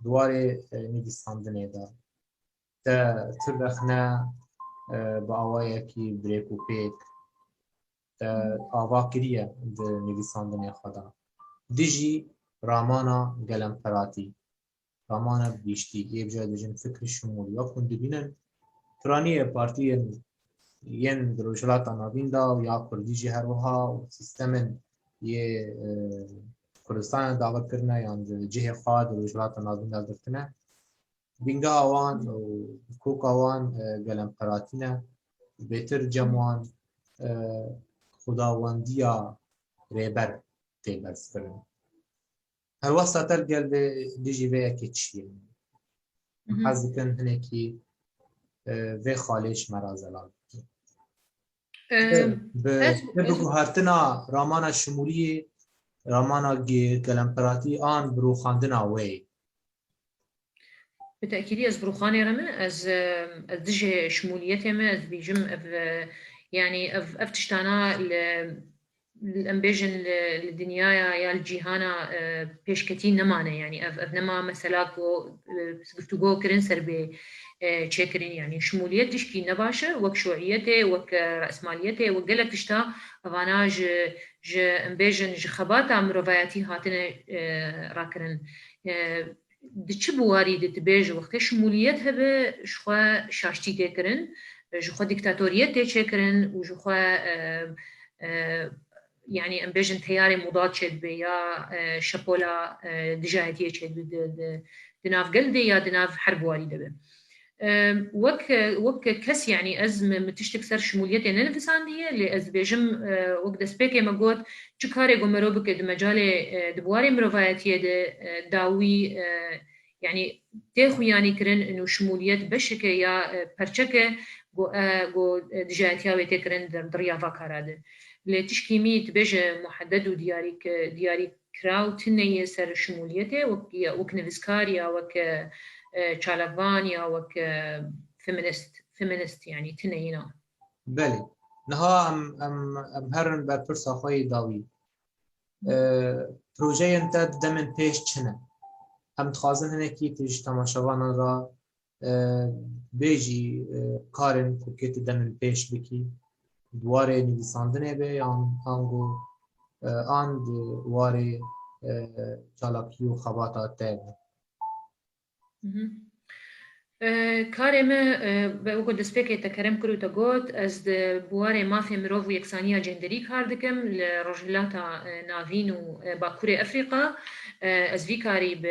Di warê, e, nivîsandinê de te tu rexne, e, bi awayekî birêk û pêk te ava kiriye di nivîsandinê xwe de dijî ramana gelemperatî, ramana bi giştî, ê bi cihê dibêjin fikr şumûlî. Wek hûn dibînin, piraniyê partiyên yên di Rojhilata Navîn de û ya Kurdî jî her wiha û sîstemên yê, e, Kurdistanê dawî kirine yan di cihê xwe di Rojhilata Navîn de girtine. Bingeha wan û koka wan, e, gelemperatî ne. Bêtir cem wan, e, xudawendiya rêber tê berzkirin. Her wexta te li gel vê, dijî vê yekê çi ye? Hı hı. Hez dikin hinekî, e, vê xalê ji me re zelal bike. Em, bi, ez, bi ez guhertina ramana şimûliyê, ramana ge-, gelemperatî an bi rûxandina wê? Bi tekîdî ez bi rûxanê re me, ez, em, ez dijî şimûliyetê me, ez dibêjim ev, e, yanî ev, ev tiştana li, li, em bêjin li, li dinyaya ya li cîhana, e, pêşketî nemane, yanî ev, ev nema mesela ku, e, guftûgo kirin ser bê, e, çêkirin, yanî şimûliyet tişkî ne baş e, wek şuîyetê, wek, e, resmaliyetê, wek gelek tişta evana ji, ji, em bêjin ji xebata mirovayetî hatine, e, rakirin. E, di çi biwarî de dibêje, wextê şimûliyet hebe, ji xwe şaştî tê kirin, ji xwe dîktatoriyet tê çêkirin û ji xwe, e, e, yanî em bêjin teyarê mudat çêdibe ya, e, şepola, e, dijayetiyê çêdibe di, di, di nav gel de ya di nav her biwarî de be. E, wek, wek kes, yanî ez mi, mi tiştek ser şimûliyetê nenivîsandiye, lê ez dibêjim, e, wek destpêkê me got, çi karê ku merov bike di mecalê, e, di biwarê mirovayetiyê de, e, dawî, e, yanî tê xuyanî kirin û şimûliyet beşeke ya, e, perçeke ku, e, ku, e, dijayetiya wê tê kirin di, di riya va kara de. Lê tişkî mî dibêje muhedded û diyarî ki-, diyarî kiraw tune ye ser şimûliyetê, wek, ya, wek nivîskar ya wek, e, e, çalakvan ya wek, e, feminist, feminist, yanî tune yîna. Belê. Niha em, em, em herin ber pirsa xwe yê dawî. E, projeyên te di demên pêş çi ne? Em dixwazin hinekî tu ji temaşevanan re, e, bêjî, e, karên ku kê tu demên pêş bikî, di warê nivîsandinê be yan ango, e, an di warê, e, çalakî û xebata te be. Mhm. E, karê me, e, be, wekî destpêkê te kerem kir û te got, ez di buwarê mafê mirov û yeksaniya cenderî kar dikim li Rojhilata, e, Navîn û, e, Bakurê Efrîqa. E, ez vî karî bi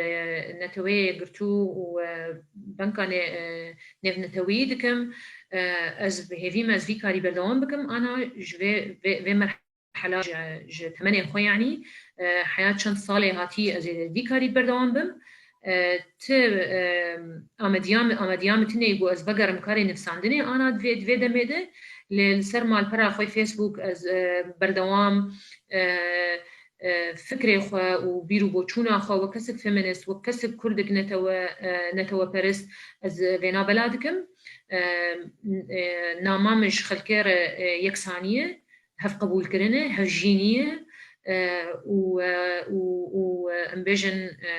Neteweyê Yekgirtû û, e, Banka Ne-, e, Nêvneteweyî dikim. E, ez bi hêvî me ez vî karî berdewam bikim. Ana ji vê, vê, vê merhela ji, ji temenên xwe, yanî, e, heya çend salê hatî ez ê vî karî berdewam bim. E, ti, e, amediya min, amediya min tune ye ku ez vegerim karê nivîsandinê, ana di vê, di vê demê de, lê li ser malpera xwe Facebook ez, e, berdewam, e, e, fikrê xwe û bîr û boçûna xwe wek kesek feminist, wek kesek kurdek netewe, e, neteweperist ez vêna bela dikim. E, e, nama min ji xelkê re, e, yeksanî ye, hevqebûlkirin e, hevjînî ye, e, û, e, û, û, e, em bêjin, e,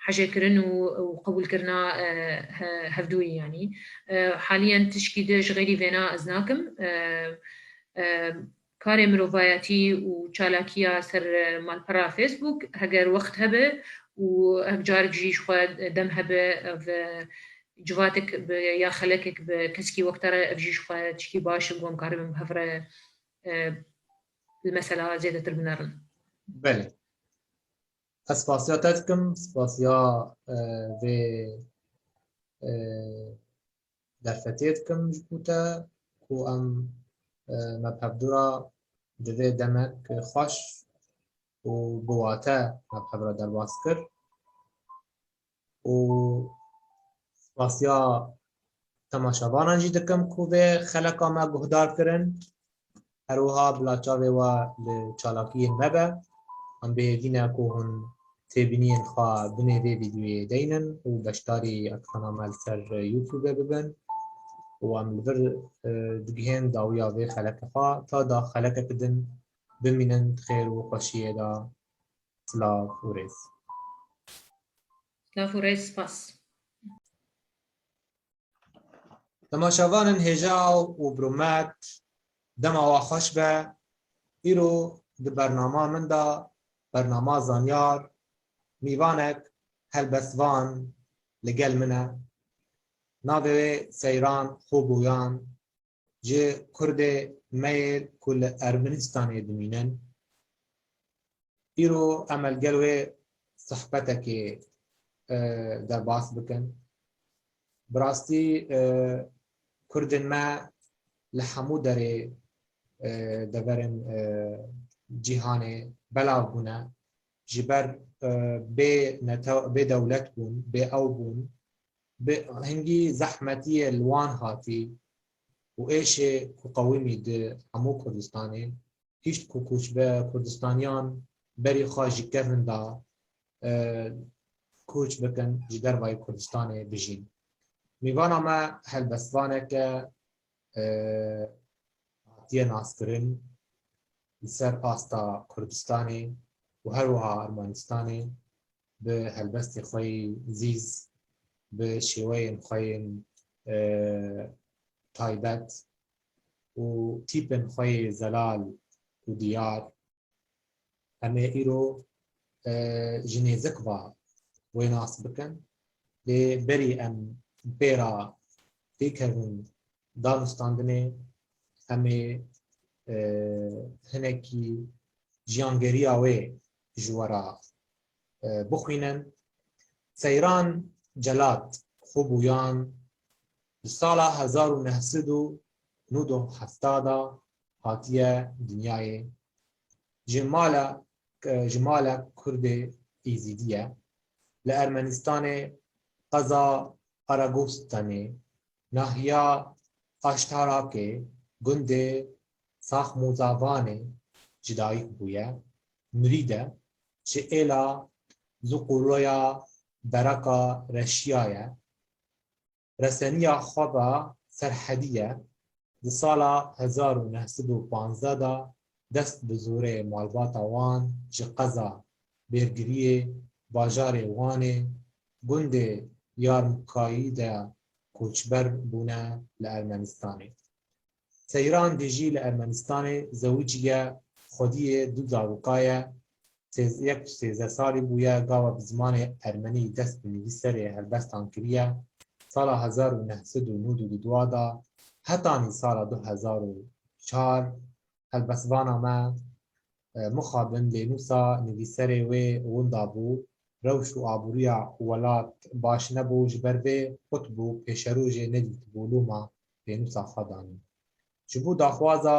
hejêkirin û, û qebûlkirina, e, he-, hevdûyî, yanî. E, haliyen tişkî di ji xêrî vêna ez nakim. E, e, karê mirovayetî û çalakiya ser, e, malpera Facebook, heger wext hebe û hek carek jî ji xwe dem hebe, ev, e, civatek bi, ya xelekek bi keskî wekta re ev jî ji xwe tişkî baş e ku em karibin bi hev re, e, li mesela zêdetir binerin. Belê. Ez spasiya te dikim, spasiya, e, vê, e, derfetiyê dikim ji bo te ku em, e, me bi hevdû re di vê demek xweş û bi wate me bi hev re derbas kir. Û spasiya temaşevanan jî dikim ku vê xeleka me guhdar kirin. Her wiha bila çavê we li çalakiyên me be. Em bi hêvî ne ku hûn têbîniyên xwe binê vê vîdyoyê deynin û beşdarî ekana me li ser YouTube bibin. Û em li vir, e, digihên dawiya vê xeleke xwe ta da xelekek din bimînin di xêr û xweşiyê de. Silav û rêz. Silav û rêz, spas. Temaşevanên hêja û bi rûmet, dema we xweş be. Îro di bernama min de, bernama Zanyar, mîvanek helbestvan li gel min e. Navê wê Seyran Xwebûyan, ji Kurdê me yê ku li Ermenistanê dimînin. Îro em li gel wê sohbetekê, e, derbas bikin. Bi rastî, e, Kurdên me li hemû derê, e, deverên, e, cîhanê belav bûne. Ji ber, e, bê nete-, bê dewlet bûn, bê ew bûn, bi hingî zehmetiyê li wan hatî û êşê ku qewimî di hemû Kurdistanê, hişt ku koçbe-, Kurdistaniyan berî xwe ji kevin da, e, koç bikin, ji dervayî Kurdistanê bijîn. Mîvana me helbestvaneke, e, hatiye naskirin li ser asta Kurdistanê û her wiha Ermenistanê. Bi helbestê xwe yê zîz, bi şêweyên xwe yên, e, taybet û tîpên xwe yê zelal û diyar, em ê îro, e, ji nêzik ve wê nas bikin. Lê berî em pê re têkevin danûstandinê, em ê, e, hinekî jiyangeriya wê ji we re, e, bixwînin. Seyran Celat Xwebûyan di sala hezar û neh sed û nod û hefta de hatiye dinyayê. Ji mala, e, ji malek Kurdê Êzîdî ye. Li Ermenistanê qeza Qaragostanê, nahiya Aştarakê, gundê Saxmûzavanê ji dayik bûye. Mirîd e, ji êla Zuquroya Bereka Reşiya ye. Reseniya xwe ve serhedî ye. Di sala hezar û neh sed û panzdeh de dest bi zorê malbata wan ji qeza Bêrgiriyê, bajarê Wanê, gundê Yarmukayî de koçber bûne li Ermenistanê. Seyran dijî li Ermenistanê zewiciye, xwediyê du zaroka ye. Sêz-, yek sêzdeh salî bûye, gava bi zimanê ermenî dest bi nivîserê helbestan kiriye. Sala hezar û neh sed û nod û dua de hetanî sala du hezar û çar helbestvana me, e, mixabin lênûsa nivîserê wê winda bû. Rewş û aboriya welat baş nebû, ji ber vê qut bû, pêşerojê nedîtibû loma pênûsa xwe danî. Ji bo daxwaza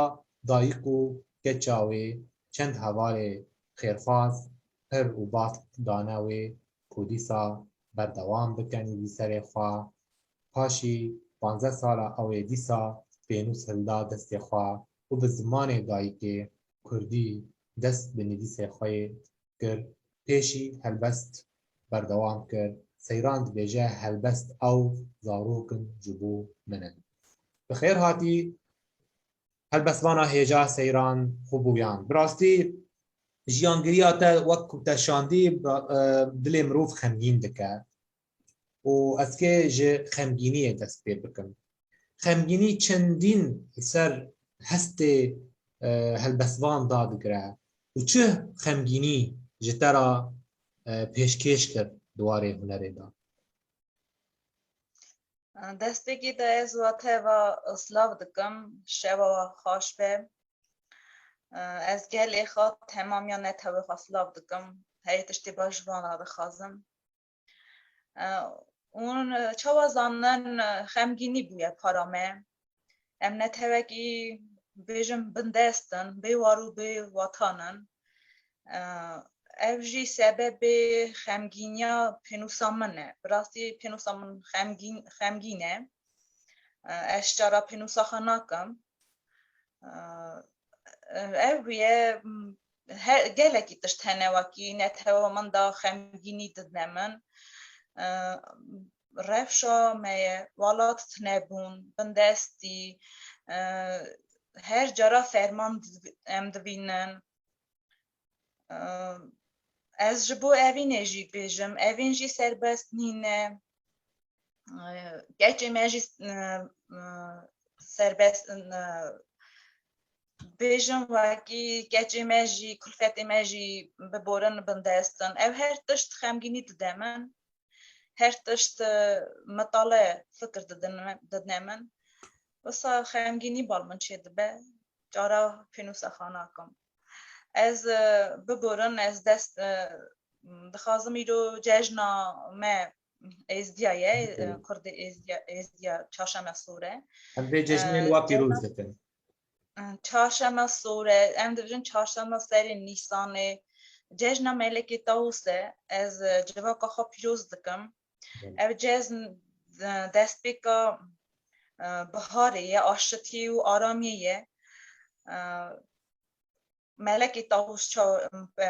dayik û keça wê çend hevalê xêrxwaz pir û bask dane wê ku dîsa berdewam bike nivîserê xwe. Paşî panzdeh sala ew ê dîsa pênûs hilda destê xwe û bi zimanê dayikê kurdî dest bi nivîsê xwe yê kir. Pêşî helbest berdewam kir. Seyran dibêje, helbest ew zarok in ji bo min in. Bi xêr hatî helbestvana hêja Seyran Xwebûyan. Bi rastî jiyangiriya te wek ku te şandî, e, dilê mirov xemgîn dike. Û ez kê ji xemgîniyê dest pê bikim. Xemgînî çendîn li ser hestê, e, helbestvan dadigire û çi xemgînî ji te re, e, pêşkêş kir di warê hunerê de? Destpêkê de ez we teva silav dikim, şeva we xweş be. Ez gelê xwe temamiya netewê xwe silav dikim. Herî tiştê baş ji van re dixwazim. Hûn çawa zanin xemgînî bûye para me? Em netewekî bêjim bindest in, bê war û bê watan in. Ev jî sebebê xemgîniya pênûsa min e. Bi rastî pênûsa min xemgîn, xemgîn e. Ez çara pênûsa xwe nakim. Ev bûye, he, gelekî tişt hene wekî netewa min da xemgînî didine min. Rewşa me ye, welat tunebûn, bindestî, her cara ferman div-, em dibînin. Ez ji bo evînê jî bêjim, evîn jî serbest nîne. Keçê me jî serbest, bêjim wekî keçê me jî, kulfetê me jî biborin, bindest in. Ev her tişt xemgînî dide min. Her tişt mitale fikir didin-, didine min. Wisa xemgînî bal min çêdibe. Cara pênûsa xwe nakim. Ez, e, biborin, ez dest, e, dixwazim îro cejna me Êzdiya ye, e, Kurdê Êzdiya, Êzdiya Çarşeme Sor e. Em vê cejnê li we pîroz dikin. Çarşeme Sor e, em dibêjin çarşeme serê Nîsanê. Cejna Melekê Tawûs e, ez, e, civaka xwe pîroz dikim. Ev cejn, e, destpêka, e, biharê ye, aşitî û aramiyê ye. E, Melekê Tawûs ça-, e,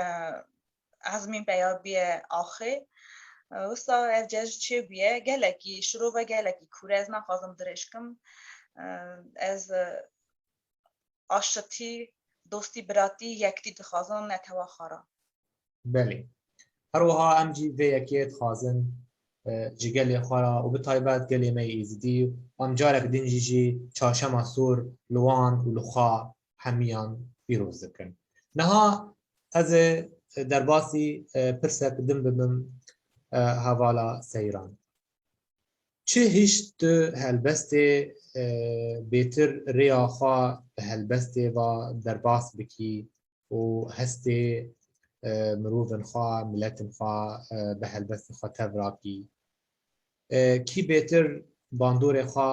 ezmîn peya bûye axê. E, wisa ev cejn çêbûye, gelekî, şirove gelekî kûr e, ez naxwazim dirêj kim. E, ez, e, aşitî, dostî, biratî, yektî dixwazim netewa xwe re. Belê. Her wiha em jî vê yekê dixwazin, e, ji gelê xwe re û bi taybet gelê me yê Êzidî, em carek din jî jî Çarşema Sor li wan û li xwe hemiyan pîroz dikin. Niha ez ê derbasî, e, pirsek din bibim, e, hevala Seyran. Çi hişt tu helbestê, e, bêtir rêya xwe bi helbestê ve derbas bikî û hestê, e, mirovên xwe, miletin xwe, e, bi helbestê xwe tev rakî? E, kî bêtir bandorê xwe,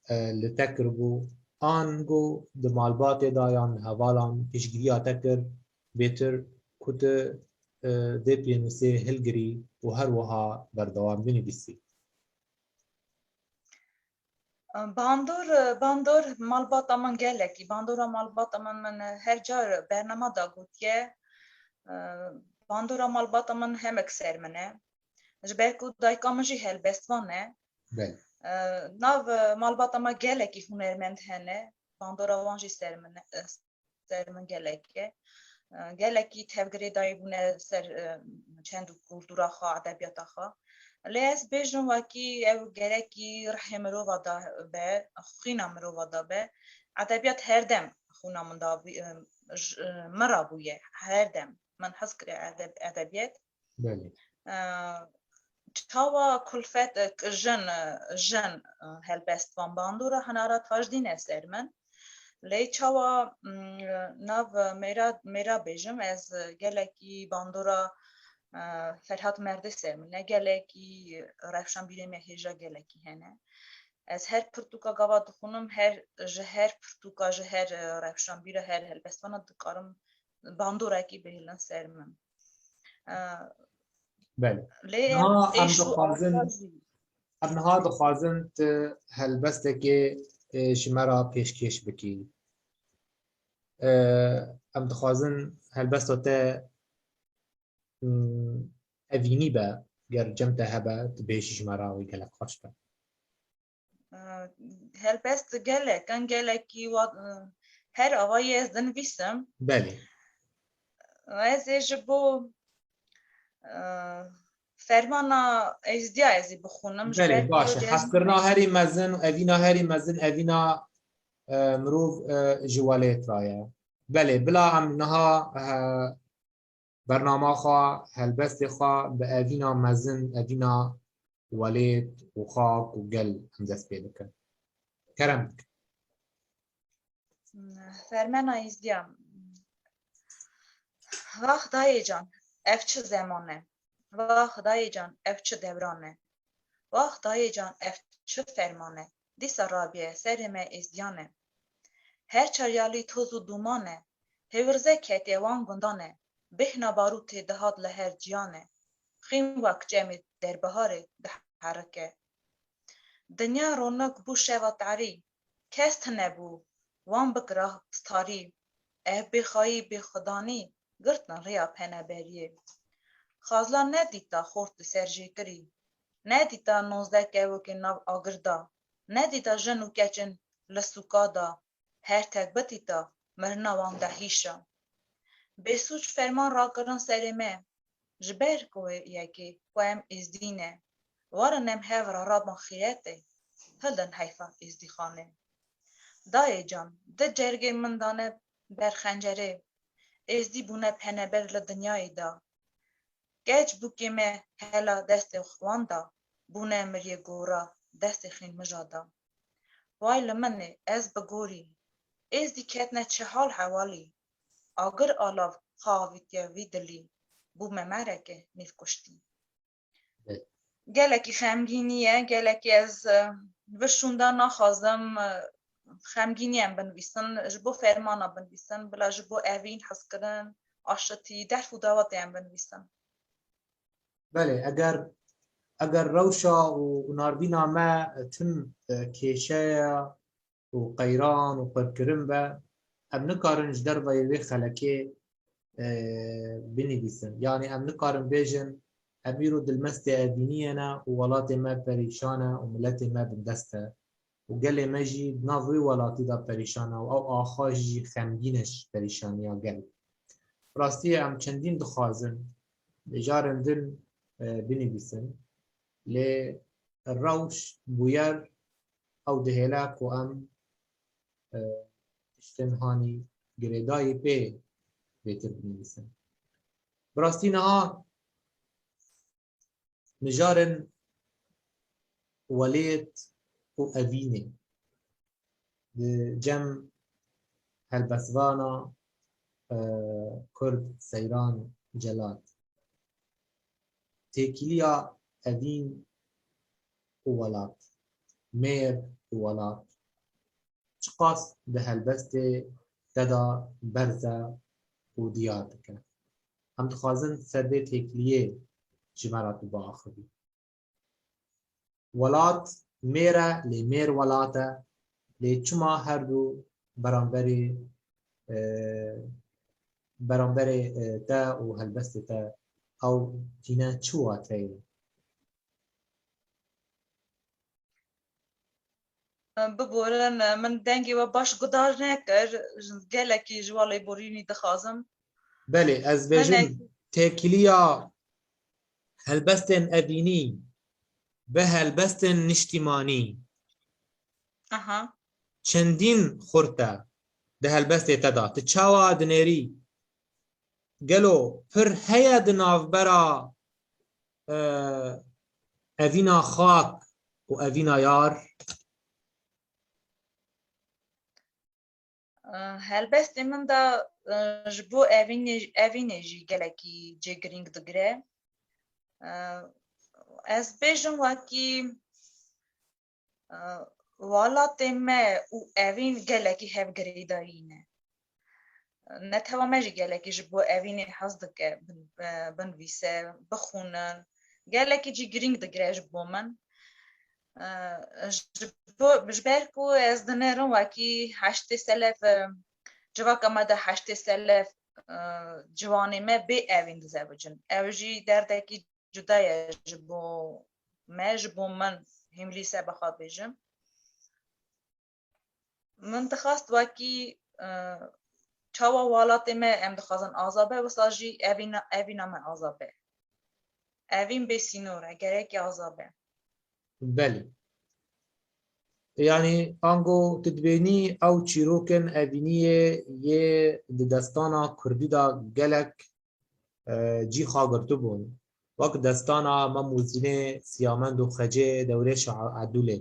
e, li te kiribû, ango di malbatê de yan li hevalan piştgiriya te kir, bêtir ku tu, e, dê pênûsê hilgirî û her wiha berdewam binivîsî? Bandor, bandor malbata min gelekî, bandora malbata min, min her car bernama da gotiye. Bandora malbata min hemek ser min e. Ji ber ku dayika min jî helbestvan e. Belê. Nav malbata me gelekî hunermend hene. Bandora wan jî ser min e. ser min gelek e. E, gelekî tevgirêdayî bûne ser, e, çend û kultura xwe, edebiyata xwe. Lê ez bêjim wekî ew gerekî rihê mirova da be, xwîna mirova da be. Edebiyat her dem xwîna min da bû-, e, j-, e, min ra bûye. Her dem min hez kire edeb-, edebiyat. Belê. E, çawa kulfet, e, jin, e, jin, e, helbestvan bandora hinara tajdîne ser min. Lê çawa, mm, nav mêra, mêra bêjim, ez gelekî bandora, e, Ferhat Merdê ser min e, gelekî rewşanbîrê me hêja gelekî hene. Ez her pirtûka gava dixwînim, her, ji her pirtûka, ji her, e, rewşanbîra, her helbestvana dikarim bandorekî bihêlin ser min. E, Belê. Lê Niha em êş û dixwazin, arta jî. Em niha dixwazin tu helbestekê, e, ji me re pêşkêş bikî. E, em dixwazin helbesta te, mm, evînî be, ger cem te hebe, tu bêjî ji me re, wî gelek xweş be. E, helbest gelek in, gelekî wa-, e, her avayê ez dinivîsim. Belê. Ez ê ji bo, e, fermana Êzdiya ez ê bixwînim. Ji ber Belê, baş e. ku ez Hezkirina herî mezin û evîna herî mezin, evîna, e, mirov, e, ji welêt re ye. Belê, bila em niha, e, bernama xwe, helbestê xwe bi evîna mezin, evîna welêt û xak û gel em dest pê dikin. Kerem dikim. Fermena Êzdiya. Vax dayê can, ev çi zeman e? Vax dayê can, ev çi dewran e? Vax dayê can, ev çi ferman e? Dîsa rabiye serê me Êzdiyan e. Her çaryalî toz û duman e. Hêwirze ketiye wan gundan e. Bêhna barûtê dihat li her ciyan e. Xîm wek çemê derbiharê diherike. Dinya ronak bû şeva tarî. Kes tune bû, wan bikira starî. Ev bêxayî bêxudanî girtin rêya peneberiyê. Xazlan nedîta xort li ser jêkirî. Nedîta nozdeh kevokên nav agir da. Nedîta jin û keçên li sûka da. Her tek bitîta mirina wan dehîşa. Bêsûc ferman rakirin serê me. Ji ber ku yekê ku em Êzdî ne, werin em hev re rabin xîretê, hildin heyfa Êzdîxanê. Dayê can, di cergê min dane ber xencerê, Êzdî bûne peneber li dinyayê de. Keç bûkê me hela destê wan da, bûne miriyê gora destê xînmija da. Way li min ê, ez bi gorî, Êzdî ketine çi hal hewalî, agir alav xwe avîtiye vî dilî, bû me mereke nîvkuştî. Gelekî xemgînî ye, gelekî ez, e, vir şûnda naxwazim, e, xemgînî em binivîsin, ji bo fermana binivîsin, bila ji bo evîn, hezkirin, aşitî, derf û dawetê em binivîsin. Belê, eger, eger rewşa û, û nardîna me tim, e, kêşeya û qeyran û qirkirin be, em nikarin ji derveyê vê xelekê, e, binivîsin. Yanî em nikarin bêjin, em îro dilmestê evîniyê ne û welatê me perîşan e û miletê me bindest e û gelê me jî di nav wê welatî de perîşan e û ew axa jî xemgîn e ji perîşaniya gel. Bi rastî em çendîn dixwazin mijarên din, e, binivîsin, lê rewş, bûyer ew dihêle ku em, e, tiştên hanî girêdayî pê bêtir binivîsin. Bi rastî niha mijarên welêt û evînê di cem helbestvana, e, Kurd Seyran Celal. Têkiliya evîn û welat, mêr û welat çiqas di helbestê te de berz e û diyar dike. Em dixwazin ser vê têkiliyê ji me re tu biaxivî. Welat mêr e, lê mêr welat e, lê çima her du beramberê, e, beramberê, e, te û helbestê te ew tîne çi wateyê? Biborin, min dengê we baş guhdar nekir. Gelekî ji we lêborînî dixwazim. Belê, ez bêjim, têkiliya helbestên evînî bi helbestên niştîmanî Aha. çendîn xurt e di helbestê te de. Tu çawa dinêrî? Gelo pir heye di navbera, e, evîna xak û evîna yar? Helbestê min de, e, ji bo evînê, evînê jî gelekî cê girîng digire. E, ez bêjim wekî, e, welatê me û evîn gelekî hev girêdayî ne. Netewa me jî gelekî ji bo evînê hez dike bin-, e, binivîse, bixwînin. Gelekî cî girîng digire ji bo min. E, ji bo, ji ber ku ez dinêrim wekî heştê selef, e, civaka me de heştê selef, e, ciwanê me bê evîn dizewicin. Ew jî derdekî cuda ye ji bo me, ji bo min, hîm lîse bixwe bêjim. Min dixwest wekî, e, çawa welatê me em dixwazin aza be, wisa jî evîna, evîna me aza be. Evîn bê sînor e, gerekî aza be. Belê. Yanî ango tu dibênî ew çîrokin evîniyê yê di destana kurdî de gelek, e, cî xwe girtibûn. Wek destana Mem û Zînê, Siyamend û Xecê, Dewrêş û Edûlê.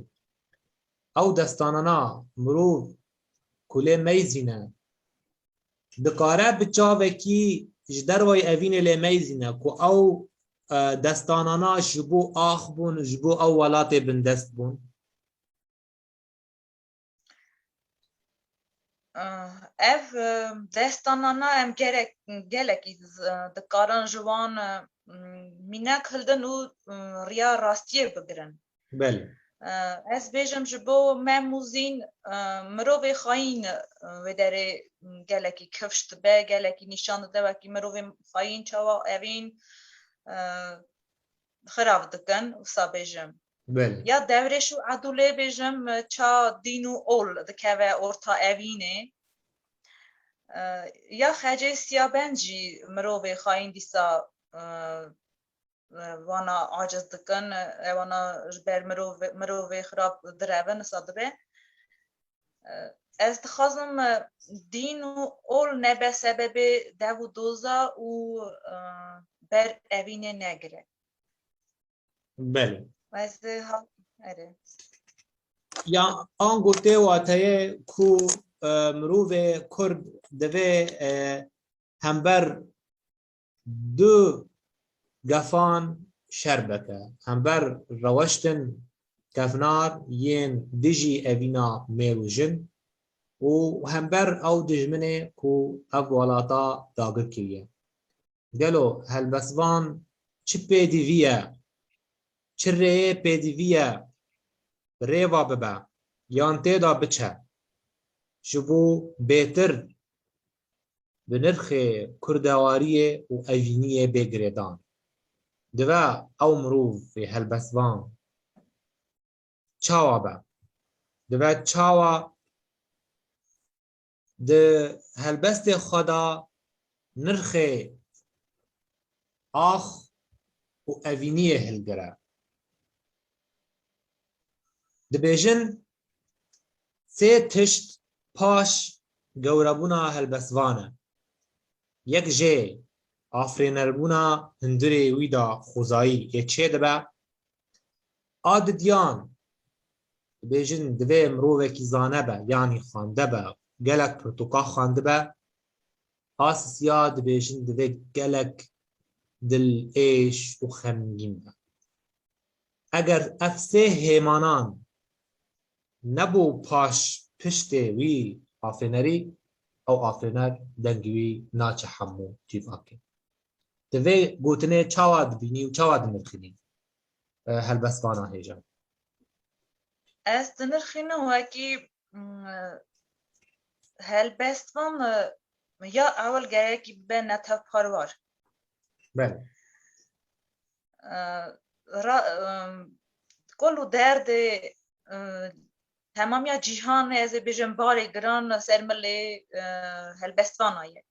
Ew destanana mirov ku lê meyzîne, dikare bi çavekî ji dervayî evînê lê meyzîne ku ew, e, destanana ji bo ax bûn, ji bo ew welatê bindest bûn? Ev, e, destanana em gerek, gelekî z-, dikarin ji wan, e, mînak hildin û, e, riya rastiyê bigirin. Belê. E, ez bêjim ji bo Mem û Zîn, e, mirovê xayîn, e, wê derê gelekî kifş dibe, gelekî nîşan dide wekî mirovê xayîn çawa evîn, e, xirav dikin, wisa bêjim. Belê. Ya Dewrêş û Edûlê bêjim, e, ça dîn û ol dikeve orta evînê. E, ya Xecê Siyabend jî mirovê xayîn dîsa, e, e, wana aciz dikin, e, wana ji ber mirov-, mirovê xirab direvin, wisa dibe. E, ez dixwazim, e, dîn û ol nebe sebebê dev û doza û, e, ber evînê negire. Belê. Ez, e, ha, erê. Ya ango tê wateyê ku, e, mirovê Kurd divê, e, hember du gefan şer bike, hember reweştin kevnar yên dijî evîna mêr û jin û hember ew dijminê ku ev welata dagir kiriye. Gelo helbestvan çi pêdivî ye, çi rêyê pêdivî ye, bi rê ve bibe yan tê de biçe, ji bo bêtir bi nirxê kurdewariyê û evîniyê bê girêdan. Divê ew mirovê helbestvan çawa be? Divê çawa di helbestê xwe de nirxê ax û evîniyê hilgire? Dibêjin, sê tişt paş gewrebûna helbestvan e. Yek jê afirênerbûna hundirê wî de xwezayî yê çêdibe. A didiyan, dibêjin, divê mirovekî zane be, yanî xwende be, gelek pirtûka xwendibe. A sisiya, dibêjin, divê gelek dil êş û xemgîn be. Eger ev sê hêmanan nebû paş piştê wî afirênerî, ew afirêner dengê wî naçe hemû civakê. Divê gotinê çawa dibînî û çawa dinirxînî, e, helbestvana hêja? Ez dinirxînim wekî, mm, helbestvan, e, ya ewil gerekî bibe netewparvar. Belê. E, ra-, e, kol û derdê, e, temamiya cîhanê, ez ê bêjim, barê giran ser milê, e, helbestvana ye.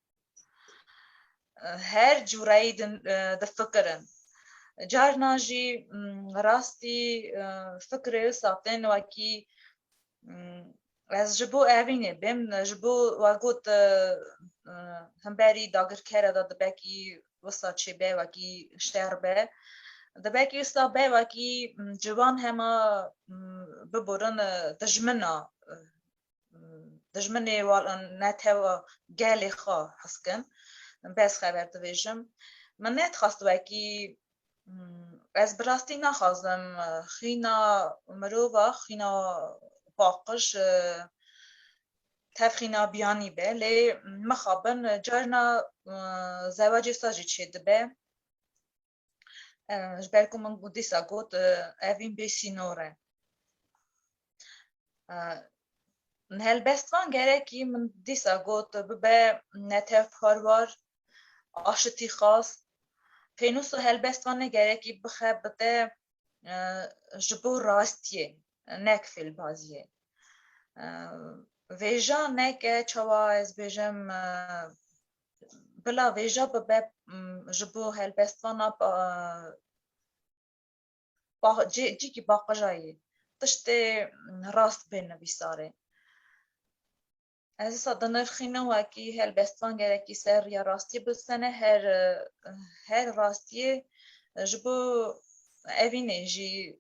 E, her cûreyî din, e, difikirin. Carna jî, mm, rastî, e, fikrê wisa tên wekî, mm, ez ji bo evînê bêm, ji bo we got, e, e, hemberî dagirkere de dibekî wisa çêbe, wekî şer be. Dibekî wisa be, wekî, mm, ciwan hema, mm, biborin, e, dijmina, e, dijminê wal-, netewa gelê xwe his kin. Bes xeber dibêjim. Min nedixwast wekî, mm, ez bi rastî naxwazim, e, xîna mirova, xîna paqij, e, tev xîna biyanî be. Lê mixabin, carna, e, zewacê sa jî çêdibe. E, ji ber ku min dîsa got, e, evîn bê sînor e. E, helbestvan gerekî min dîsa got bibe netewparvar, aşitîxwaz. Pênûs û helbestvanê gerekî bixebite, e, ji bo rastiyê, nek fêlbaziyê. E, vêja neke, çawa ez bêjim, e, bila vêja bibe, m, ji bo helbestvana pa-, pa-, cî-, cîkî paqijayî, tiştê, m, rast bê nivîsarê. Ez wisa dinirxînim wekî helbestvan gerekî ser riya rastiyê bisene, her, her rastiyê ji bo evînê jî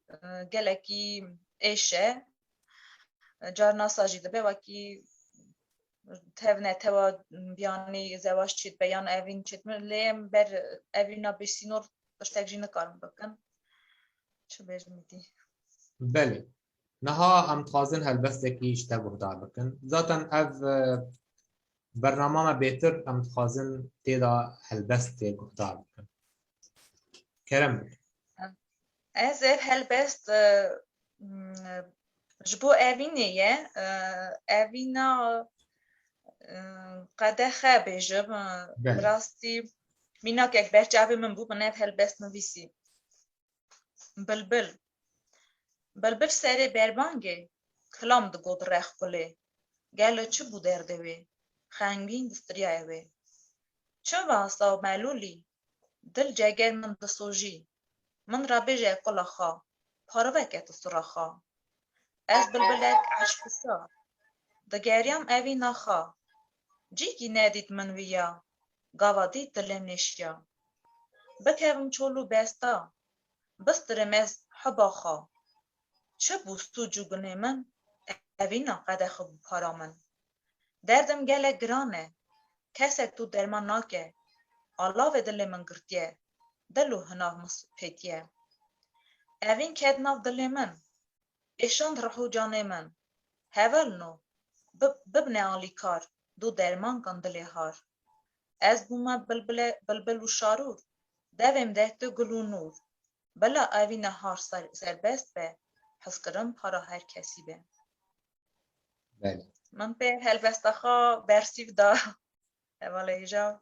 gelekî êş e. Carna sa jî dibe wekî tev netewa biyanî zewac çêdibe yan evîn çêdibe, lê em ber evîna bêsînor tiştek jî nikarin bikin. Çi bêjim îdî? Belê. Niha em dixwazin helbestekî ji te guhdar bikin. Zaten ev, e, bernama me bêtir em dixwazin tê de helbestê guhdar bikin. Kerem bike. Ez ev helbest, e, m, ji bo evînê ye. E, evîna, e, qedexe bêjim. E, Belê. Bi rastî mînakek ber çavê min bû, min ev helbest nivîsî. Bilbil. Bilbil serê berbangê, kilam digot rex kulê. Gelo çi bû derdê wê? Xemgîn distiriyaye wê. Çi wasa û melûlî? Dil ceger min disojî. Min re bêje kula xwe, parve kete sura xwe. Ez bilbilek eşqisa, digeriyam evîna xwe. Cîkî nedît min wî ya, gava dît dilê min êşiya. Bikevim çol û besta, bistirim ez hiba xwe. Çi bû sûc û gunê min, evîna qedexe bû para min. Derdim gelek giran e, kesek tu derman nake. Alavê dilê min girtiye, dil û hinav min pêtiye. Evîn ket nav dilê min, êşand rih û canê min. Hevalno, bi-, bibne alîkar, du derman kan dilê har. Ez bûme bilbile-, bilbil û şarûr, devêm de tu gul û nûr. Bila evîna har ser-, serbest be, hizkirin para her kesî be. Belê. Min pê helbesta xwe bersîv da. Hevalê hêja.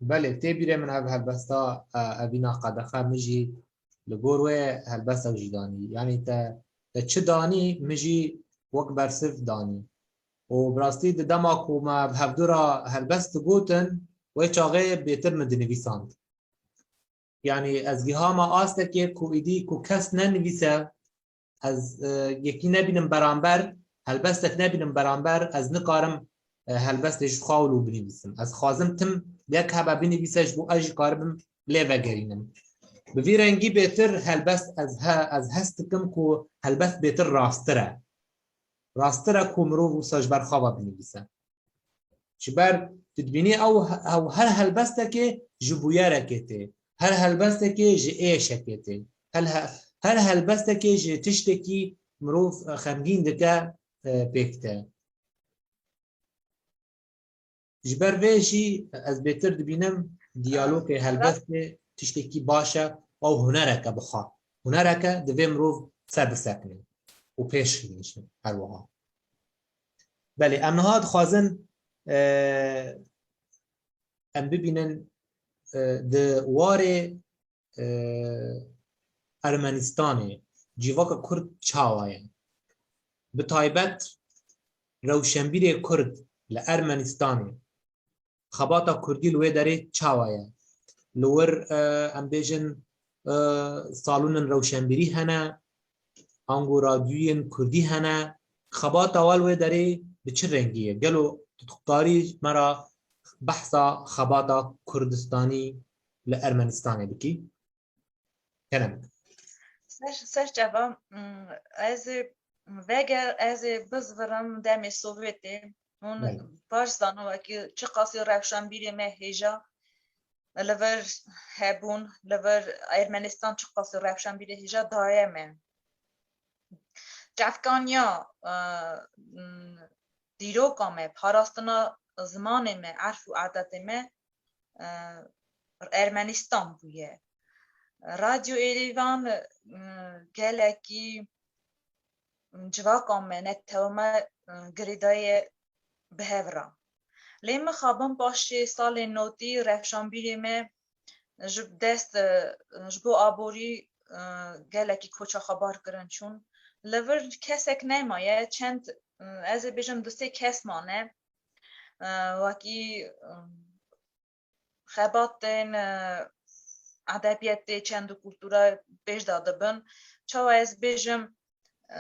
Belê, tê bîrê min ev helbesta, e, evîna qedexe min jî li gor wê helbestek jî danî. Yanî te, te çi danî, min jî wek bersiv danî. Û bi rastî di dema ku me bi hevdû re helbest digotin, wê çaxê bêtir min dinivîsand. Yanî ez gihama astekê ku îdî ku kes nenivîse, ez, e, yekî nebînim beramber, helbestek nebînim beramber, ez nikarim, e, helbestê ji xwe û binivîsim. Ez xwazim tim yek hebe binivîse ji bo ez jî karibim lê vegerînim. Bi vî rengî bêtir helbest ez he-, ez hest dikim ku helbest bêtir rastir e. Rastir e ku mirov wisa ji ber xwe ve binivîse. Ji ber tu dibînî ew, ew her helbestekê ji bûyerekê tê, her helbestekê ji êşekê tê, her he-, her helbestekê ji tiştekî mirov, e, xemgîn dike, e, pêk te. Ji ber vê jî ez bêtir dibînim diyalogê helbestê tiştekî baş e, ew hunereke bi xwe. Hunereke divê mirov ser bisekine û pêş bihişte her wiha. Belê, em niha dixwazin, e, em bibînin, e, di warê, e, Ermenistanê civaka Kurd çawa ye? Bi taybet rewşenbîrê Kurd li Ermenistanê xebata Kurdî li wê derê çawa ye? Li wir, e, em bêjin, e, salonên rewşenbîrî hene, ango radyoyên Kurdî hene. Xebata wan li wê derê bi çi rengî ye? Gelo tu dikarî me re behsa xebata Kurdistanî li Ermenistanê bikî? Kerem. Ser, ser çava, mm, ez ê, veger ez ê bizvirim demê Sovyetê. Hûn Belê. Baş zanin wekî çiqasî rewşenbîrê me hêja li vir hebûn, li vir Ermenistan çiqasî rewşenbîrê hêja daye me. Çavkaniya, e, m, dîroka me, parastina zimanê me, erf û adetê me, e, Ermenistan bûye. Radyo Êrîvan, e, gelekî civaka me, netewa me, e, girêdayî bi hev re. Lê mixabin paşê salên notî rewşanbîrê me ji dest, e, ji bo aborî, e, gelekî koça xwe bar kirin çûn. Li vir kesek nemaye, çend, e, ez ê bêjim du sê kes mane. E, wekî, e, xebatên, e, edebiyatê, çend û kultura pêş de dibin. Çawa ez bêjim, e,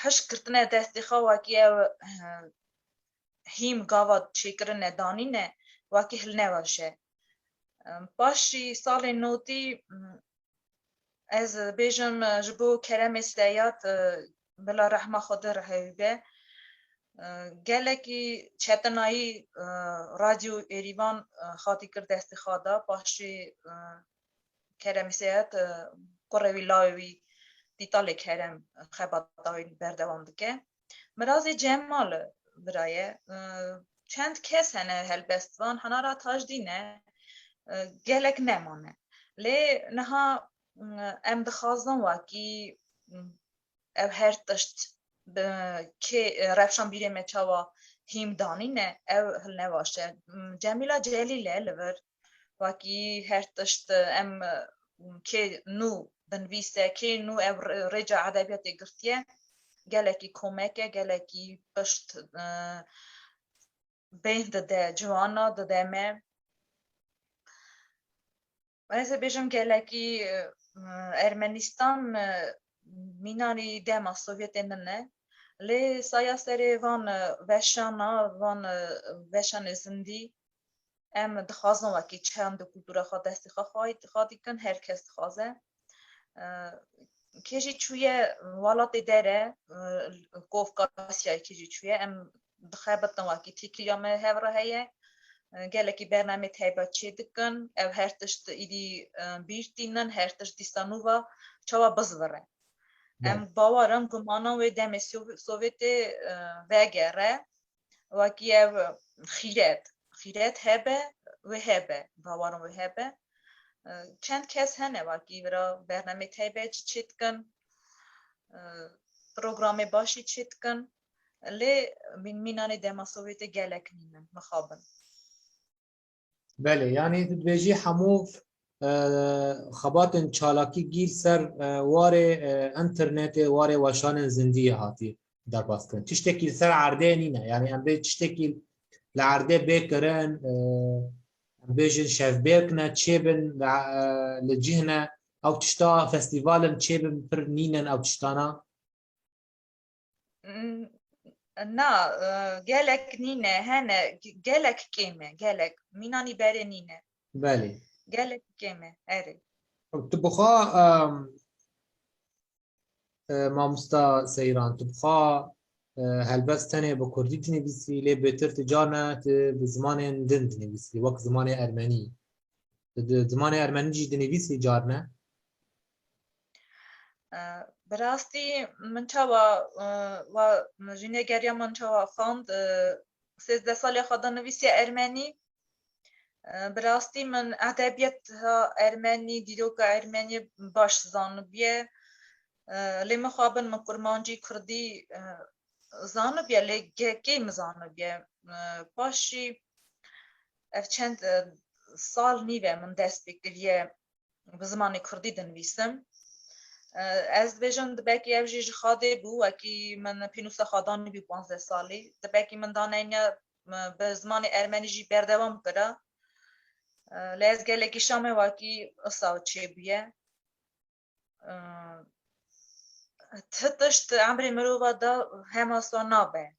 hişk girtine destê xwe wekî ev, e, hîm gava çêkirine danîne, wekî hilneweşe. E, paşî salên notî, m, ez bêjim, e, ji bo Keremê Seyad, e, bila rehma Xwedê re hewî be. E, gelekî çetinayî, e, Radyo Êrîvan, e, hatî kir destê xwe de, paşê, e, Keremê Seyad, e, kurê wî, lawê wî, Tîtalê Kerem, e, xebata wî berdewam dike. Mirazê Cemal bira ye. E, çend kes hene helbestvan, Henara Tajdîn e, e, gelek nemane. Lê niha, e, em dixwazin wekî, e, ev her tişt bi kê, e, rewşan bîrê me çawa hîm danîne, ew hilnewaşe. M, Cemîla Celîl e li vir, wekî her tişt, e, em, e, kê nû binivîse, kê nû ev rê-, rêca edebiyatê girtiye, gelekî komek e, gelekî pişt, e, bên dide ciwana, dide me. Ez ê bêjim gelekî, e, Ermenistan, e, mînanî dema Sovyetê nine. Lê saya serê van, e, veşana, van, e, veşanê zindî, em dixwazin wekî çand û kultura xwe destê xwe xwayî-, xwedî kin, her kes dixwaze. E, kê jî çûye welatê dere, e, Kofkasyayê kê jî çûye, em dixebitin wekî têkiliya me hev re heye. E, gelekî bernameyê taybet çêdikin. Ev her tişt îdî, e, bîr tînin, her tişt dîsa nû va çawa bizvire. Em bawer in gumanan wê demê Sov-, Sovyetê, e, vegere. Wekî ev xîret, xîret hebe, wê hebe, bawerin wê hebe. E, çend kes hene wekî vira bernameyê taybet çêdikin, e, programê baş jî çêdikin. Lê mîn-, mînanê dema Sovyetê gelek nînin, mixabin. Belê, yanî tu dibêjî hemû, e, xebatên çalakî gîl ser, e, warê, e, înternetê, warê weşanên zindiyê hatî derbas kirin. Tiştekî li ser erdê nîne. Yanî em bê tiştekî li erdê bê kirin, e, em bêjin şevbêrk ne, çêbin li, e, li cih ne, ew tişta festîvalin çêbin pir nînin ew tiştana. N-, na, e, gelek nîne, hene, ge-, gelek kêm e, gelek. Mînanî berê nîne. Belê. Gelek kêm e, erê. Tu bi xwe, em, e, mamosta Seyran, tu bi xwe, e, helbest tenê bi kurdî dinivîsî, lê bêtir tu carne tu bi zimanên din dinivîsî, wek zimanê ermenî. Di, di zimanê ermenî jî dinivîsî carne? E, bi rastî min çawa, e, wa, min jî negeriya min çawa xwend, e, sêzdeh salê xwe de nivîsiye ermenî. E, bi rastî min edebiyata ermenî, dîroka ermenî baş zanibiye. E, lê mixabin min kurmancî, kurdî, e, zanibiye, lê ge-, kêm zanibiye. E, paşî ev çend, e, sal nîve min dest pê kiriye bi zimanê kurdî dinivîsim. E, ez dibêjim, dibekî ev jî ji Xwedê bû, wekî min pênûsa xwe danîbû panzdeh salî. Dibekî min daneyne, e, bi zimanê ermenî jî berdewam kira. E, lê ez gelekî şamê wekî wisa çêbûye. E, ti tişt emrê mirova da hema wisa nabe.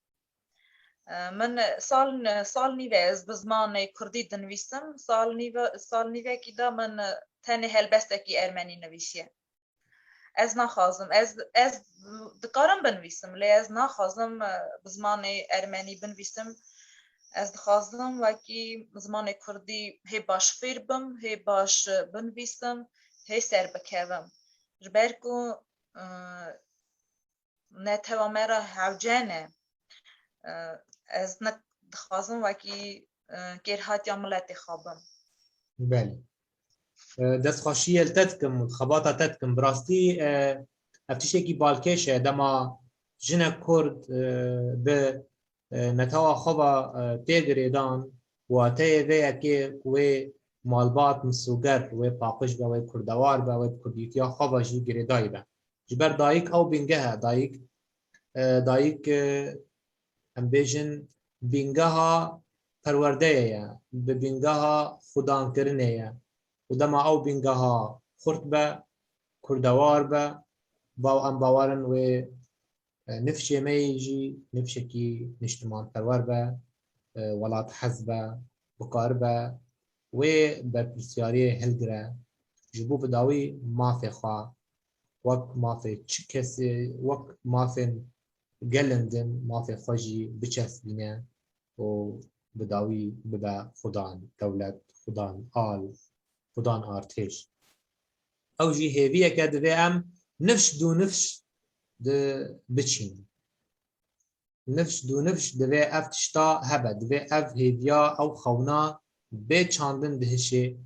E, min sal, sal nîve ez bi zimanê kurdî dinivîsim, sal nîve, sal nîvekî de min tenê helbestekî ermenî nivîsiye. Ez naxwazim, ez, ez dikarim binivîsim, lê ez naxwazim, e, bi zimanê ermenî binivîsim. Ez dixwazim wekî zimanê kurdî hê baş fêr bim, hê baş, e, binivîsim, hê serbikevim. Ji ber ku, e, netewa me re hewce ne. E, ez ne dixwazim wekî, e, kêrhatiya miletê xwe bim. Belê. E, destxweşiyê li te dikim, xebata te dikim. Bi rastî, e, ev tiştekî balkêş e. Dema jinek kurd, e, bi, e, netewa xwe ve, e, tê girêdan, wateyê vê yekê ku wê malbat, misoger, wê paqij be, wê kurdewar be, wê bi kurdîtiya xwe ve jî girêdayî be. Ji ber dayik ew bîngeh e, dayik, e, dayik, e, em bêjin bîngeha perwerdeyê ye, bi bîngeha xudankirinê ye. Û dema ew bîngeha xurt be, kurdewar be, baw-, em bawer in wê, e, nifşê me yê jî nifşekî niştimanperwer be, e, welathez be, bikaribe wê berpirsyariyê hilgire, ji bo bi dawî mafê xwe, wek mafê çi kesê, wek mafên gelin din, mafê xwe jî biçesbîne û bi dawî bibe xudan, dewlet, xudan al, xudan artêş. Ew jî hêviyeke divê em nifş dû nifş di biçînin. Nifş dû nifş divê ev tişta hebe, divê ev hêviya, ew xewna bê çandin dihişê,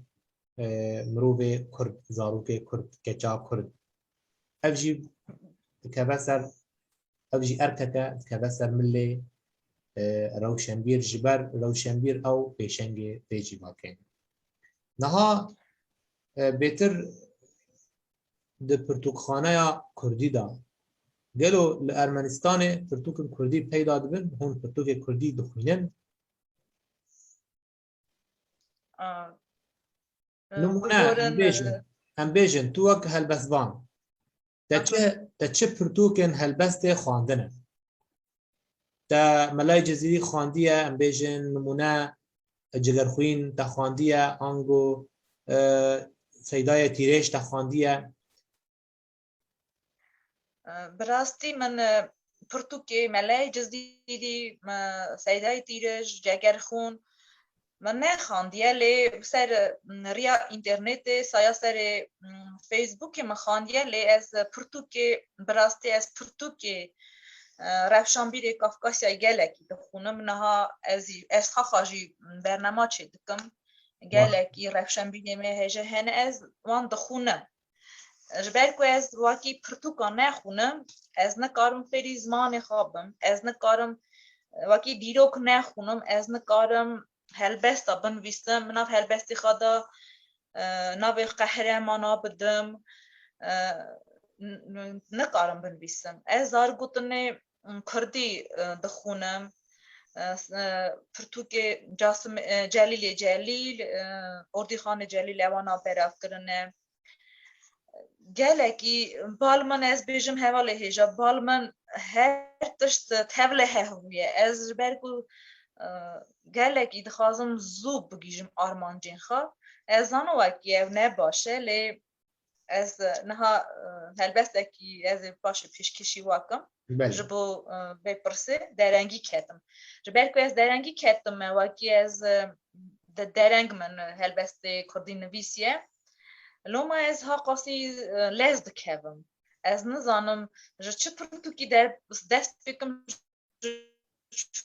e, mirovê Kurd, zarokê Kurd, keça Kurd. Ev jî dikeve ser, ev jî erkeke dikeve ser milê, e, rewşenbîr, ji ber rewşenbîr ew pêşengê vê cîvakê ne. Niha, e, bêtir di pirtûkxaneya kurdî de, gelo li Ermenistanê pirtûkên kurdî peyda dibin, hûn pirtûkê kurdî dixwînin? Aa, e, Nimûne, em bêjin, e, em bêjin, tu wek helbestvan, te çi, te çi pirtûkên helbestê xwendine? Te Melayê Cezîrî xwendiye, em bêjin, nimûne, Cigerxwîn te xwendiye, ango, e, Seydayê Tîrêj te xwendiye? E, bi rastî min, e, pirtûkê Melayê Cezîrî, e, Seydayê Tîrêj, Cegerxwîn, min nexandiye, lê ser, mm, riya înternetê, saya serê, mm, Facebookê min xandiye, lê ez pirtûkê, bi rastî ez pirtûkê, e, rewşenbîrê Kafkasyayê gelekî dixwînim. Niha ez, ez xaxa jî bernama çêdikim. Baş. Gelekî rewşenbîrê me hêja hene, ez wan dixwînim. Ji ber ku ez wekî pirtûka nexwînim, ez nikarim fêrî zimanê xwe bim, ez nikarim wekî dîrok nexwînim, ez nikarim helbesta binivîsim, min nav helbestê xwe de, e, navê qehremana bidim, e, n-, n-, nikarim binivîsim. Ez zargotinê kurdî, e, dixwînim. E, s-, e, pirtûkê Casim, e, Celîlê Celîl, e, Ordîxanê Celîl ewana belav kirine. Gelekî bal min, ez bêjim hevalê hêja, bal min her tişt tevlê hebûye. Ez ji ber ku, e, gelekî dixwazim zû bigihîjim armancên xwe. Ez zanim wekî ev ne baş e, lê ez, e, niha, e, helbestekî ez ê paşê pêşkêşî we kim. Belê. Ji bo, e, vê pirsê derengî ketim. Ji ber ku ez derengî ketim me, wekî ez, e, de-, dereng min, e, helbestê kurdî nivîsiye. Loma ez ha qasî, e, lez dikevim. Ez nizanim ji çi pirtûkî de-, dest pê kim, ji çi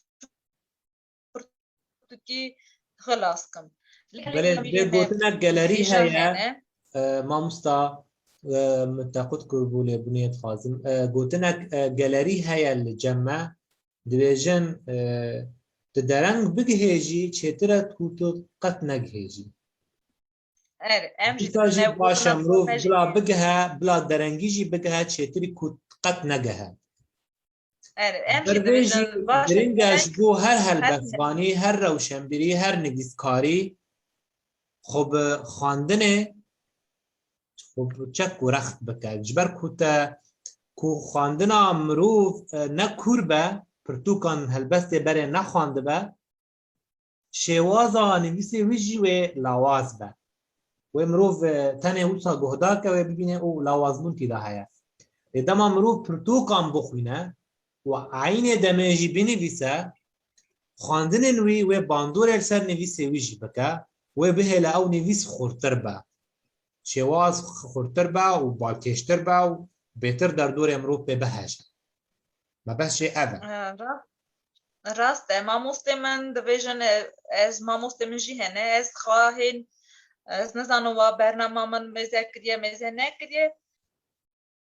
pirtûkî xilas kim. Belê, vê gotinek gelerî heye, e, mamosta, e, min te qut kir bû lê binê dixwazim. E, gotinek, e, gelerî heye li cem me, dibêjin, e, tu dereng bigihêjî, çêtir e ku tu qet negihêjî. Er, em jî Dîsa jî dibine baş e, gotina mirov xwe jî bila bigihe, bila derengî jî bigihe, çêtirî ku qet negihe. Er, em jî Ber vê dibêjin jî baş e, giring e, ji bo her helbestvanî, her rewşenbîrî, her nivîskarî xwe bi xwendinê, xwe bi çek û rext bike. Ji ber ku te, ku xwendina mirov, e, ne kûr be, pirtûkan helbestê berê nexwendibe, şêwaza nivîsê wî jî wê lawaz be. Wê mirov, e, tenê wisa guhdar ke wê bibîne û lawazbûn tî de heye. Lê dema mirov pirtûkan bixwîne û eynê demê jî binivîse, xwendinên wî wê bandorê li ser nivîsê wî jî bike, wê bihêle ew nivîs xurtir be. Şêwaz xurtir be û balkêştir be û bêtir derdorê mirov pê biheje. Mebest jê ev e. E, ra-, rast e. Mamostê min dibêjin, e, ez mamostê min jî hene. Ez xwe hên, ez nizanim wa bernama min mêze kiriye, mêze nekiriye.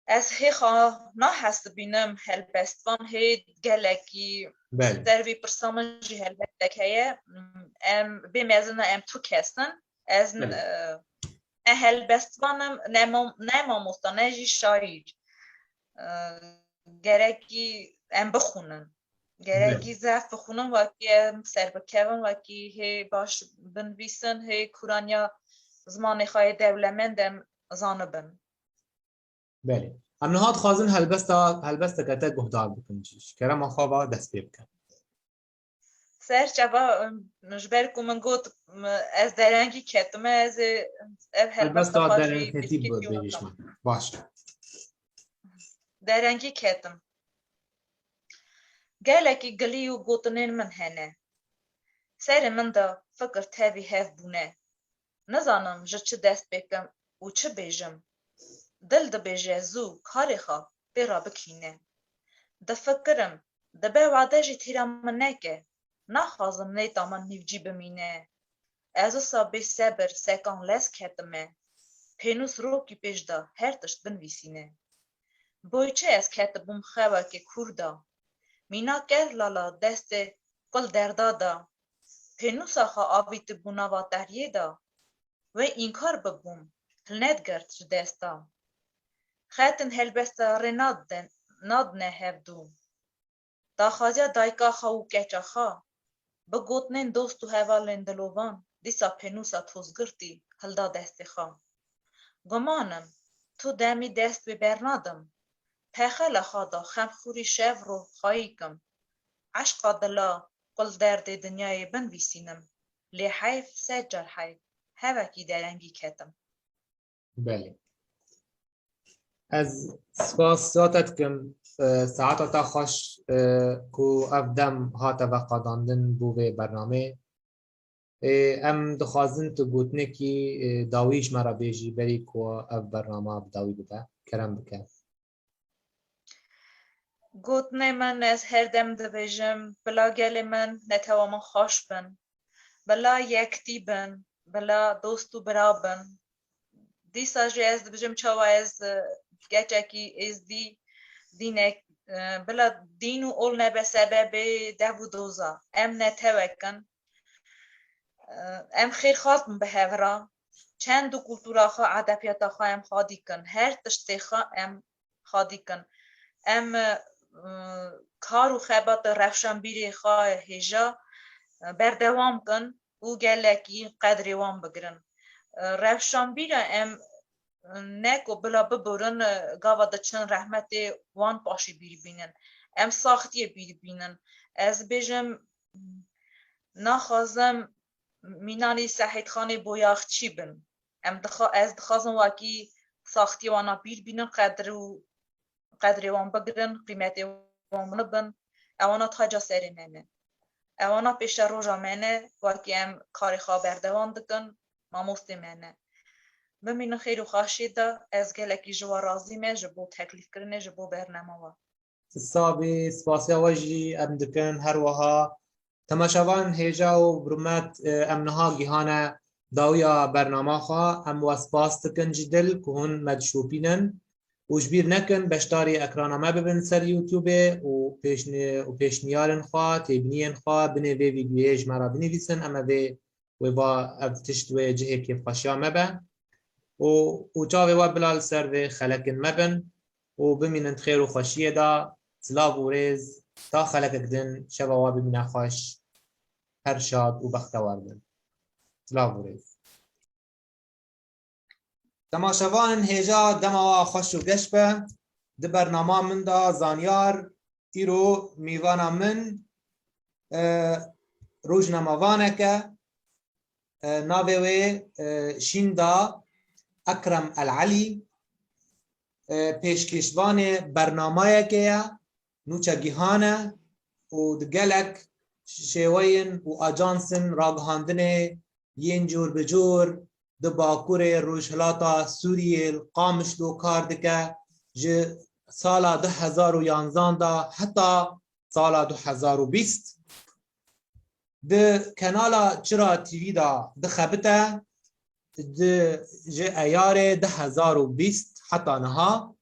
Ez hê xwe nahesibînim helbestvan, hê gelekî Belê. ser vî pirsa min jî helbestek heye. Em bê mezin e, em tu kes in. Ez Belê. e, ne helbestvan im, ne mam-, ne mamosta, ne jî şaîr. e, gerekî em bixwînin. Gerekî zehf bixwînin, wekî em serbikevin, wekî hê baş binivîsin, hê kûraniya zimanê xwe yê dewlemend em zanibin. Belê. Em niha dixwazin helbesta, helbesteke te guhdar bikin jî. Ji kerema xwe ve dest pê bikin. Ser çava, em, ji ber ku min got, em, ez derengî ketime, ez ê ev helbesta Helbesta xwe jî derengketî bîrketî bibêjim. Baş. Derengî ketim. Gelekî gilî û gotinên min hene. Serê min de fikir tevî hev bûne. Nizanim ji çi dest pê kim û çi bêjim. Dil dibêje zû karê xwe pê re bikîne. Difikirim, dibe wade jî tîra min neke. Naxwazim nêta min nîvcî bimîne. Ez wisa bê sebir sekan lez ketime. Pênûs rokî pêş de her tişt binivîsîne. Boyçe ez ketibûm xewekê kûr de. Mîna ker lala destê qul derda da. Pênûsa xwe avîtibû nava tehriyê de. Wê înkar bibûm, hilnedigirt ji desta. Xetên helbesta rê nadin, nadine hevdû. Daxwaziya dayika xwe û keça xwe, bi gotinên dost û hevalên dilovan, dîsa pênûsa tozgirtî hilda destê xwe. Guman im, tu demî dest wê bernadim. Pexela xwe da xemxûrî şev rû xwayî kim. Eşqa dila qul derdê dinyayê binivîsînim. Lê heyf, sed car heyf, hevekî derengî ketim. Belê. Ez spas zate dikim, e, saeta te xweş, e, ku ev dem hate veqedandin bo vê bernamê. E, em dixwazin tu gotinekî, e, dawî ji me re bêjî berî ku ev bername bi dawî bibe. Kerem bike. Gotinê min, ez her dem dibêjim, bila gelê min, netewa min xweş bin. Bila yektî bin, bila dost û bira bin. Dîsa jî ez dibêjim, çawa ez, e, keçekî êzdî, dînek, e, bila dîn û ol nebe sebebê dev û doza. Em netewek in. E, em xêrxwaz bin bi hev re. Çend û kultura xwe, edebiyata xwe em xwedî kin. Her tiştê xwe em xwedî kin. Em, e, kar û xebatê rewşenbîrê xwe hêja, e, berdewam kin û gelekî qedrê wan bigirin. E, rewşenbîra em, e, ne ku bila biborin, e, gava diçin rehmetê wan paşî bîr bînin. Em saxtiyê bîr bînin. Ez bêjim, naxwazim mînanî Sehîd Xanê Boyaxçî bin. Em dixwa-, ez dixwazim wakî saxtiyê wana bîr bînin, qedr û qedrê wan bigirin, qîmetê wan binibin. Ewana taca serê me ne. Ewana pêşeroja me ne, wakî em karê xwe berdewam dikin, mamostê me ne. Bimînin xêr û xweşiyê de, ez gelekî ji we razî me, ji bo teklîfkirinê, ji bo bernama we. Sabî, spasiya we jî em dikin. Her wiha temaşevan hêja û bi rûmet, e, em niha gihane dawiya bernama xwe. Em we spas dikin ji dil ku hûn me dişopînin. Û ji bîr nekin, beşdarî ekrana me bibin ser YouTubeê û pêşni-, û pêşniyarên xwe, têbiniyên xwe binê vê vîdyoyê ji me re binivîsin. Em ê vê wê va ev tişt wê cihê kêfxweşiya me be û, û çavê we bila li ser vê xelekên me bin û bimînin di xêr û xweşiyê de. Silav û rêz, ta xelekek din, şeva we bimîne xweş, her şad û bextewar bin. Silav û rêz. Temaşevanên hêja, dema we xweş û geş be. Di bernama min de Zanyar, îro mîvana min, e, rojnamevaneke, e, navê wê, e, Şînda Ekrem El Elî, e, pêşkêşvanê bernamayekê ye, nûçegihan e û di gelek şêweyên û ajansên ragihandinê yên cûr bi cûr di Bakurê Rojhilata Sûriyê li Qamişlo kar dike. Ji sala du hezar û yanzan de heta sala du hezar û bîst di kanala Çira T V de dixebite, di, ji Eyarê du hezar û bîst heta niha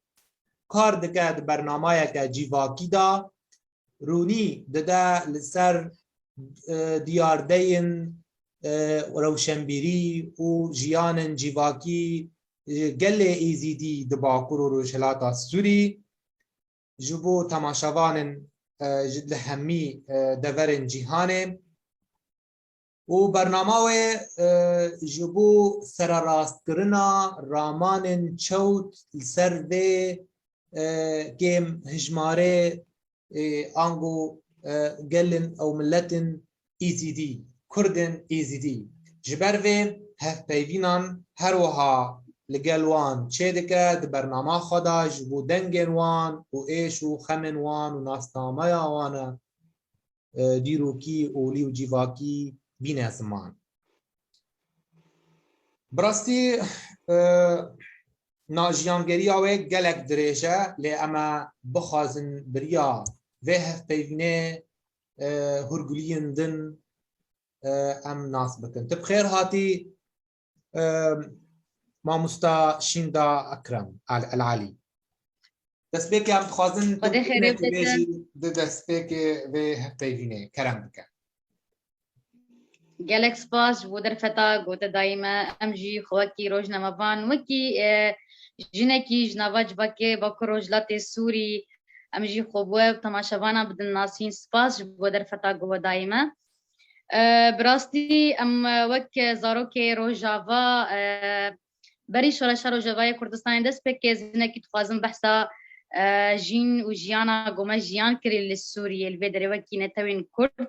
kar dike di bernamayeke civakî de. Rûnî dide li ser, e, diyardeyên, e, rewşenbîrî û jiyanên civakî, e, gelê Êzîdî di Bakur û Rojhilata Sûrî. ji bo temaşevanên, e, ji li hemî, e, deverên cîhanê. Û bernama wê, e, ji bo sererastkirina ramanên çewt li ser vê, e, kêm hijmarê, e, ango, e, gelin ew miletin Êzîdî, Kurdên Êzîdî. Ji ber vê hevpeyvînan her wiha li gel wan çêdike, di bernama xwe de ji bo dengên wan û êş û xemên wan û nasnameya wan e, e, dîrokî, olî û cîvakî bîne ziman. Bi rastî, e, na jiyangeriya wê gelek dirêj e, lê em e bixwazin bi riya vê hevpeyvînê, e, hûrguliyên din, e, em nas bikin. Tu bi xêr hatî, e, mamosta Şînda Ekrem El, El Alî. Destpêkê em dixwazin tu Xwedê xêrê bikinekî bide. Bêjî di destpêkê vê hevpeyvînê kerem bike. Gelek spas ji bo derfeta ku te dayî me. Em jî xwe wekî rojnamevan, wekî, e, jinekî ji nava civakê Bakur Rojhilatê Sûrî, em jî xwe bi we û temaşevanan bidin nasîn. Spas ji bo derfeta ku we dayî me. E, bi rastî em, e, wek zarokê Rojava, e, berî Şoreşa Rojavayê Kurdistanê dest pê kê, ez hinekî dixwazim behsa, e, jîn û jiyana ku me jiyan kirî li Sûriyê, li vê derê wekî netewên Kurd.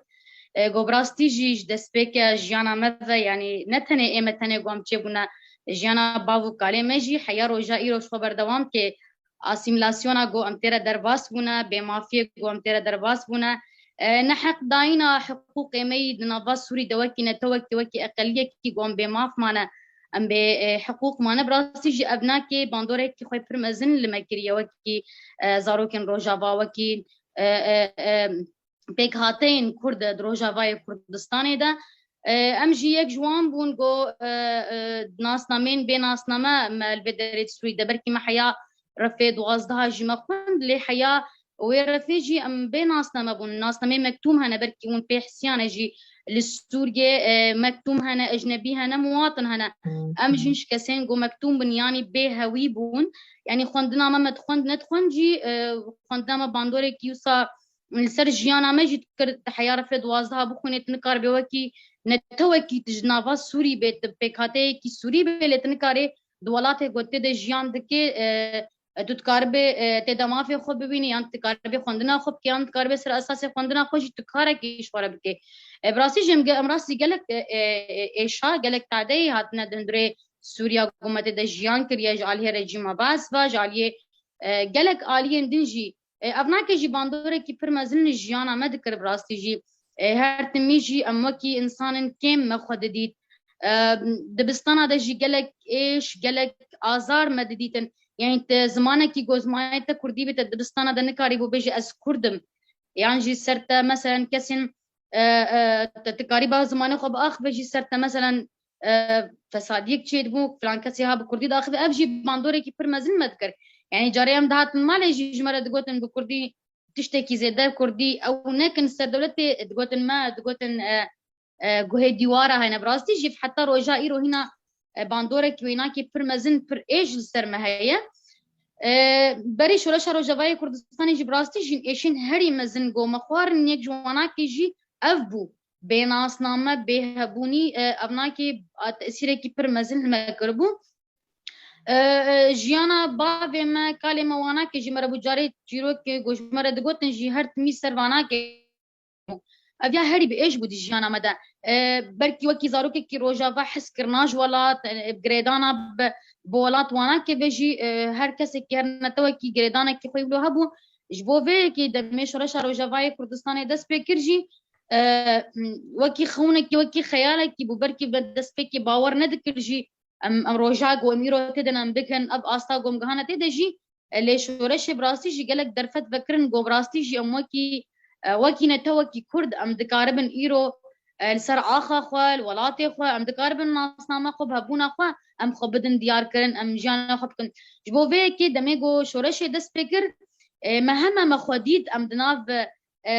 E, ku bi rastî jî ji destpêke jiyana me ve, yanî ne tenê ê me tenê ku em çêbûne, jiyana bav û kalê me jî heya roja îro ji xwe berdewam kê. Asîmîlasyona ku em tê re derbas bûne, bêmafiyê ku em tê re derbas bûne, e, neheqdayîna hiqûqê me yî di nava Sûrî de wekî netewekî, wekî eqeliyekî ku em bêmaf mane, em bê, e, hiqûq mane. Bi rastî jî ev nakê bandorekî xwe pir mezin li me kiriye wekî, e, zarokên Rojava, wekî, e, e, e, pêkhateyên Kurd di Rojavayê Kurdistanê de. E, em jî yek ji wan bûn ku, e, e, nasnameyên bê nasname me li vê derê di Sûrî de, belkî me heya refê duwazdeh jî me xwend, lê heya wê refê jî em bê nasname bûn. Nasnameyê mektûm hene, belkî hûn pê hisiyan e jî li Sûriyê, e, mektûm hene, ecnebî hene, muwatin hene. Em jî ji kesên ku mektûm bin, yanî bê hewî bûn. Yanî xwendina me, me dixwend, nedixwend jî, e, xwendina me bandorekî wisa li ser jiyana me jî dikir, di heya refê duwazdeh bixwînê, tu nikaribê wekî netewekî tu ji nava Sûrî bê, tu pêkhateyekî Sûrî bê, lê tu nikarê di welatê ku tê de jiyan dikê, e, e, tu dikaribê, e, tê de mafê xwe bibînî, yan tu dikaribê xwendina xwe bikê, yan dikaribê ser esasê xwendina xwe jî tu karekî ji xwe re bikê. E, bi rastî jî em ge-, em rastî gelek, e, e, e, êşa, gelek tadeyê hatine di hundirê Sûriya ku me tê de jiyan kiriye, ji aliyê rejîma Baas ve, ji aliyê, e, gelek aliyên din jî. E, ev nake jî bandorekî pir mezin li jiyana me dikir bi rastî jî. E, her timî jî em wekî insanên kêm me xwe didît. E, dibistana de jî gelek êş, gelek azar me didîtin. Yanî te zimanekî ku zimanê te kurdî bê, te dibistana de nikarî bo bêjî ez kurd im. Yan jî ser te meselen kesên, e, e, te, te karî ba zimanê xwe biaxive jî ser te meselen, e, fesadiyek çêdibû, filan kesê ha bi kurdî diaxive. Ev jî bandorekî pir mezin me dikir. Yanî carê em dihatin malê jî ji me re digotin bi kurdî tiştekî zêde kurdî ew nekin ser dewletê, digotin me, digotin, e, e, guhê dîwara hene. Bi rastî jî heta roja îro hîna, e, bandorek wênakê pir mezin, pir êş li ser me heye. E, berî Şoreşa Rojavayê Kurdistanê jî bi rastî jî êşên herî mezin ku me xwarin, yek ji wanakê jî ev bû. Bênasname, bêhebûnî, e, ev nakê, a, tesîrekî pir mezin li me kiribû. E, e, jiyana bavê me, kalê me, wanakê jî me re bû. Carê çîrokê ku ji me re digotin jî her timî ser vanakê. Ev ya herî bi êş bû di jiyana me de. E, belkî wekî zarokekî Rojava hes kirina ji welat, e, girêdana bi, bi welat wanakê ve jî, e, her kesekî, her netewekî girêdanekî xwe wilo hebû. Ji bo vê yekê demê Şoreşa Rojavayê Kurdistanê dest pê kir jî, e, wekî xewnekî, wekî xeyalekî bû. Belkî ve destpêkê bawer nedikir jî, em, em roja ku em îro tê de ne em bikin, ev asta ku em gihane tê de jî, e, lê şoreşê bi rastî jî gelek derfet vekirin ku bi rastî jî em wekî, e, wekî netewekî Kurd em dikaribin îro, e, li ser axa xwe, li welatê xwe, em dikaribin nasname xwe, bi hebûna xwe em xwe bidin diyarkirin, em jiyana xwe bikin. Ji bo vê yekê demê ku şoreşê dest pê kir, e, me heme me xwe dît, em di nav, e,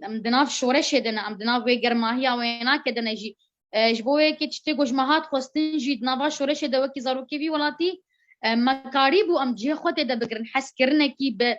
em di nav şoreşê de ne, em di nav wê germahiya wênakê de ne jî. E, ji bo wê yekê tiştê ku ji me hat xwestin jî di nava şoreşê de wekî zarokê vî welatî, E, me karîbû em cihê xwe tê de bigirin, hezkirinekî bi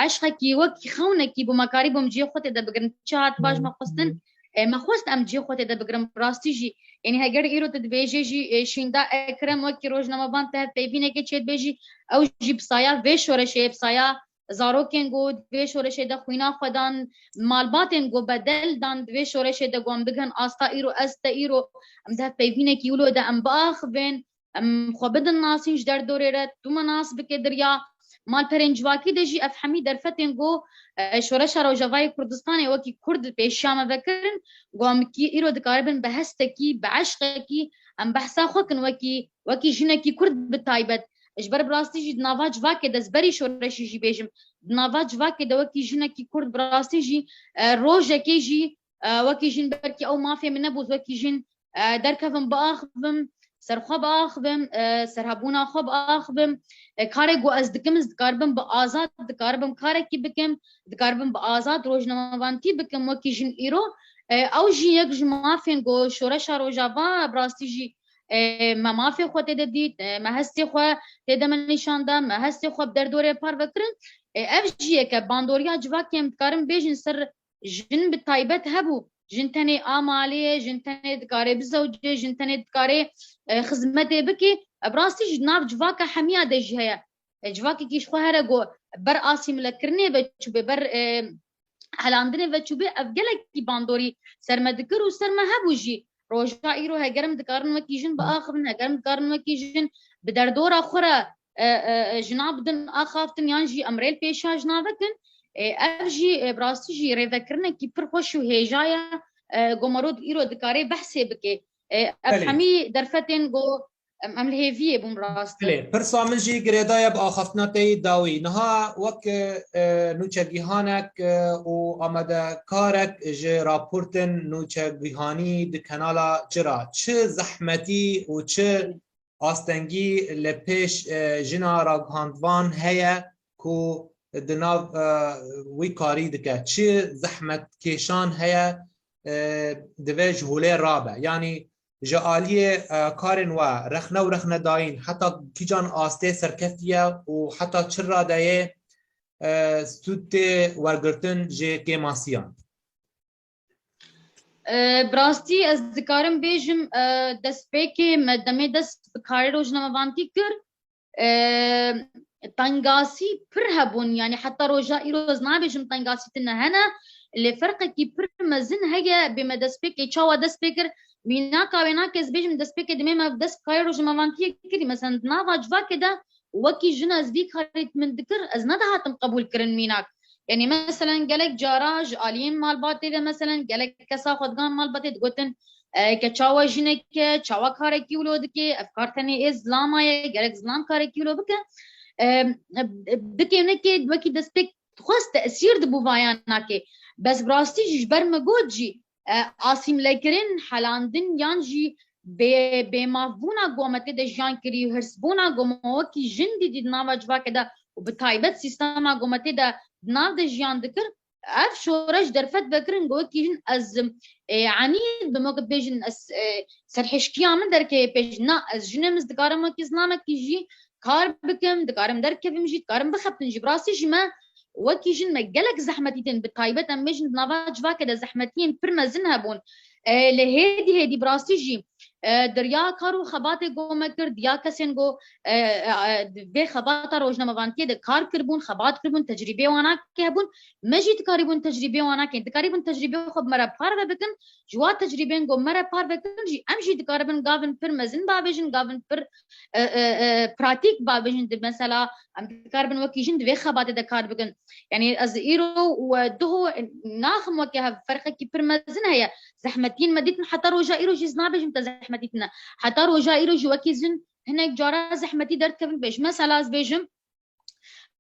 eşqekî wekî xewnekî bû, me karîbû em cihê xwe tê de bigirin. Çi hat baş me xwestin, e, me xwest em cihê xwe tê de bigirin. Bi rastî jî, yanî heger îro tu dibêjê jî, e, Şînda Ekrem wekî rojnamevan te hevpeyvînekê çêdibê jî, ew jî bi saya vê şoreşê, bi saya zarokên ku di vê şoreşê de xwîna xwe dan, malbatên ku bedel dan di vê şoreşê de ku em bigihin asta îro, ez te îro, em di hevpeyvînekî wilo de em biaxivên, em xwe bidin nasîn ji derdorê re, tu me nas bike diriya malperên civakî de jî ev hemî derfetên ku, e, Şoreşa Rojavayê Kurdistanê wekî Kurd pêşiya me vekirin, ku em kî îro dikaribin bi hestekî, bi eşqekî, em behsa xwe kin wekî, wekî jinekî Kurd bi taybet. Ji ber bi rastî jî di nava civakê de, ez berî şoreşî jî bêjim, di nava civakê de wekî jinekî Kurd bi rastî jî, e, rojekê jî, e, wekî jin belkî ew mafê min nebû, wekî jin, e, derkevim biaxivim, ser xwe biaxivim, e, serhebûna xwe biaxivim. E, karê ku ez dikim, ez dikaribim bi azad, dikaribim karekî bikim, dikaribim bi azad rojnamevantî bikim wekî jin îro. E, ew jî yek ji mafên ku Şoreşa Rojava bi rastî jî, e, me mafê xwe tê de dît, e, me hestê xwe tê de me nîşan da, me hestê xwe bi derdorê parve kirin. E, ev jî yek e, bandoriya civakê em dikarin bêjin ser jin bi taybet hebû. Jin tenê a malê ye, jin tenê dikare bizewce, jin tenê dikare, e, xizmetê bike. E, bi rastî jî di nav civaka hemiya de jî heye. E, civakekî ji xwe here ku ber asîmlekirinê ve çûbê, ber, e, helandinê ve çûbê, ev gelekî bandorî ser me dikir û ser me hebû jî. Roja îro heger em dikarin wekî jin biaxivin, heger em dikarin wekî jin bi derdora xwe re, e, e, e, jina bidin axaftin yan jî em rê li pêşiya jina vekin. E, ev jî, e, bi rastî jî rêvekirinekî pir xweş û hêja ye, e, ku mero îro dikare behsê bike. E, ev Belê. hemî derfetên ku em, em li hêviyê bûn rastî. Belê, pirsa min jî girêdaye bi axaftina te yî dawî. Niha wek, e, nûçegihanek, e, û amadekarek ji raportên nûçegihanî di kanala Çira, çi zehmetî û çi astengî li pêş, e, jina ragihandvan heye ku di nav, e, wî karî dike? Çi zehmetkêşan heye, e, divê ji holê rabe? Yanî ji aliyê, e, karên we rexne û rexnedayîn heta kîjan astê serkeftiye û heta çi radeyê, e, sûd tê wergirtin ji kêmasiyan? E, bi rastî ez dikarim bêjim, e, destpêkê me demê dest bi karê rojnamevantî kir, e, tengasî pir hebûn, yanî heta roja îro ez nabêjim tengasî tune hene, lê ferqekî pir mezin heye bê me destpêkê çawa dest pê kir. Mînaka wê nake ez bêjim destpêkê demê me dest bi karê rojnamevantiyê kirî. Meselen di nava civakê de wekî jin ez vî karî min dikir, ez nedihatim qebûl kirin mînak. Yanî meselen gelek cara ji aliyên malbatê ve, meselen gelek kesa xwe digan malbatê digotin, e, ke çawa jinek e, çawa karekî wilo dike, ev kar tenê ê zilama ye, gerek zilam karekî wilo bike. E, bikê nekê wekî destpêk xwest tesîr dibû vayan nake. Bes bi rastî jî ji ber me got jî, e, asîmlekirin, helandin yan jî bê, bêmafbûna ku me tê de jiyan kirî û hirsbûna ku me wekî jin dîtî di nava civakê de û bi taybet sîstema ku me tê de di nav de jiyan dikir, ev şoreş derfet vekirin ku wekî jin ez, e, enî bim, wekî bêjin ez, e, serhişkiya min derkeve pêş. Na, ez jinim, ez dikarim wekî zilamekî jî kar bikim, dikarim derkevim jî, dikarim bixebtin jî. Bi rastî jî me wekî jin me gelek zehmetî tên, bi taybet em bêjin di nava civakê de zehmetiyên pir mezin hebûn. E, lê hêdî hêdî bi rastî jî, e, di riya kar û xebatê ku me kir, diya kesên ku, e, e, e, di vê xebata rojnamevantiyê de kar kiribûn, xebat kiribûn, tecrîbê wanakê hebûn, me jî dikarîbûn tecrîbê wanakê, dikarîbûn tecrîbê xwe bi me re parve bikin, ji wa tecrîbên ku me re parve kirin jî, em jî dikaribin gavin pir mezin bavêjin, gavin pir, e, e, e, pratîk bavêjin. Di mesela em dikaribin wekî jin di vê xebatê de kar bikin. Yanî ez îro û, e, duho naxim weke hev, ferqekî pir mezin heye. Zehmetiyên me dîtin heta roja îro jî ez nabêjim te zehmetî tine. Heta roja îro jî wekî jin hinek cara zehmetî derdikevin pêş. Mesela ez bêjim,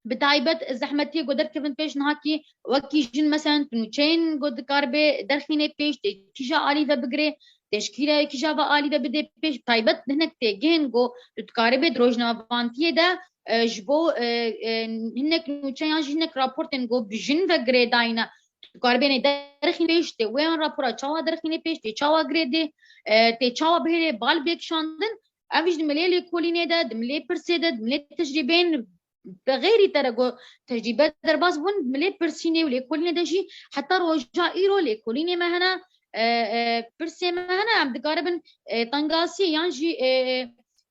bi taybet zehmetiyê ku derkevin pêş niha kî wekî jin, meselen, tu nûçeyên ku dikaribe derxînê pêş, tê kîja alî ve bigirê, tê ji kîra, kîja ve alî ve bidê pêş, bi taybet hinek têgihên ku tu dikaribê di rojnamevantiyê de, e, ji bo, e, e, hinek nûçe yan jî hinek raportên ku bi jin ve girêdayî ne, tu dikaribê nê derxînê pêş, tê wê yan rapora çawa derxînê pêş, tê çawa girêdê, e, tê çawa bihêlê bal bê kişandin, Ev jî di milê lêkolînê de, di milê pirsê de, di milê tecrîbeyên bi xeyrî te re ku tecrîbe derbas bûn, di milê pirsînê û lêkolînê de jî heta roja îro lêkolînê me hene, e, e, pirsê me hene, em dikaribin, e, tengasiyê yan jî, e,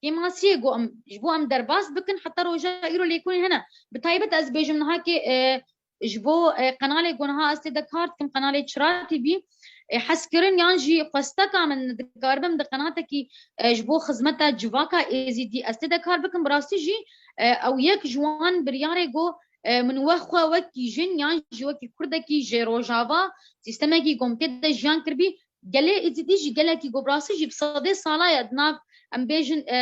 kêmasiyê ku em, ji bo em derbas bikin, heta roja îro lêkolîn hene. Bi taybet ez bêjim niha ki, e, ji bo, e, qenalê ku niha ez tê de kar dikim, qenalê Çira T V, e, hez kirin yan jî xwesteka min dikaribim di qenatekî, e, ji bo xizmeta civaka Êzîdî ez tê de kar bikim, bi rastî jî, e, ew yek ji wan biryarê ku, e, min we xwe wekî jin yan jî wekî Kurdekî ji Rojava sîstemekî ku em tê de jiyan kiribî, gelê Êzîdî jî gelekî ku bi rastî jî bi sedê sala ye di nav, em bêjin, e,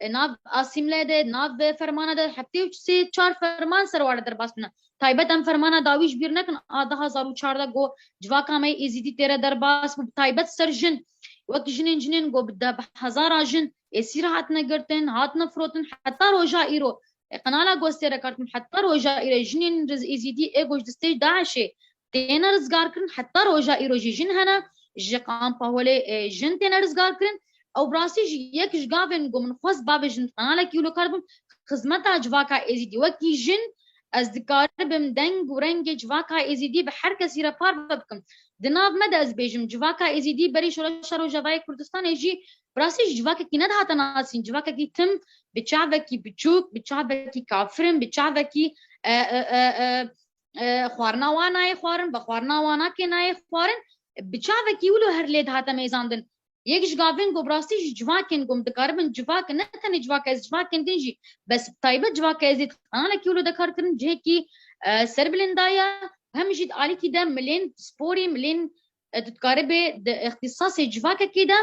e, nav asîmle de, nav fermana de heftê û sê çar ferman ser ware derbas bûne. Taybet em fermana dawî ji bîr nekin, a du hezar û çardeh ku civaka me Êzîdî tê re derbas bû, bi taybet ser jin. Wek jinên, jinên ku bi de, bi hezara jin êsîr hatine girtin, hatine firotin, heta roja îro. E, qenala ku ez tê re kar dikim, heta roja îro jinên riz-, Êzîdî ê ku ji destê DAIŞê têne rizgar kirin, heta roja îro jî jin hene, ji kampa holê, e, jin têne rizgar kirin. Ew bi rastî jî yek ji gavên ku min xwest bavêjim, qenalekî wilo kar bim, xizmeta civaka Êzîdî wekî jin, ez dikaribim deng û rengê civaka Êzîdî bi her kesî re parve bikim. Di nav me de ez bêjim, civaka Êzîdî berî Şoreşa Rojavayê Kurdistanê jî bi rastî jî civakekî nedihate nasîn, civakekî tim, bi çavekî biçûk, bi çavekî kafirin, bi çavekî, e, e, e, e, e, xwarina wan nayê xwarin, bi xwarina wan nake nayê xwarin, bi çavekî wilo her lê dihate mêzandin. Yek ji gavên ku bi rastî jî civakên ku em dikaribin civak, ne tenê civaka ez, civakên din jî, bes bi taybet civaka Êzîdî qenalekî wilo de kar kirin, cihekî, e, serbilind daye, hem jî di alîkî de milên sporî, milên, e, tu dikaribê di îxtîsasê civakekê de,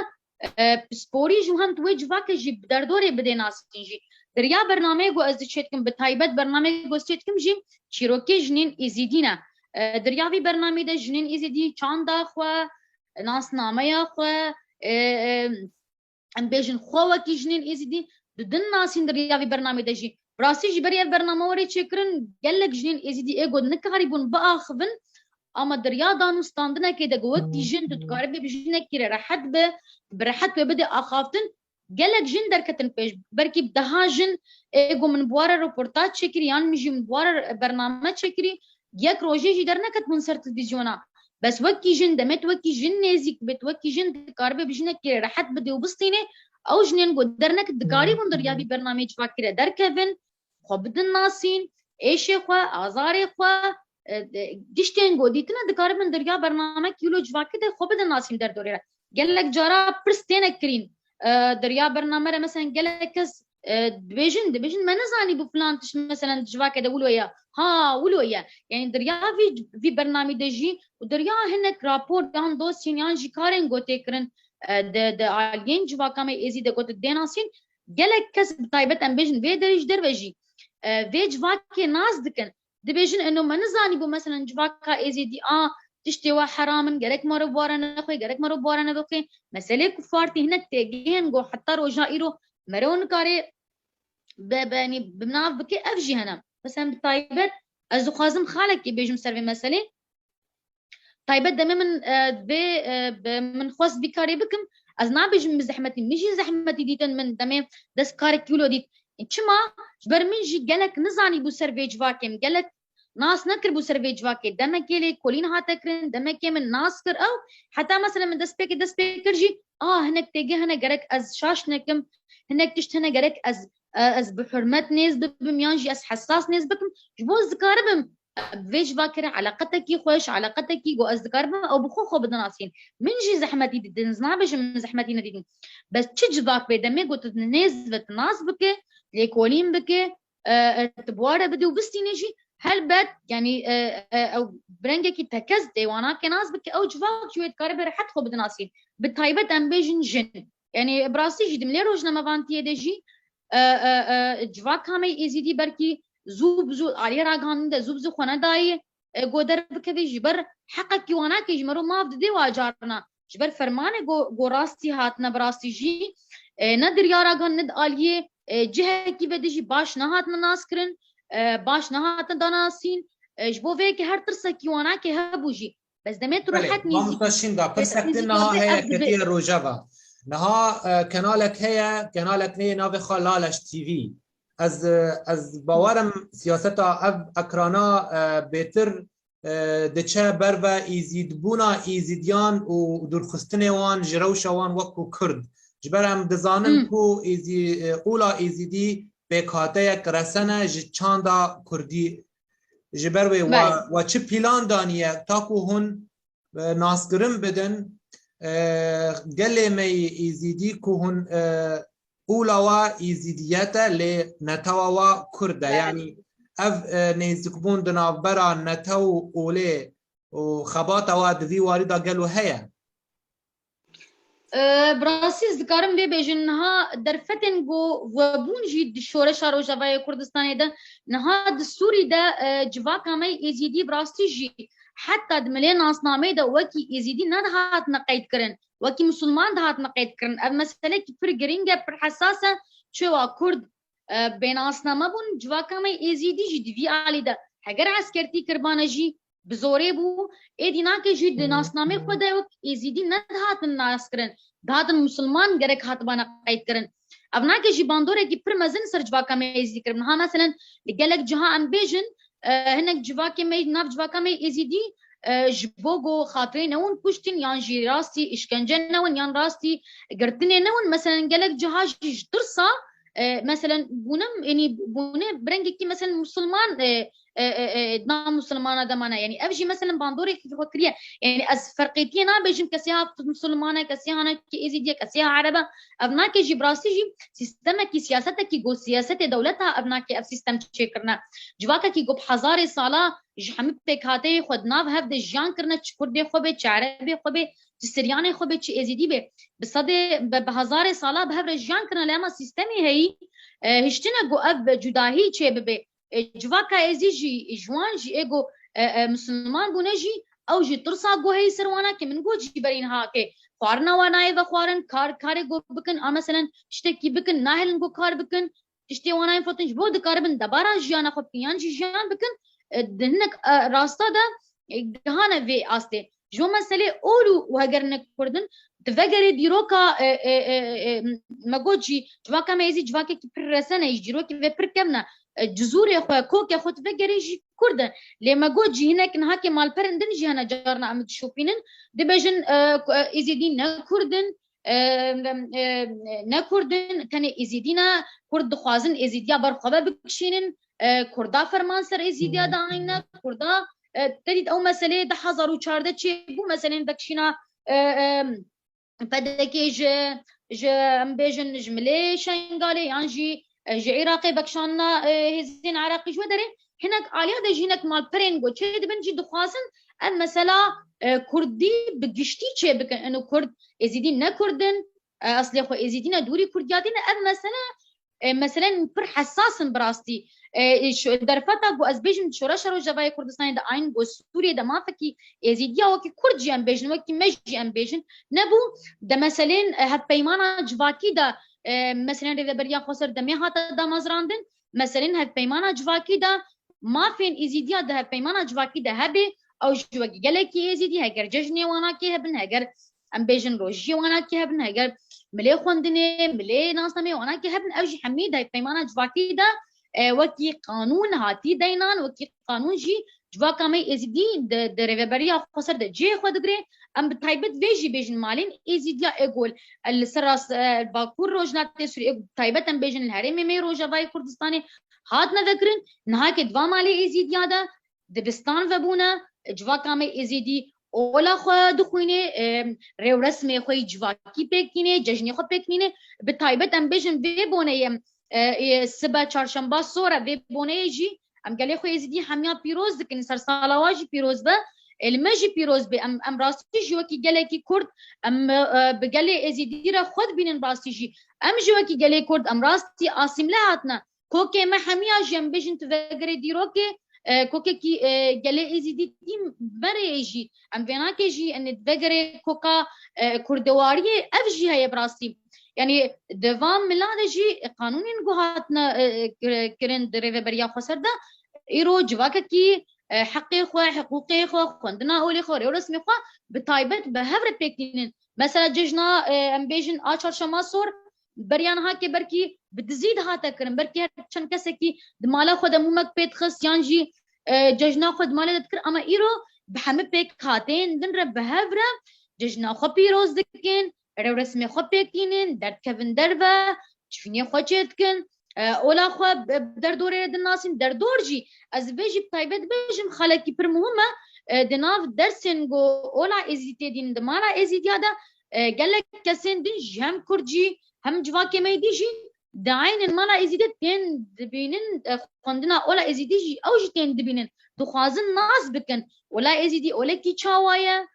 e, pisporî jî û hem tu wê civakê jî bi derdorê bidê nasîn jî. Di riya bernameyê ku ez diçêdikim, bi taybet bernameyê ku ez çêdikim jî çîrokê jinên Êzîdî ne. E, di riya vî bernameyê de jinên Êzîdî çanda xwe, nasnameya xwe, e, e, em bêjin xwe wekî jinên Êzîdî didin nasîn di riya vî bernameyê de jî. Bi rastî jî berî ev bername were çêkirin, gelek jinên Êzîdî ê ku nikarîbûn biaxivin, ama di riya danûstandinekê de ku wekî jin tu dikaribî bi jinekî re rehet be, bi rehet wê bidê axaftin, gelek jin derketin pêş. Belkî bi deha jin ê ku min bi wa re reportaj çêkirî yan min jî min bi wa re bername çêkirî, yek rojê jî derneketibûn ser televîzyona. Bes wekî jin, demê tu wekî jin nêzîk bê, tu wekî jin dikaribê bi jinekî re rehet bidê û bistînê, ew jinên ku dernek dikarîbûn di riya vî bernameyê civakî re derkevin, xwe bidin nasîn, êşê xwe, azarê xwe, e, e, giştên ku dîtine dikaribin di riya bernamekî wilo civakî de xwe bidin nasîn derdorê re. Gelek cara pirs têne kirîn, e, di riya bername re, meselen gelek kes, e, dibêjin, dibêjin me nizanî bû filan tişt, meselen di civakê de wilo ye. Ha, wilo ye. Yanî di riya vî, vî bernamî de jî û di riya hinek rapor yan dosyên yan jî karên ku tê kirin, e, di, di aliyên civaka me Êzî de ku tu dê nasîn, gelek kes bi taybet em bêjin vê derê ji derve jî, e, vê civakê nas dikin. Dibêjin eno me nizanî bû, meselen civaka Êzîdî a tiştê we heram in, gerek me re bi wa re nexwê, gerek me re bi wa re nebixwê. Meselê kufartî hinek têgihên ku heta roja îro meriv nikare bi, bi, yanî bi nav bike, ev jî hene. Mesela bi taybet ez dixwazim xalekê bêjim ser vê meselê. Taybet demê min, e, vê, e, bi, min xwest vî karê bikim. Ez nabêjim min zehmetî, min jî zehmetî dîtin, min demê dest karekî wilo dît. Çima? Ji ber min jî gelek nizanî bû ser vê civakê, min gelek nas nekir bû ser vê civakê. Demekê lêkolîn hate kirin, demekê min nas kir ew. Heta mesela min destpêkê dest pê kir jî, a hinek têgê hene, gerek ez şaş nekim, hinek tişt hene, gerek ez, e, ez bi hurmet nêz bibim yan jî ez hesas nêz bikim. Ji bo ez dikaribim, e, vê civakê re eleqetekî xweş, eleqetekî ku ez dikaribim ew bi xwe xwe bidinasîn. Min jî zehmetî didin, ez nabêjim min zehmetî nedîtin. Bes çi civak bê demê ku tu nêz ve tu nas bike, lêkolîn bike, e, e, tu bi wa re bidî û bistînê jî, helbet, yanî, e, e, ew bi rengekî tekez dê wan nake nas bike, ew civak jî wê dikare bi rehet xwe bidinasîn. Bi taybet em bêjin jin. Yanî bi rastî jî di milê rojnamevantiyê de jî, e, e, e, civaka me Êzîdî belkî zû bi zû aliyê ragihandin de zû bi zû xwe nedayê, e, ku derbikeve ji ber heqekî wan nake jî mero maf didê wa carna. Ji ber fermanê ku, ku rastî hatine bi rastî jî, e, ne di riya ragihandin ne di aliyê, e, cihekî ve de jî baş nehatine naskirin, e, baş nehatine danasîn. E, ji bo vê yekê her tirsekî wan nake hebû jî. Bes demê tu Belê, rehet nîzî. Mamosta Şînda, pirsek din niha heye ketiye Rojava. Niha, e, kenalek heye, kenalek neyê navê xwe Laleş T V. Ez, e, ez bawerim siyaseta ev ekrana, e, bêtir, e, diçe ber ve Êzîdbûna Êzîdiyan û dûrxistinê wan ji rewşa wan wekû Kurd. Ji ber em dizanin Hmm. ku Êzî-, e, ola Êzîdî pêkhateyek resene ji çanda Kurdî. Ji ber wê we, Belê. we çi plan daniye ta ku hûn, e, naskirin bidin, e, gelê me yê Êzîdî ku hûn, e, ola we Êzîdiyet e, lê netewa we Kurd e. Belê. Yanî ev, e, nêzîkbûn di navbera netew û olê û xebata we di vî warî de gelo heye? E, bi rastî ez dikarim vê bêjin, niha derfetên ku vebûn jî di şoreşa Rojavayê Kurdistanê de, niha di Sûrî de, e, civaka me yê Êzîdî bi rastî jî heta di milê nasnameyê de wekî Êzîdî nedihatine qeydkirin, wekî misilman dihatine qeydkirin. Ev meselekî pir girîng e, pir hesas e, çewa Kurd, e, bênasname bûn, civaka me yê Êzîdî jî di vî alî de heger eskertî kiribane jî, bi zorê bû. Êdî nake jî di nasnamê xwe de wek Êzîdî nedihatin naskirin. Dihatin misilman gerek hatibana qeydkirin. Ev nake jî bandorekî pir mezin ser civaka me Êzîdî kiribin. Ha, meselen, li gelek ciha em bêjin, e, hinek civakê me, nav civaka me Êzîdî, e, ji bo ku xatirê newin kuştin, yan jî rastî îşkence newin, yan rastî girtinê newin. Meselen, gelek ciha jî ji tirsa, e, meselen, bûne, yanî bûne bi rengekî, meselen, misilman, e, e, e, e, na misilmana de mane. Yanî ev jî meselen bandorê xwe kiriye. Yanî ez ferqêtiyê nabêjim, kesê ha misilman e, kesê ha nekî êzîdî ye, kesê ha ereb e. Ev nake jî bi rastî jî sîstemekî, siyasetekî, go siyasetê dewleta ev nake ev sîstem çêkirine. Civakekî go bi hezarê sala ji hemî pêkhateyê xwe di nav hev de jiyan kirine, çi kurdê xwe bê, çi erebê xwe bê, çi siryanê xwe bê, çi êzîdî bê. Bi sedê, bi, bi hezarê sala bi hev re jiyan kirine, lê ema sîstemê heyî, e, hiştine go ev cudahî çê bibe. E, civaka êzî jî, ji wan jî ê ku, e, e, misilman bûne jî, ew jî tirsa guheyî ser wana ke min got jî berî niha ke xwarina wan nayê vexwarin, kar, karê ku bikin, a meselen tiştekî bikin, nahêlin ku kar bikin, tiştê wan nayên firotin, ji bo dikaribin debara jiyana xwe bikin, yan jî jiyan bikin, e, di hinek, e, rasta de, e, gihane vê astê. Ji bo meselê ol û heger ne Kurd in, di vegerê dîroka, e, e, e, e, me got jî, civaka me êzî civakekî pir resen e, ji dîrokê ve pir kevn e. E, cizûrê xwe, kokê xwe di vegerê jî Kurd e. Lê me got jî hinek niha ke malperên din jî hene carna em dişopînin, dibêjin, e, ku, e, êzîdî ne Kurd in, e, e, ne Kurd in, tenê êzîdî ne, Kurd dixwazin êzîdiya ber xwe ve bikişînin, e, Kurda ferman ser êzîdiya dayîne, Kurda, e, te dît ew meseleyê du hezar û çardeh çêbû, meseleyên vekişîna, e, e, P D K ji, ji, em bêjin, ji milê Şengalê yan jî, e, ji Iraqê vekişanina, e, hêzên Iraqî ji we derê hinek aliya de jî hinek malperên ku çê dibin jî dixwazin ev mesela, e, Kurdî bi giştî çê bikin. Ino Kurd, êzîdî ne Kurd in, e, eslê xwe êzîdî ne, dûrî Kurdiyatî ne. Ev mesele, e, meselên pir hesas in bi rastî. E, şu derfeta ku ez bêjim şoreşa Rojavayê Kurdistanê de, eyn ku Sûriyê de mafekî êzîdiya wekî Kurd jî em bêjin, wekî me jî em bêjin, nebû de meselên, e, hevpeymana civakî de, e, meselên rêveberiya xweser demê hate damezrandin, meselên hevpeymana civakî de, mafên êzîdiya di hevpeymana civakî de hebe, ew jî wekî gelekî êzîdî, heger cejnê wanakê hebin, heger em bêjin rojiyê wanakê hebin, heger milê xwendinê, milê nasnameyê wanakê hebin, ew jî hemî di hevpeymana civakî de, e, wekî qanûn hatî deynan, wekî qanûn jî civaka me êzîdî di, di rêveberiya xweser de cihê xwe digire. Em bi taybet vê jî bêjin malên êzîdiya ê ku li ser rast, e, Bakur Rojhilatê Sûriyê, ê ku bi taybet em bêjin li herêmê me Rojavayê Kurdistanê hatine vekirin, niha ke di va malê êzîdiya de dibistan vebûne, civaka me êzîdî ola xwe dixwîne, e, rêwresmê xwe yî civakî pêk tîne, cejnê xwe pêk tîne. Bi taybet em bêjin vê boneyê, e, e, sibe çarşemba sor e, vê boneyê jî em gelê xwe êzîdî hemiya pîroz dikin, ser sala wa jî pîroz be, e, li me jî pîroz be. Em, em rastî jî wekî gelekî Kurd, em, e, bi gelê êzîdî re xwe dibînin rastî jî. Em jî wekî gelê Kurd, em rastî asîmle hatine. Kokê me hemiya jî em bêjin tu vegerê dîrokê, e, kokekî, e, gelê êzîdî tî berê jî. Em vênakê jî, em vegerê koka, e, kurdewariyê, ev jî heye bi rastî. Yanî di van mila de jî qanûnên ku hatine, e, e, kir-, kirin di rêveberiya xweser de, îro civakekî, e, heqê xwe, hiqûqê xwe, xwendina olê xwe, rêwresmê xwe bi taybet bi hev re pêk tînin. Mesela cejna, e, em bêjin a çarşema sor, beriya niha ke belkî bi dizî dihate kirin, belkî her çend kesekî di mala xwe de mûmek pê dixist yan jî, e, cejna xwe di malê de dikir, ama îro bi hemî pêk hatên din re bi hev re cejna xwe pîroz dikin, rêwresmê xwe pêk tînin, derdikevin derve, civînê xwe çêdikin, e, ola xwe bi, bi derdorê re dinasîn, derdor jî, ez vê jî bi taybet bêjim, xalekî pir muhim e, e, di nav dersên ku ola Êzîdî tê dîn di mala Êzîdiya de, e, gelek kesên din jî, hem Kurd jî, hem civakê me dî jî, di eynên mala Êzîdî tên dibînin, e, xwendina ola Êzîdî jî, ew jî tên dibînin. Dixwazin nas bikin. Ola Êzîdî olekî çawa ye?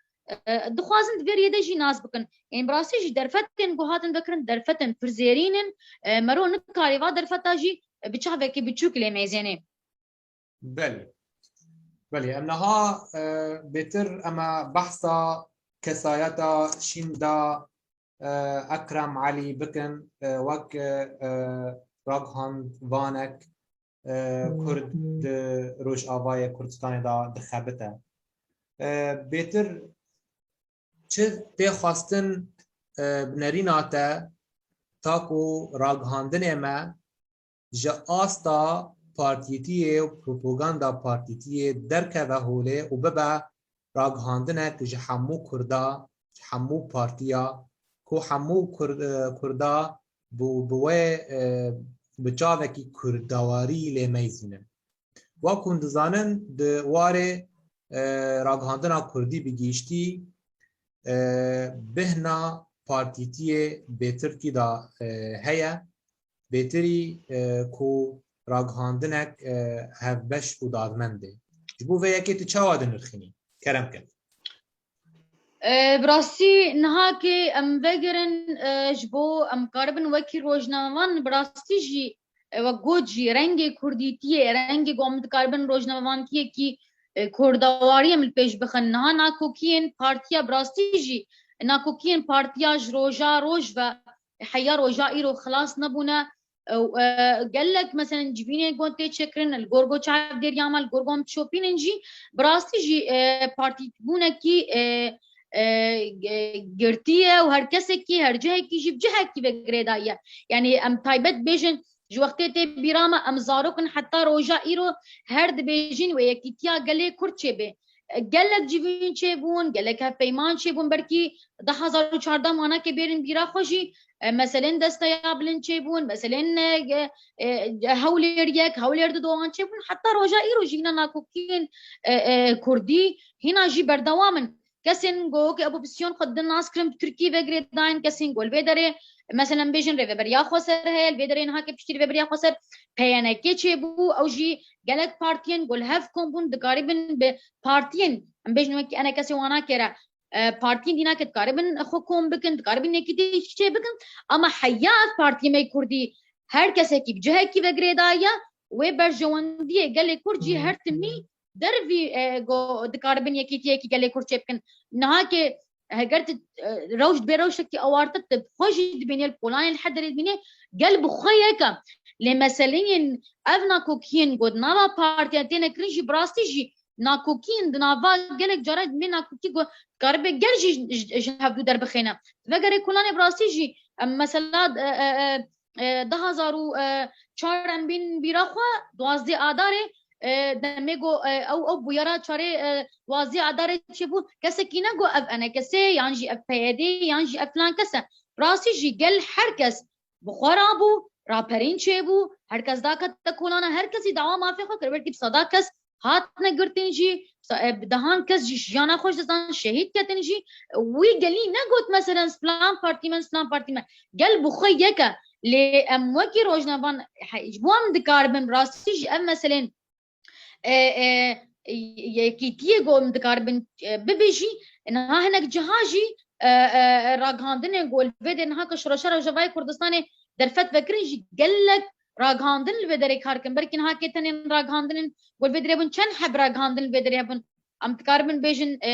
E, dixwazin di vê riyê de jî nas bikin. Ên bi rastî jî derfetên ku hatin vekirin, derfetên pir zêrîn in. E, mero nikarî va derfeta jî, e, bi çavekî biçûk lê mêzênê. Belê. Belê. Em niha, e, bêtir em ê behsa kesayeta şînda, e, Ekrem Elî bikin, e, wek, e, raghandvanek, e, Kurd di Rojavayê Kurdistanê de dixebite. E, bêtir çi tê xwestin, e, bi nerîna te, ta ku raghandinê me ji asta partîtiyê û propaganda partîtiyê derkeve holê û bibe raghandinek ji hemû Kurda, ji hemû partiya, ku hemû Kur-, e, Kurda bi, bi wê, e, bi çavekî kurdawarî lê meyzînin. Wek hûn dizanin, di warê, e, raghandina Kurdî bi giştî, e, bêhna partîtiyê bêtirkî de, e, heye. Bêtirî, e, ku raghandinek, e, hevbeş û dadmend e. Ji bo vê yekê tu çawa dinirxînî? Kerem ke. E, bi rastî niha ke em vegerin, e, ji bo em karibin wekî rojnamevan, bi rastî jî, e, wek got jî, rengê kurdîtiyê, rengê ku em dikaribin rojnamevantiyekî, e, kurdawarî em li pêş bixin. Niha nakokiyên partiya bi rastî jî, nakokiyên partiya ji roja roj ve heya roja îro xilas nebûne. Ew, e, gelek, meselen, civînên ku tê çêkirin, li gor ku çavdêriya me, li gor ku em dişopînin jî, bi rastî jî, e, partîbûnekî, e, e, e, girtî ye û her kesekî, her cihekî jî bi cihekî ve girêdayî ye. Yanî em taybet bêjin, ji wextê tê bîra me, em zarok in, heta roja îro her dibêjin wê yekîtiya gelê Kurd çêbe. E, gelek civîn çêbûn, gelek hevpeyman çêbûn, belkî du hazar û çardeh manakê bêrin bîra xwe jî, e, meselên Desteya Bilind çêbûn, meselên, e, e, Hewlêr yek, Hewlêr du dogan çêbûn, heta roja îro jî hîna nakokiyên, e, e, kurdî hîna jî berdewam in. Kesên ku wekî opozîsyon xwe didin nas kirin, bi tirkî ve girêdayîn, kesên ku li vê derê, meselen, bêjin Rêveberiya Xweser heye, li vê derê niha ke piştî Rêveberiya Xweser P Y N K çêbû, ew jî gelek partiyên ku li hev kom bûn, dikarîbin bi partiyên, em bêjin wekî E N K S ê wana kere, e, partiyên dîna ke dikaribin xwe kom bikin, dikaribin yekîtî çê bikin. Ama heya ev partiyê me kurdî her kesekî bi cihekî ve girêdaye, wê berjewendiyê gelê kurd jî her timî dervî, e, go, dikaribin yekîtiyekî gelê kurd çê bikin. Niha ke heger tu, e, rewş dibê rewşekî awarte, tu xwe jî dibînê li kolanê li her derê dibînê, gel bi xwe yek e. Lê meseleyên ev nakokiyên ku di nava partiyan têne kirin jî bi rastî jî nakokiyên di nava gelek caran me nakokî ku karibe gel jî ji, ji, ji hevdû derbixêne. Vegerê kolanê bi rastî jî, em mesela, e, e, e, e, du hazar û çar em bîn bîra xwe, duwazdeh Adarê, e, demê ku, e, ew, ew bûyera çarê, e, duwazdeh Adarê çêbû, kesekî ne ku ev E N K S e, yan jî ev P Y D, yan jî ev filan kes e. Rastî jî gel her kes bi xwe rabû, raperîn çêbû, her kes dakete kolana, her kesî dawa mafê xwe kir, belkî bi seda kes hatine girtin jî, sa-, e, bi dehan kes jî jiyana xwe ji dest dan, şehîd ketin jî. Wî gelî negot, meselen, filan partî me, filan partî me. Gel bi xwe yek e. Lê em wekî rojnavan, he, ji bo em dikaribin rastî jî ev meselên, e, e, yekîtiyê ku em dikaribin, e, bibêjî, niha hinek ciha jî, e, e, ragihandinên ku li vê derê niha ke şoreşa Rojavayê Kurdistanê derfet vekirin jî gelek ragihandin li vê derê kar kirin. Belkî niha kê tenê ragihandinên ku li vê derê hebûn, çend heb ragihandin li vê derê hebûn. Em dikaribin bêjin, e,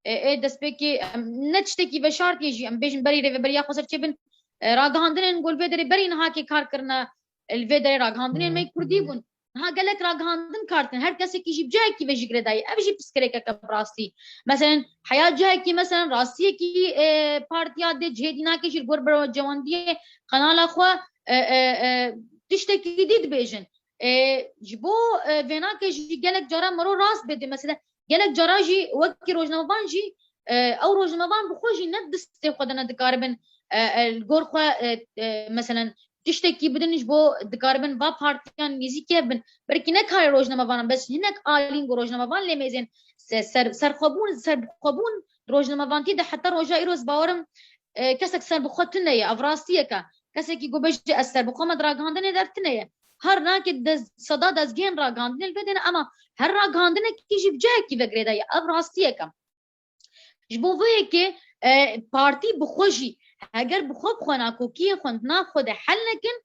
e, e, destpêkê, em, ne tiştekî veşartiyê jî, em bêjin berî Rêveberiya Xweser çêbin, e, ragihandinên ku li vê derê berî niha kê kar kirine, e, li vê derê ragihandinên me kurdî bûn. Niha gelek ragihandin kartin. Her kesekî jî bi cihekî ve jî girêdayî. Ev jî pirsgirêkeke bi rastî. Meselen, heya cihekî, meselen, rastiyekî, e, partiya dê cihê dînakê jî li gor bercewendiyê qenala xwe, e, e, e, tiştekî dî dibêjin. E, ji bo, e, vênake jî gelek cara mero rast bêdê. Mesela, gelek cara jî wekî rojnamevan jî, e, ew rojnamevan bi xwe jî ne distê xwe de ne dikaribin, e, e, li gor xwe, e, e, meselen, tiştekî bidin ji bo dikaribin va partiyan nêzîkî hev bin. Belkî ne karê rojnamevanan, bes hinek alîn ku rojnamevan lê mêzên se-, ser-, serxwebûn, serbixwebûn rojnamevantî de heta roja îro ez bawerim, e, kesek serbixwe tune ye, ev rastiyek e. Kesekî ku bêje ez serbixwe me di ragihandinê de ev tune ye. Her nake dez, seda dezgehên ragihandinê li vê dêne, ema her ragihandinekî jî bi cihekî ve girêdayî ye. Ev rastiyek e. Ji bo vê yekê, e, partî bi xwe jî, heger bi xwe bi xwe nakokiyên xwe di nav xwe de hel nekin,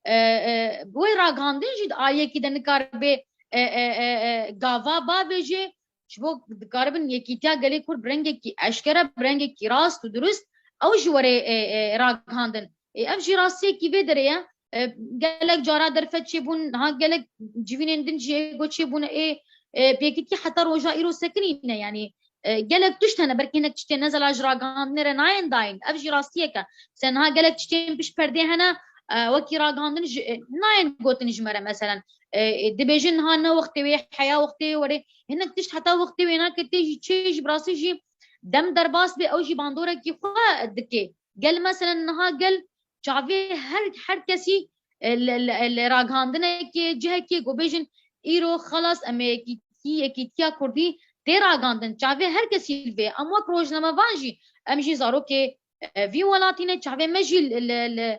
e, e, wê ragihandin jî di aliyekî de nikaribe, e, e, e, e, gava bavêje, ji bo dikaribin yekîtiya gelê Kurd bi rengekî eşkere, bi rengekî rast û dirust, ew jî were, e, e, ragihandin. E, ev jî rastiyekî vê derê ye. E, gelek cara derfet çêbûn, ha gelek civînên din jî êgo çêbûne, ê, e, bi yekîtî heta roja îro sekinîne, yanî, e, gelek tişt hene, belkî hinek tiştên ne zelal ji ragihandinê re nayên dayîn. Ev jî rastiyek e. Sen niha gelek tiştên pişt perdê hene, e, wekî ragihandin ji, e, nayên gotin ji me re, meselen. E, e, dibêjin niha ne wextê wê, heya wextê wê were. Hinek tişt heta wextê wê nake tê jî çê jî bi rastî jî dem derbas bê, ew jî bandorekî xwe dike. Gel, meselen, niha gel çavê her, her kesî, e, li, li, li ragihandinekê, cihekê ku bêjin îro xelas em ê yekîtî-, yekîtiya Kurdî tê ragihandin. Çavê her kesî li vê. Em wek rojnamevan jî, em jî zarokê, e, vî welatî ne. Çavê me jî li, li, li,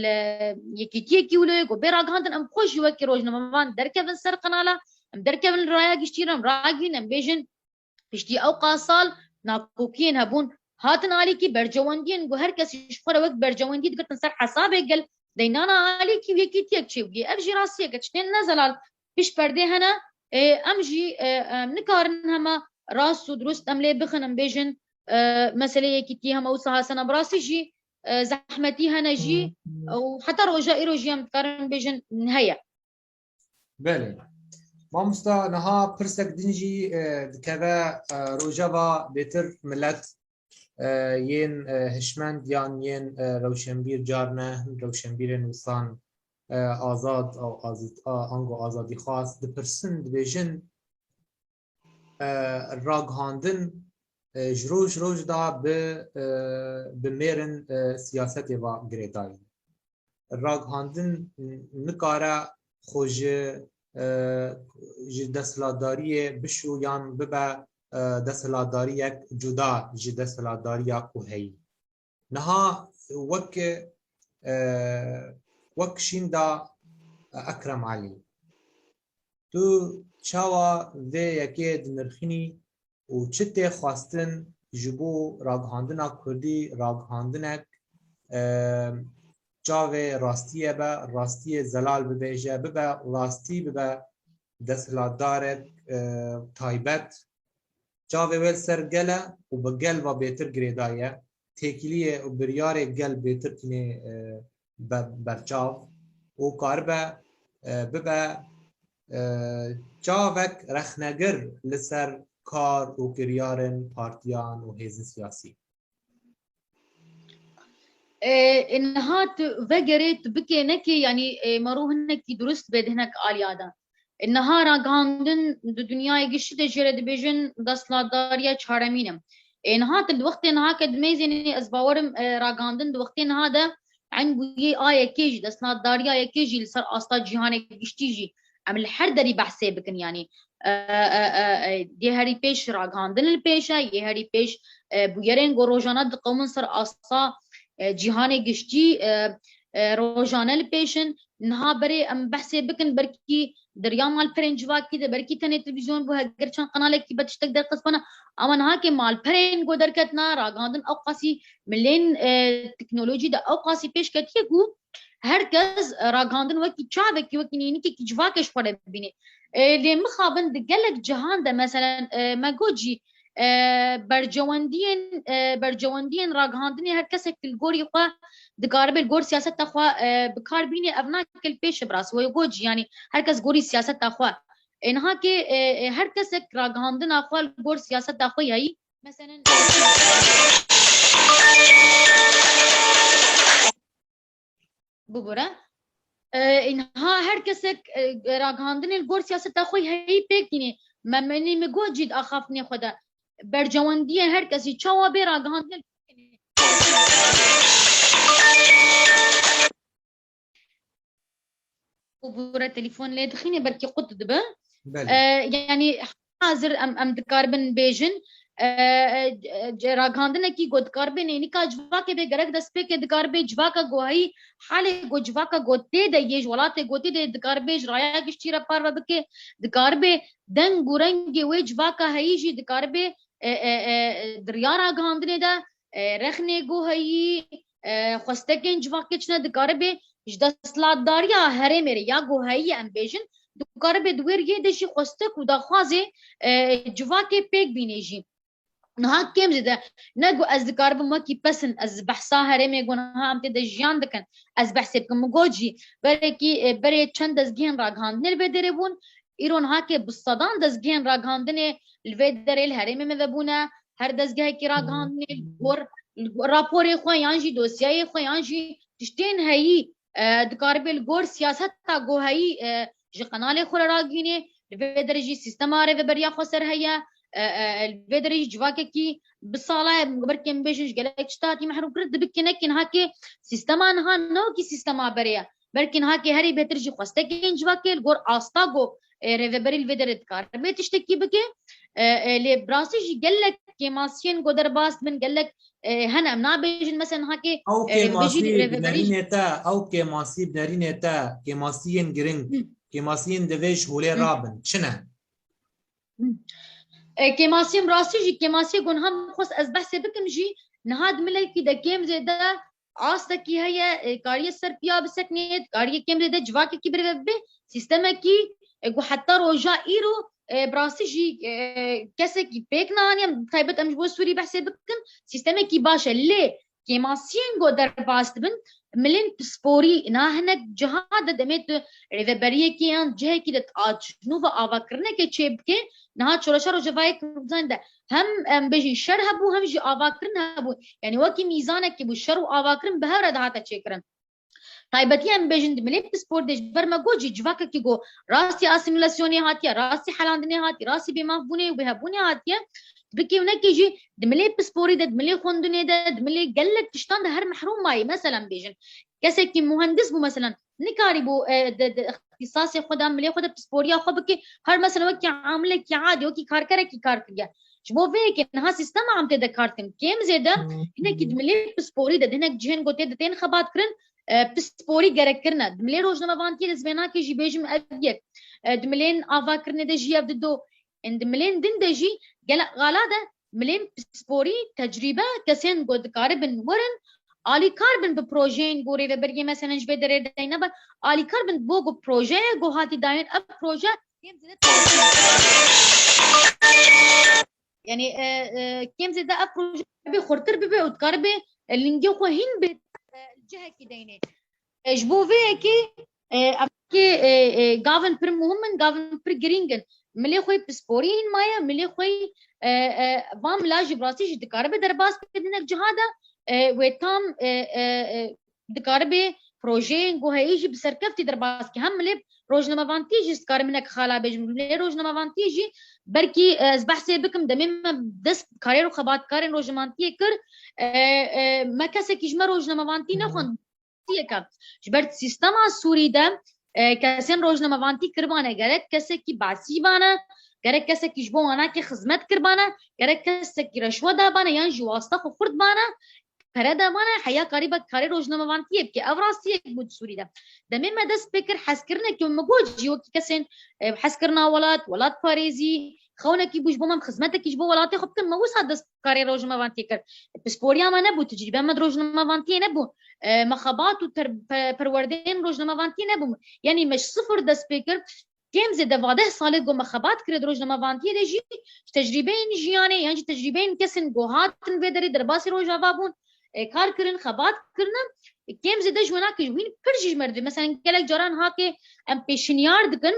li yekîtiyekî wilo ye ku bê ragihandin. Em xwe jî wekî rojnamevan derkevin ser qenala, em derkevin li raya giştî re, em ragihîn, em bêjin, piştî ewqas sal nakokiyên hebûn, hatin alîkî bercewendiyên ku her kesî ji xwe re wek bercewendî digirtin ser hesabê gel, deynana alîkî û yekîtiyek çêbûye. Ev jî rastiyek e, tiştên ne zelal pişt perdê hene. Ê, em jî, e, em nikarin hema rast û dirust em lê bixin, em bêjin, e, meselê yekîtî hema wisa hasena bi rastî jî, e, zehmetî hene jî û heta roja îro jî em dikarin bêjin heye. Belê. Mamosta, niha pirsek din jî, e, dikeve, e, rojeva bêtir milet, e, yên, e, hişmend yan yên, e, rewşenbîr, carine hin rewşenbîrên wisan, e, azad, a-, azît-, a-, ango azadîxwaz dipirsin, dibêjin, e, ragihandin, e, ji roj roj de bi, e, bi mêrin, e, siyasetê ve girêdayî. Ragihandin nikare xwe ji, e, ji desthilatdariyê bişû yan bibe, e, desthilatdariyek cuda ji desthilatdariya ku heyî. Niha wek, e, wek şînda Ekrem Elî. Tu çawa vê yekê dinirxînî û çi tê xwestin ji bo ragihandina Kurdî, ragihandinek, e, çavê rastiyê be, rastiyê zelal bibêje, bibe rastî, bibe desthilatdarek, e, taybet, çavê wê li ser gel e û bi gel ve bêtir girêdayî ye, têkiliyê û biryarê gel bêtir tînê, e, be-, berçav û karibe, e, bibe, e, çavek rexnegir li ser kar û kiryarên partiyan û hêzên siyasî. E, e, niha tu vegerê, tu bikê nekê, yanî, e, mero hinekî durust bê di hinek aliya de. E, niha ragihandin di dinyayê giştî de jê re dibêjin desthilatdariya çaremîn e. E, niha tu di wextê niha ke dimêzênî, ez bawerim, e, ragihandin di wextê niha de eng bûyê a yekê jî, desthilatdariya yekê jî li ser asta cîhanê giştî jî em li her derî behsê bikin, yanî, e, e, e, e, yê herî pêş ragihandin li pêş e, yê herî pêş, e, bûyerên ku rojane diqewimin ser asta, e, cîhanê giştî, e, e, rojane li pêş in. Niha berê em behsê bikin, belkî di riya malperên civakî de, belkî tenê televîzyon bû, heger çend qenalekî be tiştek derxist bana, ama niha ke malperên ku derketine, ragihandin ew qasî milên, e, teknolojî de ew qasî pêş ketiye ku her kes, e, ragihandin wekî çavekî, wekî nînikekî civakê ji xwe re bibîne. E, lê mixabin di gelek cihan de, meselen, e, me got jî, e, bercewendiyên, e, bercewendiyên ragihandinê her kesek li gorî xwe dikaribe li gor siyaseta xwe, e, bi kar bîne, ev nake li pêş e, bi rastî. We got jî, yanî her kes gorî siyaseta xwe. E, niha ke, e, e, her kesek ragihandina xwe li gor siyaseta xwe heyî, meselen, bibûre. E, inha her kesek, e, ragihandinê li gor siyaseta xwe heyî pêk tînê. Me, menî min got jî di axaftinê xwe de. Bercewendiyê her kesî çawa bê ragihandinê. Bûre telefon lê dixîne, belkî qut dibe. Belê. E, yanî hazir em, em dikaribin bêjin, e, e, e, ragihandinekî ku dikaribe nênika civakê bê, gerek destpêkê dikaribe civaka ku heyî, halê ku civaka ku tê de yê, ji welatê ku tê de dikaribe ji raya giştî re parve bike, dikaribe deng û rengê wê civaka heyî jî dikaribe, e, e, e, di riya ragihandinê de, e, rexnê ku heyî, e, xwestekên civakê çi ne, dikaribe ji desthilatdariya herêmê re ya ku heyî em bêjin, dikaribe di wê riyê de jî xwestek û daxwazê, e, civakê pêk bîne jî. Niha kêm zêde, ne ku ez dikaribim wekî pesin, ez behsa herêmê ku niha em tê de jiyan dikin, ez behsê bikim. Min got jî, berekî, e, berê çend dezgehên ragihandinê li vê derê bûn, îro niha ke bi sedan dezgehên ragihandinê li vê derê li herêmê me vebûne, her dezgehekî ragihandinê li gor, li gor raporê xwe yan jî dosyayê xwe yan jî tiştên heyî, e, dikaribe li gor siyaseta ku heyî, e, ji qenalê xwe re ragihînê, li vê derê jî sîstema rêveberiya xweser heye, e, e, li vê derê jî civakekî bi sala ye, belkî em bêjin ji gelek tişta hatî mehrûm kirin, dibe ke nekî niha ke sîstema niha ne wekî sîstema berê ye. Belkî niha ke herî bêhtir jî xwestekên civakê li gor asta ku, e, rêveberî li vê derê dikare bê tiştekî bike. E, e, lê bi rastî jî gelek kêmasiyên ku derbas dibin, gelek, e, hene em nabêjin, mesela niha ke, ew e, rêvebejî kêmasî bi rêveberî jî nerînê te, ew kêmasî bi nerînê te, kêmasiyên giring, Hı. kêmasiyên divê ji holê Hı. rabin, çi ne? Hı. E, kêmasiyên rastî jî, kêmasiyê ku niha min xwest ez behsê bikim jî, niha di milekî de kêm zêde astekî heye, e, kariye ser piya bisekinê, kariye kêm zêde civakekî birêve bibe, sîstemekî, e, ku heta roja îro, e, bi rastî jî, e, kesekî pêk naniye, taybet em ji bo Sûrî behsê bikin, sîstemekî baş e. Lê kêmasiyên ku derbas dibin, milên pisporî, niha hinek ciha de demê tu rêveberiyekê yan cihekî de tu aciz nû ve avakirinekê çêbikê, niha şoreşa Rojavayê Kurdistanê de hem, em bêjin, şer hebû, hem jî avakirin hebû. Yanî wekî mîzanekî bû, şer û avakirin bi hev re dihate çêkirin. Taybetî em bêjin di milê pisporî de ji ber me got jî civakekî ku rastî asîmîlasyonê hatiye, rastî helandinê hatiye, rastî bêmafbûnê û bêhevbûnê hatiye, bikê û nekê jî di milê pisporî de, di milê xwendinê de, di milê gelek tiştan de her mehrûm mayî. Mesela em bêjin, kesekî muhendis bû, mesela nikarîbû, e, di, di îxtîsasê xwe de, milê xwe de pisporiya xwe bike, her mesela wekî amilekî adî, wekî karkerekî kar kiriye. Ji bo vê yekê niha sîstema em tê de kar dikin kêm zêde, Hmm. hinekî di milê pisporî de, di hinek cihên ku tê de tên xebat kirin, e, pisporî gerek kirine. Di milê rojnamevantiyê de ez vê nake jî bêjim ev yek. E, di milên avakirinê de jî ev dido. Ên di milên din de jî gelek xala de milên pisporî tecrîbe kesên ku dikaribin werin alîkar bin bi projeyên ku rêveberiyê meselen ji vê derê deyne be, alîkar bin bo ku projeyê ku hatî dayîn ev proje kêm zêde, yanî, e, e, kêm zêde ev proje bê xurtir bibe û dikaribe, e, lingê xwe hîn bê, e, cihekî deynê. E, ji bo vê yekê, e, ev kê, e, e, gavin pir muhim in, gavin pir girîng in. Milê xwe pisporî hîn maye, milê xwe, e, e, van mila jî bi rastî jî dikaribe derbas bibe di hinek ciha de, e, wê tam, e, e, e, dikaribe projeyên ku heyî jî bi serkeftî derbas ke. Hem milê rojnamevantiyê jî, dikarim hinek xala bêjim, milê rojnamevantiyê jî belkî, e, ez behsê bikim, demê me dest karêr û xebatkarên rojnamevantiyê kir, e, e, me kesekî ji me rojnamevantî nexwend. Yek e. Ji ber sîstema Sûrî de, e, kesên rojnamevantî kiribane, gerek kesekî basî bane, gerek kesekî ji bo wanakê xizmet kiribane, gerek kesekî reşwe dabane yan jî wasta xwe xurt bane, pere dabane, heya karî be karê rojnamevantiyê bike. Ev rastiyek bû di Sûrî de. Demê me dest pê kir hezkirinekê û min got jî wekî kesên, e, hezkirina welat, welatparêzî, xewnekî bû ji bo me, em xizmetekî ji bo welatê xwe bikin, me wisa dest karê rojnamevantiyê kir. Pisporiya me nebû, tecrîbe me di rojnamevantiyê nebû. E, me xebat û ter-, pe-, perwerdeyên rojnamevantiyê nebû. Yanî me ji sifir dest pê kir. kêm zêde va deh salê ku me xebat kiriye di rojnamevantiyê de jî, ji tecrîbeyên jiyanê yan jî tecrîbeyên kesên ku hatin vê derê derbasî Rojava bûn, e, kar kirin, xebat kirine, kêm zêde ji wênakê ji wîn pir jî ji me re dibê. Mesela gelek caran hakê em pêşinyar dikin,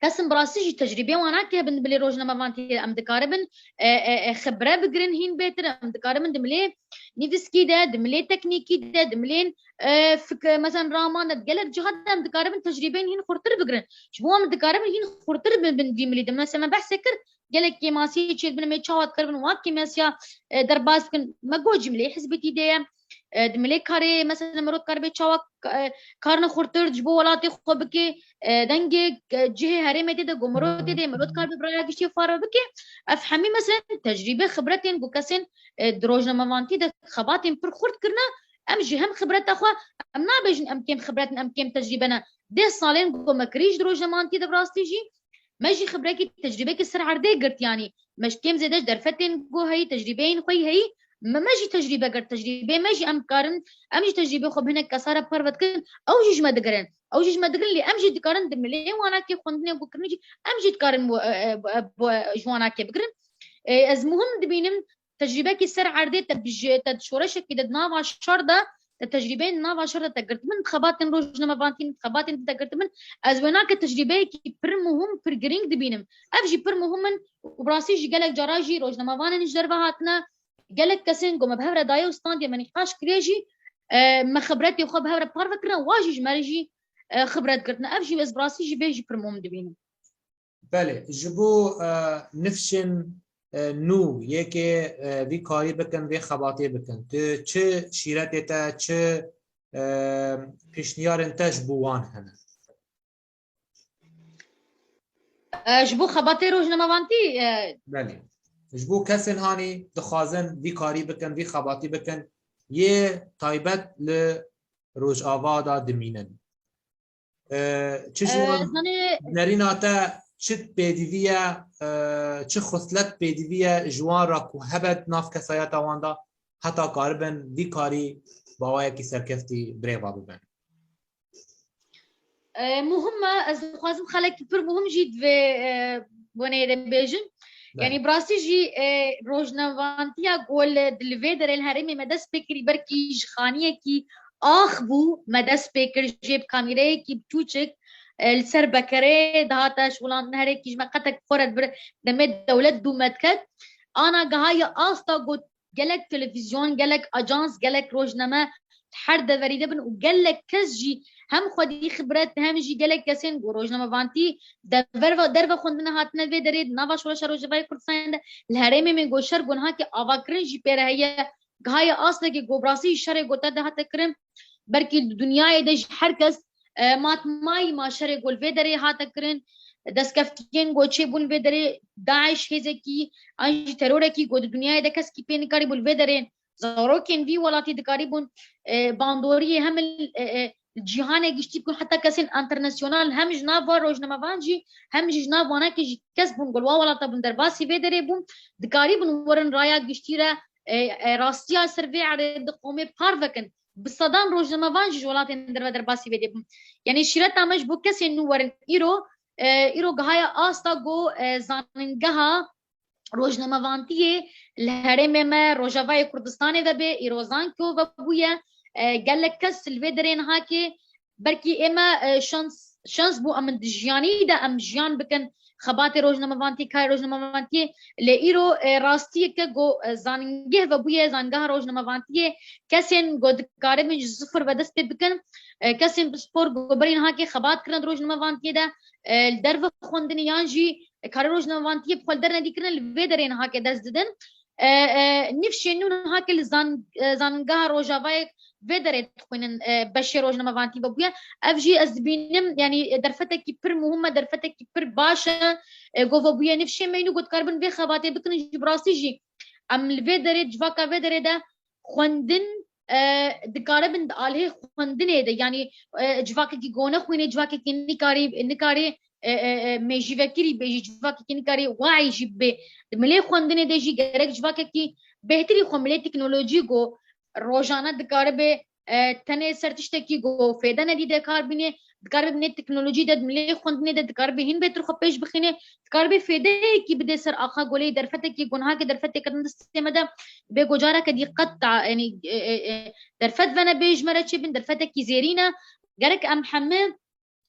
kesên bi rastî jî tecrîbê wan hake hebin di milê rojnamevantiyê de, em dikaribin, e, e, e, xibre bigirin hîn bêtir, em dikaribin di milê nivîskî de, di milê teknîkî de, di milên, e, fik-, mesela raman de, gelek ciha de em dikaribin tecrîbeyên hîn xurtir bigirin. Ji bo em dikaribin hîn xurtir bin, bin vî milî de. Mesela me behsê kir, gelek kêmasiyê çêdibin, em ê çawa dikaribin wa kêmasiya, e, derbas bikin. Me got jî milê hizbîtî de ye. E, di milê karê, mesela, mero dikaribe çawa, e, karine xurtir ji bo welatê xwe bike, e, dengê, e, cihê herêmê tê de, ku mero tê de, mero dikaribe bi raya giştî fare bike. Ev hemî, mesela, tecrîbe, xibretên ku kesên, e, di rojnamevantî de xebatên pir xurt kirine, em jî hem xibreta xwe, em nabêjin em kêm xibret in, em kêm tecrîbe ne. Deh salên ku me kirî ji di rojnamevantî de bi rastî jî, me jî xibrekî, tecrîbekî ser erdê girt, yanî me ji kêm zêde ji derfetên ku heyî, tecrîbeyên xwe yî heyî, me, me jî tecrîbe girt, tecrîbê me jî em karin, em jî tecrîbê xwe bi hinek kesa re parve dikin, ew jî ji me digirin. Ew jî ji me digirin, lê em jî dikarin di milê wanakê xwendinê ku kirin jî, em jî dikarin bo, e, e, bo, e, bo, e, ji wanakê bigirin. E, ez muhim dibînim, tecrîbekî ser erdê te bi ji, te di şoreşekî de di nava şer de, te tecrîbeyên di nava şer de te girtibin, di xebatên rojnamevantî, di xebatên te girtibin. Ez wênake tecrîbeyekî pir muhim, pir girîng dibînim. Ev jî pir muhim in û bi rastî jî gelek cara jî rojnamevanên ji derve hatine, gelek kesên ku me bi hev re daye û standiye me nîqaş kiriye jî, e, me xibretê xwe bi hev re parve kirine, wa jî ji me re jî, e, xibret girtine. Ev jî ez bi rastî jî vê jî pir muhim dibînim. Belê, ji bo, e, nifşên, e, nû yekê, e, vî karî bikin, vê xebatê bikin, tu çi şîretê te, çi, e, pêşniyarên te ji bo wan hene? E, ji bo xebatê rojnamevantî, e, Belê. Ji bo kesên hanî dixwazin vî karî bikin, vî xebatî bikin, yê taybet li Rojava de dimînin. E, çi ji E, wan zanê- nerîna te çi pêdivî ye, e, çi xislet pêdivî ye ji wan re ku hebe di nav kesayeta wan de, heta karibin vî karî bi awayekî serkeftî birêva bibin? E, muhim e, ez dixwazim xelekî pir muhim jî di vê, e, boneyê de bêjim. Belê. Yanî bi rastî jî, e, rojnavantiya ku li, di li vê derê li herêmê me dest pê kirî, belkî ji xaniyekî ax bû, me dest pê kir jê bi kamîreyekî biçûçik, e, li ser bekerê dihate şixulandin, herêkî ji me qetek xwe re dibir, demê dewlet dû me diket. Ana gihaye asta ku gelek televîzyon, gelek ajans, gelek rojname her deverî de bin û gelek kes jî hem xwedî xibret, hem jî gelek kesên ku rojnamevantî dever ve, derve xwendine hatine vê derê, di nava şoreşa Rojavayê Kurdistanê de, li herêmê me ku şer ku niha ke avakirin jî pê re heye, gihaye astekê ku bi rastî jî şerê ku te de hate kirin, belkî di dinyayê de jî her kes, e, matmayî ma şerê ku li vê derê hate kirin, destkeftiyên ku çêbûn vê derê, DAIŞ hêzekî, an jî terorekî ku di dinyayê de keskî pê nikarîbû li vê derê zarokên vî welatî dikarîbûn, e, bandoriyê hem li, e, e, cîhanê giştî ku heta kesên enternasyonal hem ji nav van rojnamevan jî hem jî ji nav wanakê jî kes bûn ku li wa welata bûn derbasî vê derê bûn, dikarîbûn werin raya giştî re, e, e, rastiya ser vê erdê di qomê parve kin. Bi sedan rojnamevan jî ji welatên derve derbasî vê dê bûn. Yanî şîreta me ji bo kesên nû werin îro, e, îro gihaya asta ku, e, zanîngeha rojnamevantiyê li herêmê me Rojavayê Kurdistanê vebê, îro zanko vebûye. E, gelek kes li vê derê niha ke belkî ê me, e, şans, şans bû em di jiyanî de em jiyan bikin xebatê rojnamevantiyê, karê rojnamevantiyê. Lê îro, e, rastiyeke ku, e, zanîngeh vebûye, zanîngeha rojnamevantiyê, kesên ku dikaribin ji sifir ve dest pê bikin, e, kesên pispor ku berî niha ke xebat kirin di rojnamevantiyê de, e, li derve xwendinê yan jî karê rojnamevantiyê bi xwe li dernedî kirine, li vê derê niha ke dest didin. E, e, nifşên nû niha ke li zan-, e, zanîngeha Rojavayê vê derê dixwînin, e, beşê rojnamevantî vebûye. Ev jî ez dibînim, yanî, e, derfetekî pir muhim e, derfetekî pir baş e, e, ku vebûye nifşê me nû ku dikaribin vê xebatê bikin jî bi rastî jî em li vê derê, civaka vê derê de xwendin, e, dikaribin di alihê xwendinê de, yanî, e, civakekî ku nexwînê, civakekî nikarî, nikarî, e, e, e, mêjîvekirî bê jî, civakekî nikarî waî jî bê. Di milê xwendinê de jî gerek civakekî bêhtirî xwe milê teknolojî ku rojane dikaribe e, tenê ser tiştekî ku fêde nedî de kar bîne, dikaribe binê teknolojî de, milê xwendinê de dikaribe hîn bêtir xwe pêş bixîne, dikaribe fêdeyekî bide ser axa goleyê derfetekî gonhake derfetê ketin distê me de bê gocareke dî qet ta, yanî, e, e, e, derfet vene bê ji me re çêbin, derfetekî zêrîn e. Gerek em hemî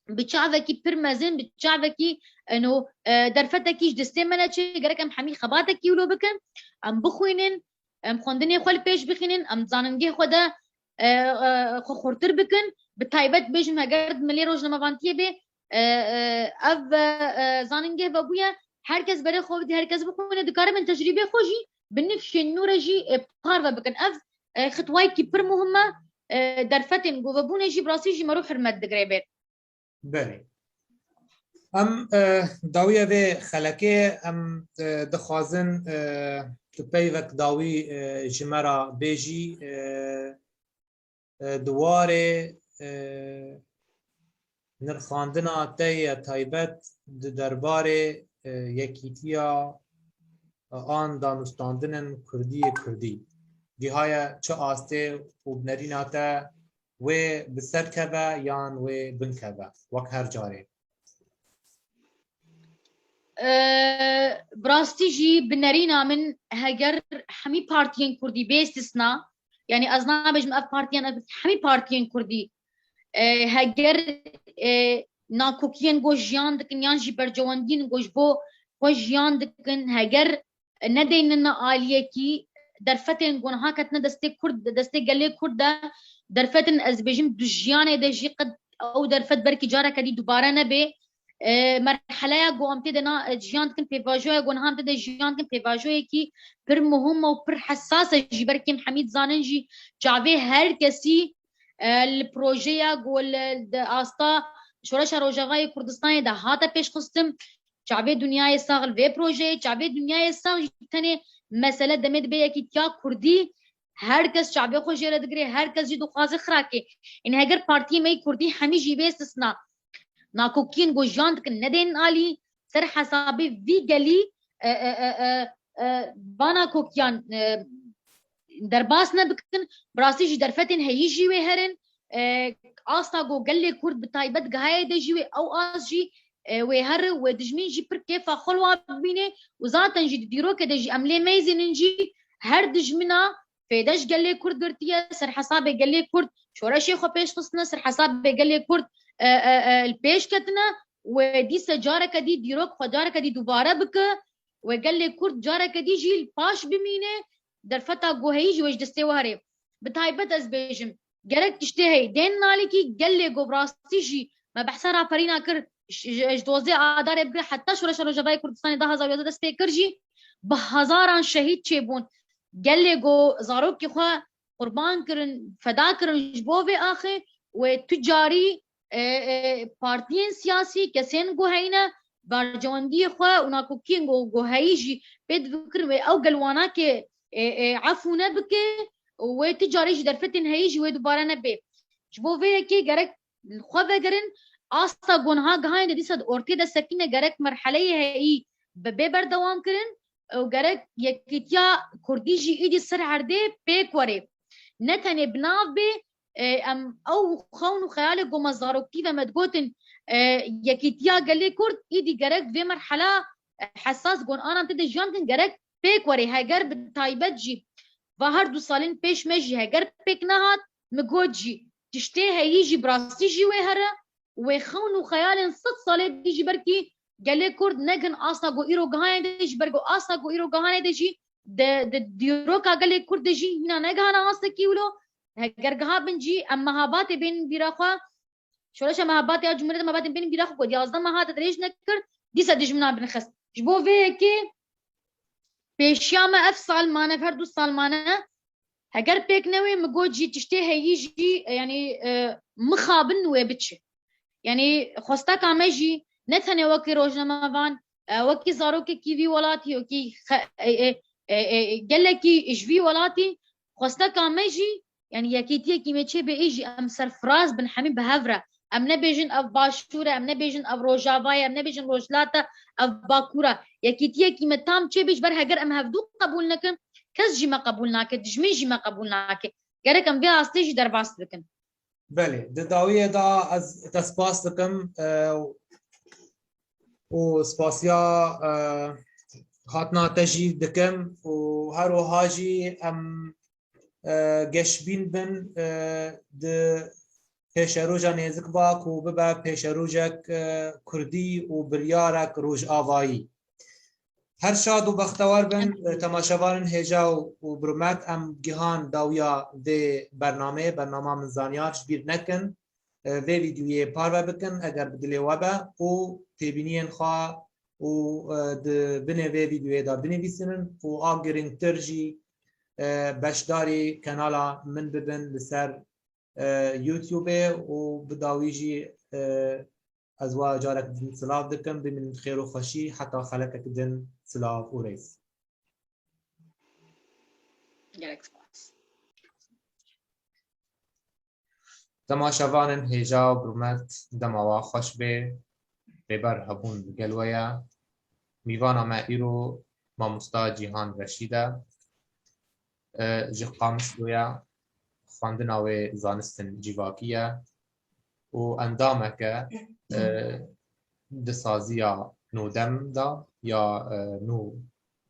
bi çavekî pir mezin, bi çavekî, eno, e, derfetekî ji destê me neçe, gerek em hemî xebatekî wilo bikin, em bixwînin, em xwendinê xwe li pêş bixînin, em zaningê xwe de, e, e, xwe xurtir bikin. Bi taybet bêjim, heger di milê rojnamevantiyê bê, e, e, ev, e, e, zaningeh vebûye, her kes berê xwe bidî, her kes bixwîne, dikaribin tecrîbê xwe jî bi nifşên nû re jî, e, parve bikin. Ev, e, xitwayekî pir muhim e. E, derfetên govebûnê jî bi rastî jî mero hurmet digire bê. Belê. Em, e, dawiya vê xelekê em, e, dixwazin, e, tu peyvek dawî, e, ji me re bêjî, e, e, di warê, e, nirxandina te ye taybet di derbarê, e, yekîtiya an danûstandinên kurdiyê kurdî. Gihaye çi astê û bi nerîna te wê bi ser keve yan wê bin keve, wek her carê? E, bi rastî jî bi nerîna min heger hemî partiyên kurdî bê îstisna, yanî ez nabêjim ev partiyan, ev hemî partiyên kurdî, e, heger, e, nakokiyên ku jiyan dikin yan jî bercewendiyên ku ji bo xwe jiyan dikin, heger nedeynin aliyekî, derfetên ku niha ketine destê Kurd, destê gelê Kurd de, derfetên, ez dibêjim, di jiyanê de jî qet ew derfet belkî careke dî dubare nebe. E, merheleya ku em tê de na, e, jiyan dikin, pêvajoya ku niha em tê de jiyan dikin, pêvajoyekî pir muhim e û pir hesas e jî. Belkî em hemî dizanin jî çavê her kesî, e, li projeya ku li, di asta Şoreşa Rojavayê Kurdistanê de hate pêşxistin. Çavê Dinyayê Sax li vê projeyê, çavê Dinyayê Sax jî tenê mesele demê dibe yekîtiya kurdî, her kes çavê xwe jê re digire, her kes jî dixwaze xirakê. Ên heger partiyê me yê kurdî hemî jî bê istisna, nakokiyên ku jiyan dikin nedên alî, ser hesabê vî gelî, e, e, e, e, e, va nakokiyan, e, derbas nebikin, bi rastî jî derfetên heyî jî wê herin, e, asta ku gelê Kurd bi taybet gihayê de jî wê ew ast jî, e, wê here, wê dijmin jî pir kêfa xwe li wa bibîne û zaten jî di dîrokê de jî em lê meyzînin jî her dijmina fêde ji gelê Kurd girtiye, ser hesabê gelê Kurd şoreşê xwe pêş xistine, ser hesabê gelê Kurd, e, e, e, li pêş ketine, wê dîse careke dî dîrok xwe careke dî dubare bike, wê gelê Kurd careke dî jî li paş bimîne, derfeta ku heyî jî wê ji destê we here. Bi taybet ez bêjim, gerek tiştê heyî. Dên nalîkî gelê ku bi rastî jî me behsa raperîna kir, ji, ji, ji dozdeh Adarê bigire heta Şoreşa Rojavayê Kurdistanê du hazar û yozde dest pê kir jî, bi hezaran şehîd çêbûn. Gelê ku zarokê xwe qurban kirin, feda kirin ji bo vê axê, wê tu carî, e, e, partiyên siyasî, kesên ku heyne, bercewendiyê xwe û nakokiyên ku, ku heyî jî pê difikirin, wê ew gel wana ke, e, e, efû nebike û wê tu carî jî derfetên heyî jî wê dubare nebe. Ji bo vê yekê gerek xwe vegerin, asta ku niha gihayên de dîsa di ortê de sekîne, gerek merheleyê heyî bi bê berdewam kirin û gerek yekîtiya kurdî jî îdî ser erdê pêk were. Ne tenê bi nav bê, e, em ew xewn û xeyalê ku me zaroktî ve me digotin, e, yekîtiya gelê Kurd, îdî gerek vê merhela, e, hesas gon anan tê de jiyan dikin, gerek pêk were. Heger bi taybet jî va her du salên pêş me jî heger pêk nehat, min got jî tiştê heyî jî bi rastî jî wê here, wê xewn û xeyalên sed salê dî jî belkî gelê Kurd negin asta ku îro gihayê de jî, ber ku asta ku îro gihayê de jî di, di dîroka gelê Kurd de jî hîna negihana astekî wilo. Heger giha bin jî em mehabatê bên bîra xwe, şoreşa mehabatê ya Cumhuriyeta mehabatên bên bîra xwe ku yazdeh meha de dirêj nekir, dîsa dijminan binixist. Ji bo vê yekê pêşiya me ev sal mane, ev her du sal mane, heger pêk newê, min got jî tiştê heyî jî, e, yanî, e, mixabin wê biçe. Yanî xwesteka me jî ne tenê wekî rojnamevan, e, wekî zarokekî vî welatî, wekî xe-, e, e, e, e, gelekî ji vî welatî, xwesteka me jî, yanî yekîtiyekî me çêbe, ê jî em serfiraz bin hemî bi hev re. Em nebêjin ev Başûr e, em nebêjin ev Rojava ye, em nebêjin Rojhilat e, ev Bakur e. Yekîtiyekî me tam çêbe, ji ber heger em hevdû qebûl nekin, kes jî me qebûl nake, dijmin jî me qebûl nake. Gerek em vê astê jî derbas bikin. Belê, di dawiyê de ez te spas dikim, e, û spasiya, e, hatina te jî dikim û her wiha jî em, e, geşbîn bin, e, di pêşeroja nêzik ba ku bibe pêşerojek, e, kurdî û biryarek rojavayî. Her şad û bextewar bin, e, temaşevanên hêja û, û birûmet, em gihan dawiya vê bernameyê, bernama Min Zaniya ji bîr nekin. E, vê vîdyoyê parve bikin, eger bi dilê we be û têbîniyên xwe û, e, di binê vê vîdyoyê de binivîsînin û a girîngtir jî, e, beşdarî kanala min bibin li ser, e, YouTube û bi dawî jî, e, ez we carek din silav dikim, bimînin xêr û xweşî, heta xelekek din silav û rêz. Gelek spas. Temaşevanên hêja û birûmet, dema we xweş bê. Rêber Hebûn li gel we ye. Mîvana me îro mamosta Cîhan Reşîd e. E, ji Qamişlo ye. Xwendina wê zanistin civakî ye û endameke, e, di saziya Nûdem de ya, e, nû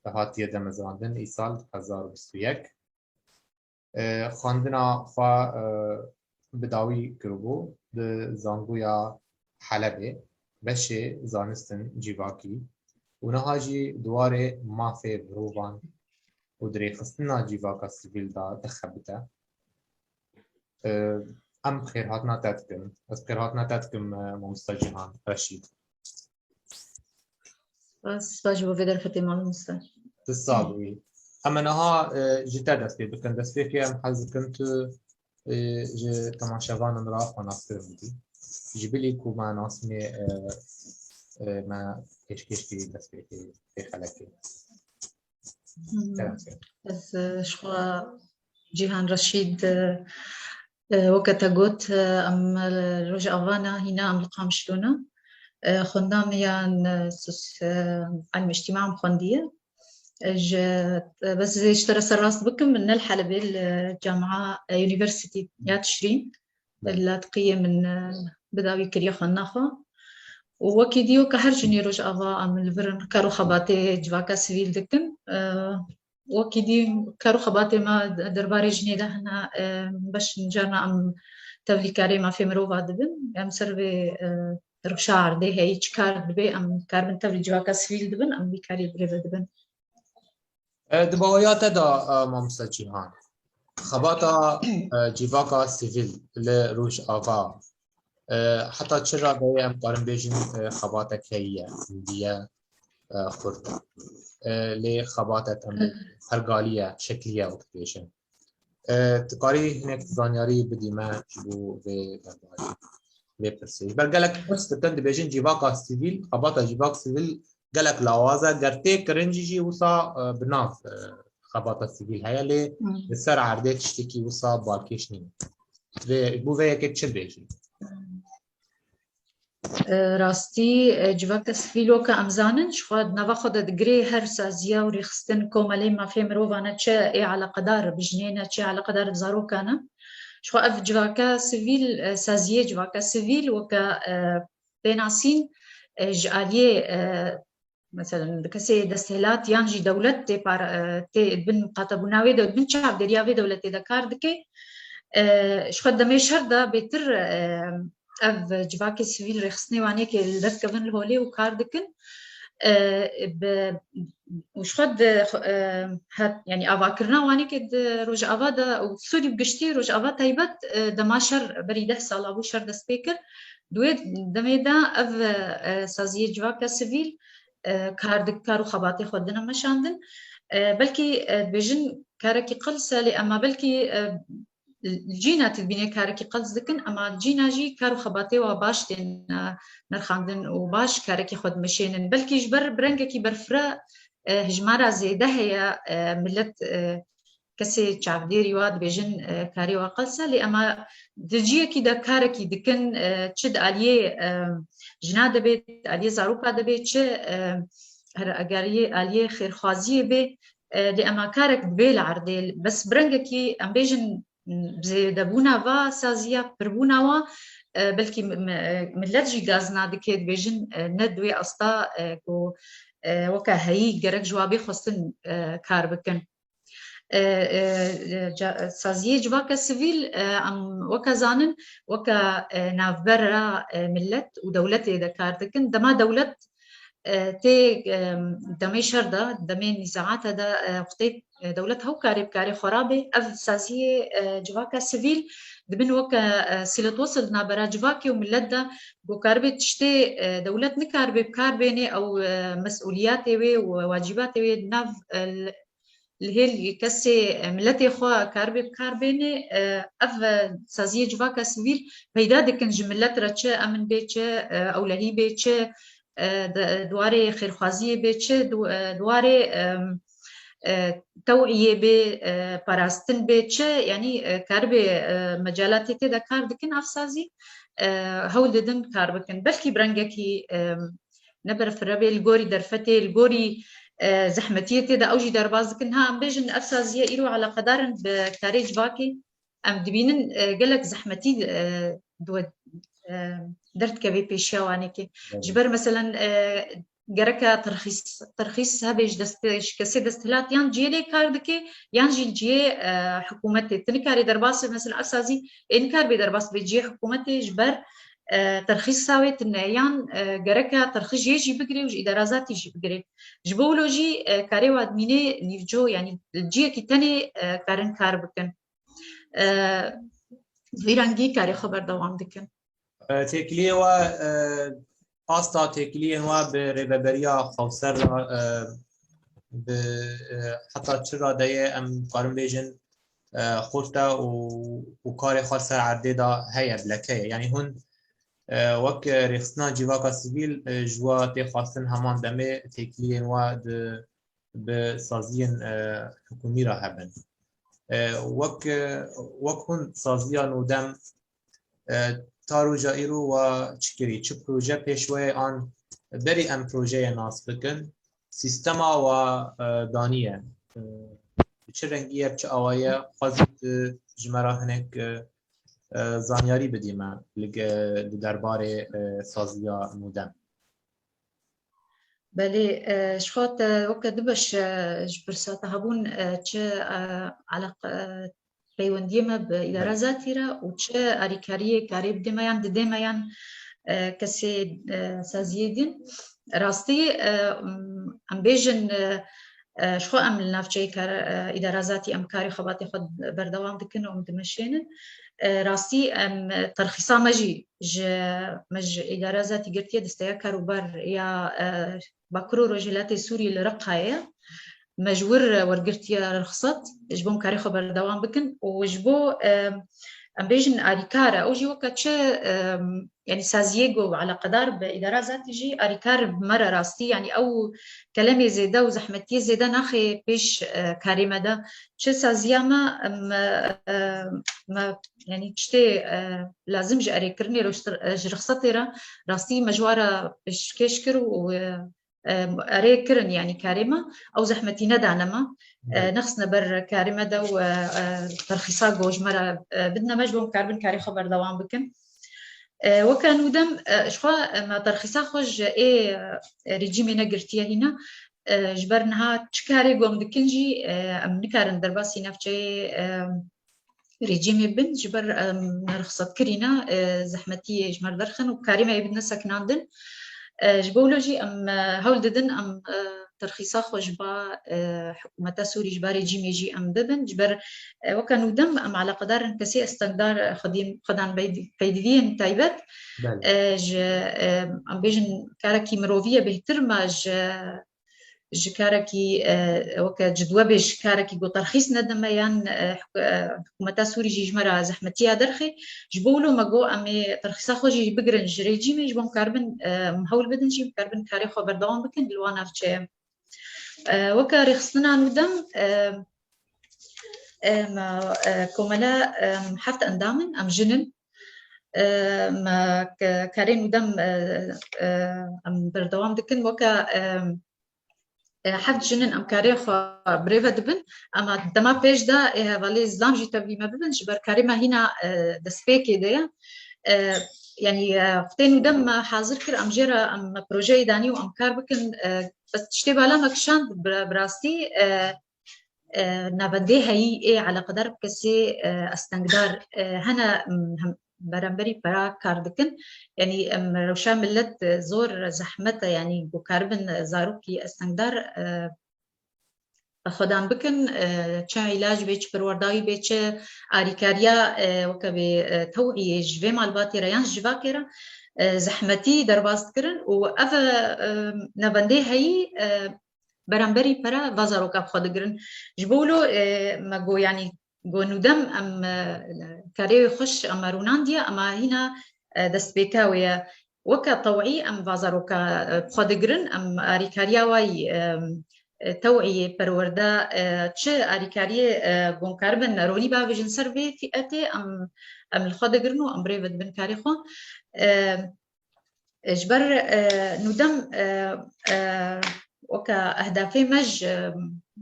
hatiye demezrandin, îsal hezar û bîst û yek. E, xwendina xwe, e, bi dawî kiribû di zangoya Helebê, beşê zanistin civakî û niha jî di warê mafê mirovan û di rêxistina civaka sivîl de dixebite. E, em xêrhatina te dikin. Ez xêrhatina te dikim, e, mamosta Cîhan Reşîd. Spas, spas ji bo vê derfetê, mamosta. Tu sax bî. Em ê niha, e, ji te dest pê bikin. Destpêkê em hez dikin tu, e, ji temaşevanên re xwe naskirin bidî. Ji bilî ku me nasînê, e, e, me pêşkêş kiriye destpêkê vê xelekê. Hı hı. Selam, selam. Ez, e, ji xwe Cîhan Reşîd, e, e, weke te got, e, em, e, Rojava ne, hîna em li Qamişlo ne. E, xwendam yan, e, sus-, e, elm îctîma em xwendiye. E, ji, e, bes ez ê ji te re serrast bikim, min ne li Helebê, li Camia, e, University ya Tişrîn. Belê. Li Ladqiyê min, e, bi dawî kiriye xwendina xwe. Û wekî dî weke her jinê Rojava em li vir in, kar û xebatê civaka sivîl dikin. E, wekî dî kar û xebatê me derbarê jinê de hene, e, beş carna em tevlîkarê mafê mirova dibin. Em ser vê, e, rewşa erdê heyî çi kar dibe, em karibin tevlî civaka sivîl dibin, em vî karî bi rê ve dibin. E, di baweya te de, e, mamoste Cîhan, xebata, e, civaka sivîl li Rojava, e, heta çi radeyê em karin bêjin, e, xebatek heyî ye, hindiye, e, xurt e. E, lê xebatek em bêjin pergalî ye, şeklî ye wek dibêjin. E, tu karî hinek zanyarî bidî me ji bo vê derbarê, vê pirsê? Ji ber gelek pirs dikin, dibêjin cîvaka sivîl, xebata cîvak sivîl gelek lawaz e, ger tê kirin jî, jî wisa, e, bi nav, e, xebata sivîl heye, lê Hmm. li ser erdê tiştekî wisa balkêş nîne. Vê, ji bo vê yekê çi dibêjî? E, rastî, e, civaka sivîl weke em zanin, ji xwe di nava xwe de digirê her saziya û rêxistin komelê mafê mirovan e, çi ê eleqedar bi jinê ne, çi eleqedar bi zarokan e. Ji xwe ev civaka sivîl, e, saziyê civaka sivîl weke, e, pênasîn, e, ji aliyê, e, mesela, kesê desthilat yan jî dewlet tê par-, e, tê bin qatebûna wê de, bin çavdêriya vê dewletê de kar dike. E, ji xwe demê şer de bêtir, e, ev civakê sivîl rêxistinê wan yekê li dest kevin li holê û kar dikin. E, bi, û ji xwe di, e, het, yanî avakirina wan yekê di Rojava de û Sûrî bi giştî, Rojava taybet, e, dema şer berî deh sala bû şer dest pê kir. Di wê demê de ev, e, saziyê civaka sivîl, e, kar dik-, kar û xebatê xwe dine meşandin. E, belkî, e, dibêjin karekî qels e, lê ema belkî, e, li cîna tu dibînê karekî qels dikin, ema li cîna jî kar û xebatê wa baş tên, e, nirxandin û baş karekî xwe dimeşênin. Belkî ji ber bi rengekî berfireh, e, hijmara zêde heye, e, milet, e, kesê çavdêrî wa dibêjin, e, karê wa qels e, lê ema di ciyekî de karekî dikin, e, çi di aliyê, e, jina de bê, di aliyê zaroka de bê, çi, e, her eger yê aliyê xêrxwaziyê bê, e, lê ema karek dibê li erdê. Bes bi rengekî em bêjin zêdebûna va saziya, pirbûna wa, e, belkî mi-, mi-, e, millet jî gazina dike, dibêjin, e, ne di wê asta, e, ku, e, weke heyî gerek ji wa bê xwestin, e, kar bikin. E, e, e, ca-, saziyê civaka sivîl, e, em weke zanin, weke, e, navbera, e, millet û dewletê de kar dikin. Dema dewlet, e, tê, e, demê şer de, demê nîzaata de, e, xwedê, e, dewlet hew karê bi karê xwe rabê, ev saziyê, e, civaka sivîl dibin weke, e, sîlet wesil di navbera civakê û millet de, ku karibê tiştê, e, dewlet nikaribê bi kar bênê, ew, e, mesûliyatê wê û wacîbatê wê di nav, e, li hêl kesê, e, miletê xwe karibê bi kar bênê, e, ev, e, saziyê civaka sivîl peyda dikin ji milet re çi emin bê, çi, e, ewlehî bê, çi, e, di, di warê xêrxwaziyê bê, çi di, e, di warê, e, e, tewiyê bê, e, parastin bê, çi, yanî, e, karibê, e, mecalatê tê de kar dikin, ev sazî, e, hewl didin kar bikin. Belkî bi rengekî, e, ne berfireh bê, li gorî derfetê, li gorî, e, zehmetiyê tê de ew jî derbas dikin. Ha, em bêjin ev saziye îro eleqedar in bi karê civakê. Em dibînin, e, gelek zehmetî, e, diwe, e, derdikeve pêşiya wanekê. Evet. Ji ber meselen, e, gereka terxîs, terxîs hebe ji dest, ji kesê desthilat yan cihê lê kar dike, yan jî cihê, e, hikûmetê. Tu nikarê derbas be, mesela ev sazî ê nikar bê derbas bê cihê hikûmetê ji ber, e, terxîsa wê tune, yan, e, gereka terxîs jê jî bigirê û ji îdara zatî jî bigirê. Ji bo wilo jî, e, karê wa dimînê nîvco, yanî cihekî tenê, e, karin kar bikin. E, vî rengî karê xwe berdewam dikin. E, têkiliyê wa, e, asta têkiliyên wa bi rêveberiya xewser re, e, bi, e, heta çi radeyê em karin bêjin, e, xurt e û, û karê xwe ser erdê de heye, bileke ye. Yanî hûn, e, wek rêxistina civaka sivîl, e, ji wa tê xwestin heman demê têkiliyên wa di, bi saziyên, e, hikûmî re hebin. E, wek, e, wek hûn saziya nûdem, e, ta roja îro wa çi kirî, çi proje pêş we ye an berî em projeyê nas bikin, sîstema wa, e, daniye, e, bi çi rengî ye, bi çi awayî ye, xwezî tu ji me re hinek, e, e, zanyarî bidî me li ge-, li derbarê, e, saziya nûdem. Belê, e, ji xwe te weke du beş, e, ji pirsa te hebûn, e, çi, e, eleq-, e, peywendiyê me bi îdara zatî re û çi alîkariyê karê bidê me yan didê me yan, e, kesê, e, saziyê din. Rastî, e, m-, em bêjin, e, e, ji xwe em li navçeyê kar, e, îdara zatî em karê xebatê xwe berdewam dikin û em dimeşênin. E, rastî em terxîsa me jî ji, me ji îdara zatî girtiye desteya karûbar ya, e, Bakur û Rojhilatê Sûrî li Reqayê. Me ji wir wergirtiye rixset, ji bo em karê xwe berdewam bikin û ji bo, e, em bêjin alîkar e. Ew jî weke çi, e, yanî saziyê ku eleqedar bi îdara zatî jî alîkar bi me re rastî, yanî ew kelemê zêde û zehmetiyê zêde naxê pêş, e, karê me de. Çi saziya me, em, e, me, yanî tiştê, e, lazim ji erêkirinê re, ji, ji rixsetê re rastî me ji wa re pêşkêş kir û, e, e, erê kirin, yanî karê me, ew zehmetî nedane me. E, nexistine ber karê me de û, e, e, terxîsa ku ji me re, e, bidine me, ji bo em karibin karê xwe berdewam bikin. E, weke nûdem, e, ji xwe, e, me terxîsa xwe ji ê, e, rejîmê negirtiye hîna. E, ji ber niha çi karê ku em dikin jî, e, em nikarin derbasî navçeyê, e, rejîmê bin, ji ber, em, me rixset kirîne, e, zehmetiyê ji me re derxin û karê me yê bidine sekinandin. E, ji bo wilo jî em, e, hewl didin, em, e, terxîsa xwe ji ba, e, hikûmeta Sûrî, ji ba rejîmê jî em bibin. Ji ber, e, weke nûdem em eleqedar in kesê estengdar, e, xwedî-, xwedan beyd-, peydiviyên taybet, Belê. e, ji, e, em bêjin karekî mirovî ye bêhtir me ji ji karekî, e, weke cidwe bê, ji karekî ku terxîs nedime yan, e, hik-, e, hikûmeta Sûrî jî ji me re zehmetiya derxê. Ji bo wilo me got em ê terxîsa xwe jî bigirin ji rejîmê, ji bo em karibin, e, em hewl bidin jî em karibin karê xwe berdewam bikin li wan navçeyê. E, weke rêxistina nûdem, e, e, me, e, komele, e, heft endam in, em jin in. E, me ke-, karê nûdem, e, e, em berdewam dikin weke, e, E, heft jin in em karê xwe birêve dibin, ema dema pêş de ê hevalê zilam jî tevlî me bibin, ji ber karê me hîna, e, destpêkê de ye. E, yanî, e, xwedê nû dem me hazir kir, em jê re em projeyê danî û em kar bikin. E, bes tiştê bala me kişand bi, bi rastî, e, e, navendê heyî ê eleqedar bi kesê, e, estengdar, e, hene, m, hem beramberî pera kar dikin. Yanî, em, rewşa millet, e, zor zehmet e, yanî, ku karibin, e, zarokî estengdar, e, xwedan bikin, e, çi îlac bê, çi perwerdayî bê, çi arîkariya, e, weke bê, e, tewîyê ji vê malbatê re yan ji civakê re, e, zehmetî derbas dikirin û ev, e, e, navendê heyî, e, beramberî pere va zaroka bi xwe digirin. Ji bo wilo, e, me got, yanî, got nûdem em, e, karê wê xweş em rûnandiye, ema hîna, e, destpêka wê ye. Weke tewî em va zaroka, e, bi xwe digirin, em arîkariya wayî, e, e, tewîyê perwerde, e, çi arîkariyê, e, gon karibin ronî bavêjin ser vê fîetê, em, em li xwe digirin û em birêve dibin karê xwe. E, Ji ber, e, nûdem, e, e, weke ehdafê me ji,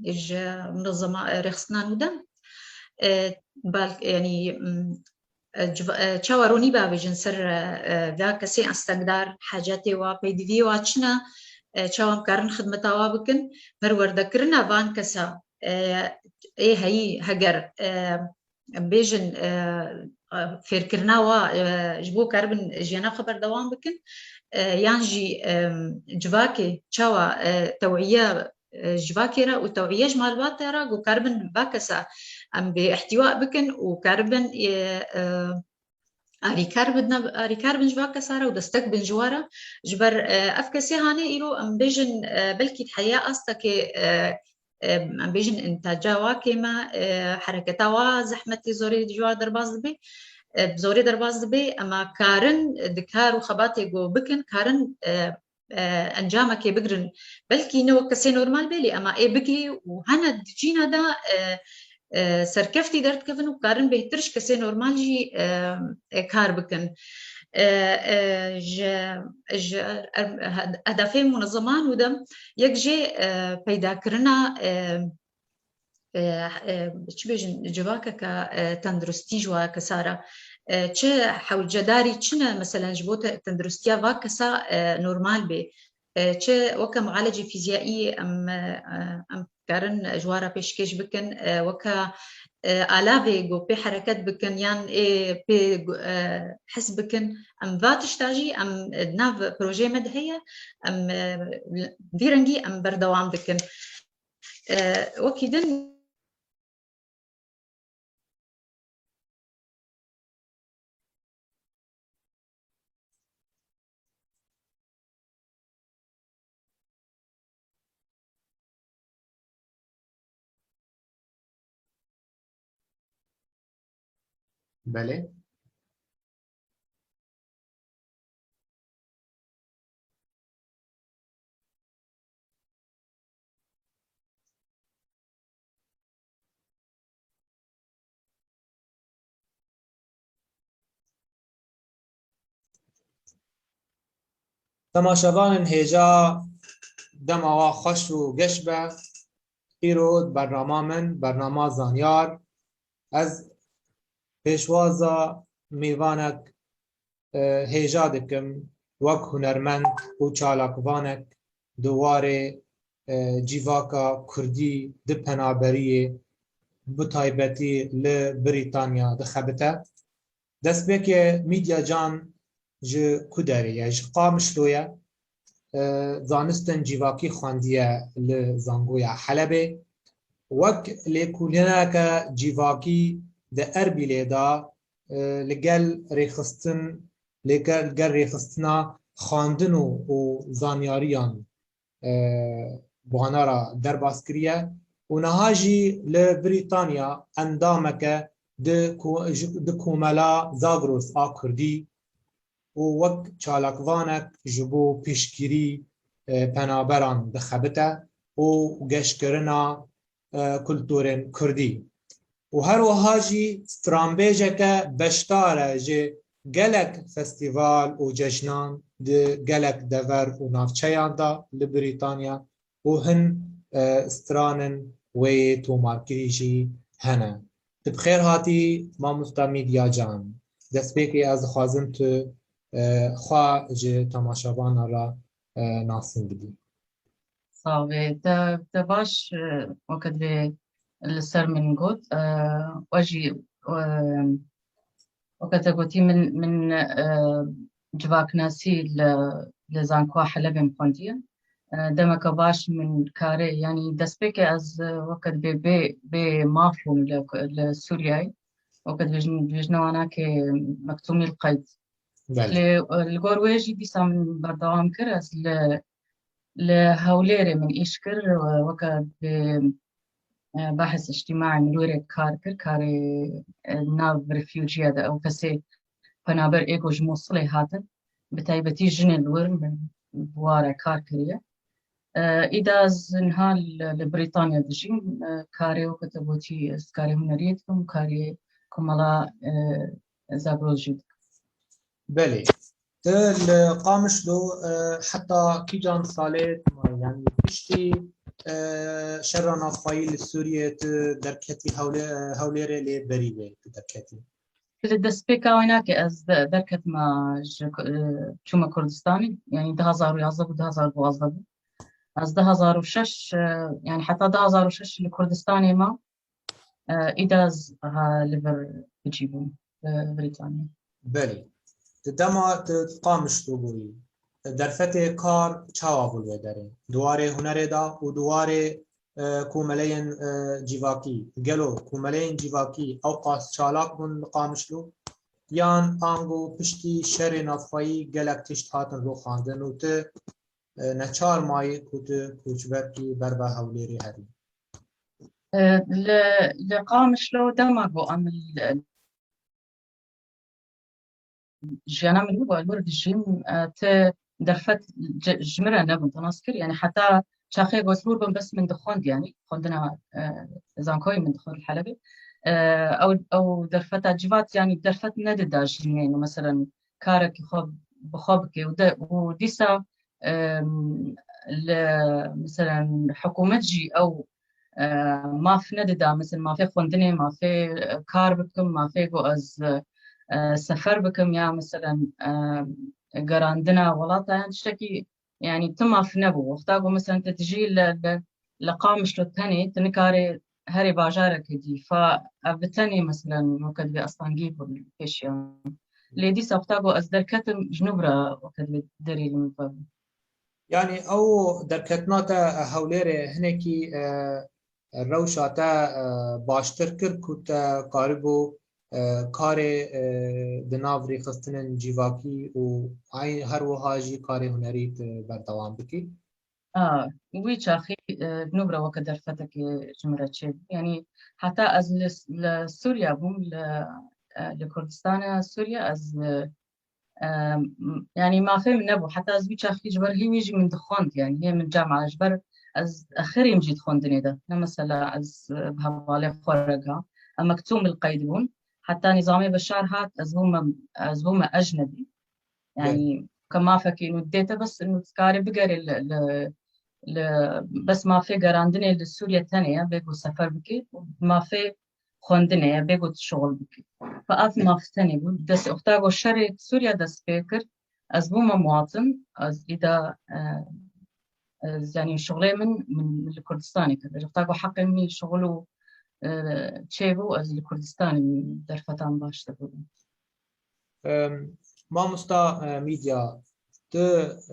ji munezema, e, rêxistina nûdem, e, bal-, yanî, m, e, civa-, e, çawa ronî bavêjin ser, e, e, vê kesê estengdar, hacetê wa, peydiviyê wa çi ne, e, çawa em karin xidmeta wa bikin, perwerdekirina van kesa, e, ê heyî heger, e, em bêjin, e, e, fêrkirina wa, e, ji bo karibin jiyana xwe berdewam bikin, e, yan jî, e, civakê çawa, e, tewîye, e, civakê re û tewîye ji malbatê re ku karibin va kesa em bê îhtîwa bikin û karibin, e, e, arîkar bidine, arîkar bin ji va kesa re û destek bin ji wa re. Ji ber, e, ev kesê hanê îro em bêjin, e, belkî heye astekê, e, e, em bêjin, întaca wa kêm e, e, hereketa wa zehmetî zorê ji wa derbas dibe, e, bi zorê derbas dibe, ema karin di kar û xebatê ku bikin, karin, e, e, encamekê bigirin. Belkî ne wek kesê normal bê, lê ema ê bigê û hene di cîna de, e, e, serkeftî derdikevin û karin bêhtir ji kesê normal jî, e, e, kar bikin. E, e, ji, ji, e, hedefê munezeman û dem yek jê, e, peydakirina, e, e, e, çi bêjin, civakeke, e, tenduristî ji wa kesa re, e, çi hewcedarî çi ne, meselen, ji bo te-, tenduristiya va kesa, e, normal bê. E, çi weke mualecê fîziyayî em, e, em karin ji wa re pêşkêş bikin, e, weke, e, alavê ku pê hereket bikin yan ê pê gu-, e, his bikin, em va tişta jî em, e, di nav projeyê me de heye, em, e, vî rengî em berdewam dikin. E, wekî din Belê. Temaşevanên hêja, dema wa xweş û geş be. Îro di bernama min, bernama Zanyar, ez pêşwaza mêvanek, e, hêja dikim, wek hunermend û çalakvanek di warê, e, cîvaka kurdî di penaberiyê, bi taybetî li Brîtanya dixebite. Destpêkê Mîdya Can ji ku derê ye? Ji Qamişlo ye. E, zanistên cîvakî xwendiye li Zangoya Helebê. Wek lêkolîneke cîvakî di Erbîlê de, e, li gel rêxistin, li gel, li gel rêxistina xwendin û, û zanyariyan, e, wana re derbas kiriye û niha jî li Brîtanya endameke di ko-, ji, di komela Zagros a Kurdî û wek çalakvanek ji bo piştgirî, e, penaberan dixebite û geşkirina, e, kulturên Kurdî. Û her wiha jî stranbêjeke beşdar e ji gelek festîval û cejnan di gelek dever û navçeyan de li Brîtanya û hin e, stranin wê yê tomarkirî jî hene. Tu bi xêr hatî, mamosta Mîdya Can. Destpêkê ez dixwazim tu, e, xwe ji temaşevanan re, e, nasîn bidî. Sağ ol. Te, te baş, e, weke divê li ser min got. E, we jî, e, weke te gotî min, min, e, civaknasî li, li Zankoya Helebê min xwendiye. E, demeke baş min karê, yanî destpêkê ez, e, weke divê bê, bê maf bûm li, li Sûriyeyê. Weke dibêjin, dibêjine wana ke mektûmî li qeyd. Belê. Lê, e, li gor wê jî dîsa min berdewam kir, ez li, li Hewlêrê min îş kir, e, weke bi, e, behs îctîmaî min wê rê kar kir, karê, e, nav refûjiya de ew kesê penaber ê ku ji Mûsilê hatin, bi taybetî jinên li wir min bi wa re kar kiriye. E, îda ez niha li, li Brîtanya dijîm, e, karê weke te gotî, ez karê huneriyê dikim, karê komela, e, Zagros jî dikim. Belê. Tu li Qamişlo, e, heta kîjan salê tu mayî? Yanî piştî, e, şerra navxweyî li Sûriyê tu derketî Hewlê-, Hewlêrê lê berî wê tu derketî? Li destpêka wê nake ez de-, derketime ji, e, çûme Kurdistanê. Yanî du hazar û yazdeh bû, du hazar û duwazdeh bû. Ez du hazar û şeş, e, yanî heta du hazar û şeş li Kurdistanê mam. E, îda ez ha li vir bicî bûm, li Brîtanya. Belê. Di dema tu Qamişlo bûyî, derfetê kar çawa bû li wê derê? Di warê hunerê de û di warê, e, komeleyên, e, civakî. Gelo komeleyên civakî ew qas çalak bûn li Qamişlo? Yan ango piştî şerê navxweyî gelek tişt hatin rûxandin û tu, e, neçar mayî ku tu koçber bikî ber ve Hewlêrê herî? E, li, li Qamişlo dema ku em li, jiyana min bû, li wir dijîm, e, ti derfet ji, ji min re nebûn, te nas kir. Yanî heta çaxê ku ez li wir bûm, bes min dixwend, yanî xwendina, e, zankoyê min dixwend li Helebê. E, ew, ew derfeta civat, yanî derfet nedida jinê, meselen, karekî xwe bi xwe bike û de, û dîsa, em, li, meselen, hikûmet jî ew, e, maf nedida, meselen, mafê xwendinê, mafê, e, kar bikim, mafê ku ez, e, sefer bikim ya, meselen, e, gerandina welata yan tiştekî, yanî tu maf nebû. Wexta ku, meselen, tu dijî li, li, li Qamişlo tenê, tu nikarê herê bajarekê dî. Fa ev bi tenê, meselen, weke divê astengî bû pêşiya min. Lê dîsa wexta ku ez derketim, ji nû bira weke divê derê li min vebû. Yanî ew derketina te Hewlêrê hinekî, e, rewşa te, e, baştir kir ku te karibû, e, karê, e, di nav rêxistinên civakî û eyn her wiha jî karê hunerî tu berdewam bikî? A, wî çaxî, e, nû bira weke derfetekê ji min re çêbû. Yanî heta ez li, li Sûriya bûm, li, e, li Kurdistana Sûriya ez, e, e, m-, yanî mafê min nebû. Heta ez wî çaxî ji ber hî wî jî min dixwend, yanî hê min cema ji ber ez exirîm jî di xwendinê de. Ne mesela ez, e, bi hevalê xwe re ga. Em mektûm li qeyd bûn. Heta nîzamê Beşar hat, ez bûme, ez bûme ecnebî. Yanî ke mafekî nû didê te bes nû dikarê bigerê li, li, li, bes mafê gerandinê li Sûriye tenê ye, bê ku sefer bikî, mafê xwendinê ye, bê ku tu şixul bikî. Fa ev maf tenê bû. Dest, wexta ku şerê Sûriye dest pê kir, ez bûme muwatin, ez îda, e, e, yanî şixulê min, min li Kurdistanê kir. Wexta ku heqê min şixul û, e, çêbû, ez li Kurdistanê derfetan baş dibûm. Em, mamosta, e, Mîdya, tu,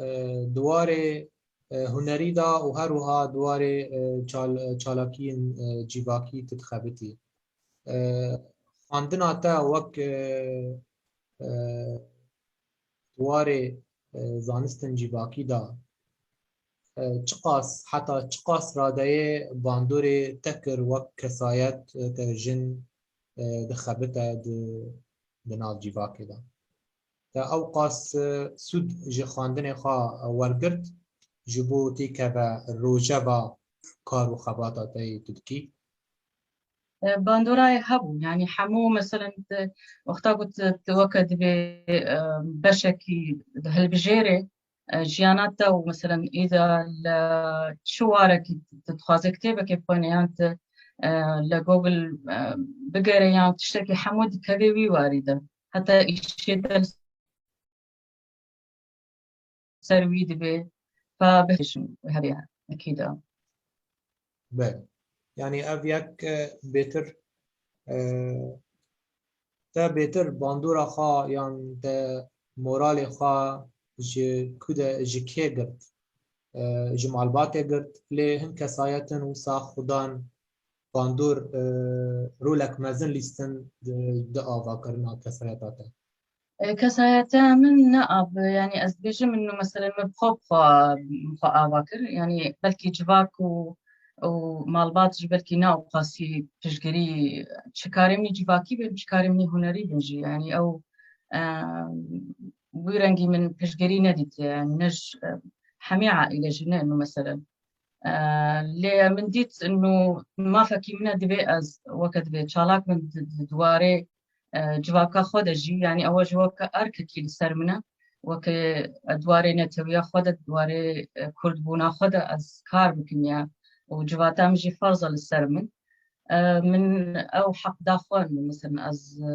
e, di warê, e, hunerî de û her wiha di warê, e, çal-, çalakiyên, e, civakî tu dixebitî. E, xwendina te wek, e, e, di warê, e, zanistên civakî de, e, çiqas, heta çiqas radeyê bandorê te kir wek kesayet, e, ke jin, e, dixebite di, di nav civakê de? Te ew qas, e, sûd ji xwendinê xwe wergirt, ji bo têkeve rojeva kar û xebata te yê tu dikî? E, bandorayê hebû, yanî hemû, meselen, tu, wexta ku tu, tu weke divê, e, beşekî hilbijêrê, e, jiyana te û, meselen, îda li çi warekî tu dixwazê kitêbekê bixwînî yan tu, e, li Google, e, bigere yan tiştekî hemû dikeve wî warî de. Heta îşê te li ser wî dibe, fa bihişim hebe ekîda. Belê. Yanî ev yek, e, bêtir, e, te bêtir bandora xwe yan te moralê xwe ji ku de, ji kê girt? E, ji malbatê girt, lê hin kesayetin wisa xudan bandor, e, rolek mezin lîstin di, di avakirina kesayeta te. E, kesayeta min ne av, yanî ez dibêjim min, meselen, min bi xwe, bi xwe, bi xwe ava kir. Yanî belkî civak û, û malbat jî belkî ne ewqasî piştgirî, çi karê min civakî bin, çi karê min hunerî bin jî. Yanî ew, e, wî rengî min piştgirî nedît, yanî ne ji, e, hemî aîle jî ne, ino, meselen. E, lê min dît, ino, mafekî min e, divê ez weke divê çalak bin di, di, di warê, e, civaka xwe de jî, yanî ew jî weke erkekî li ser min e, weke di warê netewiya xwe de, di warê, e, kurdbûna xwe de ez kar bikim ya û civata min jî ferz e li ser min. E, min ew heq da xwe, ino, mesela ez, e,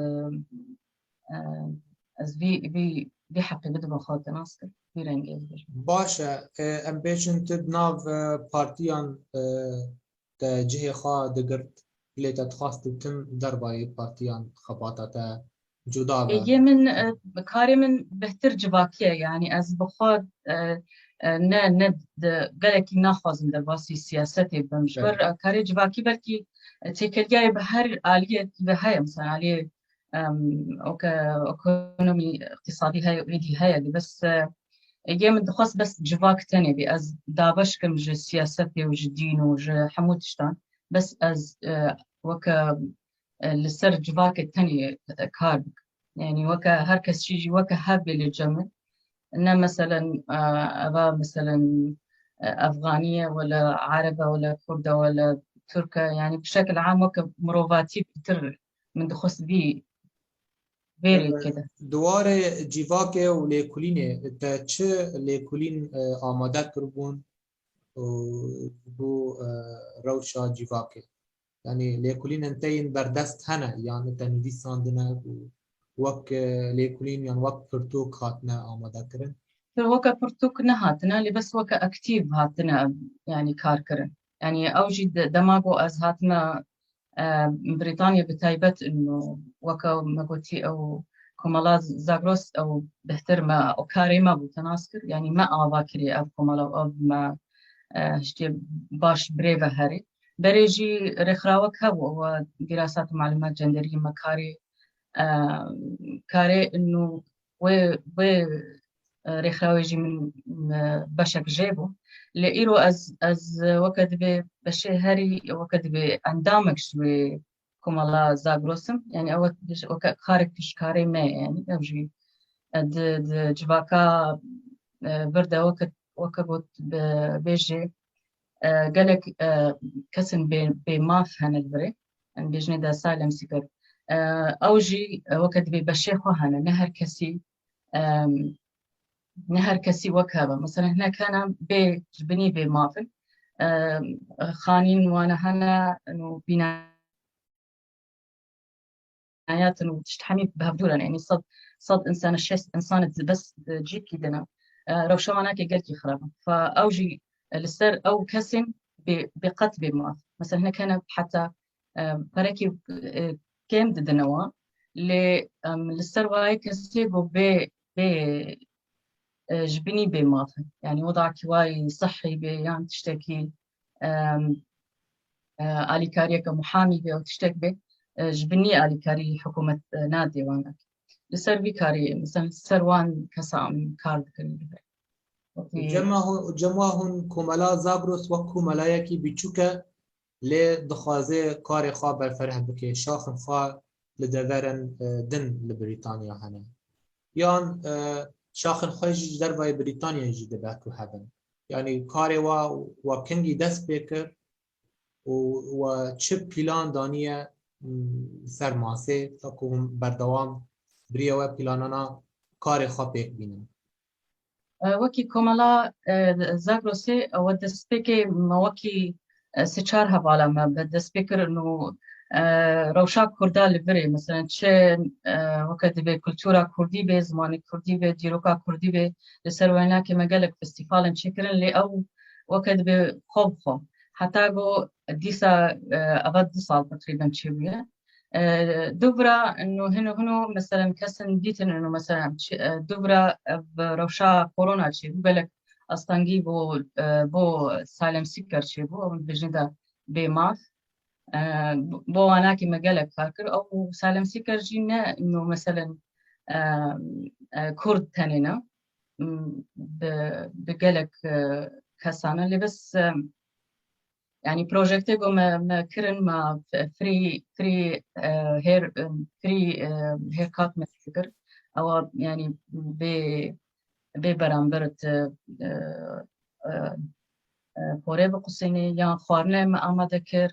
e, ez vî, vî, vî heqê bidime xwe, te nas kir, vî rengê ez bêjim. Baş e, e, em bêjin tu di nav, e, partiyan, e, te cihê xwe digirt, lê te dixwast tu tim dervayê partiyan xebata te cuda be. Yê min, e, karê min bêhtir civakî ye, yanî ez bi xwe, e, e, ne, ne di, gelekî naxwazim derbasî siyasetê bim. Ji ber, e, karê civakî belkî, e, têkeliyayê bi her aliyekî ve heye, mesela aliyê, em, oke, ekonomî, îqtîsadî heye, êdî heye, lê bes, e, Yê min dixwest bes civak tenê bî. Ez dabeş kim ji siyasetê û ji dîn û ji hemû tiştan. Bes ez, e, weke, e, li ser civakê tenê, e, kar bikim. Yanî weke her kes jî, jî weke hev bê li cem min. Ne meselen, e, eva meselen, e, Efxanî ye, wele Ereb e, wele Kurd e, wele Tirk e. Yanî bi şekil am weke mirovatî pîtir min dixwest vî vê rêkê de. Di warê civakê û lêkolînê te çi lêkolîn, e, amade kiribûn û ji bo, e, rewşa civakê? Yanî lêkolînên te yên berdest hene, yan te nivîsandine û wek, e, lêkolîn yan wek pirtûk hatine amade kirin? Weke pirtûk nehatine, lê bes weke aktîv hatine, yanî kar kirin. Yanî ew jî de, dema ku ez hatime e, Brîtanya bi taybet ino, weke me gotî ew komela Zagros ew bêhtir me, ew karê me bû, te nas kir. Yanî me ava kirî ev komela, ev me, e, hiştê baş birêve herê. Berê jî rêxirawek hebû, ew dirasat û malûmat cenderî me karê, e, karê ino wê, wê, e, rêxirawê jî min, e, beşek jê bû. Lê îro ez, ez, e, weke divê beşê herî, weke divê endamek ji wê komela Zagros im. Yanî ew wek, weke karek piştkarê me ye, yanî ew jî, e, di, di civaka, e, vir de weke, weke got bi, bêjê, e, gelek, e, kesên bê, bêmaf hene li virê. Em bêjinê de asylum seeker. E, ew jî, e, weke divê beşê xwe hene. Ne her kesî, e, ne her kesî wek hev e. Mesela hinek hene bê, ji binî bêmaf in. E, xanîn wane hene, û bîna hayatın û tişt hemî bi hevdû re ne. Yanî sed, sed însan, şêst însan di bes, e, cîkî de ne. E, rewşa wana ke gelkî xirab e. Fa ew jî, e, li ser ew kesên bê, bê qet bê maf. Mesela hinek hene heta, e, perekî, e, kêm didine wan. Lê, em, li ser wayê kesê ku bê, bê, e, ji binî bê maf e. Yanî weda kî wayî sihî bê yan tiştekî, em, e, alîkariyeke muhamî bê û tiştek bê, e, ji binî alîkarî hikûmet, e, nadê wan. Li ser vî karî, mesela, li ser wan kesa em kar dikin. Cema hûn, cema hûn komela Zagros wek komelayekî biçûk e, lê dixwaze karê xwe berfereh bike, şaxên xwe li deverên, e, din li Brîtanya hene. Yan, e, şaxên xwe jî ji dervayê Brîtanyayê jî dibe ku hebin. Yanî karê we, we kengî dest pê kir û we çi pîlan daniye, m, ser masê, ta ku hûn berdewam biriye we pîlanana karê xwe pêk bînin? E, wekî komela, e, Zagrosê, ew destpêkê me wekî, e, sê çar hevala me bi dest pê kir û, e, rewşa Kurda li virê, meselen çi, e, weke divê kultura Kurdî bê, zimanê Kurdî bê, dîroka Kurdî bê, li ser wênakê me gelek festîvalên çêkirin, lê ew weke divê xwe bi xwe. Heta ku dîsa, e, eva du sal teqrîben çêbûye. E, dubra ino hino hino, meselen, kesin dîtin ino, meselen, çi, e, dubra, e, bi rewşa korona çêbû, gelek astengî bo, e, bo Salem Sîker çêbû, ew bijî de bê maf. E, bo wanakê me gelek kar kir. Ew Salem Sîker jî ne ino, meselen, e, e, Kurd tenê ne. M, bi, bi gelek, e, kesan e. Lê bes, e, Yanî projektê ku me, me kirin, me f-, free, free, e, hair, e, free, e, haircut me kir. Ewa, yanî bê, bê beramber di, e, e, e, porê biqusînê yan xwarine me amade kir.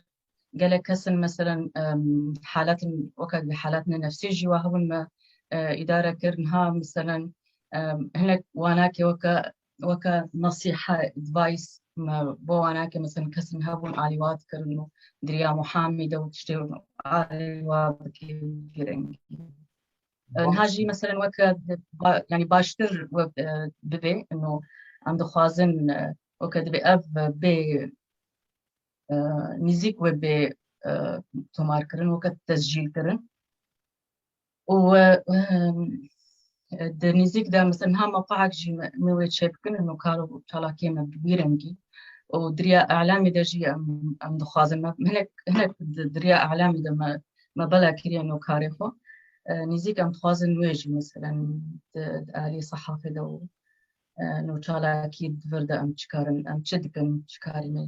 Gelek kesin, meselen, em, halatin, weke halatine nefsî jî wa hebûn me, e, îdare kir. Niha, meselen, em, hinek wanakê weke weke nesîhe, advice, me bo wanakê, mesela, kesin hebûn alî wa dikirin û diriya Muhamî de û tiştê alî wa bikê vî rengî. E, niha jî, mesela, weke ba-, yanî baştir we, e, bibe, ino em dixwazin, e, weke dibe ev bê, e, nîzîk we bê, e, tomarkirin, weke tescîlkirin. û, e, e, di nêzîk de, mesela, niha mewqeek jî me, me wê çêbikin, û kar û çalakiyê me bi wî rengî. Û di riya îlamê de jî em, em dixwazin, me hinek, hinek di, di riya îlamê de me, me bela kiriye no karê xwe. E, nêzîk em dixwazin wê jî, mesela, di, di alî sehafê de û, e, no çalakî di vir de em çi karin, em çi dikin, çi karî me.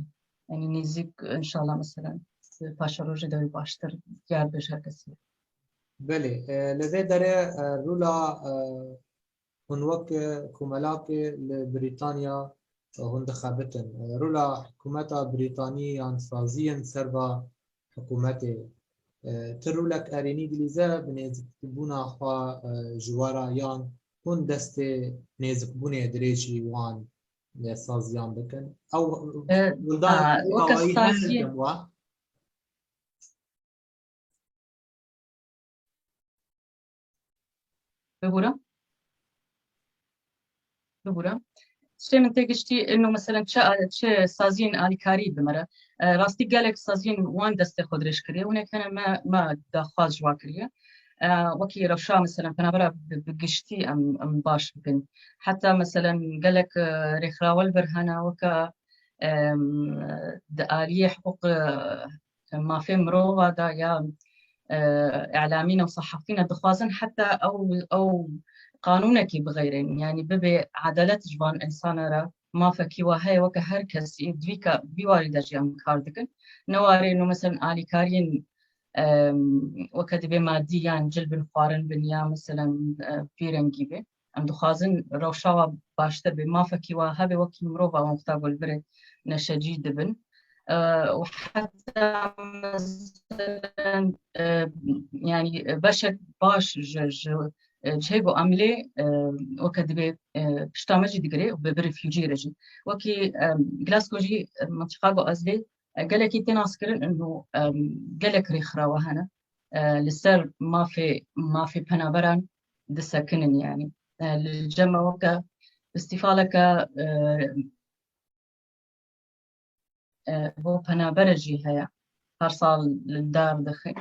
Yanî nêzîk, înşallah, mesela, paşerojê de wê baştir diyar bêje her kesî. Belê, e, li vê derê, e, rûla, e, hûn wek, e, komelakê li Brîtanya, e, hûn dixebitin. E, rûla hikûmeta Brîtanî yan saziyên ser va hikûmetê, e, ti rûlek erênî dilîze bi nêzikbûna xwe, e, ji we re yan hûn destê nêzikbûnê dirêjî wan, e, saziyan bikin? Ew E, guldana a, weke awayî saziyê. Hene wa? Bibûre. Bibûre. Tiştê min tê giştî, ino, meselen, çi, çi saziyên alîkarî bi me re. E, rastî gelek saziyên wan destê xwe dirêj kiriye. Hinek hene me, me daxwaz ji wan kiriye. E, wekî rewşa, meselen, penabera bi, bi giştî em, em baş bikin. Heta, meselen, gelek, e, rêxirawe li vir hene, weke, em, di aliyê hiqûq, e, mafê mirova de ya, e, îlamîn û sehafîn e, dixwazin heta ew, ew qanûnekî bixeyrin, yanî bibe edalet ji van însana re, mafekî wa heye weke her kesî, di vî ka-, vî warî de jî em kar dikin. Ne warê no, meselen, alîkariyên, em, weke dibe madî yan cil bin xwarin bin ya, meselen, e, vî rengî be. Em dixwazin rewşa wa baştir be, mafekî wa hebe wekî mirova wan wexta ku li virê neşecî dibin. E, û heta, meselen, e, yanî beşek baş ji, ji, e, cihê ku em lê, e, weke dibe, e, pişta me jî digire û bi, bi refugee re jî. Wekî, e, Glasgow jî, e, mintiqa ku ez lê, e, gelekî tê naskirin û, e, gelek rêxirawe hene. E, li ser mafê, mafê penaberan disekinin, yanî. E, li cem me weke festîvaleke, e, e, bo penabere jî heye. Her sal li dar dixe.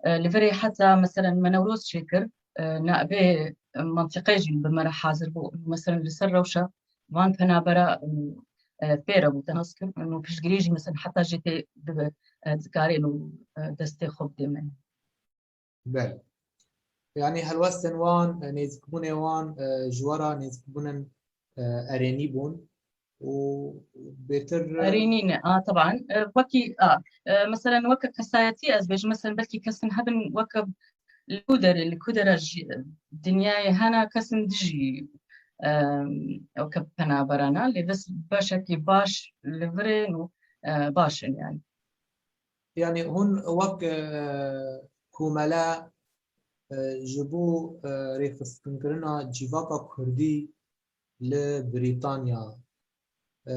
E, li virê heta, meselen, me Newroz çêkir, e, navê mentiqê jî bi me re hazir bû. Meselen, li ser rewşa van penabera, e, fêre bû, te nas kir. Û piştgirî jî, meselen, heta jê tê bibe, e, dikarê û, e, destê xwe bidê me. Belê. Yanî helwestên wan, e, nêzikbûnê wan, e, ji we re nêzikbûnên, e, erênî bûn û bêtir, e, Erênî ne, a, teban. E, wekî, a, e, meselen, weke kesayetî ez bêjim, meselen, belkî kesin hebin weke li ku derê, li ku dera jî, e, dinyayê hene kesin dijî, e, weke penaberana, lê bes beşekî baş li virê û, e, baş in yanî. Yanî hûn wek, e, komele, e, ji bo, e, rêxistinkirina civaka kurdî, li Brîtanya, e,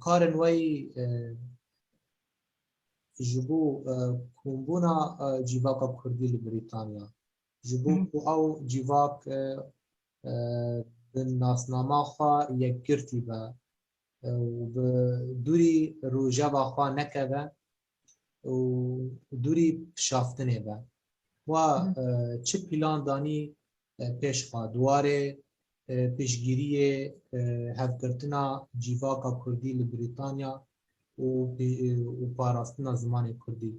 karên we yî, e, ji bo, e, kombûna, e, civaka kurdî li Brîtanya, ji bo Hı. ku ew civak, e, e, bi nasnama xwe yekgirtî be, e, û bi dûrî rojeva xwe nekeve û dûrî pişaftinê be. Wa, Hı. e, çi plan danî, e, pêş xwe di warê, e, piştgiriyê, e, hevgirtina civaka kurdî li Brîtanya û pê-, û parastina zimanê kurdî?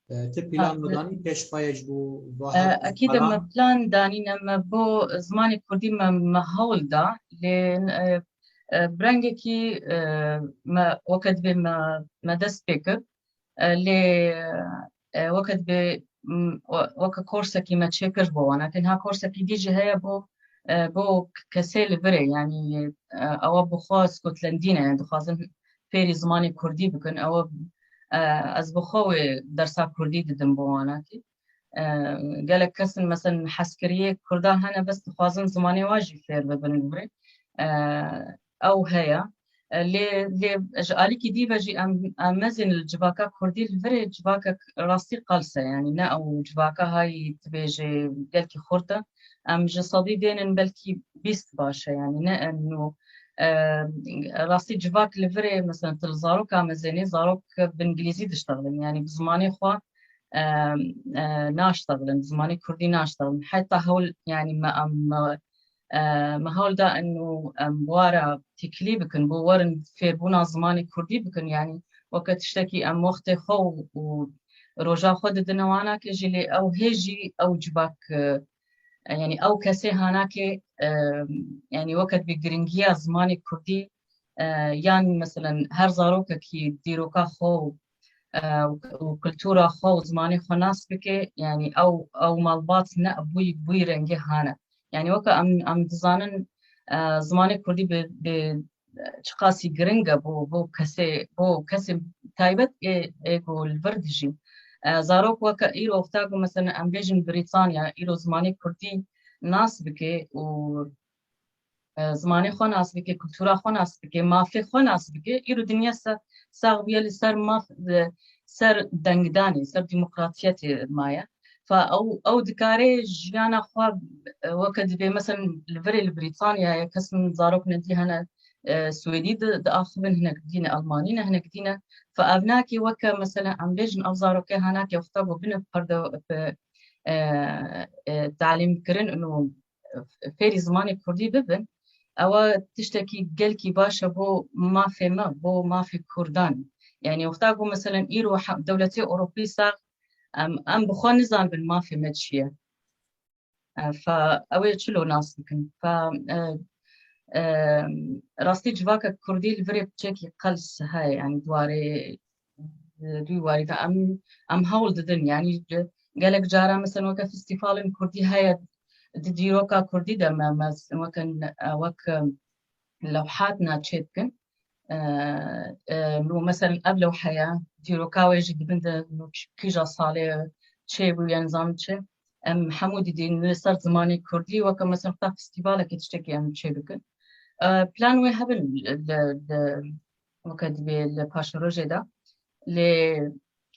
E, ti plan danî pêş xwe ye ji bo va E, hev-, Ekîd e, me plan danîne, me bo zimanê kurdî me, me hewl da, lê, e, e, bi rengekî, e, me weke dibê me, me dest pê kir. E, lê, e, weke dibê, m, we-, weke korsekî me çêkir bo wana. Tenha korsekî dî jî heye bo, e, bo kesê li virê, yanî, e, ewa bi xwe Skotlandî ne, yani dixwazin fêrî zimanê kurdî bikin. Ewa, e, ez bi xwe wê dersa kurdî didim bo wanakî. E, gelek kesin, mesela, hezkiriyê kurdan hene, bes dixwazin zimanê wan jî fêr bibin li virê. E, ew heye. E, lê, lê ji alîkî dî ve jî em, em mezin li civaka kurdî li virê civakek rastî qels e, yanî ne ew civaka hayî dibêje gelkî xurt e. Em ji sedî dênin belkî bîst baş e, yanî ne em nû, e, rastî civak li virê, mesela, tu li zaroka mezênê, zarok bi îngilîzî diştexilin, yanî bi zimanê xwe, e, e, naştexilin, zimanê kurdî naştexilin. Heta hewl, yanî me em, e, me hewl da eno em wara têkilî bikin, bo werin fêrbûna zimanê kurdî bikin, yanî weke tiştekî em wextê xwe û, û roja xwe didine wana ke jî, lê ew hê jî ew civak, e, yanî ew kesê hanakê, e, yanî weke dibê giringiya zimanê kurdî, e, yan, meselen, her zarokekî dîroka xwe û, e, û kultura xwe û zimanê xwe nas bike, yanî ew, ew malbat ne bûyî, bûyî rengê hane. Yanî weke em, em dizanin, e, zimanê kurdî bi, bi çiqasî giring e bo, bo kesê, bo kesê taybet ê, ê ku li vir dijî. E, zarok weke îro wexta ku, mesela, em bêjin Brîtanya, îro zimanê kurdî nas bike û, e, zimanê xwe nas bike, kultura xwe nas bike, mafê xwe nas bike, îro dinya se-, sax bûye li ser maf, li ser dengdanê, ser demokratiyetê maye. Fa ew, ew dikare jiyana xwe, e, weke dibê, mesela, li virê li Brîtanyayê, kesin zarok nedî hene, e, Swêdî di, diaxivin, hinek dî ne, Almanî ne, hinek dî ne. Fa ev nake weke, mesela, em bêjin ev zarokê hanake wexta ku bine perde, pe-, e, e, talîmkirin û fêrî zimanê kurdî bibin, ewa tiştekî gelkî baş e bo mafê me, bo mafê kurdan. Yanî wexta ku, meselen, îro he-, dewletê Ewropî sax, em, em bi xwe nizanibin mafê me çi ye. E, fa ew ê çilo nas bikin. Fa, e, e, rastî civaka kurdî li virê piçekî qels heye, yanî di warê, e, di wî warî de em, em hewl didin. Yanî, e, gelek cara, mesela, weke festîvalên kurdî heye, di dîroka kurdî de me, me weke, e, wek, e, lewhat na çêdikin. E, e, nû, mesela, ev lewheya dîroka wê jî dibin de nû kîja salê çêbû, yan zam çi. Em hemû didin li ser zimanê kurdî, weke, mesela, ta festîvalekê tiştekî em çêbikin. E, plan wê hebin li, li, weke dibê li paşerojê de. Lê,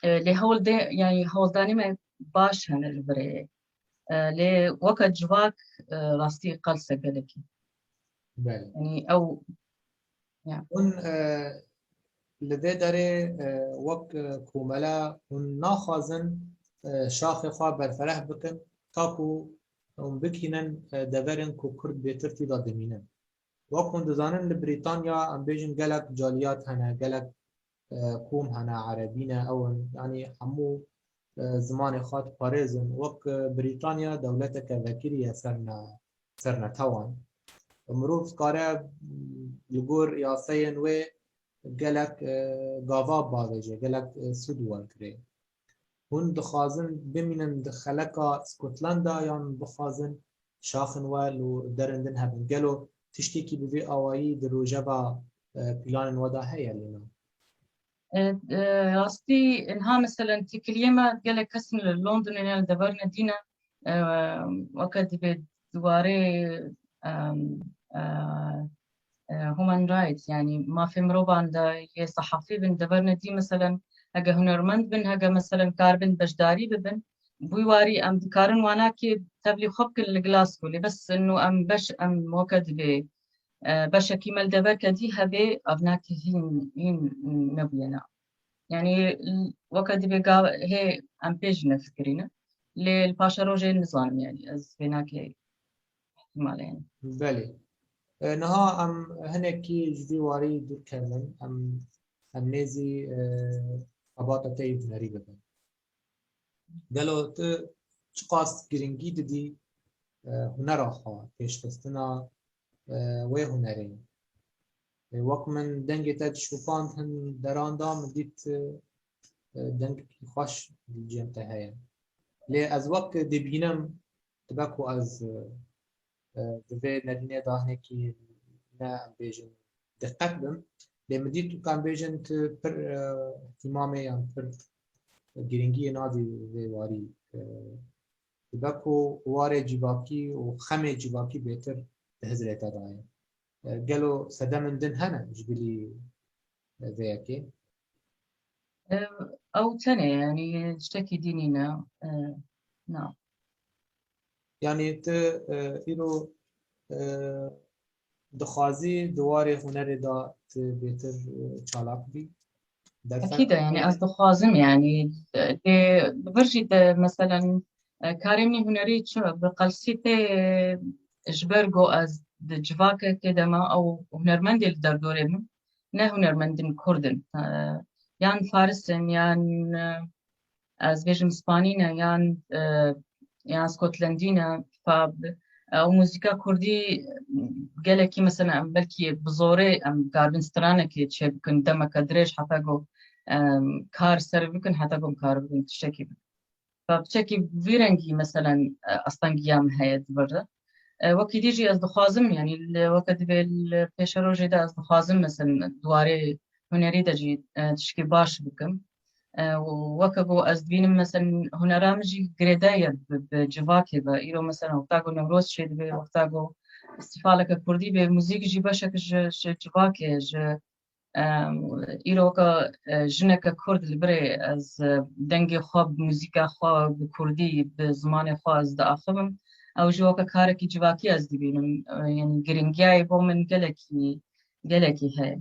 e, lê hewl de, yanî hewldanê me baş hene li virê. E, lê weke civak, e, rastî qels e gelekî. Belê. Yanî ew, ya. Hûn, e, li vê derê, e, wek, e, komele hûn naxwazin, e, şaxê xwe berfereh bikin, ta ku hûn bikînin, e, deverên ku Kurd bêtir tê de dimînin. Wek hûn dizanin, li Brîtanya, em bêjin, gelek caliyat hene, gelek, e, kom hene, erebî ne, ew in, yanî hemû, e, zimanê xwe diparêzin. Wek, e, Brîtanya dewleteke vekirî ye ser ne-, ser netewan. Mirov dikare, m, li gor yasayên wê gelek, e, gava bavêje, gelek, e, sûd wergire. Hûn dixwazin bimînin di xeleka Skotlanda yan bixwazin şaxin we li derên din hebin? Gelo tiştekî bi vî awayî di rojeva, e, planên we de heye lê na? E, e, rastî, niha, meselen, têkiliyê me gelek kesin li Londonê ne, li deverine dî ne. E, weke dibê di warê, em, e, e, human rights, yanî mafê mirovan de yê sehafî bin, deverine dî, meselen, hege hunermend bin, hege, meselen, karibin beşdarî bibin, bi wî warî em dikarin wanakê tevlî xwe bikin li Glasgow. Lê bes ino em beş, em weke divê, e, beşekî me li deverke dî hebe, ev nakê hîn, hîn nebûye na. Yanî, weke divê gav-, hê em pê jî nefikirîne. Lê li paşa rojê nizanim, yanî ez vê nakê ihtimal e, yanî. Belê. E, niha em hinekî ji vî warî dûr kevin, em, em nêzî, e, xebata te yê hunerî bibin. Gelo tu çiqas girîngî didî, e, hunera xwe, pêşxistina, e, wê hunerê? E, wek min dengê te dişopand hin deran da, min dît, e, e, dengekî xweş li cem te heye. Lê ez wek dibînim, dibe ku ez, e, e, di vê nerînê de hinekî, ne em bêjin, diqet bim. Lê min dît, tu, em bêjin, tu pir, e, îhtimamê yan pir girîngiyê nadî vê warî. E, dibe ku warê civakî û xemê civakî bêtir di hizrê te de ye. E, gelo sedemên din hene ji bilî, e, vê yekê? E, ew tenê, yanî tiştekî dî nîne. E, na. Yanî tu, e, îro, e, dixwazî di warê hunerê de tu bêtir, e, çalak bî? Derfet Ekîd e, yanî ez dixwazim, yanî, e, lê li vir jî de, meselen, e, karê min ê hunerî çi bi qelsî tê, e, ji ber ku ez di civakekê de me, ew hunermendê li derdorê min, ne hunermendin kurd in. E, yan faris in, yan, e, ez bêjim spanî ne, yan, e, yan skotlendî ne. Fa, ew muzîka kurdî gelekî, mesela, em belkî bi zorê em karibin stranekê çêbikin, demeke dirêj heta ku, em, kar ser bikin, heta ku em kar bikin tiştekî bikin. Fa piçekî vî rengî, meselen, e, astengiya min heye di vir de. E, wekî dî jî ez dixwazim, yanî li, weke divê li pêşerojê de ez dixwazim, meselen, di warê hunerî de jî, e, tişkî baş bikim. E, û weke ku ez dibînim, meselen, hunera min jî girêdayî ye bi, bi civakê ve. Îro, meselen, wexta ku Newroz çêdibe, wexta ku festîvaleke kurdî bê, muzîk jî beşek ji, ji civakê, ji Em, îro weke, e, jineke kurd li virê ez, e, dengê xwe, bi muzîka xwe, bi kurdî, bi zimanê xwe ez diaxivim. Ew jî weke karekî civakî ez dibînim. E, yanî girîngiyayê bo min gelekî, gelekî heye.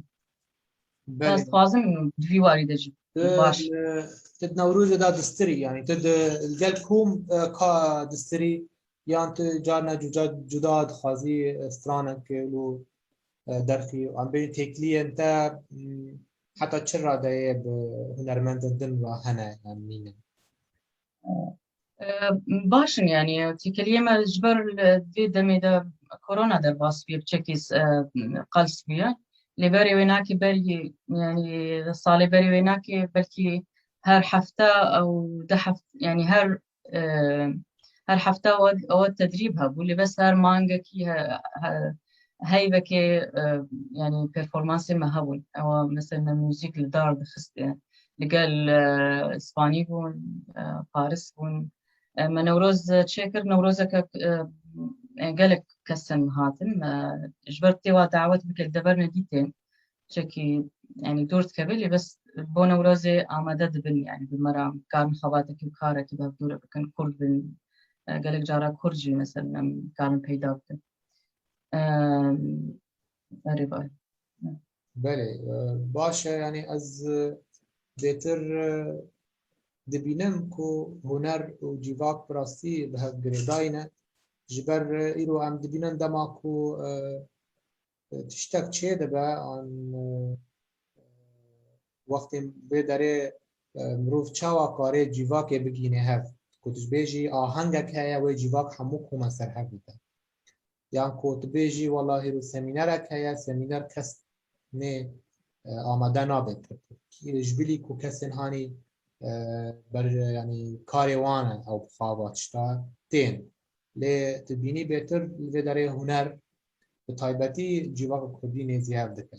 Belê. Ez dixwazim di vî warî de jî Tu, baş. e, tu di Newrozê de distirî, yanî tu di gel kom, e, ka distirî, yan tu carna cuda, cuda dixwazî, e, stranek, e, lo, e, derxî, em bêjin têkiliyên te, m, heta çi radeyê bi hunermendên din re hene, yan nîne? E, baş in, yanî têkiliyê me ji ber, e, vê demê de korona derbas bûye, piçekî, e, qels bûye. Lê berê wê nakê berî, yanî salê berê wê nakê belkî her hefte ew du heft-, yanî her e, her hefta ew, ew tedrîb hebû, lê bes her mangekî he, he, heyvekê, e, yanî performansê me hebûn. Ewa, mesela, me muzîk li dar dixist, e, li gel, e, Spanî bûn, e, Paris bûn. E, me Newroz, e, çêkir, Newrozeke, e, e, gelek kesin hatin. Me ji ber tê wa dawet bike li dever nedîtên. Çekî, yanî dûr dikeve, lê bes bo Newrozê amade dibin, yanî bi me re karin xebatekî û karekî bi hevdû re bikin, kurd bin, e, gelek cara kurd jî, mesela, em karin peyda bikin. Em, erê, vay. Belê, e, baş e, yanî ez, e, bêtir, e, dibînim ku huner û civak bi rastî bi hev girêdayî ne. Ji ber, e, îro em dibînin dema ku, e, tiştek çêdibe, an, e, wextê vê derê, e, mirov çawa karê cîvakê bigihîne hev? Ku tu dibêjî ahengek heye, wê cîvak hemû kome ser hev dide. Yan ku tu bêjî, wela hêro semînerek heye, semîner kes nê, e, amade nabe pir pir. Ji bilî ku kesên hanî, e, ber, yanî karê wan e, ew bi xwe va tişta tên. Lê tu dibînî bêtir li vê derê huner, bi taybetî cîvaka kurdî nêzî hev dike.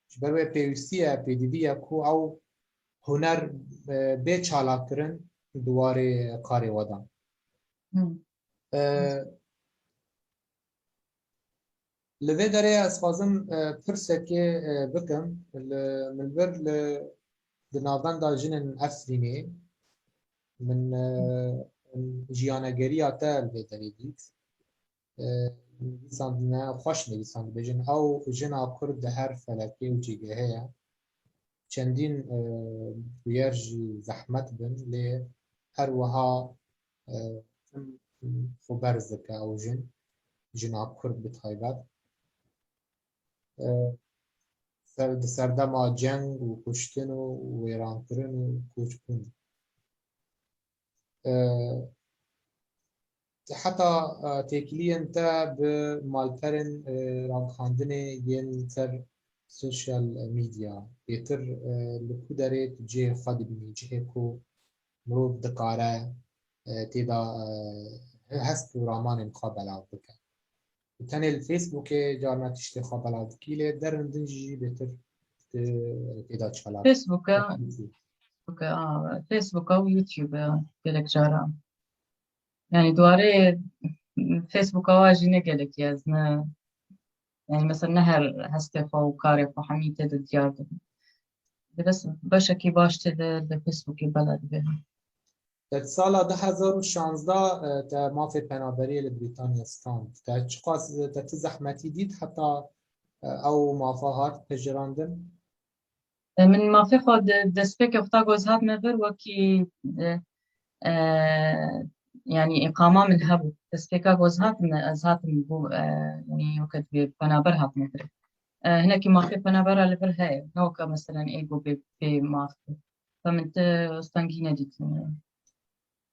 Ji ber wê pêwîstî ye, pêdivî ye ku ew huner, e, bê çalakkirin di warê karê we de. Hmm. E, Li vê derê ez xwazim, e, pirsekê, e, bikim. Li, min vir li, di navenda jinên Efrînê, min, e, min jiyanegeriya te li vê derê dît. E, nivîsandine xweş nivîsand, dibêjin, ew jina Kurd di her felekê û cîgehê ye. Çendîn, e, bûyer jî zehmet bin, lê her wiha, e, tim xwe berz dike ew jin, jina Kurd bi taybet. E, ser, di serdema ceng û kuştin û wêrankirin û koçbûn. E, heta, e, têkiliyên te bi malperên, e, ragihandinê yên ser sosyal medya, bêtir, e, li ku derê tu cihê xwe dibînî, cihê ku mirov dikare, e, têda, e, hest û ramanên xwe belav bike. Û tenê li Facebookê carna tiştê xwe belav dikî, lê derin din jî bêtir, e, têda çalak. Facebooka, Facebooka, a, Facebooka û YouTube'a gelek cara. Yani di warê Facebooka wa jî ne gelekî ez ne, yani mesela ne her hestê xwe û karê xwe hemî tê de diyar dibin. Bes beşekî baş tê de li Facebookê bela dibe. Te sala du hezar û şanzdeh, e, te mafê penaberiyê li Brîtanya stand. Te çiqas, te ti zehmetî dît heta, e, ew mafa hat pejirandin? E, min mafê xwe di destpêkê xwe ta ku ez hatime vir wekî, e, e, yani îqama min hebû. Destpêka ku ez hatime, ez hatim bû, e, yani weke dibê penaber hatime vir. E, hinekî mafê penabera li vir heye. Ne weke meselen ê ku bê, bê maf bû. Ve min ti stengî nedîtin.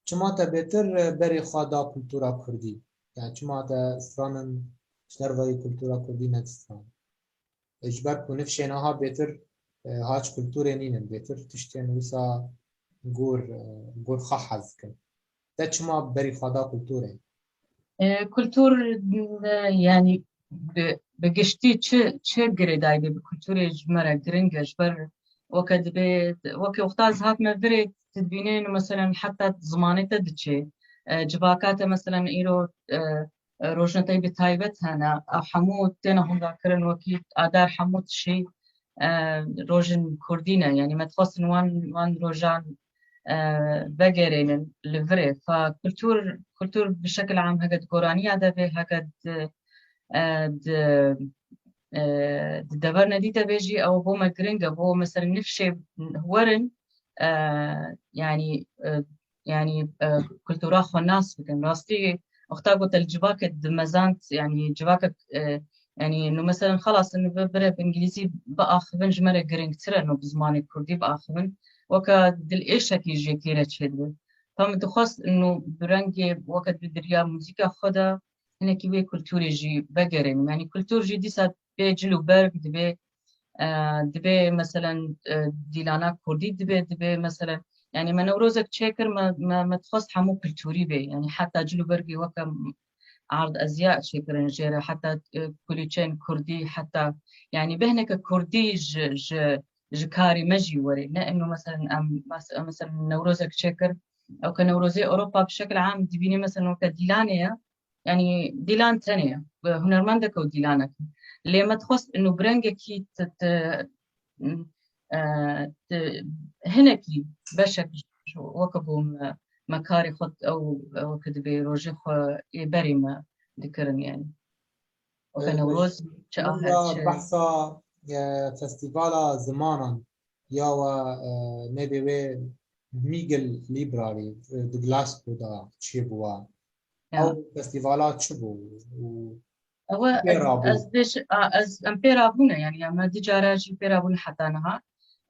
Çima te bêtir, e, berê xwe da kultura kurdî? Yani çima te stranin ji derveyî kultura kurdî nedistran? E, ji ber ku nifşên aha bêtir, e, haç kulturê nînin, bêtir tiştên wisa gor, e, gor xwe hez dikin. Te çima berî xwe da kulturê? E, kultur, e, yani bi, bi giştî çi, çi girêdayî be bi kulturê ji me re giring e, ji ber weke dibê, weke wexta ez hatime virê, tu dibînê, û meselen heta zimanê te diçê. E, civaka te meselen îro, e, e, rojneteyî bi taybet hene, ew hemû têne hundakirin, wekî adar hemû tişî, e, rojên kurdî ne. Yani me dixwestin wan, wan rojan, e, vegerênin li virê. Fa kultur, kultur bi şekil am heke di goraniya de bê, heke di, e, di, e, di dever nedî de bê jî ew bo me giring e, bo mesela nifşê werin, e, yani, e, yani, e, kultura xwe nas bikin. Rastî wexta ku te li civakê dimezand, yani civakek, e, yani, no, meselen, xelas, no, bi, bire bi îngilîzî biaxivin ji me re giringtir e, no, bi zimanê kurdî biaxivin. Weke dilêşekî ji yekê re çêdibe. Fa min dixwest, no, bi rengê weke di diriya muzîka xwe de hinekî wê kulturê jî vegerênim. Yani, kultur jî dîsa bê cil û berg dibe, e, dibe, meselen, e, dîlana kurdî dibe, dibe, meselen, yani, me Newrozek çêkir, me, me, me dixwest hemû kulturî be. Yani, heta cil û bergê weke ard eziya çêkirin jê re, heta, e, kulîçeyên kurdî, heta, yani, behneke kurdî ji, ji, ji karê me jî were. Ne eno, meselen, em, mes-, em, meselen, Newrozek çêkir, ew ke Newrozê Ewropa bi şekil am dibînî, meselen, weke dîlanê ye, yani, dîlan tenê ye, hunermendek û dîlanek. Lê me dixwest eno bi rengekî ti, ti, e, ti, hinekî beşek ji, weke ku me, me karê xwe ew, ew ke dibê rojê xwe ê berê me dikirin, yani. Weke, e, Newroz, çi, min ahet, ya çi behsa, e, festîvala zimanan ya we, e, nêbê wê Miguel Library, e, di Glasgow de çêbû we. Ya. Ew festîvala çi bû? Û ew e, pê rabû? Ez bêj-, a, ez, em pê rabûne, yani, em du cara jî pê rabûne heta niha.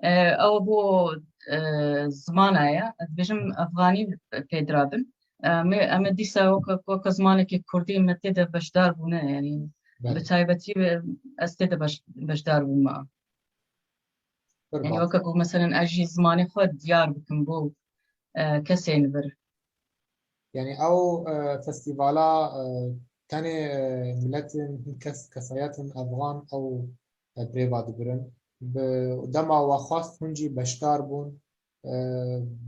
E, ew bo, e, zimana ye. Ez dibêjim, efxanî pê dirabin. E, me, em ê dîsa weke, weke zimanekî kurdî me tê de beşdar bûne, yani, belê, bi taybetî, e, ez tê de beş-, beşdar bûme. Pir baş. Yani, weke ku, meselen, ez jî zimanê xwe diyar bikim bo, e, kesên vir. Yani, ew, e, festîvala, e, tenê, e, miletên, kes-, kesayetên efxan ew, e, bi rê ve dibirin. Bi dema we xwest hûn jî beşdar bûn, e,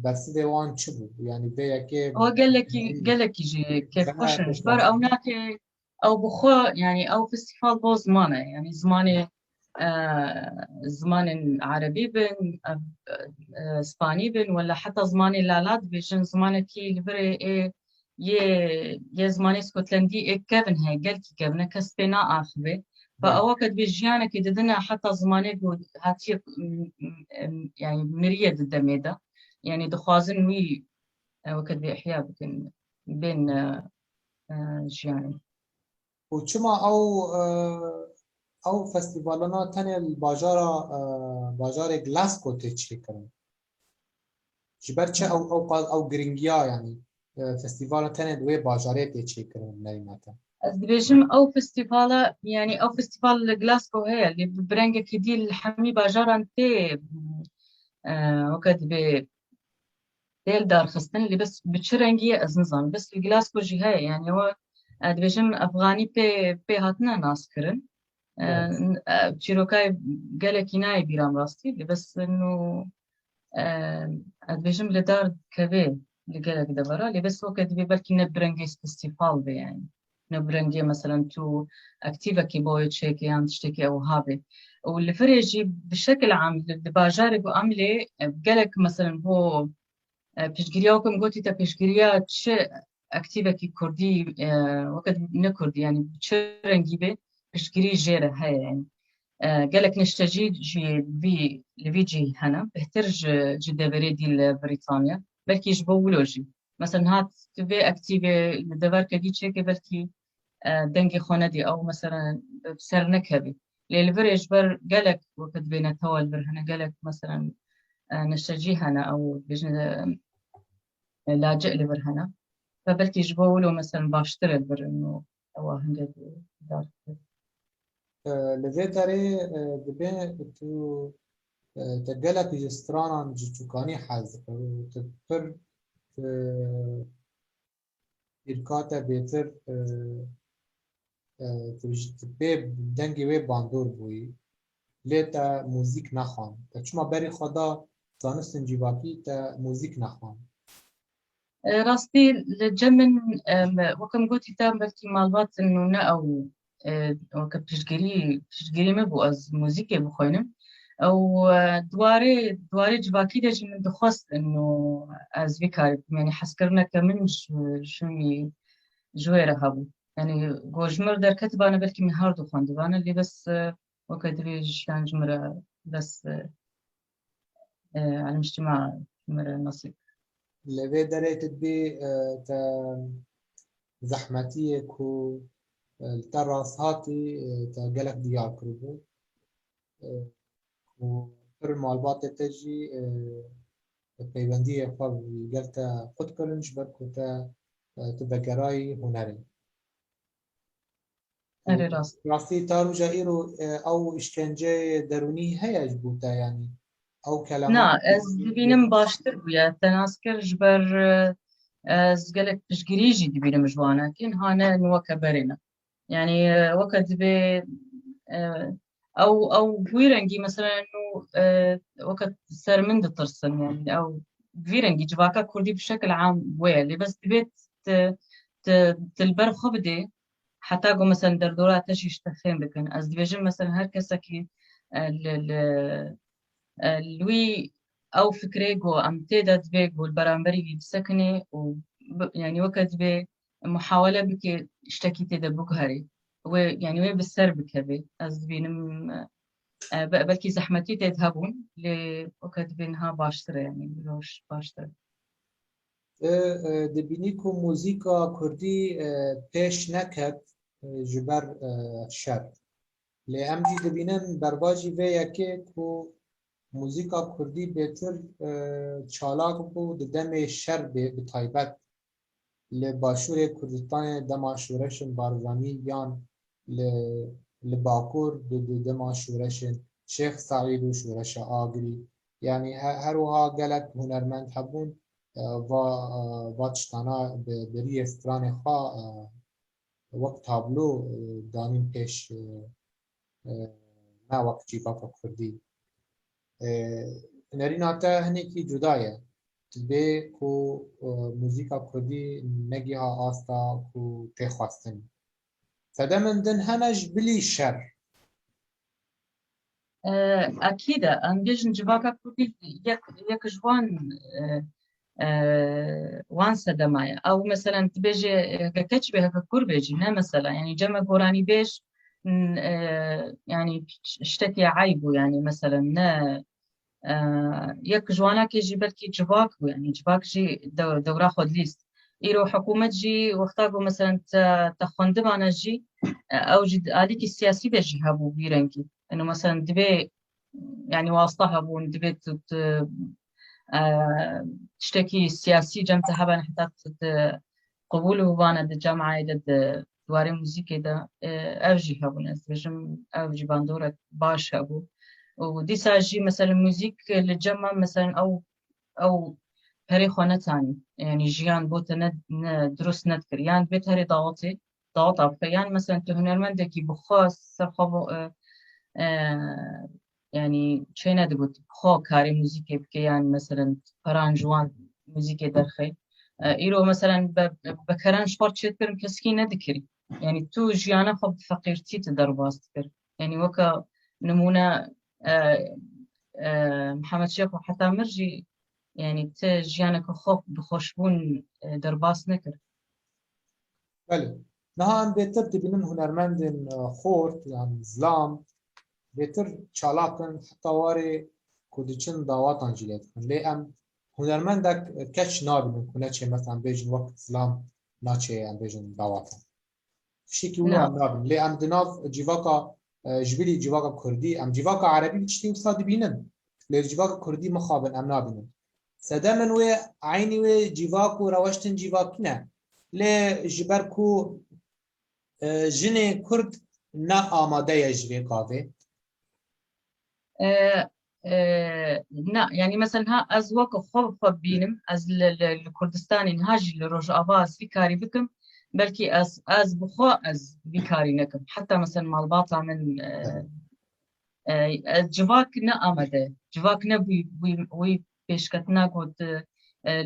bersivê wan çi bû? Yani, vê yekê, ew gelekî, yani, gelekî jî kêfxweş in. Ji ber ew nake, ew bi xwe, yanî ew festîval bo ziman e, yanî zimanê, e, zimanên erebî bin, e, e, spanî bin, wela heta zimanê lala dibêjin, zimanekî li virê ê yê, yê zimanê Skotlandî ê kevin heye, gelkî kevin e, kes pê naaxive. Ve ewa ke dibê jiyanekê didine heta zimanê ku hatiye, m, m, m, yanî miriye di demê de. Yanî dixwazin wî, e, weke dibê ihya bikin, bên, e, e, jiyanê. Û çima ew, e, ew festîvalana tenê li bajara, e, bajarê Glasgow tê çêkirin? Ji ber çi ew, ew qa-, ew giringiya, yanî, e, festîvala tenê di wê bajarê tê çêkirin, nerîna te? Ez dibêjim ew festîvala, yanî ew festîval li Glasgow heye, lê bi, bi rengekî dî li hemî bajaran tê, e, weke dibê tê li dar xistin, lê bes bi çi rengî ye ez nizanim. Bes li Glasgow jî heye, yanî ew, e, dibêjim Efxanî pê, pê hatine naskirin. E, Evet. n-, e, çîrokayê gelekî nayê bîra min rastî, lê bes nû, e, ez dibêjim li dar kevê li gelek devera, lê bes weke dibê belkî ne bi rengê festîval be, yanî ne bi rengê, meselen, tu aktîvekî boyê çêkê yan tiştekî ew habe. Û li virê jî bi şekil am li, li bajarê ku em lê, e, gelek, meselen, bo, e, piştgiriya, weke min gotî te, piştgiriya çi aktîvekî kurdî, e, weke ne kurdî, yanî bi çi rengî be, piştgirî jê re heye, yanî. E, gelek niştecî jî vî, li vî cî hene, bêhtir ji, ji deverê dî li Brîtanya. Belkî ji bo wilo jî. Mesela niha tu vê aktîvê li deverke dî çêke, belkî, e, dengê xwe nedî, ew mesela bi ser nekevî. Lê li virê ji ber gelek weke dibê netewa li vir hene, gelek mesela, e, neştecî hene, ew dibêjin, e, e, lacik li vir hene. Ve belkî ji bo wilo mesela baştir e li vir û ewa hingê dar. E, li vê derê, e, dibê tu, e, te gelek ji stranan ji çûkanî hez dikir û tu pir, e, pîrka te bêtir, e, e, tu ji, tu pê dengê wê bandor bûyî, lê te muzîk nexwend. Te çima berî xwe da zanistên civakî, te muzîk nexwend? E, rastî li cem min, em, weke min gotî te, belkî malbat in û ne ew, e, weke piştgirî, piştgirî min bû ez muzîkê bixwînim. Ew, e, di warê, di warê civakî de jî min dixwest ino ez vî karî bikim. Yanî hezkirineke min ji, ji wî, ji wê re hebû. Yanî ku ji min re derketibane, belkî min her du xwendibane, lê bes, e, weke dibê jiyan ji min re bes, e, e, elmiştima ji min re nesîb. Li vê derê tu dibî, e, te zehmetiyê ku, e, li te rast hatî, e, te gelek diyar kiribû. E, û pir malbatê te jî, e, peywendiyê xwe li gel te qut kirin, ji ber ku te, e, tu vegerayî hunerê. Erê, rast. Rastî, ta roja îro, e, ew îşkenceyê derûnî heye ji bo te, yanî ew kelemat. Na, ez dibînim baştir bûye. Te nas kir ji ber, e, ez gelek piştgirî jî dibînim ji wan, e, niha ne weke berê ne. Yanî, e, weke dibê, e, ew, ew wî rengî, mesela, nû, e, weke ser min ditirsin, yanî, ew vî rengî civaka kurdî bi şekil am wê ye. Lê bes dibê tu, tu, tu li ber xwe bidê, heta ku, mesela, derdora te jî ji te fêm bikin. Ez dibêjim, mesela, her kesekî, e, li, li, e, li wî ew fikrê ku em tê de dibê ku li beramberî wî bisekinê û bi, yanî weke dibê muhawele bike, tiştekî tê de biguherê. Wê, yanî wê bi ser bikeve. Ez dibînim, e, be-, belkî zehmetî tê de hebûn, lê weke dibê niha baştir e, yanî roj baştir e. Tu, e, dibînî ku muzîka kurdî, e, pêş neket, e, ji ber, e, şer. Lê em jî dibînin berbajî vê yekê ku muzîka kurdî bêtir, e, çalak bû di demê şer bê, bi taybet li Başûrê Kurdistanê dema şoreşên Barzanî yan li, li Bakur di, di dema şoreşên Şêx Seîd û şoreşa Agirî. Yanî he-, her wiha gelek hunermend hebûn, e, va, e, va tiştana bi, bi riyê stranê xwe, e, wek tablo, e, danîn pêş, e, e, ne wek cîvaka kurdî. E, nerîna te hinekî cuda ye. Dibê ku, e, muzîka kurdî negiha asta ku tê xwestin. Sedemên din hene ji bilî şer. E, Ekîd e, em bêjin civaka kurdî yek, yek ji wan e, e, wan sedema ye. Ew meselen tu bêjê e, heke keç bê, heke kur bê jî ne mesela. Yanî cem me goranîbêj n- e, yanî tiştekî eyb bû yanî meselen ne e, yek ji wanakê jî belkî civak bû yanî civak jî de- dewra xwe dilîst. Îro hikûmet jî wexta ku meselen te te xwendibane jî e, ew jî di alîkî siyasî de jî hebû vî rengî. Eno meselen dibê yanî wasta hebûn, dibê tu, tu e, tiştekî siyasî cem te hebe heta tu, tu qebûl bûbane di cemaê de, di warê muzîkê de e, ev jî hebûn. Ez dibêjim ev jî bandorek baş hebû. Û dîsa jî meselen muzîk li cem me meselen ew ew perê xwe netanî. Yanî jiyan bo te ne, ne dirust nedikir. Yan dibê te herê dawetê, daweta bike. Yan meselen tu hunermendekî bi xwe ser xwe bo, e, e, yanî çê nedibû tu bi xwe karê muzîkê bike yan meselen peran ji wan muzîkê derxê. E, îro meselen be, be keren ji xwe çêdikirin kesikî nedikirî. Yanî tu jiyana xwe bi feqîrtî tu derbas dikir. Yanî weke nimûne e, e, Mihemed Şêx û heta mir jî yanî ti jiyaneke xwe bi xweşbûn e, derbas nekir. Belê. Niha em bêtir dibînin hunermendên e, xort yan zilam bêtir çalak in heta warê ku diçin dawatan jî lê dikin. Lê em hunermendek e, keç nabînin ku neçê mesela em bêjin wek zilam naçê em bêjin dawatan. Tiştekî wilo em nabin. Lê em di nav civaka e, ji bilî civaka kurdî, em civaka erebî bi tiştî wisa dibînin. Lê civaka kurdî mixabin em nabînin. Sedemên wê eynî wê civak û reweştin civakî ne. Lê ji ber ku e, jinê kurd ne amade ye ji vê gavê. E, e, na, yanî mesela ha ez wek xwe bi xwe bînim, ez li, li, li Kurdistanê niha jî li Rojava ez vî karî bikim, belkî ez, ez bi xwe ez vî karî nekim. Heta mesela malbata min e, e, ez civak ne amade, civak ne wî, wî, wî pêşketina got e,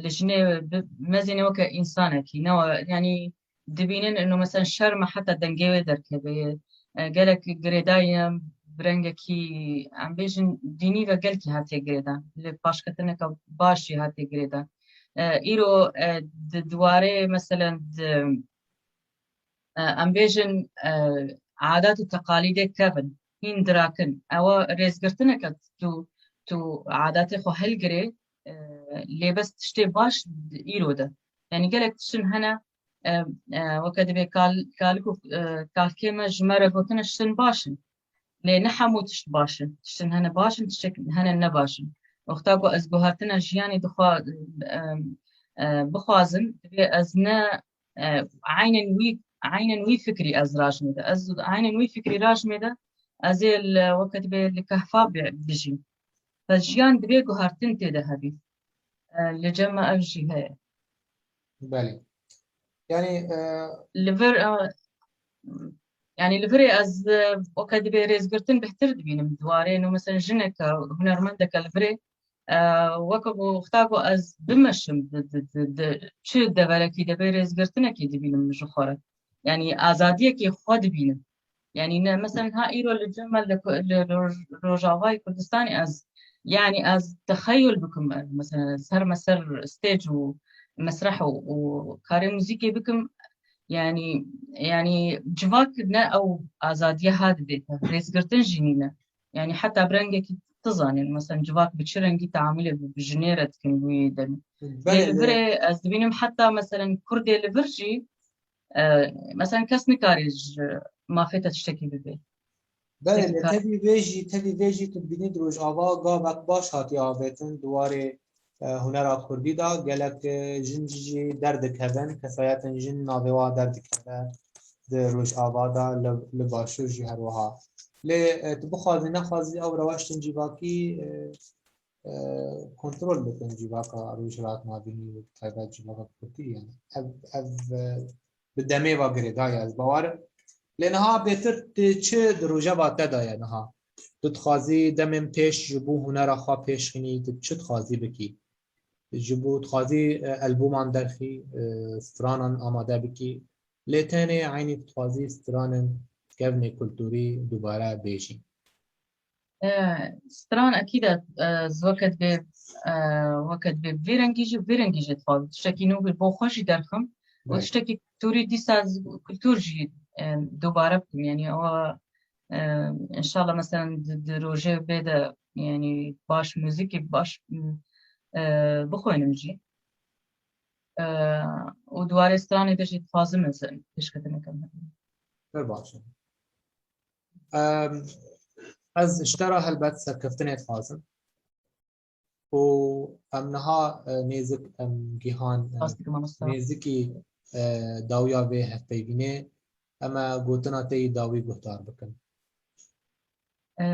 li jinê bi, mezêne weke însanekî, ne wa, yanî dibînin ino mesela şerm e heta dengê wê derkeve. E, gelek girêdayî em bi rengekî em bêjin dînî ve gelkî hatiye girêdan. Li paşketineke baş jî hatiye girêdan. E, îro e, di, di warê meselen di, e, em bêjin e, adat û teqalîdê kevin, hîn dirakin. Ewa rêzgirtineke tu, tu adatê xwe hilgirê e, lê bes tiştê baş di îro de. Yanî gelek tiştin hene e, e, weke dibê kal, kalik û e, kalkê me ji me re gotine tiştin baş in. Lê ne hemû tişt baş in. Tiştin hene baş in, tiştek hene ne baş in. Wexta ku ez guhertina jiyanê dixwa e, e, bixwazim, dibê ez ne e, eynen wî, eynen wî fikrî ez rajmê de. Ez eynen wî fikrî rajmê de, ez ê li, weke dibê li kehfa bi-, bijîm. Pes jiyan dibê guhertin tê de hebî. E, li cem me ev jî heye. Belê. Yanî e, Li vir, e, yanî li virê ez e, weke dibê rêzgirtin bêhtir dibînim. Di warê no mesela jineke, hunermendeke li virê e, weke ku wexta ku ez bimeşim di, di, di, di çi deverekî de bê rêzgirtinekî dibînim ji xwe re. Yanî azadiyekê xwe dibînim. Yanî ne, mesela ha îro li cem me li, li Roj-, Rojavayê Kurdistanê ez, yanî ez texeyul bikim, mesela ser me ser stage û mesreh û, û karê muzîkê bikim, yanî, yanî civak ne ew azadiye ha didê te, rêzgirtin jî nîne. Yanî heta bi rengekî tu zanîn, mesela civak bi çi rengî teamulê bi, bi jinê re dikin wî demê. Lê li virê ez dibînim heta mesela kurdê li vir jî e, mesela kes nikarî ji mafê te tiştekî bibê. Belê, lê tevî vê jî, tevî vê jî tu dibînî di Rojava gavek baş hatiye avêtin di warê e, hunera kurdî de. Gelek e, jin jî derdikevin, kesayetên jin navê wa derdikeve di Rojava de, li, li Başûr jî her wiha. Lê e, tu bixwazî nexwazî ew reweştên civakî e, e, kontrol bikin civaka Rojhilat Navînî û bi taybet civaka kurdî, yani ev, ev e, bi demê ve girêdayî ye, ez bawer im. Lê niha bêtir tu çi di rojeva te de ye niha? Tu dixwazî demên pêş ji bo hunera xwe pêş xînî, tu çi dixwazî bikî? Ji bo dixwazî e, elbûman derxî, e, stranan amade bikî? Lê tenê eynî dixwazî stranên kevnê kulturî dubare bêjî. E, stran ekîd e, e, weke divê, e, weke divê vî rengî jî, vî rengî jî dixwazim tiştekî nû bo xwe jî derxim û tiştekî kulturî dîsa kultur jî, e, dubare bikim. Yanî ew, e, înşallah meselen di, di rojê bê de, yanî baş muzîkî baş, e, bixwînim jî. E, û di warê stranê de jî dixwazim ez pêşketineke min. Pir baş e. Em, ez ji te re helbet serkeftinê dixwazim. Û em niha, e, nêzik em gihan, e, Spas dikim mamosta. Nêzikî, e, dawiya vê hevpeyvînê, em e gotina te yî dawî guhdar bikin. E,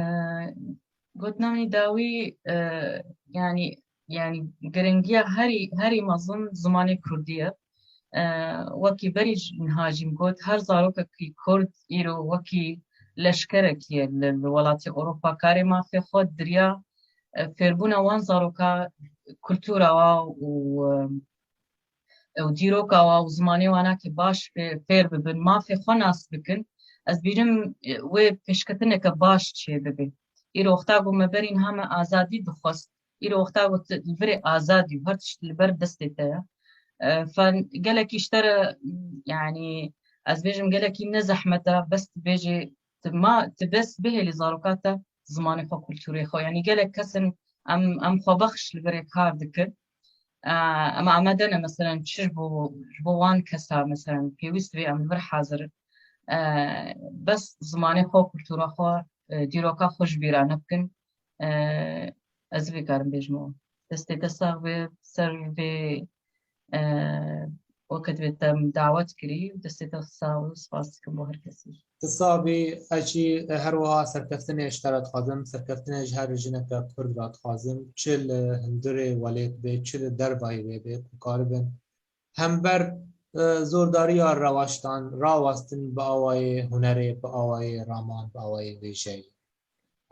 gotina min dawî, e, yanî, yanî giringiya herî, herî mezin zimanê kurdî ye. E, wekî berî jî niha jî min got, her zarokekî kurd îro wekî leşkerekî ye li, li welatê Ewropa. Karê mafê xwe diriya, e, fêrbûna wan zaroka, kultura wa û, e, û dîroka wa û zimanê wana ke baş fê-, fêr bibin, mafê xwe nas bikin. Ez bînim, e, wê pêşketineke baş çê bibe. Îro wexta ku me berî niha me azadî dixwest, îro wexta ku tu li virê azadî û her tişt li ber destê te ye. E, fa gelekî ji te re, yanî ez bêjim gelekî ne zehmet e, bes tu bêjê tu ma, tu bes bihêlî zaroka te zimanê xwe, kulturê xwe. Yanî gelek kes in em, em xwebexş li virê kar dikin. E, em amade ne, meselen, çi ji bo, ji bo wan kesa, meselen, pêwîst vê em li vir hazir in. E, bes zimanê xwe, kultura xwe, e, dîroka xwe ji bîra nebikin. E, ez vê karim bêjim. Destê te sax be, ser vê, e, weke divê te min dawet kirî û destê te sax be, spas dikim bo her kesî. Tu sax bî, ez jî her wiha serkeftinê ji te re dixwazim, serkeftinê ji her jineke kurd re dixwazim, çi li hundirê welêt bê, çi li dervayê wê bê, ku karibin hember, e, zordariya rewaştan rawestin bi awayê hunerê, bi awayê raman, bi awayê wêjeyê.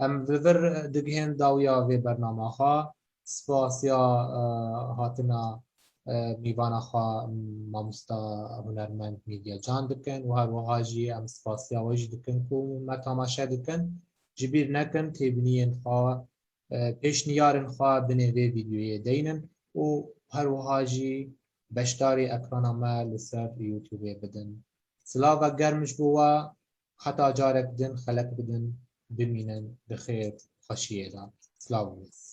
Em li vir digihên dawiya vê bernama xwe. Spasiya, e, hatina, e, mîvana xwe, mamosta hunermend Mîdya Can dikin û her wiha jî em spasiya we jî dikin ku me tamaşe dikin. Ji bîr nekin têbîniyên xwe, e, pêşniyarên xwe binê vê vîdyoyê deynin û her wiha jî beşdarî ekrana me li ser YouTubeê bidin. Silava germ ji bo we, heta carek din xelek bidin, bimînin di xêr xweşiyê de. Silav û rêz.